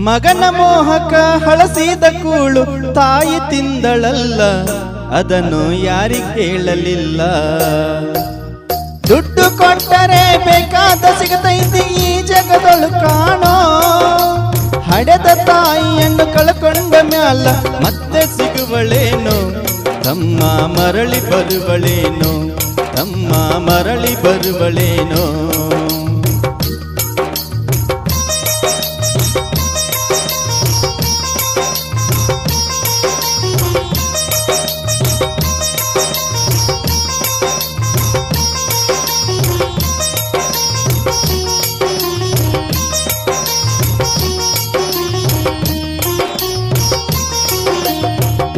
S14: ಮಗನ ಮೋಹಕ ಹಳಸಿದ ಕೂಳು ತಾಯಿ ತಿಂದಳಲ್ಲ, ಅದನ್ನು ಯಾರಿ ಕೇಳಲಿಲ್ಲ. ದುಡ್ಡು ಕೊಟ್ಟರೆ ಬೇಕಾದ ಸಿಗತೈತಿ ಈ ಜಗದೊಳು ಕಾಣೋ. ಹಡೆದ ತಾಯಿಯನ್ನು ಕಳ್ಕೊಂಡ ಮ್ಯಾಲ ಮತ್ತೆ ಸಿಗುವಳೇನೋ, ತಮ್ಮ ಮರಳಿ ಬರುವಳೇನೋ, ತಮ್ಮ ಮರಳಿ ಬರುವಳೇನೋ.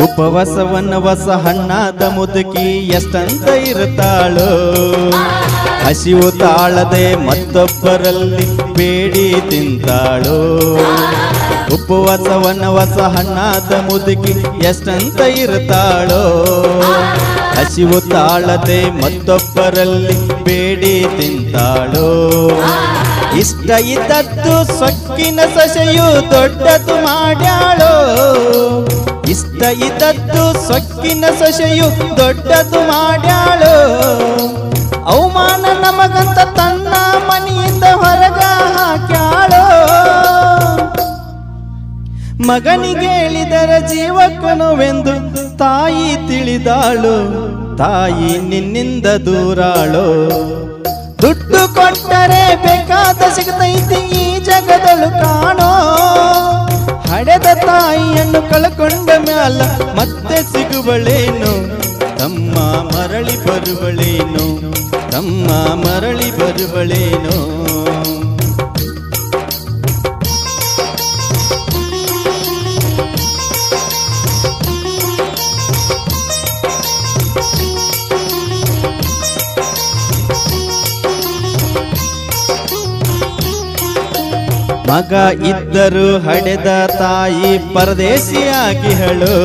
S14: ಉಪವಾಸವನವಸ ಹಣ್ಣಾದ ಮುದುಕಿ ಎಷ್ಟಂತ ಇರುತ್ತಾಳೋ, ಹಸಿವು ತಾಳದೆ ಮತ್ತೊಬ್ಬರಲ್ಲಿ ಬೇಡಿ ತಿಂತಾಳೋ. ಉಪವಾಸವನವಸ ಹಣ್ಣಾದ ಮುದುಕಿ ಎಷ್ಟಂತ ಇರುತ್ತಾಳೋ, ಹಸಿವು ತಾಳದೆ ಮತ್ತೊಬ್ಬರಲ್ಲಿ ಬೇಡಿ ತಿಂತಾಳೋ. ಇಷ್ಟ ಇದ್ದದ್ದು ಸೊಕ್ಕಿನ ಸೊಸೆಯು ದೊಡ್ಡದು ಮಾಡ್ಯಾಳೋ. ಇಷ್ಟ ಇದ್ದದ್ದು ಸೊಕ್ಕಿನ ಸೊಸೆಯು ದೊಡ್ಡದು ಮಾಡ್ಯಾಳೋ. ಅವಮಾನ ನಮಗಂತ ತನ್ನ ಮನೆಯಿಂದ ಹೊರಗ ಹಾಕ್ಯಾಳೋ. ಮಗನಿಗೆ ಹೇಳಿದರ ಜೀವಕ್ಕನುವೆಂದು ತಾಯಿ ತಿಳಿದಾಳು, ತಾಯಿ ನಿನ್ನಿಂದ ದೂರಾಳೋ. ದುಡ್ಡು ಕೊಟ್ಟರೆ ಬೇಕಾದ ಸಿಗತೈತಿ ಈ ಜಗದೊಳು ಕಾಣೋ. ಹಡೆದ ತಾಯಿಯನ್ನು ಕಳ್ಕೊಂಡ ಮ್ಯಾಲ ಮತ್ತೆ ಸಿಗುವಳೇನು, ತಮ್ಮ ಮರಳಿ ಬರುವಳೇನು, ತಮ್ಮ ಮರಳಿ ಬರುವಳೇನು. ಮಗ ಇದ್ದರು ಹಡೆದ ತಾಯಿ ಪರದೇಶಿಯಾಗಿಹಳು,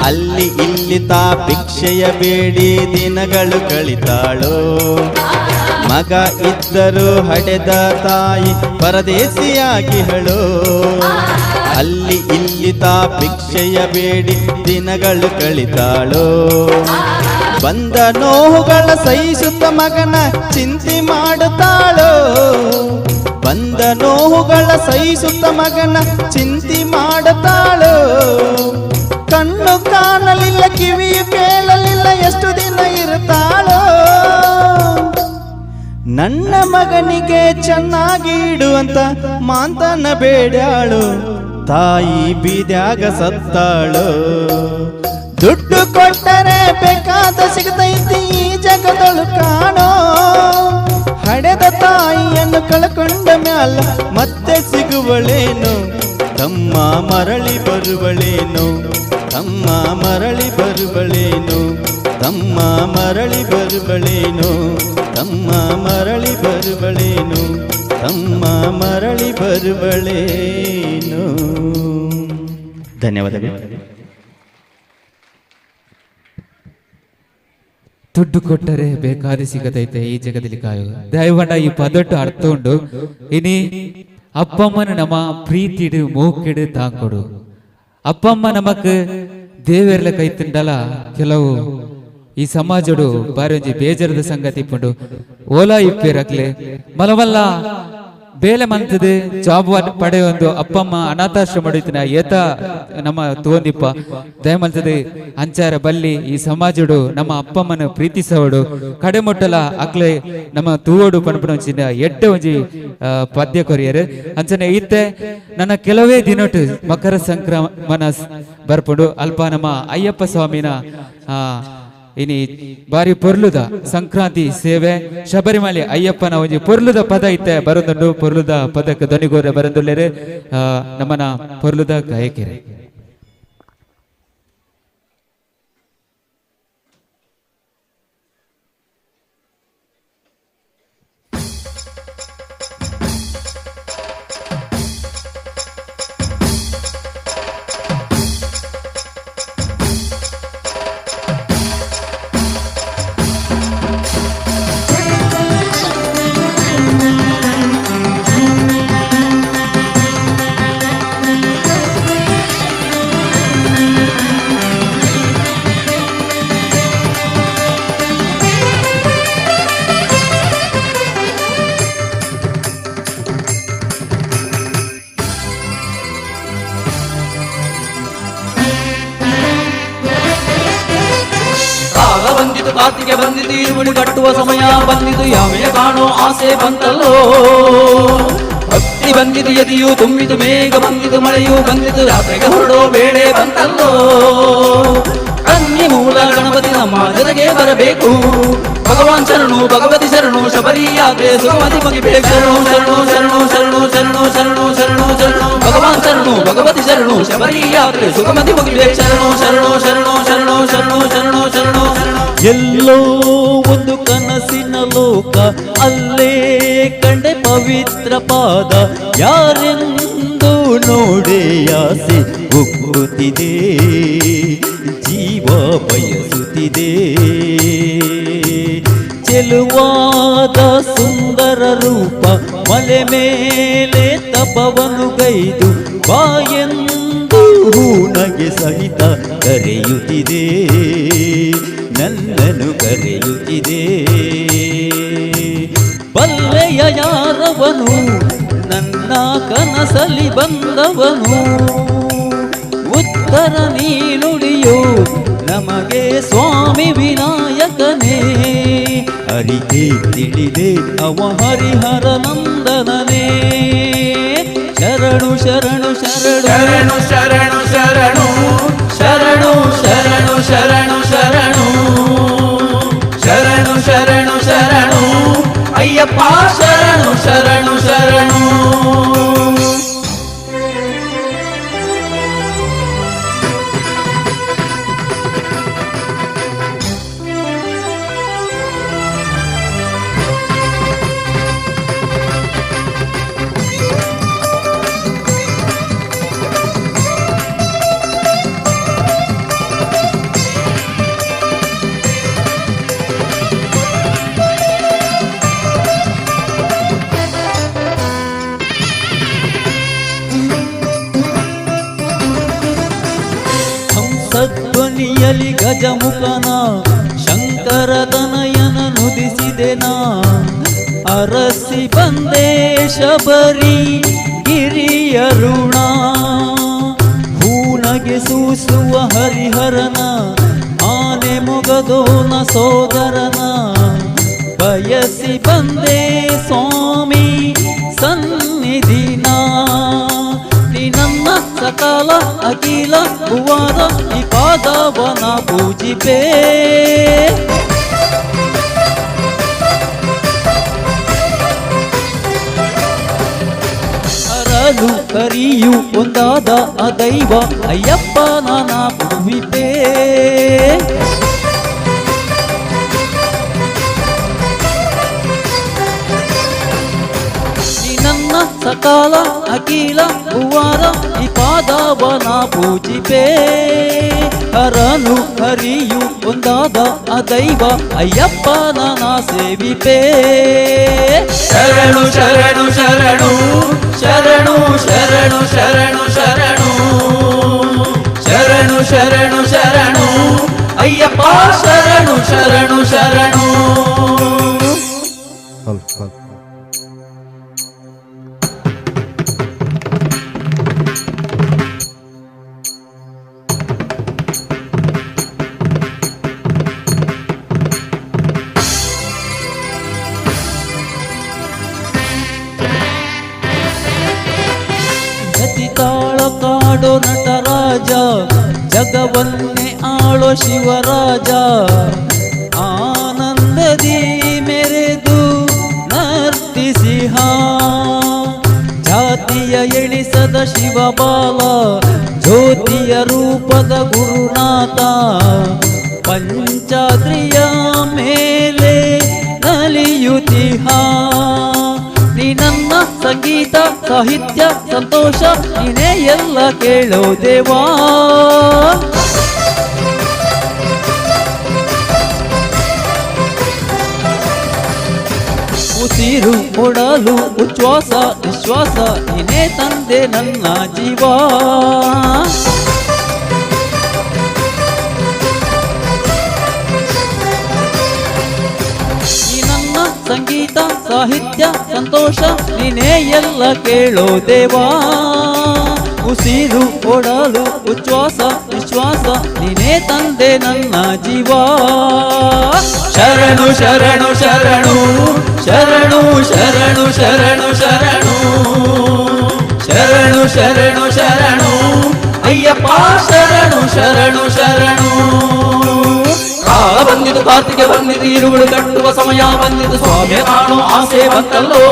S14: ಅಲ್ಲಿ ಇಲ್ಲಿ ತಾ ಭಿಕ್ಷೆಯ ಬೇಡಿ ದಿನಗಳು ಕಳಿತಾಳು. ಮಗ ಇದ್ದರು ಹಡೆದ ತಾಯಿ ಪರದೇಶಿಯಾಗಿಹಳು, ಅಲ್ಲಿ ಇಲ್ಲಿ ತಾ ಭಿಕ್ಷೆಯ ಬೇಡಿ ದಿನಗಳು ಕಳಿತಾಳು. ಬಂದ ನೋವುಗಳ ಸಹಿಸುತ್ತ ಮಗನ ಚಿಂತೆ ಮಾಡುತ್ತಾಳೋ. ಬಂದ ನೋವುಗಳ ಸಹಿಸುತ್ತ ಮಗನ ಚಿಂತೆ ಮಾಡುತ್ತಾಳೋ. ಕಣ್ಣು ಕಾಣಲಿಲ್ಲ ಕಿವಿಯು ಕೇಳಲಿಲ್ಲ ಎಷ್ಟು ದಿನ ಇರುತ್ತಾಳೋ. ನನ್ನ ಮಗನಿಗೆ ಚೆನ್ನಾಗಿ ಇಡುವಂತ ಮಾಂತನ ಬೇಡ್ಯಾಳು, ತಾಯಿ ಬೀದ್ಯಾಗ ಸತ್ತಾಳು. ದುಡ್ಡು ಕೊಟ್ಟರೆ ಬೇಕಾದ ಸಿಗತೈತಿ ಈ ಜಗದೊಳು ಕಾಣೋ. ಹಡೆದ ತಾಯಿಯನ್ನು ಕಳ್ಕೊಂಡ ಮ್ಯಾಲ ಮತ್ತೆ ಸಿಗುವಳೇನು, ತಮ್ಮ ಮರಳಿ ಬರುವಳೇನು, ತಮ್ಮ ಮರಳಿ ಬರುವಳೇನು, ತಮ್ಮ ಮರಳಿ ಬರುವಳೇನು, ತಮ್ಮ ಮರಳಿ ಬರುವಳೇನು, ತಮ್ಮ ಮರಳಿ ಬರುವಳೇನು. ಧನ್ಯವಾದಗಳು.
S10: ದುಡ್ಡು ಕೊಟ್ಟರೆ ಬೇಕಾದ ಸಿಗತೈತೆ ಈ ಜಗದಲ್ಲಿ ಕಾಯು ದಯವಂಡ ಈ ಪದಟ್ಟು ಅರ್ಥ ಉಂಡು. ಇನಿ ಅಪ್ಪಮ್ಮನ ನಮ್ಮ ಪ್ರೀತಿಡು ಮೋಕಿಡು ತಾಂಕೊಡು. ಅಪ್ಪಮ್ಮ ನಮಕ್ ದೇವೆರ್ಲ ಕೈ ತಿಂಡಲ ಕೆಲವು ಈ ಸಮಾಜಡು ಬಾರಿ ಒಂಜಿ ಬೇಜಾರದ ಸಂಗತಿ ಇಪ್ಪುಂಡು. ಓಲಾ ಇಪ್ಪೇರಕ್ಲೆ ಮಲವಲ್ಲ ಬೇಲೆ ಮಂತದೆ ಜಾಬ್ ಪಡೆಯೊಂದು ಅಪ್ಪಮ್ಮ ಅನಾಥಾಶ್ರಮ ಏತ ನಮ್ಮ ತೋಂದಿಪ್ಪ ದಯಮಲ್ತದೆ ಅಂಚಾರ ಬಲ್ಲಿ ಈ ಸಮಾಜಡು ನಮ್ಮ ಅಪ್ಪಮ್ಮನ ಪ್ರೀತಿಸವಡು ಕಡೆಮೊಟ್ಟಲ ಅಕ್ಲೆ ನಮ್ಮ ತೂವೋಡು ಪಣಪಣ ಎಡ್ಡೆ ಒಂಜಿ ಪದ್ಯ ಕೊರಿಯರು ಅಂಚನೆ ಇತ್ತೆ ನನ್ನ ಕೆಲವೇ ದಿನೊಟ್ಟು ಮಕರ ಸಂಕ್ರಮಣ ಬರ್ಪುಂಡು. ಅಲ್ಪ ನಮ್ಮ ಅಯ್ಯಪ್ಪ ಸ್ವಾಮಿನ ಇನಿ ಬಾರಿ ಪೊರ್ಲುದ ಸಂಕ್ರಾಂತಿ ಸೇವೆ ಶಬರಿಮಲೆ ಅಯ್ಯಪ್ಪನ ಒಂಜಿ ಪೊರ್ಲುದ ಪದ ಇತ್ತೆ ಬರೊಂದುಂಡು. ಪೊರ್ಲುದ ಪದಕ್ಕೆ ಧ್ವನಿಗೋರೆ ಬರೊಂದುಲ್ಲೆರ್ ನಮ್ಮನ ಪೊರ್ಲುದ ಗಾಯಕೆರೆ.
S14: ಕಾರ್ತಿಗೆ ಬಂದಿತು, ಇರುಮುಡಿ ಕಟ್ಟುವ ಸಮಯ ಬಂದಿತು, ಯಾಮೆಯ ಕಾಣೋ ಆಸೆ ಬಂತಲ್ಲೋ. ಭಕ್ತಿ ಬಂದಿತು, ಎದೆಯು ತುಂಬಿತು, ಮೇಘ ಬಂದಿತು, ಮಳೆಯು ಬಂದಿತು, ರಾತ್ರಿಗೆ ಹೊರಡೋ ವೇಳೆ ಬಂತಲ್ಲೋ. ಕನ್ನಿ ಮೂಲ ಗಣಪತಿ ನಮ್ಮ ಜೊತೆಗೆ ಬರಬೇಕು. ಭಗವಾನ್ ಶರಣು, ಭಗವತಿ ಶರಣು, ಶಬರಿ ಯಾತ್ರೆ ಸುಗಮತಿ ಮುಗಿಬೇಕು. ಶರಣು ಶರಣು ಶರಣು ಶರಣು ಶರಣು ಶರಣು ಶರಣು ಶರಣು, ಭಗವಾನ್ ಶರಣು, ಭಗವತಿ ಶರಣು, ಶಬರಿ ಯಾತ್ರೆ ಸುಗಮತಿ ಮುಗಿಬೇಕು. ಶರಣು ಶರಣು ಶರಣು ಶರಣು ಶರಣು ಶರಣು ಶರಣು ಶರಣು.
S17: ಎಲ್ಲೋ ಒಂದು ಕನಸಿನ ಲೋಕ, ಅಲ್ಲೇ ಕಂಡೆ ಪವಿತ್ರ ಪಾದ, ಯಾರೆಂದು ನೋಡೆ ಆಸೆ ಉಕ್ಕುತ್ತಿದೆ, ಜೀವ ಬಯಸುತ್ತಿದೆ. ಚೆಲುವಾದ ಸುಂದರ ರೂಪ, ಮಲೆ ಮೇಲೆ ತಪವನು ಗೈದು, ಬಾಯೆಂದು ಹೂನಗೆ ಸಹಿತ ಕರೆಯುತ್ತಿದೆ, ನನ್ನನು ಕರೆಯುತ್ತಿದೆ. ಬಲ್ಲೆಯ ಯಾರವನು, ನನ್ನ ಕನಸಲಿ ಬಂದವನು, ಉತ್ತರ ನೀನುಡಿಯೋ ನಮಗೆ ಸ್ವಾಮಿ ವಿನಾಯಕನೇ. ಅರಿತೆ ತಿಳಿದೆ ಅವ ಹರಿಹರ ನಂದನನೇ. ಶರಣು ಶರಣು ಶರಣು
S14: ಶರಣು ಶರಣು ಶರಣು ಶರಣು ಶರಣು ಶರಣು ಶರಣು ಶರಣು ಶರಣು ಶರಣು ಅಯ್ಯಪ್ಪ ಶರಣು ಶರಣು ಶರಣು.
S17: ಧ್ವನಿಯಲಿ ಗಜಮುಖನ ಶಂಕರ ತನಯನ ನುದಿಸಿದೆನಾ, ಅರಸಿ ಬಂದೆ ಶಬರಿ ಗಿರಿಯರುಣ, ಹೂನಗೆ ಸೂಸುವ ಹರಿಹರನ, ಆನೆ ಮೊಗದೋನ ಸೋದರನ, ಬಯಸಿ ಬಂದೆ ಸ್ವಾಮಿ ಸನ್ನಿಧಿನ. ನನ್ನ ಸಕಾಲ ಅಖಿಲ ಭುವನ ಈ ಪಾದವನ ಪೂಜಿಪೇ. ಅರಳು ಕರಿಯು ಒಂದಾದ ಆ ದೈವ ಅಯ್ಯಪ್ಪ ನಾನ ಪೂಜಿಪೇ. ನನ್ನ ಸಕಾಲ ಅಖಿಲ ಭುವನ ಈ ಪಾದವನ ಪೂಜಿಪೇ. ಹರನು ಹರಿಯು ಒಂದಾದ ಆ ದೈವ ಅಯ್ಯಪ್ಪ ನಾನ ಸೇವಿಪೇ.
S14: ಶರಣು ಶರಣು ಶರಣು ಶರಣು ಶರಣು ಶರಣು ಶರಣು ಶರಣು ಶರಣು ಶರಣು ಅಯ್ಯಪ್ಪ ಶರಣು ಶರಣು ಶರಣು.
S17: ತಾಳ ಕಾಡೋ ನಟರಾಜ, ಜಗವನ್ನೇ ಆಳೋ ಶಿವರಾಜ ಆನಂದದಿ ಮೆರೆದು ನರ್ತಿಸಿಹ ಜಾತಿಯ ಎಣಿಸದ ಶಿವಬಾಲ ಜ್ಯೋತಿಯ ರೂಪದ ಗುರುನಾಥ ಪಂಚಾದ್ರಿಯ ಮೇಲೆ ನಲಿಯುತಿಹ ನೀನನ್ನ ಸಂಗೀತ ಸಾಹಿತ್ಯ ಸಂತೋಷ ನೀನೇ ಎಲ್ಲ ಕೇಳೋ ದೇವಾ. ಉಸಿರು ಕೊಡಲು ಉಚ್ಛ್ವಾಸ ನಿಶ್ವಾಸ ನೀನೇ ತಂದೆ ನನ್ನ ಜೀವ. ನೀ ನನ್ನ ಸಂಗೀತ ಸಾಹಿತ್ಯ ಸಂತೋಷ ನೀನೇ ಎಲ್ಲ ಕೇಳೋ ದೇವಾ. ಉಸಿರು ಕೊಡಲು ಉಚ್ಛ್ವಾಸ ನಿಶ್ವಾಸ ನೀನೇ ತಂದೆ ನನ್ನ ಜೀವ. ಶರಣು ಶರಣು ಶರಣು ಶರಣು ಶರಣು ಶರಣು ಶರಣು ಶರಣು ಶರಣು ಶರಣು ಅಯ್ಯಪ್ಪ ಶರಣು ಶರಣು ಶರಣು. ಕಾಲ ಬಂದಿತು ಕಾರ್ತಿಕೆ ಬಂದಿತು ಇರುಗಳು ಕಟ್ಟುವ ಸಮಯ ಬಂದಿತು ಸ್ವಾಮಿಯ ಕಾಣೋ ಆಸೆ ಬಂತಲ್ಲೋ.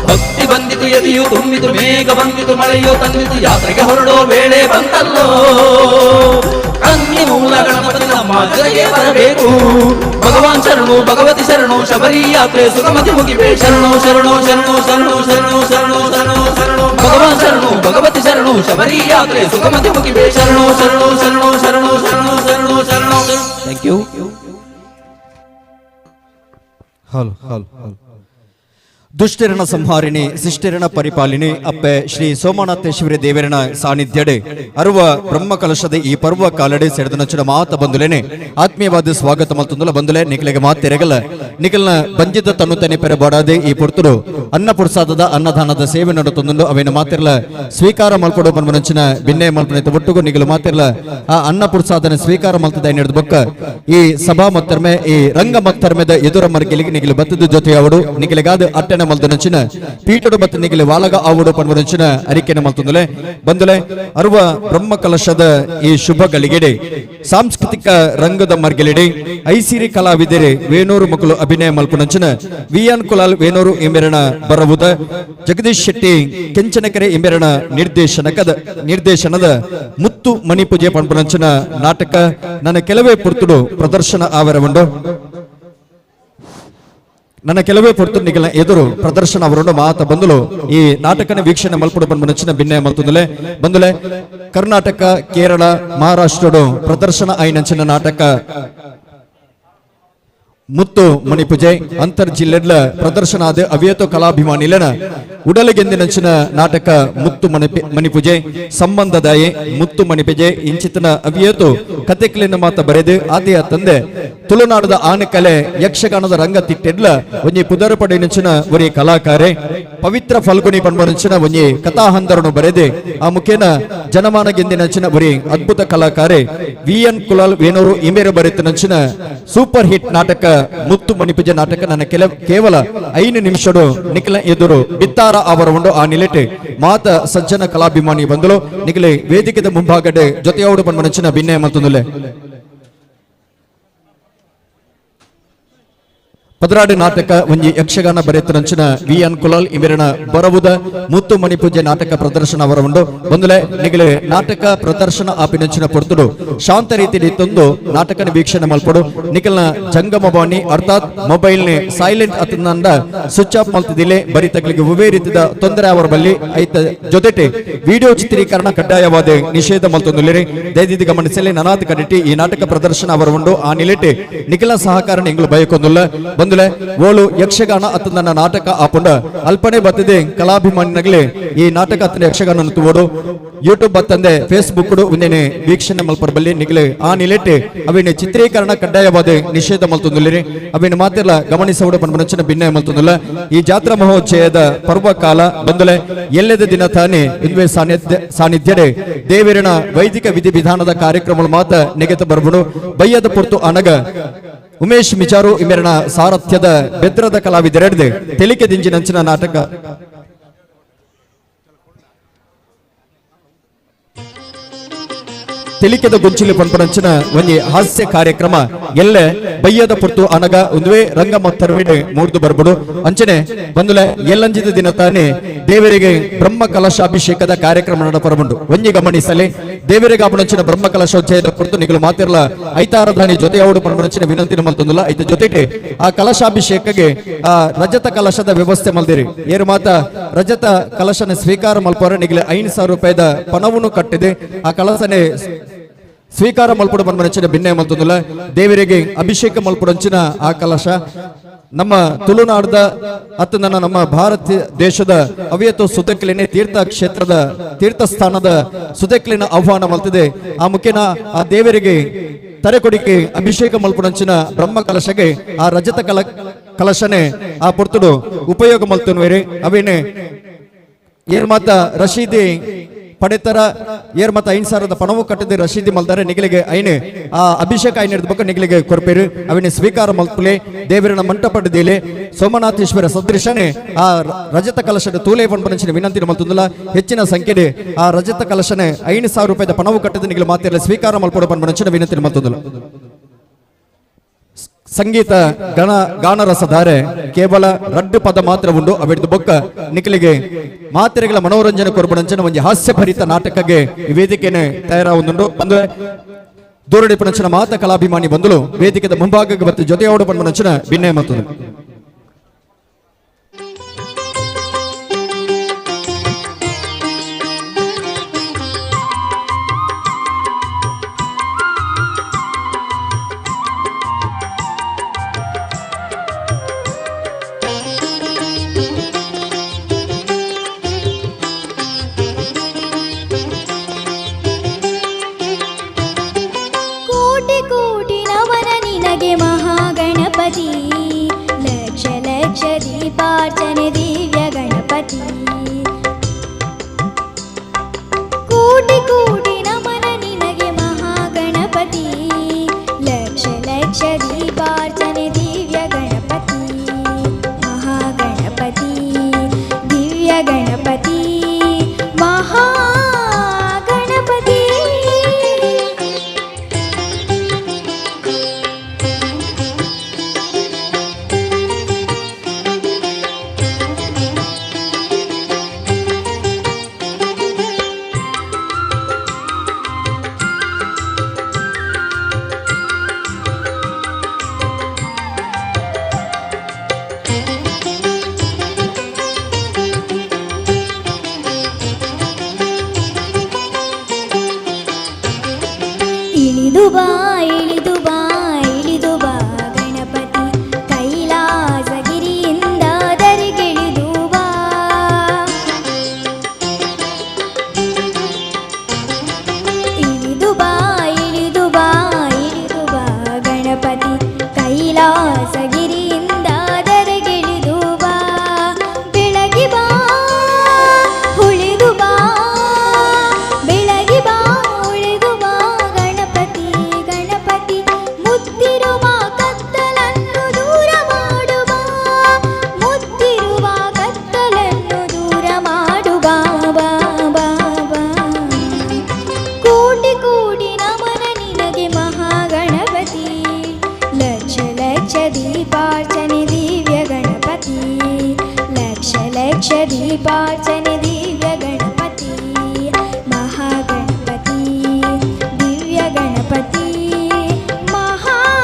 S17: ಭಕ್ತಿ ಬಂದಿತು ಎದೆಯು ತುಂಬಿತು ಮೇಘ ಬಂದಿತು ಮಳೆಯು ತಂದಿತು ಯಾತ್ರೆಗೆ ಹೊರಡೋ ವೇಳೆ ಬಂತಲ್ಲೋ. ಕನ್ನಿ ಮೂಲ ಗಣಪತಿ ನಮ್ಮ ಜೊತೆಗೆ ಬರಬೇಕು. ಭಗವಾನ್ ಶರಣು ಭಗವತಿ ಶರಣು ಶಬರಿ ಯಾತ್ರೆ ಸುಗಮತಿ ಮುಗಿಬೇ. ಶರಣು ಶರಣು ಶರಣು ಶರಣು ಶರಣು ಶರಣು ಶರಣು ಶರಣು ಭಗವಾನ್ ಶರಣು ಭಗವತಿ ಶರಣು ಶಬರಿ ಯಾತ್ರೆ ಸುಗಮತಿ ಮುಗಿಬೇ. ಶರಣು ಶರಣು ಶರಣು ಶರಣು ಶರಣು ಶರಣು ಶರಣು. Thank you.
S18: Hello hello hello. ದುಷ್ಟಿರಣ ಸಂಹಾರಿಣಿ ಶಿಷ್ಟಿರಣ ಪರಿಪಾಲಿನಿ ಅಪ್ಪೆ ಶ್ರೀ ಸೋಮನಾಥೇಶ್ವರಿ ದೇವರನ ಸಾನ್ನಿಧ್ಯಡೆ ಅರುವ ಬ್ರಹ್ಮ ಕಲಶದ ಈ ಪರ್ವ ಕಾಲಡೆ ಸೆಡೆದನಚ್ಚಡ ಮಾತ ಬಂದುಲೇನೆ ಆತ್ಮೀಯವಾದ ಸ್ವಾಗತ ಮಲ್ತೊಂದುಲ ಬಂದುಲೆ ನಿಖಲಿಗೆ ಮಾತೆರೆಗಲ ನಿಖಲ್ನ ಬಂಜಿತ ತನ್ನು ತನೆ ಪೆರೆ ಬಾಡಾದೆ ಈ ಪೊರ್ತುಡು ಅನ್ನ ಪುರ್ಸಾದದ ಅನ್ನದಾನದ ಸೇವೆ ನಡತೊಂದು ಅವೇನು ಮಾತಿರಲ ಸ್ವೀಕಾರ ಮಲ್ಪಡು ಬನ್ಮನಂಚಿನ ಬಿನ್ನೆ ಮಲ್ಪನೆ ಒಟ್ಟುಗು ನಿಗಲು ಮಾತಿರಲ ಆ ಅನ್ನ ಪುರ್ಸಾದನ ಸ್ವೀಕಾರ ಮಲ್ತದ ಹಿಡಿದು ಬೊಕ್ಕ ಈ ಸಭಾ ಮತ್ತರ್ಮೆ ಈ ರಂಗ ಮತ್ತರ್ಮೆದ ಎದುರ ಮರ್ಗೆಲಿಗೆ ನಿಗಲು ಬತ್ತದ ಜೊತೆ ಅವಡು ನಿಗಲಿಗಾದ ಅಟ್ಟಣ ಮಲ್ದನಂಚಿನ ಪೀಠಡು ಮತ್ತು ನಿಗಲಿ ವಾಲಗ ಆವಡು ಪನ್ವನಂಚಿನ ಅರಿಕೆನ ಮಲ್ತೊಂದುಲೆ ಬಂದುಲೆ ಅರುವ ಬ್ರಹ್ಮ ಕಲಶದ ಈ ಶುಭ ಗಳಿಗೆಡೆ ಸಾಂಸ್ಕೃತಿಕ ರಂಗದ ಮರ್ಗೆಲಿಡೆ ಐಸಿರಿ ಕಲಾವಿದರೆ ವೇಣೂರು ಮಕ್ಕಳು ಅಭಿನಯ ಮಲ್ಪುನಂಚಿನ ವಿ ಎನ್ ಕುಲಾಲ್ ವೇಣೂರು ಎಂಬೆರಣ ಬರವುದ ಜಗದೀಶ್ ಶೆಟ್ಟಿ ಕೆಂಚನಕೆರೆ ಎಂಬೆರಣ ನಿರ್ದೇಶನದ ಮುತ್ತು ಮಣಿಪೂಜೆ ಪನ್ಪುನಂಚಿನ ನಾಟಕ ನನ್ನ ಕೆಲವೇ ಪುರ್ತುಡು ಪ್ರದರ್ಶನ ಆವರವುಂಡು. ನನ್ನ ಕೆಲವೇ ಪೊರ್ತು ನಿಗಲ ಎದುರು ಪ್ರದರ್ಶನ ಅವರನ್ನು ಮಾತ ಬಂದಲು ಈ ನಾಟಕನ ವೀಕ್ಷಣೆ ಮಲ್ಪುಡು ಬಂದು ಭಿನ್ನ ಮಲ್ತುಂದುಲೆ ಬಂದುಲೆ ಕರ್ನಾಟಕ ಕೇರಳ ಮಹಾರಾಷ್ಟ್ರಡು ಪ್ರದರ್ಶನ ಐನಂಚಿನ ನಾಟಕ ಮುತ್ತು ಮಣಿಪೂಜೆ ಅಂತರ್ ಜಿಲ್ಲೆಡ್ಲ ಪ್ರದರ್ಶನ ಆದ ಅವಿಯತೋ ಕಲಾಭಿಮಾನಿಲನ ಉಡಲಿಗೆಂದಿನಂಚಿನ ನಾಟಕ ಮುತ್ತು ಮಣಿಪೂಜೆ ಸಂಬಂಧದಾಯೆ ಮುತ್ತು ಮಣಿಪೂಜೆ ಇಂಚಿತನ ಅವಿಯತು ಕತೆಕ್ಲಿನ ಮಾತ ಬರೆದು ಆತೆಯ ತಂದೆ ತುಳುನಾಡದ ಆನಕಲೆ ಯಕ್ಷಗಾನದ ರಂಗ ತಿಟ್ಟೆಡ್ಲ ಒಂಜಿ ಪುದರುಪಡೆನಂಚಿನ ಒರಿ ಕಲಾಕಾರೆ ಪವಿತ್ರ ಫಲ್ಗುಣಿ ಪನ್ಮನಂಚಿನ ಒಂಜಿ ಕಥಾಹಂದರನು ಬರೆದೆ ಆ ಮುಖೇನ ಜನಮಾನಗೆಂದಿನಂಚಿನ ಒರಿ ಅದ್ಭುತ ಕಲಾಕಾರೆ ವಿ ಎನ್ ಕುಲಾಲ್ ವೇಣೂರು ಇಮೇರು ಬರೆತನಂಚಿನ ಸೂಪರ್ ಹಿಟ್ ನಾಟಕ ಮುತ್ತು ಮಣಿಪೂಜೆ ನಾಟಕ ನನ್ನ ಕೇವಲ 5 ನಿಮಿಷಡು ನಿಖಲ ಎದುರು ಬಿತ್ತಾರ ಅವರ ಉಂಡು. ಆ ನಿಲೆಟೆ ಮಾತ ಸಜ್ಜನ ಕಲಾಭಿಮಾನಿ ಬಂದಳು ನಿಖಲೆ ವೇದಿಕೆದ ಮುಂಭಾಗಡೆ ಜೊತೆಯೋಡು ಪನ್ಮನಂಚಿನ ಭಿನ್ನ ಮತ್ತೊಂದುಲೆ ಪದರಾಡು ನಾಟಕ ಒಂಜಿ ಯಕ್ಷಗಾನ ಬರೆತನಂಚಿನ ವಿ ಎನ್ ಕುಲಾಲ್ ಇಮಿರಣ ಬರವುದ ಮುತ್ತು ಮಣಿಪೂಜೆ ನಾಟಕ ಪ್ರದರ್ಶನ ಅವರ ಉಂಡು. ಬಂದುಲೆ ನಿಗಲೆ ನಾಟಕ ಪ್ರದರ್ಶನ ಆಪಿನಂಚಿನ ಪೊರ್ತುಡು ಶಾಂತ ರೀತಿಯಲ್ಲಿ ತಂದು ನಾಟಕನ ವೀಕ್ಷಣೆ ಮಲ್ಪಡು. ನಿಖಲ್ನ ಜಂಗಮವಾಣಿ ಅರ್ಥಾತ್ ಮೊಬೈಲ್ ನೆ ಸೈಲೆಂಟ್ ಅತನಂದ ಸ್ವಿಚ್ ಆಫ್ ಮಲ್ತಿದಿಲೆ ಬರಿ ತಗಲಿಗೆ ಉವೇ ರೀತಿಯ ತೊಂದರೆ ಅವರ ಬಲ್ಲಿ ಐತ ಜೊತೆಟೆ ವಿಡಿಯೋ ಚಿತ್ರೀಕರಣ ಕಡ್ಡಾಯವಾದ ನಿಷೇಧ ಮಲ್ತೊಂದುಲೇರಿ ದಯದಿದ್ದು ಗಮನಿಸಲಿ ನನಾದ ಕಡಿಟಿ ಈ ನಾಟಕ ಪ್ರದರ್ಶನ ಅವರ ಉಂಡು. ಆ ನಿಲೆಟೆ ನಿಖಲ ಸಹಕಾರ ಎಂಗಳು ಬಯಕೊಂದುಲ್ಲ. ಬಂದುಲೆ ಓಳು ಯಕ್ಷಗಾನ ಅತ್ತನ ನಾಟಕ ಆಪುಂಡ ಅಲ್ಪನೆ ಬತ್ತದೆ ಕಲಾಭಿಮಾನಿನಗಲೇ ಈ ನಾಟಕ ಅತ್ತನ ಯಕ್ಷಗಾನ ತೋಡು ಯೂಟ್ಯೂಬ್ ಬತ್ತಂದೆ ಫೇಸ್ಬುಕ್ ಒಂದೇನೆ ವೀಕ್ಷಣೆ ಮಲ್ಪರ ಬಲ್ಲಿ ನಿಗಲೆ ಆ ನಿಲೆಟೆ ಅವಿನ ಚಿತ್ರೀಕರಣ ಕಡ್ಡಾಯವಾದ ನಿಷೇಧ ಮಲ್ತೊಂದುಲ್ಲಿರಿ ಅವಿನ ಮಾತಿರ್ಲ ಗಮನಿಸೋಡು ಪನ್ಮನಂಚಿನ ಭಿನ್ನ ಮಲ್ತೊಂದುಲ್ಲ. ಈ ಜಾತ್ರಾ ಮಹೋಚ್ಚಯದ ಪರ್ವಕಾಲ ಬಂದುಲೆ ಎಲ್ಲೆದ ದಿನ ತಾನೇ ಇಂದುವೆ ಸಾನ್ನಿಧ್ಯಡೆ ದೇವರಿನ ವೈದಿಕ ವಿಧಿ ವಿಧಾನದ ಕಾರ್ಯಕ್ರಮ ಮಾತ ನೆಗೆತ ಬರ್ಬುಡು. ಬಯ್ಯದ ಪೊರ್ತು ಅನಗ ಉಮೇಶ್ ಮಿಚಾರು ಇಮೆರಣ ಸಾರಥ್ಯದ ಬೆದ್ರದ ಕಲಾವಿದರೆಡ್ದೆ ತೆಲಿಕೆ ದಿಂಜಿನಂಚಿನ ನಾಟಕ ತೆಲಿಕೆದ ಗೊಂಚಿಲು ಪನ್ಪನಂಚಿನ ಒಂಜಿ ಹಾಸ್ಯ ಕಾರ್ಯಕ್ರಮ ಎಲ್ಲೆ ಬಯ್ಯದ ಪುರ್ತು ಅನಗ ಒಂದುವೇ ರಂಗಮತ್ತರ್ವಿಡ್ ಮೂರ್ದು ಬರ್ಬಡು. ಅಂಚನೆ ಬಂದುಲೆ ಎಲ್ಲಂಜಿದ ದಿನ ತಾನೇ ದೇವರಿಗೆ ಬ್ರಹ್ಮ ಕಲಶಾಭಿಷೇಕದ ಕಾರ್ಯಕ್ರಮ ನಡಪರಬುಂಡು. ಒಂಜಿ ಗಮನಿಸಲಿ ದೇವರಿಗೆ ಆಪಣಂಚಿನ ಬ್ರಹ್ಮ ಕಲಶೋಚ್ಚಯದ ಪುರ್ತು ನಿಗಲು ಮಾತಿರ್ಲ ಐತಾರಧಾನಿ ಜೊತೆಯಾವಡು ಪನ್ಪನಂಚಿನ ವಿನಂತಿನ ಮಲ್ತೊಂದುಲ್ಲ. ಐತ ಜೊತೆಗೆ ಆ ಕಲಶಾಭಿಷೇಕಗೆ ಆ ರಜತ ಕಲಶದ ವ್ಯವಸ್ಥೆ ಮಲ್ದಿರಿ. ಏರು ಮಾತ ರಜತ ಕಲಶನ ಸ್ವೀಕಾರ ಮಲ್ಪರ ನಿಗಲೆ 5,000 ರೂಪಾಯಿದ ಪಣವನ್ನು ಕಟ್ಟಿದೆ ಆ ಕಲಸನೆ ಸ್ವೀಕಾರ ಮಲ್ಪಡು ಪನ್ಪನಂಚಿನ ಭಿನ್ನೆ ಮಲ್ತೊಂದುಲ್ಲ. ದೇವರಿಗೆ ಅಭಿಷೇಕ ಮಲ್ಪಡಂಚಿನ ಆ ಕಲಶ ನಮ್ಮ ತುಳುನಾಡದ ಅತ್ತನ ನಮ್ಮ ಭಾರತ ದೇಶದ ಅವ್ಯತ ಸುತಕ್ಲಿನ ತೀರ್ಥ ಕ್ಷೇತ್ರದ ತೀರ್ಥಸ್ಥಾನದ ಸುತಕ್ಲಿನ ಆಹ್ವಾನ ಮಲ್ತಿದೆ. ಆ ಮುಖೇನ ಆ ದೇವರಿಗೆ ತರೆಕೊಡಿಕೆ ಅಭಿಷೇಕ ಮಲ್ಪಡಂಚಿನ ಬ್ರಹ್ಮ ಕಲಶಗೆ ಆ ರಜತ ಕಲಶನೆ ಆ ಪೊರ್ತುಡು ಉಪಯೋಗ ಮಲ್ತುನ್ವೇರಿ. ಅವೇನೆ ಏರ್ ಮಾತ ರಶೀದಿ ಪಡೆತರ ಏರ್ ಮತ 5,000 ಪಣವು ಕಟ್ಟದೆ ರಶೀದಿ ಮಲ್ತಾರೆ ನಿಗಲಿಗೆ ಐನೆ ಆ ಅಭಿಷೇಕ ಐನ ಬಕ್ಕ ನಿಗಲಿಗೆ ಕೊರ್ಪೇರು. ಅವಿನ ಸ್ವೀಕಾರ ಮಲ್ಪುಲೆ ದೇವರನ ಮಂಟಪಡದೇಲೆ ಸೋಮನಾಥೇಶ್ವರ ಸದೃಶನೆ ಆ ರಜತ ಕಲಶದ ತೂಲೆ ಪಂಪನಂಚಿನ ವಿನಂತಿ ಮಲ್ತುಂದುಲ. ಹೆಚ್ಚಿನ ಸಂಖ್ಯೆ ಆ ರಜತ ಕಲಶನೆ 5,000 ರೂಪಾಯಿದ ಪಣವು ಕಟ್ಟದೆ ನಿಗಲು ಮಾತಿರಲಿ ಸ್ವೀಕಾರ ಮಲ್ಪಡ ಪಂಪನಂಚಿನ ವಿನಂತಿ ಮಲ್ತುಂದುಲ. ಸಂಗೀತ ಗಣ ಗಾನರಸಧಾರೆ ಕೇವಲ ರಡ್ಡು ಪದ ಮಾತ್ರ ಉಂಡು. ಅವಿಡ್ದು ಬೊಕ್ಕ ನಿಖಲಿಗೆ ಮಾತ್ರೆಗಳ ಮನೋರಂಜನೆ ಕೊರ್ಬಡಂಚನ ಒಂಜಿ ಹಾಸ್ಯಭರಿತ ನಾಟಕಕ್ಕೆ ವೇದಿಕೆನೆ ತಯಾರಾವುಂದುಂಡು. ಬಂದು ದೂರಡಿ ಪಣಂಚಿನ ಮಾತ ಕಲಾಭಿಮಾನಿ ಬಂದಲು ವೇದಿಕೆದ ಮುಂಭಾಗಕ್ಕೆ ಬತ್ತು ಜೊತೆಯೋಡು ಪಣಂಚಿನ ಭಿನ್ನ ಮತ್ತು
S11: ದೀಪಾರ್ಚನೆ ದಿವ್ಯ ಗಣಪತಿ ಕೋಟಿ ಕೋಟಿ ನಮನ ನಿನಗೆ ಮಹಾಗಣಪತಿ ಲಕ್ಷ ಲಕ್ಷ ದೀಪಾರ್ಚನೆ ದಿವ್ಯ ಗಣಪತಿ ಮಹಾಗಣಪತಿ ದಿವ್ಯ ಗಣಪತಿ ಮಹಾಗಣಪತಿ. ಇಳಿದು ಬಾ ಇಳಿದು ಬಾ ಇಳಿದು ಬಾ ಗಣಪತಿ ಕೈಲಾಸಗಿರಿಯಿಂದ ದರಿಗಿಳಿದು ಬಾ. ಇಳಿದು ಬಾ ಇಳಿದು ಬಾ ಇಳಿದು ಬಾ ಗಣಪತಿ ಕೈಲಾಸಗಿರಿಯಿಂದ ದರಿಗಿಳಿದು ಬಾ. ಬೆಳಗಿ ಬಾ ಉಳಿದು ಬಾ ಬೆಳಗಿ ಬಾ ಉಳಿದು ಬಾ ಗಣಪತಿ ಗಣಪತಿ ಮುತ್ತಿರುವ ಕತ್ತಲನ್ನು ದೂರ ಮಾಡುವ ಮುತ್ತಿರುವ ಕತ್ತಲನ್ನು ದೂರ ಮಾಡುವ ಬಾ ಬಾ ಬಾ. ಕೋಟಿ ಕೋಟಿ ನಮನ ನಿನಗೆ ಮಹಾಗಣಪತಿ ಲಕ್ಷ ಲಕ್ಷ ದೀಪಾರ್ಚನೆ ದಿವ್ಯ ಗಣಪತಿ ಲಕ್ಷ ಲಕ್ಷ ದೀಪಾರ್ಚನೆ ದಿವ್ಯ ಗಣಪತಿ ಮಹಾಗಣಪತಿ ದಿವ್ಯ ಗಣಪತಿ ಮಹಾಗಣಪತಿ.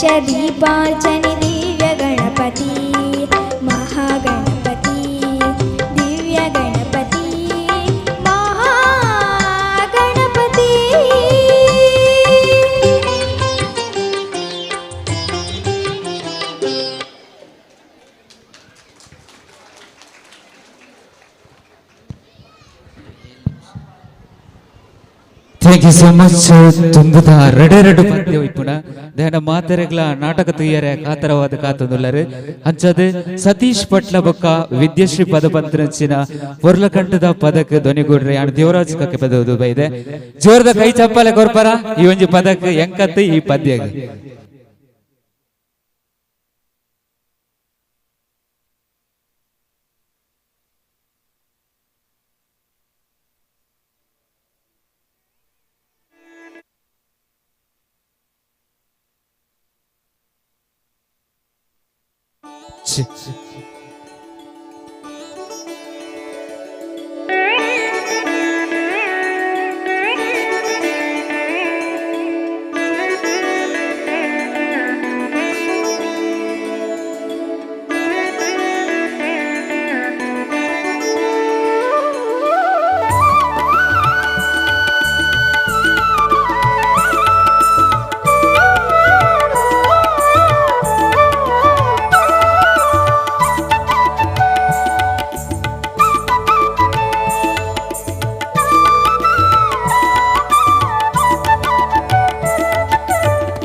S11: ಲಕ್ಷ ದೀಪಾರ್ಚನೆ ದಿವ್ಯ ಗಣಪತಿ ಮಹಾಗಣಪತಿ ದಿವ್ಯ Ganapati Mahaganapati.
S10: Thank you so much. ತುಂಬುದ ರಡೆರಡು ಪದ್ಯ ಇಪ್ಪುನ ದೇನ ಮಾತೆರೆಗ್ಲ ನಾಟಕ ತುಯ್ಯರೆ ಕಾತರವಾದ ಕಾತೊಂದುಲ್ಲರು ಅಂಚದ ಸತೀಶ್ ಪಟ್ಲ ಬೊಕ್ಕ ವಿದ್ಯಶ್ರೀ ಪದ ಪಂತ್ರಚಿನ ಪೊರ್ಲಕಂಠದ ಪದಕ್ ಧ್ವನಿಗೂಡ್ರೆ ಯಾನ್ ದೇವರಾಜ್ ಕಕ್ಕೆ ಪದವುದು ಬೈದೆ ಜೋರದ ಕೈ ಚಪ್ಪಾಲೆ ಕೊರ್ಪರ ಈ ಒಂಜಿ ಪದಕ್ ಎಂಕತ್ತು ಈ ಪದ್ಯಗ್.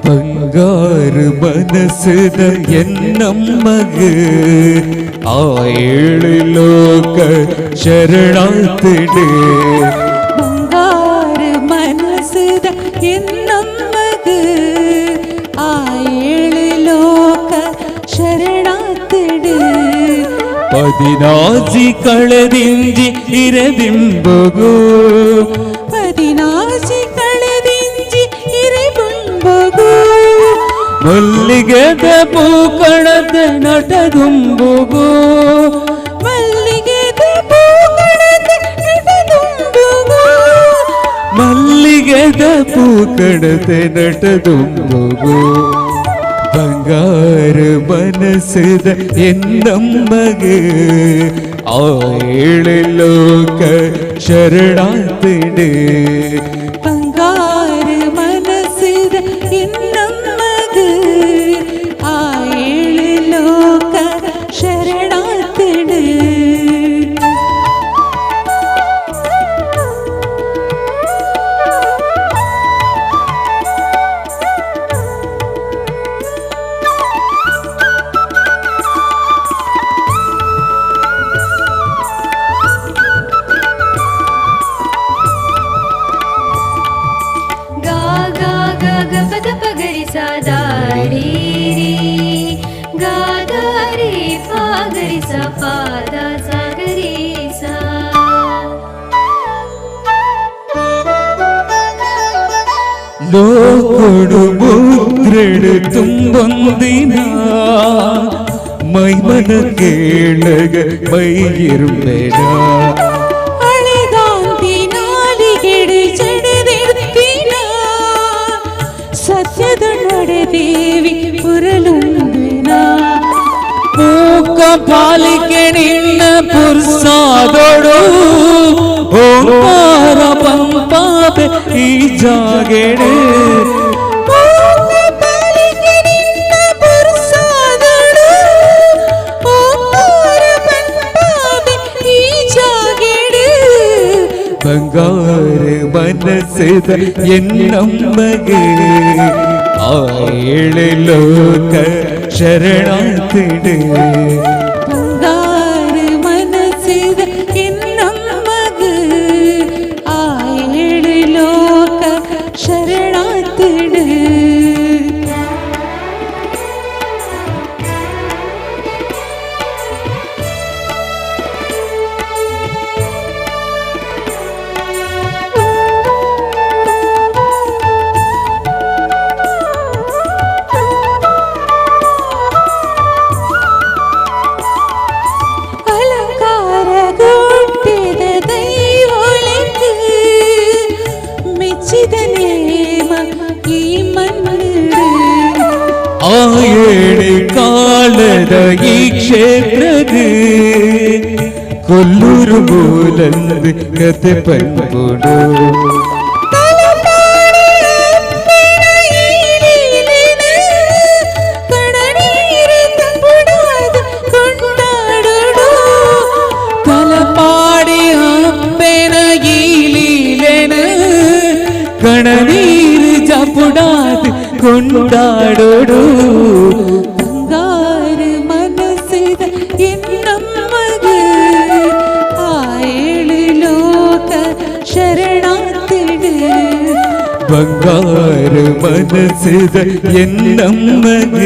S19: ಬಂಗಾರು ಮನಸ್ಸಿನ ಎನ್ನಮ್ಮಗ ಆ ಏಳು ಲೋಕ ಶರಣಾತಿಡು.
S20: ಬಂಗಾರು ಮನಸ್ಸಿದ ಎನ್ನಮ್ಮಗ ಆ ಏಳು ಲೋಕ ಶರಣಾತಿಡು.
S19: ಪದಿನಾಜಿ ಕಳೆದಿಂಜಿ ಇರಬಿಂಬುಗು
S20: ಪದಿನಾಜಿ ಕಳೆದಿಂಜಿ ಇರಬಿಂಬುಗು
S19: ಮಲ್ಲಿಗೆದ ಪೂಕಣದ ನಟದುಂಬುಗು
S20: ಮಲ್ಲಿಗೆದ ಪೂಕಣದ ನಟದುಂಬುಗು
S19: ಮಲ್ಲಿಗೆದ ಪೂಕಣದ ನಟದುಂಬುಗು ಬಂಗಾರ ಮನಸ್ಸಿದ ಎನ್ನಮ್ಮಗ ಆ ಏಳು ಲೋಕ ಶರಣಾತಿಡು.
S20: ಬಂಗಾರ ಮನಸ್ಸಿದ ಎನ್ನಮ್ಮಗ ಆ ಏಳು ಲೋಕ ಶರಣಾತಿಡು.
S11: ಗಾ ಗಾ ಗ ಗ ಪದ ಪ ಗ ರಿ ಸಾ the ರಿ ರಿ ಗಾ the ರಿ ಪ ಗ ರಿ ಸ ಪ the ಸ ಗ ರಿ ಸ.
S19: ಲೋಕೊಡು ಮುದ್ರೆಡು ತುಂಬೊಂದಿನ ಮೈಮನ ಕೇಳಗ ಮೈಯಿರುಬೇಡ.
S20: ಅಳೆದಾಂತಿ ನಾಲಿಗೆಡೆ ಜಡದಿರ್ತಿನ ಸತ್ಯದ ನೊಡೆ ದೇವಿ ಪುರಲುಂಬಿನ
S19: ಮೂಕ ಪಾಲಿಕೆ ನಿನ್ನ ಪುರ್ಸಾದೊಡು ಓಂಕಾರ ಪಂಪಾಪೆ ಈ ಜಾಗೆಡೆ.
S20: ಮೂಕ ಪಾಲಿಕೆ ನಿನ್ನ ಪುರ್ಸಾದೊಡು ಓಂಕಾರ ಪಂಪಾಪೆ ಈ ಜಾಗೆಡೆ.
S19: ಬಂಗಾರ ಮನಸ್ಸಿದ ಎನ್ನಮ್ಮಗ ಆ ಏಳು ಲೋಕ ಶರಣಾತಿಡು.
S20: ಬಂಗಾರ ಮನಸ್ಸಿದ ಎನ್ನಮ್ಮಗ ಆ ಏಳು ಲೋಕ ಶರಣಾತಿಡು. ಅಲಂಕಾರ ಗುಟ್ಟಿದ ದೈವೊಳೆಂದು ಮೆಚ್ಚಿದ ನೇಮ ಈ ಮಣ್ಣು.
S19: ಆಯೇಳು ಕಾಲದ ಈ ಕ್ಷೇತ್ರದ ಕೊಲ್ಲೂರು ಮೂಲಂದು ಕತೆ ಪನ್ಪುಡು. ತಲಪಾಡಿ ಅಪ್ಪೆನ ಈ ಲೀಲೆನ ಕಣನೀರು ಜಪುಡಾದು ಕೊಂಡಾಡೋಡು.
S20: ಬಂಗಾರ ಮನಸ್ಸಿದ ಎನ್ನಮ್ಮಗ ಆಯೇಳು ಲೋಕ ಶರಣಾತಿಡು.
S19: ಬಂಗಾರ ಮನಸ್ಸಿದ ಎನ್ನಮ್ಮಗ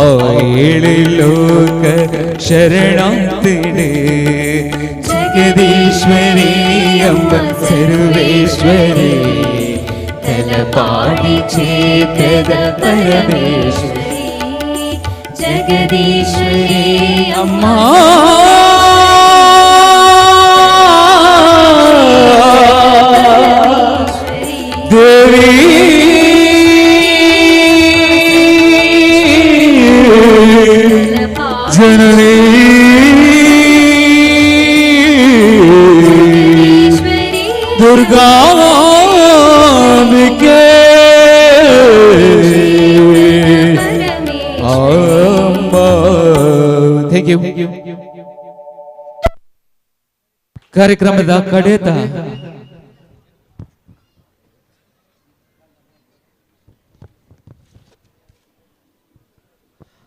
S19: ಆಯೇಳು ಲೋಕ ಶರಣಾತಿಡು. ಜಗದೀಶ್ವರಿ ಅಂಬ ಸರ್ವೇಶ್ವರಿ
S11: ತಲಪಾಡಿ ಕ್ಷೇತ್ರದ ಪರಮೇಶ್ವರಿ ಜಗದೀಶ್ವರಿ
S19: ಅಮ್ಮ. ದೇವಿ ಜನನಿ ದುರ್ಗಾಂಬಿಕೆ ಅಮ್ಮ.
S10: Thank you. ಕಾರ್ಯಕ್ರಮದ ಕಡೇತ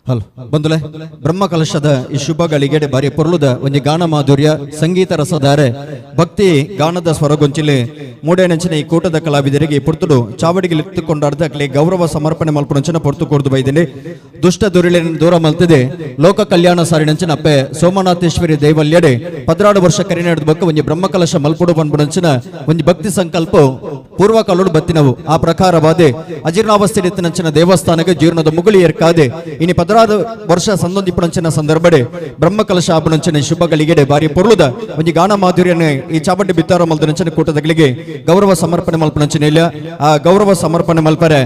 S18: ಹಲೋ ಬಂದುಲೆ ಬ್ರಹ್ಮ ಕಲಶದ ಈ ಶುಭ ಗಳಿಗೆಡೆ ಬಾರಿ ಪೊರ್ಲುದ ಒಂಜಿ ಗಾನ ಮಾಧುರ್ಯ ಸಂಗೀತ ರಸಧಾರೆ ಭಕ್ತಿ ಗಾನದ ಸ್ವರಗೊಂಚಿಲೆ ಮೂಡೇನಂಚಿನ ಈ ಕೂಟದ ಕಲಾವಿದರಿಗೆ ಪೊರ್ತುಡು ಚಾವಡಿಗೆ ಲಿತ್ತುಕೊಂಡಾಡ್ದ ಅಕ್ಲೆ ಗೌರವ ಸಮರ್ಪಣೆ ಮಲ್ಪುನಂಚಿನ ಪೊರ್ತು ಕೊರ್ದು ಬೈದಿನಿ. ದುಷ್ಟ ದುರಿಳಿನ ದೂರ ಮಲ್ತಿದೆ ಲೋಕ ಕಲ್ಯಾಣ ಸಾರಿನಂಚಿನ ಅಪ್ಪೆ ಸೋಮನಾಥೇಶ್ವರಿ ದೇವಲ್ಯಡೆ 16 ವರ್ಷ ಕರಿನಾಡದ ಬೊಕ್ಕ ಒಂಜಿ ಬ್ರಹ್ಮ ಕಲಶ ಮಲ್ಪುಡು ಪನ್ಪುನಂಚಿನ ಒಂಜಿ ಭಕ್ತಿ ಸಂಕಲ್ಪ ಪೂರ್ವಕಾಲೋಡು ಬತ್ತಿನವು. ಆ ಪ್ರಕಾರವಾದೆ ಅಜೀರ್ಣಾವಸ್ಥೆ ದೇವಸ್ಥಾನಕ್ಕೆ ಜೀರ್ಣದ ಮುಗುಳಿ ಏರ್ಕಾದೆ ಇನಿ 16 ವರ್ಷ ಸಂದೊಂದಿಪ್ಪುನಂಚಿನ ಸಂದರ್ಭಡೆ ಬ್ರಹ್ಮಕಲಶ ಆಪುನಂಚಿನ ಶುಭ ಗಳಿಗೆಡೆ ಬಾರಿ ಪೊರ್ಲುದ ಒಂಜಿ ಗಾನ ಮಾಧುರ್ಯನೆ ಈ ಚಾವಡಿ ಬಿತ್ತಾರ ಮಲ್ದನಂಚಿನ ಕೂಟದಗಳಿಗೆ ಗೌರವ ಸಮರ್ಪಣೆ ಮಲ್ಪುನಂಚಿನ ಇಲ್ಲ. ಆ ಗೌರವ ಸಮರ್ಪಣೆ ಮಲ್ಪರೆ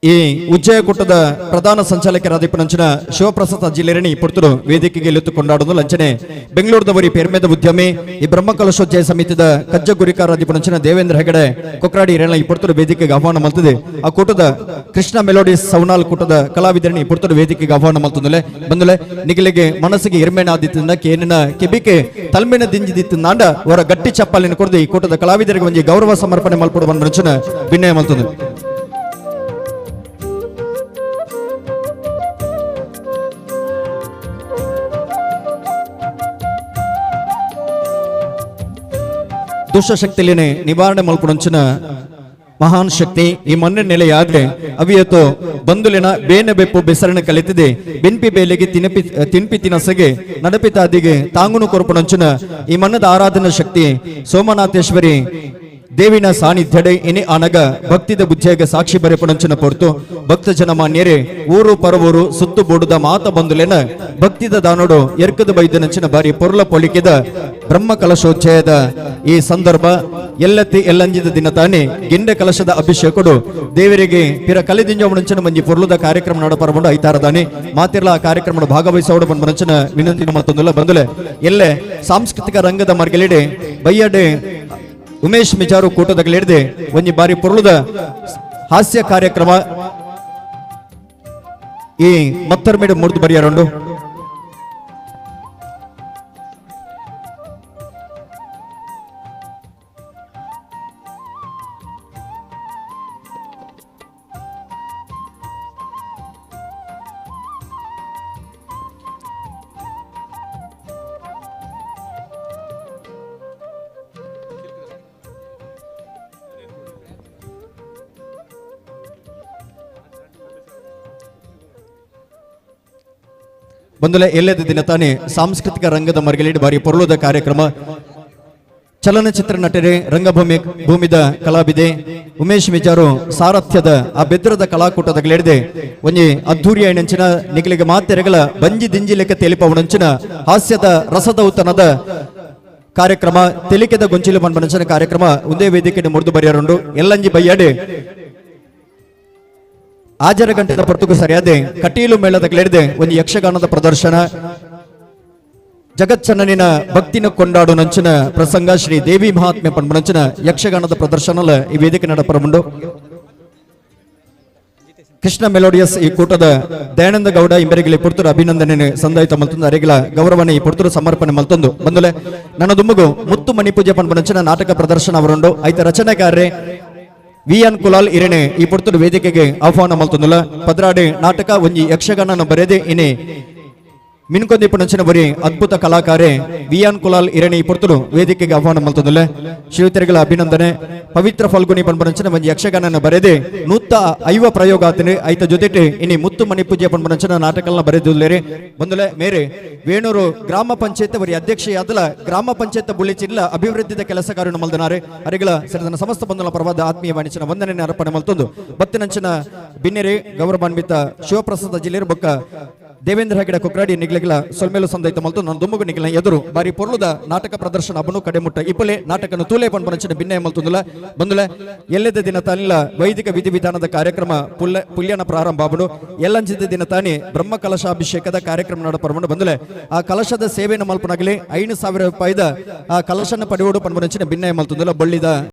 S18: ಈ ಉಜ್ಜಯ ಕೂಟದ ಪ್ರಧಾನ ಸಂಚಾಲಕರಾದ ಇಪ್ಪುನಂಚಿನ ಶಿವಪ್ರಸಾದ್ ಜಿಲ್ಲೆರಣಿ ಪುರ್ತುಡು ವೇದಿಕೆಗೆ ಇಳಿತು ಕೊಂಡಾಡುವುದು ಲಂಚನೆ ಬೆಂಗಳೂರದವರಿ ಪೆರ್ಮೆದ ಉದ್ಯಮಿ ಈ ಬ್ರಹ್ಮಕಲಶೋಜ್ಜಯ ಸಮಿತಿದ ಕಜ್ಜ ಗುರಿಕಾರಾದ ಇಪ್ಪುನಂಚಿನ ದೇವೇಂದ್ರ ಹೆಗಡೆ ಕೊಕ್ರಾಡಿ ರೇಣ ಈ ಪುರ್ತುಡು ವೇದಿಕೆಗೆ ಆಹ್ವಾನ ಮಲ್ತದೆ. ಆ ಕೂಟದ ಕೃಷ್ಣ ಮೆಲೋಡಿಸ್ ಸೌನಾಲ್ ಕೂಟದ ಕಲಾವಿದರಣಿ ಪುರ್ತುಡು ವೇದಿಕೆಗೆ ಆಹ್ವಾನ ಮಲ್ತಂದುಲೆ ಬಂದುಲೆ ನಿಗಲಿಗೆ ಮನಸ್ಸಿಗೆ ಇರ್ಮೇನಾದಿತ್ತಿಂದ ಕೇನಿನ ಕೆಬಿಕೆ ತಲ್ಮಿನ ದಿಂಜಿದಿತ್ತಿಂದಾಂಡ ಅವರ ಗಟ್ಟಿ ಚಪ್ಪಾಲಿನ ಕೊಡದು ಈ ಕೂಟದ ಕಲಾವಿದರಿಗೆ ಒಂಜಿ ಗೌರವ ಸಮರ್ಪಣೆ ಮಲ್ಪಡು ಬಂದ ವಿನಯ ಮಲ್ತಂದು. ದುಷ್ಟಶಕ್ತಿಲಿನೇ ನಿವಾರಣೆ ಮಲ್ಪುನಂಚಿನ ಮಹಾನ್ ಶಕ್ತಿ ಈ ಮಣ್ಣಿನ ನೆಲೆಯಾದ್ರೆ ಅವಿಯತು ಬಂದುಲಿನ ಬೇನೆ ಬೆಪ್ಪು ಬೆಸರಣ ಕಲಿತಿದೆ ಬೆನ್ಪಿ ಬೇಲೆಗೆ ತಿನಪಿ ತಿನ್ಪಿ ತಿನಸಗೆ ನಡಪಿತಾದಿಗೆ ತಾಂಗುನು ಕೊರಪುನಂಚಿನ ಈ ಮಣ್ಣದ ಆರಾಧನಾ ಶಕ್ತಿ ಸೋಮನಾಥೇಶ್ವರಿ ದೇವಿನ ಸಾನ್ನಿಧ್ಯಡೆ ಇನಿ ಆನಗ ಭಕ್ತಿದ ಬುದ್ಧಿಯಾಗ ಸಾಕ್ಷಿ ಬರೆಪುನಂಚಿನ ಪೊರ್ತು ಭಕ್ತ ಜನಮಾನ್ಯರೇ ಊರು ಪರವೂರು ಸುತ್ತು ಬೋಡುದ ಮಾತ ಬಂದುಲೆನ ಭಕ್ತಿದ ದಾನೋಡು ಎರ್ಕದ ಬೈದನಂಚಿನ ಬಾರಿ ಪೊರ್ಲ ಪೊಲಿಕೆದ ಬ್ರಹ್ಮ ಕಲಶೋಚ್ಚಯದ ಈ ಸಂದರ್ಭ ಎಲ್ಲತ್ತಿ ಎಲ್ಲಂಜಿದ ದಿನ ತಾನೇ ಗಿಂಡೆ ಕಲಶದ ಅಭಿಷೇಕಡು ದೇವರಿಗೆ ಪಿರ ಕಲಿದಿಂಜವಣಂಚಿನ ಮಂಜಿ ಪೊರ್ಲುದ ಕಾರ್ಯಕ್ರಮ ನಡಪರಬಂಡು ಐತಾರದಾನೆ ಮಾತಿರ್ಲ ಆ ಕಾರ್ಯಕ್ರಮ ಭಾಗವಹಿಸೋಡು ಬಂದ ವಿನಂತಿ ಮತ್ತೊಂದುಲ್ಲ ಬಂದುಲೆ ಎಲ್ಲೆ ಸಾಂಸ್ಕೃತಿಕ ರಂಗದ ಮರ್ಗಲಿಡೆ ಬಯ್ಯಡೆ ಉಮೇಶ್ ಮಿಜಾರು ಕೂಟದಗಲಿಡದೆ ಒಂಜಿ ಬಾರಿ ಪೊರ್ಲುದ ಹಾಸ್ಯ ಕಾರ್ಯಕ್ರಮ ಈ ಮತ್ತರ್ಮೇಡು ಮುರಿದು ಬರಿಯಾರುಂಡು. ಬಂದುಲೆ ಎಲ್ಲದ ದಿನ ತಾನೇ ಸಾಂಸ್ಕೃತಿಕ ರಂಗದ ಮರ್ಗಲಿಡಿ ಬಾರಿ ಪೊರ್ಲುದ ಕಾರ್ಯಕ್ರಮ ಚಲನಚಿತ್ರ ನಟರೆ ರಂಗಭೂಮಿ ಭೂಮಿದ ಕಲಾವಿದೆ ಉಮೇಶ್ ಮಿಜಾರು ಸಾರಥ್ಯದ ಆ ಬೆದ್ರದ ಕಲಾಕೂಟದಗಲಿಡಿದೆ ಒಂಜಿ ಅದ್ಧೂರಿಯ ನಂಚಿನ ನಿಗಲಿಗೆ ಮಾತೆರೆಗಳ ಬಂಜಿ ದಿಂಜಿ ಲೆಕ್ಕ ತೆಲಿಪವನಂಚಿನ ಹಾಸ್ಯದ ರಸದ ಉತ್ತನದ ಕಾರ್ಯಕ್ರಮ ತೆಲಿಕೆದ ಗೊಂಚಿಲು ಮನ್ಮನಂಚಿನ ಕಾರ್ಯಕ್ರಮ ಒಂದೇ ವೇದಿಕೆ ಮುರಿದು ಬರೆಯರುಂಡು ಎಲ್ಲಂಜಿ ಬಯ್ಯಾಡೆ ಆಜರ ಗಂಟೆದ ಪೊರ್ತುಗು ಸರಿಯಾದೆ ಕಟೀಲು ಮೇಳದ ಕ್ಲೇಡ್ದೆ ಒಂದು ಯಕ್ಷಗಾನದ ಪ್ರದರ್ಶನ ಜಗಚ್ಚಣ್ಣನಿನ ಭಕ್ತಿನ ಕೊಂಡಾಡು ನಂಚಿನ ಪ್ರಸಂಗ ಶ್ರೀ ದೇವಿ ಮಹಾತ್ಮೆ ಪಂಬನಂಚಿನ ಯಕ್ಷಗಾನದ ಪ್ರದರ್ಶನ ಈ ವೇದಿಕೆ ನಡಪರಮುಂಡು. ಕೃಷ್ಣ ಮೆಲೋಡಿಯಸ್ ಈ ಕೂಟದ ದಯಾನಂದ ಗೌಡ ಇಂಬೆರಿಗಲಿ ಪುರ್ತುರು ಅಭಿನಂದನೆ ಸಂದಾಯಿತ ಮಲ್ತೊಂದು ಅರೆಗಿಲ ಗೌರವನೆ ಈ ಪುರ್ತುರು ಸಮರ್ಪಣೆ ಮಲ್ತೊಂದು ಬಂದುಲೆ ನನ್ನ ದುಮ್ಮಗು ಮುತ್ತು ಮಣಿಪೂಜೆ ಪಂಬನಂಚಿನ ನಾಟಕ ಪ್ರದರ್ಶನ ಅವರುಂಡು. ಐತ ರಚನೆಕಾರ್ರೆ ವಿ ಎನ್ ಕುಲಾಲ್ ಇರಣೆ ಈ ಪುರ್ತುರು ವೇದಿಕೆಗೆ ಆಹ್ವಾನ ಮಲ್ತೊಂದುಲ. ಪದ್ರಾಡೆ ನಾಟಕ ಒಂಜಿ ಯಕ್ಷಗಾನ ಬರೆದೆ ಇನೆ ಮಿನ್ಕೊಂದಿಪ್ಪುನಂಚಿನ ಬರಿ ಅದ್ಭುತ ಕಲಾಕಾರೆ ವಿ ಎನ್ ಕುಲಾಲ್ ಇರಣೆ ಈ ಪೊರ್ತುಡು ವೇದಿಕೆಗೆ ಆಹ್ವಾನ ಮಲ್ತೊಂದುಲ್ಲ. ಶ್ರೀಯುತರಿಗಳ ಅಭಿನಂದನೆ. ಪವಿತ್ರ ಫಾಲ್ಗುನಿ ಪಂಬನಂಚಿನ ಒಂಜಿ ಯಕ್ಷಗಾನನ ಬರೆದೆ 150 ಪ್ರಯೋಗ ಆತನೆ. ಐತ ಜೊತೆಟೆ ಇನಿ ಮುತ್ತು ಮಣಿಪೂಜೆ ಪಂಬನಂಚಿನ ನಾಟಕಲ್ನ ಬರೆದುಲ್ಲೇರಿ. ಬಂದುಲೆ ಮೇರೆ ವೇಣೂರು ಗ್ರಾಮ ಪಂಚಾಯತ್ ವರಿ ಅಧ್ಯಕ್ಷೆಯಾದಲ ಗ್ರಾಮ ಪಂಚಾಯತ್ ಬುಳ್ಳಿಚಿಲ್ಲ ಅಭಿವೃದ್ಧಿದ ಕೆಲಸ ಕಾರ್ಯ ಮಲ್ದನಾರೆ. ಅರಿಗಳ ಸರಿದನ ಸಮಸ್ತ ಬಂಧುಲ ಪರವಾದ ಆತ್ಮೀಯ ವಾಣಿಜ್ಯನ ವಂದನೆ ಅರ್ಪಣೆ ಮಲ್ತೊಂದು ಬತ್ತಿನಂಚಿನ ಬಿನ್ನೆರೆ ಗೌರವಾನ್ವಿತ ಶಿವಪ್ರಸಾದ ಜಿಲ್ಲೆಯ ಬೊಕ್ಕ ದೇವೇಂದ್ರ ಹೆಗಡೆ ಕೊಕ್ರಾಡಿ ನಿಗ್ಲಗಿಲ ಸೊಲ್ಮೇಲು ಸಂದೈತ ಮಲ್ತು ನನ್ನ ದುಮ್ಮಗು ನಿಗ್ಲ ಎದುರು ಬಾರಿ ಪೊರ್ಲುದ ನಾಟಕ ಪ್ರದರ್ಶನ ಅಬನು ಕಡೆಮುಟ್ಟ ಇಪ್ಪಲೆ ನಾಟಕನು ತೂಲೆ ಪನ್ಪನಂಚಿನ ಭಿನ್ನಯ ಮಲ್ತುಂದುಲ. ಬಂದುಲೆ ಎಲ್ಲೆದ ದಿನ ತಾನಿಲ್ಲ ವೈದಿಕ ವಿಧಿವಿಧಾನದ ಕಾರ್ಯಕ್ರಮ ಪುಲ್ಯನ ಪ್ರಾರಂಭ ಆಬನು. ಎಲ್ಲಂಚಿದ ದಿನ ತಾನಿ ಬ್ರಹ್ಮ ಕಲಶಾಭಿಷೇಕದ ಕಾರ್ಯಕ್ರಮ ನಡಪರಮುಂಡು. ಬಂದುಲೆ ಆ ಕಲಶದ ಸೇವೆಯನ್ನು ಮಲ್ಪನಾಗಲಿ 5,000 ರೂಪಾಯಿದ ಆ ಕಲಶನ ಪಡೆಯೋಡು ಪನ್ಪನಂಚಿನ ಭಿನ್ನಯ ಮಲ್ತುಂದುಲ. ಬಳ್ಳಿದ